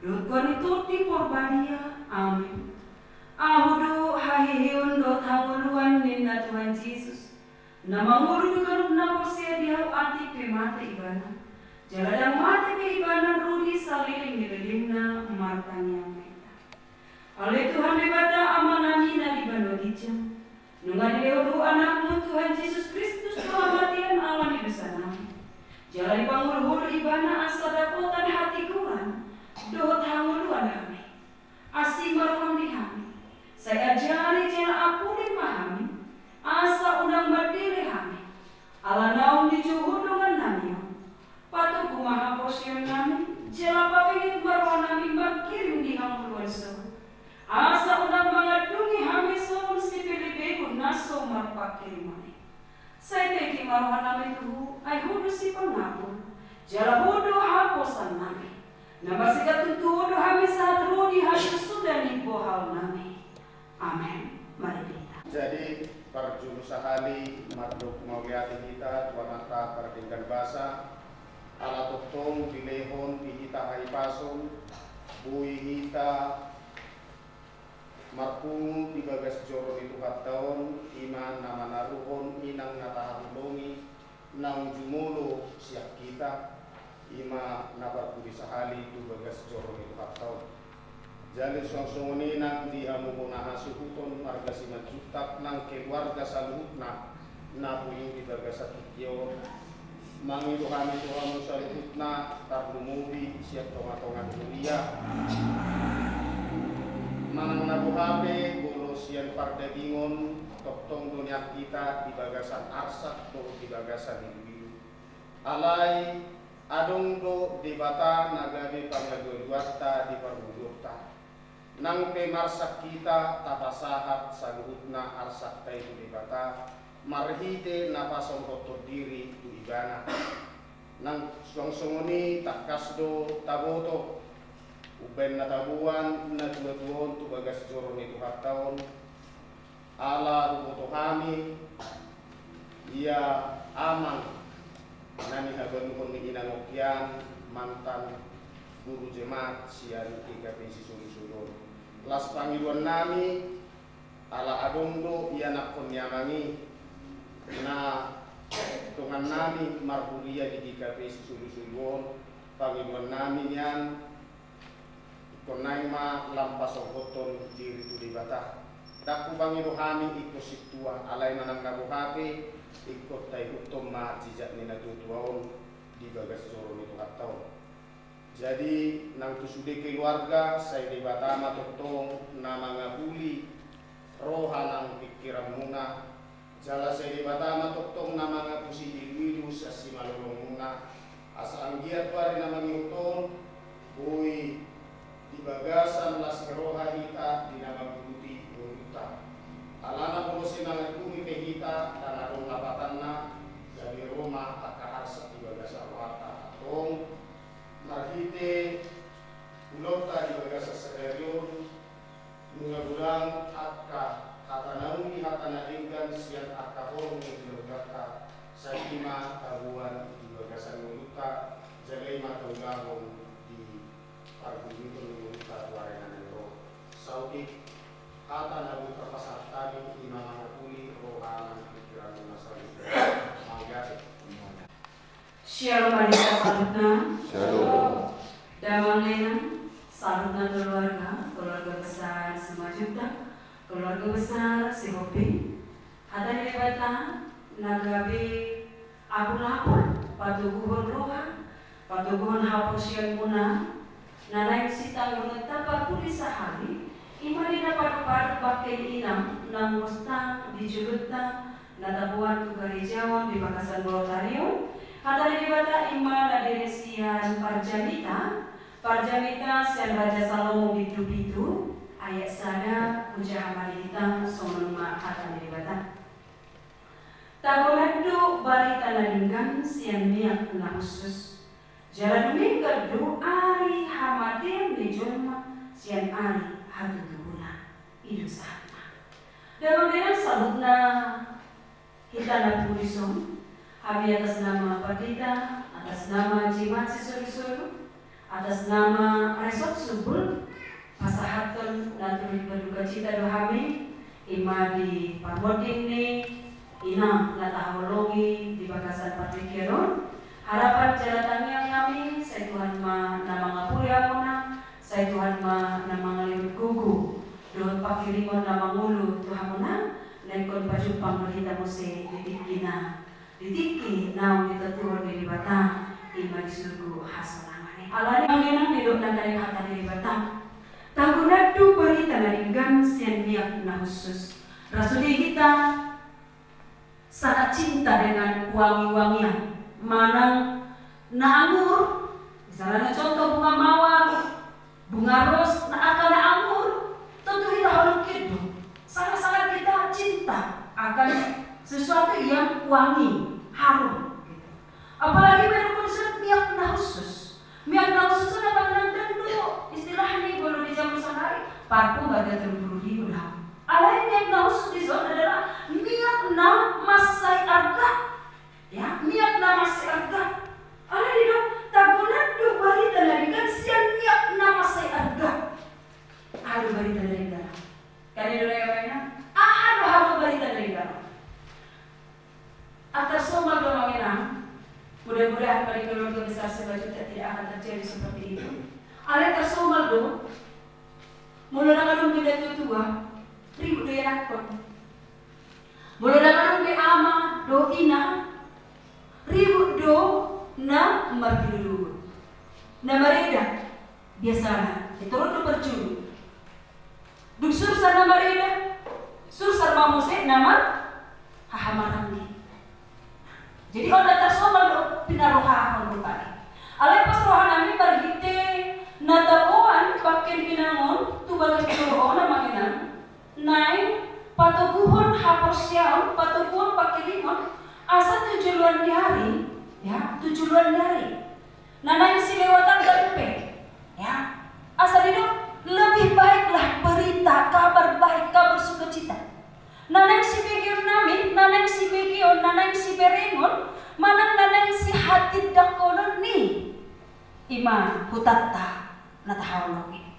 Dohot goar ni Tondi Porbadia. Amen. Ahu do haheheon dohot hangoluan, ninna Tuhan Jesus, na mangolu tu ganup na porsea di Ahu, atik pe mate ibana, jala ndang mate be ibana, ro di saleleng ni lelengna martangiang ma hita. Ale Tuhan Debata Amanami na di banua ginjang, nunga dilehon Ho Anakmu Tuhan Jesus Kristus tu hamatean ala ni dosanami, jala dipangolu Ho do ibana asa dapotan hatigoran dohot hangoluan hami. Asi ma roham di hami, sai ajari jala apuli ma hami, asa unang mandele hami, ala naung dijou Ho dongannami on. Patogu ma haporseaonnami, jala pabenget ma rohanami mangkirim di hangoluan sogot, asa unang mangandungi hami songon sipelebegu na so marpangkirimon i. Sai bege ma rohanami tu Ho, ai Ho do sipangapul, jala Ho do haposanami, na marsingkat tu Ho do hami sahat ro di hasusuda ni bohalnami. Amen. Mari hita. Jadi, parjolo sahali mandok mauliate hita tu Amanta Pardenggan Basa, ala tongtong dilehon di hita hahipason, boi hita marpungu di bagas joro ni Tuhanta on, i ma na manaruhon inang na tahaholongi, naung jumolo sian hita, i ma na parpudi sahali tu bagas joro ni Tuhanta on. Jadi suang songon i nang di hamu bona hasuhuton marga Simanjuntak nang keluarga saluhutna na pungu di bagasan tingki on, mangido hami tu hamu saluhutna, tarlumobi sian tongatonga ni huria, manang na boha pe, molo sian pardagingon, tongtong do nian hita di bagasan arsak dohot di bagasan iluilu. Alai adong do Debata na gabe pangalualuanta di parngoluonta. Nang pe marsak hita, tapasahat saluhutna arsakta i tu Debata marhite na pasonhothon diri tu Ibana. Nang suang songon i tangkas do taboto umbahen na taboan natuatua on tu bagas joro ni Tuhanta on, ala huboto hami ia amang na nihabaluhon ni inang on hian, mantan guru jemaat sian G K P Sisulusulu on. Las pangidoannami, ala adong do ianakhon ni amang i na dongannami marhuria di G K P Sisulusulu on, pangidoannami nian, ingkon naeng ma lam pasonhothon diri tu Debata. Ndang hupangido hami ingkon sintua, alai manang na boha pe, ingkon taihuthon ma jijak ni natuatua on di bagas joro ni Tuhanta on. Jadi, nang tu sude keluarga, sai Debata ma tongtong na mangapuli roha nang pingkiranmuna, jala sai Debata ma tongtong na mangapusi iluilu sian simalolongmuna, asa anggiat tu ari na mangihut on, boi di bagasan las ni roha hita di na manguluti ngolunta. Alana molo sai mangandungi pe hita, ndang adong lapatanna, gabe ro ma angka arsak di bagasan rohanta. Antong, marhite ulaonta di bagasan sadari on, nunga godang angka hata na uli, hata na denggan sian angka horong ni hulahulanta, sai i ma taboan di bagasan ngolunta, jala i ma taulahon di pargulmiton ni ngolunta tu ari na naeng ro. Saotik hata na boi tapasahat hami, i ma mangapuli roha nang pingkiranmuna saluhutna. Mauliate. Shalom ma di hita saluhutna. Shalom. Damang dainang, saluhutna keluarga, keluarga besar Simanjuntak, keluarga besar Sihombing. Hata ni Debata na gabe apulapul patoguhon roha, patoguhon haporseaonmuna, na naeng sitangihononta parpudi sahali, i ma di na padupadup bangke ni inang na mustang di jolonta, na taboan tu gareja on di bagasan boru tari on. Hata ni Debata i ma na didok sian Parjamita, Parjamita sian Raja Salomo bindu pitu, ayat sada, hujaha ma di hita, songon on ma hata ni Debata. Taboan do barita na denggan sian miak na hushus. Jala dumenggan do ari hamatean ni jolma sian ari hatutubuna. I do sahatna. Damang dainang saluhutna hita na pungu dison, hami atas nama pandita, atas nama jemaat Sisulusulu, Atas nama Resort Subur, pasahathon na turut berdukacita do hami, i ma di parmonding ni inang na tahaholongi di bagasan partingkian on. Harapan jala tangiang nami, sai Tuhan ma na mangapuli hamuna, sai Tuhan ma na mangalehon gogo dohot pangkirimon na mangolu tu hamuna, na ingkon pajumpang do hita muse di tingki na Di tingki naung ditotuhon ni Debata, i ma di surgo hasonangan i. Alani i, amang inang, didok nangkaning hata ni Debata: Tagonan do barita na denggan sian miak na hushus. Rasude hita sangat cinta dengan wangi-wangian. Manang na anggur, misalna contoh bunga mawar, bunga ros, na angka na anggur, tontu hita holongkit do. Sangat-sangat kita cinta akan sesuatu yang wangi, harum, gitu. Apalagi pada kondisi miak na hushus. Miak na hushus itu apa, nang dang do istilahna, kalau di zaman sahari, parfum harga tolu puluh ribu lah. Alai miak na hushus dison adalah miak na mansai arga. Ya, miak na mansai arga. Alai didok, tagonan do barita na denggan sian miak na mansai arga. Aha do barita na denggan? Kan i do na, amang inang? Aha do, aha do barita na denggan? Atar somal do, amang inang. Mudah-mudahan pada keluarga besar Simanjuntak tidak akan terjadi seperti itu. Alai atar somal do, molo ndang adong be natua-tua, ribut do ianakhon. Molo ndang adong be ama dohot ina, ribut do na martinodohon. Na mareda biasana, i torop do parjolo. Dung sursar na mareda, sursar ma muse na marhahamaranggi. Jadi on atar somal do pinarohahon rupani. Alai pos rohanami marhite na taboan bangke ni inang on tu bagas joro on, amang inang, naeng patoguhon haporseaon, patoguhon pangkirimon, asa tu joloan ni ari, ya, tu joloan ni ari, na naeng silewatan dope, ya, asa didok, lebih baiklah berita, kabar baik, kabar sukacita. Na naeng sibegeonnami, na naeng sibegeon, na naeng siberengon, manang na naeng sihatindanghonon ni, i ma hutanta na tahaholongi.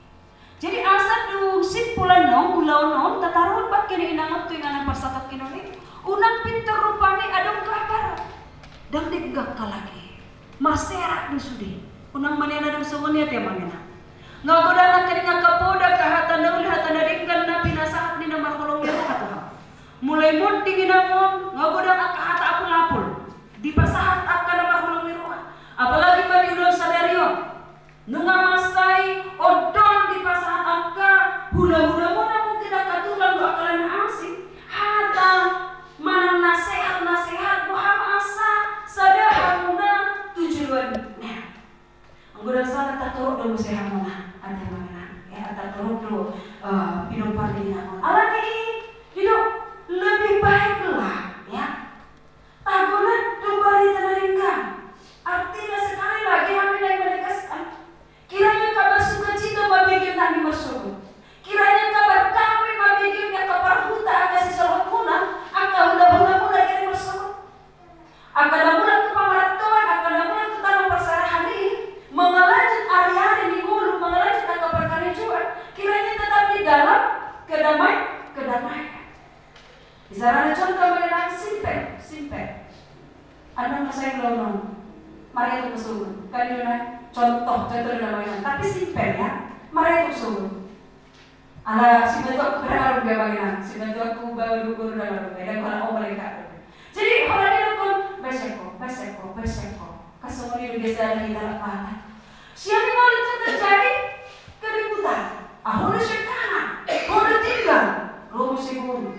Jadi asa dung simpul annon ulaon on, tataruhon bangke ni inang on tu inganan parsatongkinon i, unang pintor rupani adong kabar. Ndang denggan halak i. Marserak do sude. Unang manean adong songon i ate, amang inang. Nga godang nangkaning angka poda, angka hata na uli, hata na denggan na pinasahat ni na marholong ni roha tu hamu. Mulai monding inang on, nga godang angka hata apul-apul dipasahat angka na marholong ni roha. Apalagi ma di ulaon sadari on. Nunga mansai ondong dipasahat angka hula-hulamuna, mungkin angka tulang dohot angka na asing, hata manang nasehat-nasehat, boha ma asa sada hamuna tu joloan ni ari. Anggo ndang sala tatorop do muse hamuna, ate, amang inang. Ya, tatorop do, eh, pinompar ni inang on. Alani i, didok, lebih baiklah, ya. Tagonan do barita na denggan. Artina, sekali lagi hami naeng menegaskan, kiranya kabar sukacita mabegeon hami marsogot. Kiranya kabar dame mabegeon angka parhuta, angka sisahathonmuna, angka hula-hulamuna di ari marsogot. Angka na mulak tu pangarantoan, angka na mulak tu tano parserahan i, mangalanjut ari-ari ni ngolu, mangalanjut angka parkarejoan, kiranya tetap di dalam kedamai-, kedamaian. Misalna contoh, amang inang, simpel, simpel. Annon na sai ulaon on, mareto ma sogot. Kan i do na, contoh, contoh do na, amang inang. Tapi simpel, ya. Mareto ma sogot. Ala simatuangku ndang adong be, amang inang. Simatuangku baoa dohot boru ndang adong be. Ndang, holan on paling dekat. Jadi holan didokkon, baen sian ho, baen sian ho, baen sian ho. Kan songon i do biasana hita halak Batak. Sian i molo tung terjadi keributan, ah, ho do sian kanan, ho do tinggal, ro muse boru.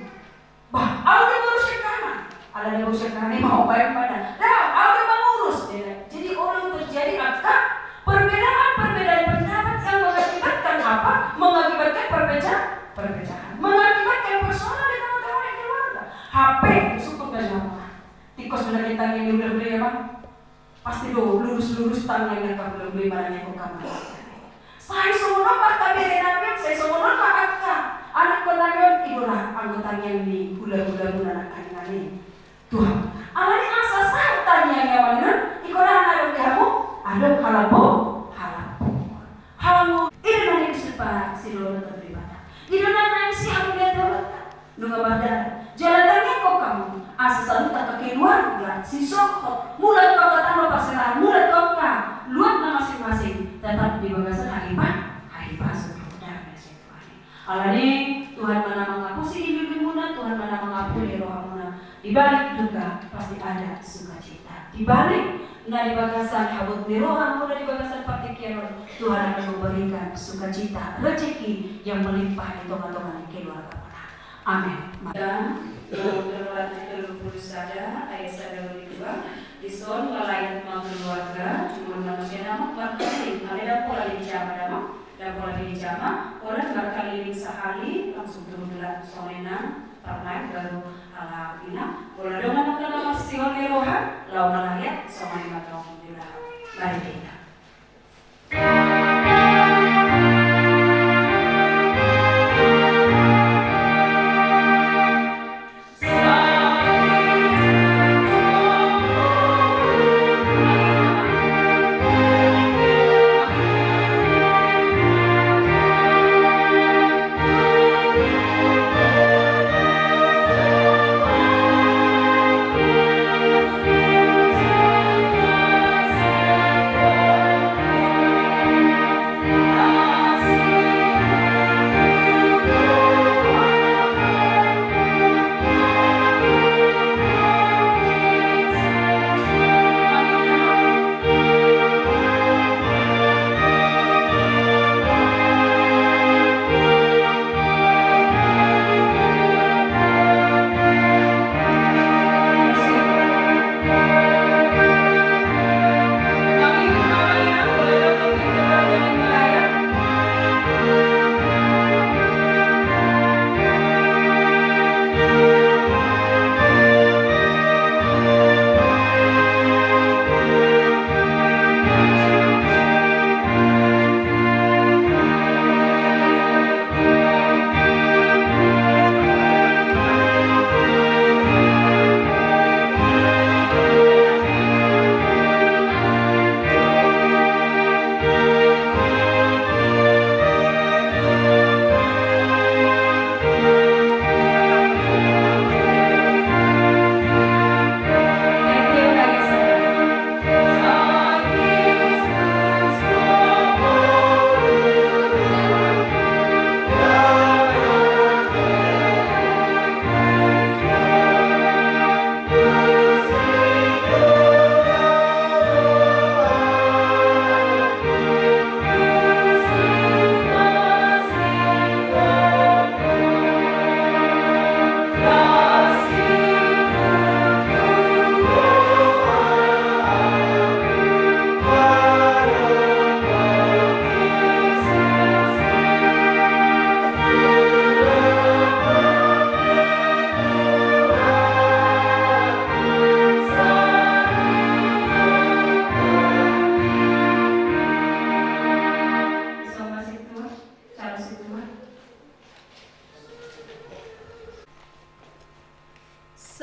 Bah, au do boru sian kanan. Ala na boru sian kanan i ma ho baen ma da. Dah, au do mangurus. Jadi olo terjadi angka perbedaan-perbedaan pendapat yang mengakibatkan apa? Mengakibatkan perpeca-, perpecahan. Mengakibatkan persoalan di tengah-tengah keluarga. Hape, sukut na jama. Tingkos do na kita ni hula-hula, ya, Bang? Pasti do lurus-lurus tangiang ni angka hula-hula i manangiangkon hamu. Sai songon on ma angka berenami on, sai songon on ma angka anakkonnami on, i do ra anggo tangiang ni hula-hulamuna nangkaningan i. Tuhan. Alani asa sahat tangiang i, amang inang, ingkon aha na adong di hamu? Adong halambo-, halamboan. Sisohot, mulak tu angka tano parserahan, mulak tu angka luatna masing-masing, tetap di bagasan hahipa-, hahipason. Alani Tuhan ma na mangapusi imbimbingmuna, Tuhan ma na mangapuli rohamuna. Di balik duka pasti ada sukacita. Di balik na di bagasan habot ni roha, na di bagasan partingkian on, Tuhan akan memberikan sukacita, rezeki yang melimpah di tonga-tonga ni keluargamuna. Amin. Maka, Rom tolu ayat tolu pulu sada, ayat sada pulu dua, dison lae ma keluarga, cuman manusia nama, markali, ale dapol ale jama nama, dapol ale jama, orang markali sahali, langsung turun gelar, sonena, parmai, baru, ala, ina, bola dongan angka na marsihol ni roha, laho malahir, songon i ma tong, ina. Mari kita.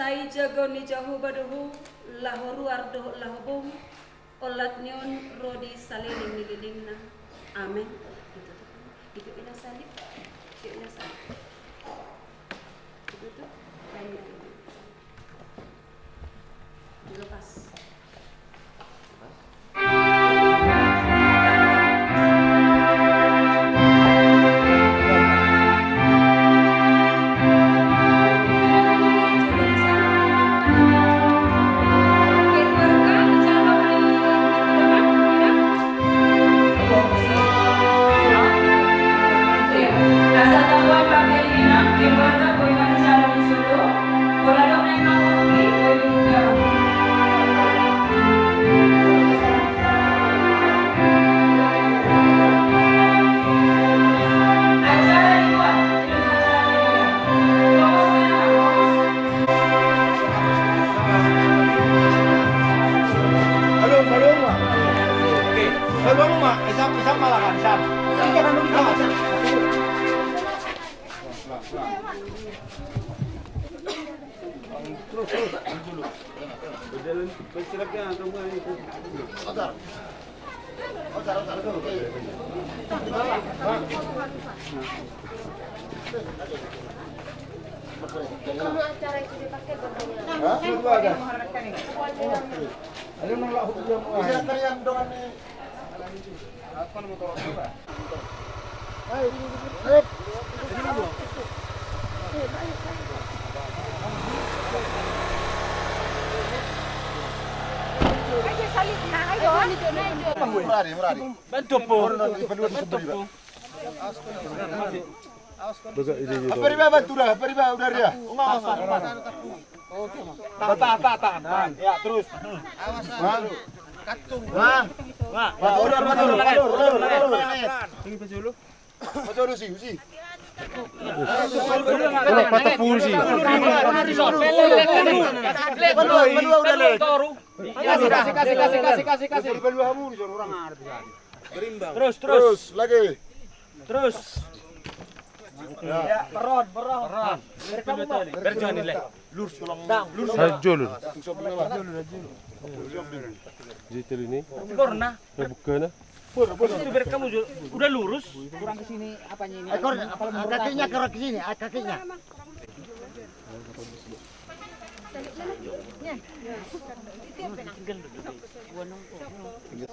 Sai jago ni Jahowa do ho, laho ruar dohot laho bongi, olat ni on ro di saleleng ni lelengna. Amen. Itu, itu ina salib, itu ina salib. Itu tuh, lain lagi. Dilepas. Kalau acara itu dipakai berhayal. Hah? Murari, murari. Bantu po. Bantu po. Apa riba bantu dah? Apa riba udah dia? Tahan, tahan, tahan, tahan. Ya, terus. Wah. Wah. Wah, udah, udah, udah, udah, udah. Ini penjulu. Masuk dulu, si, si. Udah, patah puluh, si. Belum, belum, udah, Le. Kasih, kasih, kasih, kasih, kasih, kasih. Belum, belum, kamu di sana orang ada di sana. Terus, terus. Terus, lagi. Terus. Ya. Peron, peron. Peron. Berjalan, Le. Lurus. Lurus. Ayo, lurus. Jiteli ini. Corona. Ya, bukan, ah. Itu biar kamu ju-, udah lurus. Kurang ke sini apanya ini? Ekor, kakinya kurang ke sini, ah, kakinya.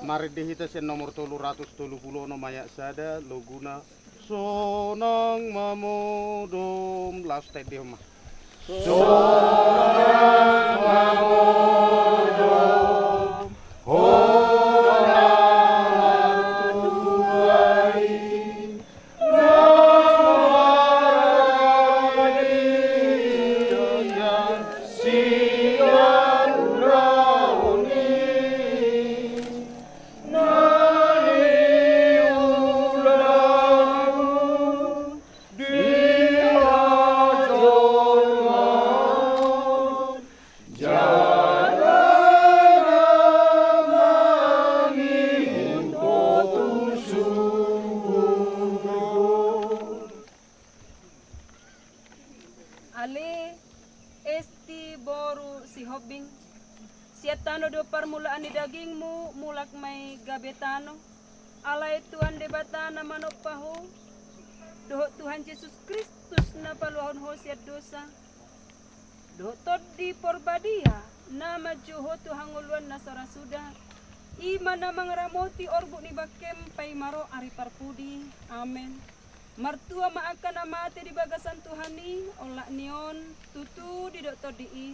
Marende hita sian nomor tolu ratus tolu pulu onom ayat sada, loguna sonang mamodom, laos taendehon ma. Sonang mamodom, hona martua i, na maradian sian ulaon i. Ale Esti boru Sihombing, sian tano do parmulaan ni dagingmu, mulak ma i gabe tano. Alai Tuhan Debata na manompa ho, dohot Tuhan Jesus Kristus na paluahon ho sian dosa, dohot Tondi Porbadia na manjou ho tu hangoluan na so ra suda, i ma na mangaramoti orbuk ni bangkem paima ro ari parpudi. Amen. Martua ma angka na mate di bagasan Tuhan i, olat ni on, tutu didok Tondi i,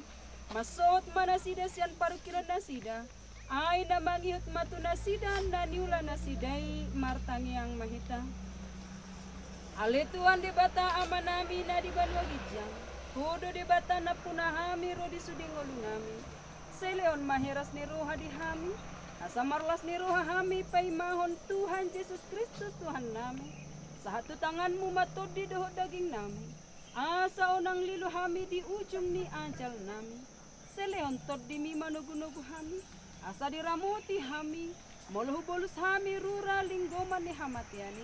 mansohot ma nasida sian parungkilon nasida, ai na mangihut ma tu nasida na niula nasida i. Martangiang ma hita. Ale Tuhan Debata Amanami na di banua ginjang, Ho do Debata nampuna hami ro di sude ngolunami. Sai lehon ma heras ni roha di hami, asa marlas ni roha hami paimahon Tuhan Jesus Kristus Tuhannami. Sahat tu tanganmu ma tondi dohot dagingnami, asa unang lilu hami di ujung ni ajalnami. Sai lehon tondimi manogunogu hami, asa diramoti hami, molo hubolus hami rura linggoman ni hamatean i.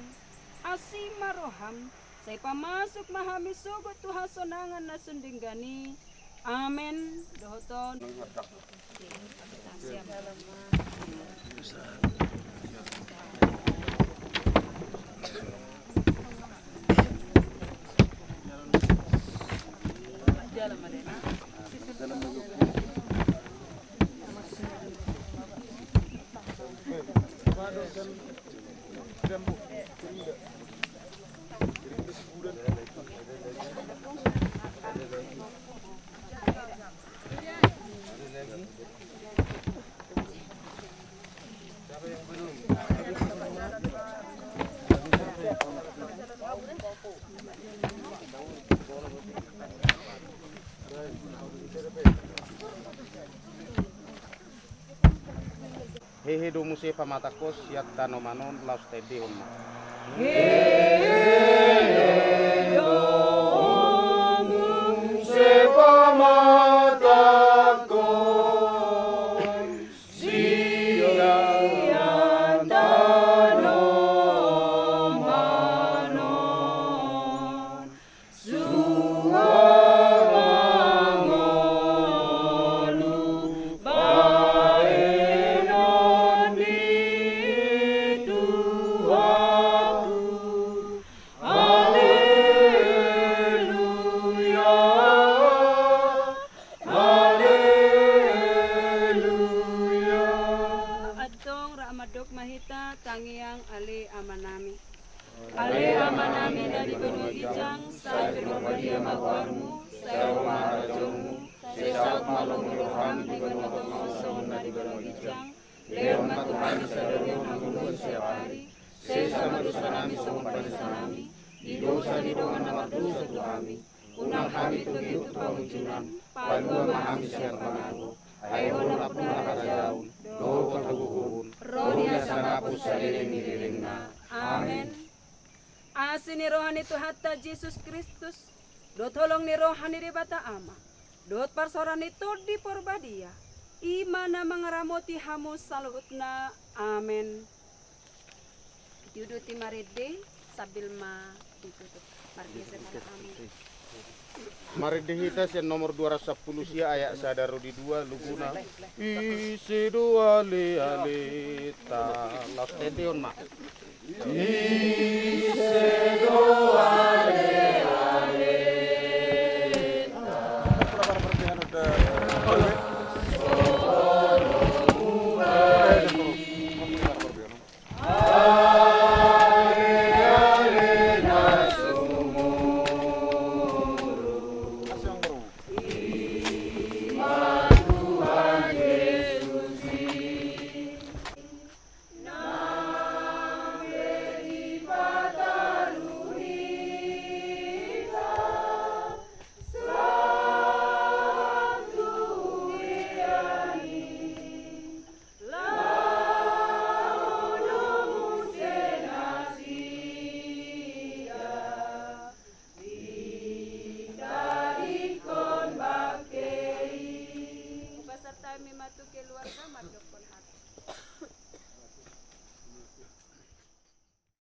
Asi ma roham, sai pamasuk ma hami sogot tu hasonangan na sun denggan i. Amen. Dohoton. Hehe do muse pamatangkos sian tanoman on, laos taendehon ma. Hehe do muse pamatangkos sian tanoman on. Suang ma ngolu baenon ni Tuhanku, Malomo do hami di banua tonga on songon na di banua ginjang. Lehon ma tu hami sadari on hangoluan siapari. Sesa ma dosanami songon panesanami di dosa ni dongan na mardosa tu hami. Unang hami togihon tu pangunjunan. Palua ma hami sian pangago. Ai Ho do nampuna harajaon dohot hagogoon ro di na sanapun saleleng ni lelengna. Amen. Asi ni roha ni Tuhanta Jesus Kristus dohot holong ni roha ni Debata Ama dohot parsaoran ni Tondi Porbadia i ma na mangaramoti hamu saluhutna. Amen. Diuduti marende sambil ma ditutup. Marende hita sian nomor dua ratus sampulu sia ayat sada ro di dua luguna. Ise do alealeta. Laos teteon ma. Ise do alealeta. Hupasahat hami ma tu keluarga mandok.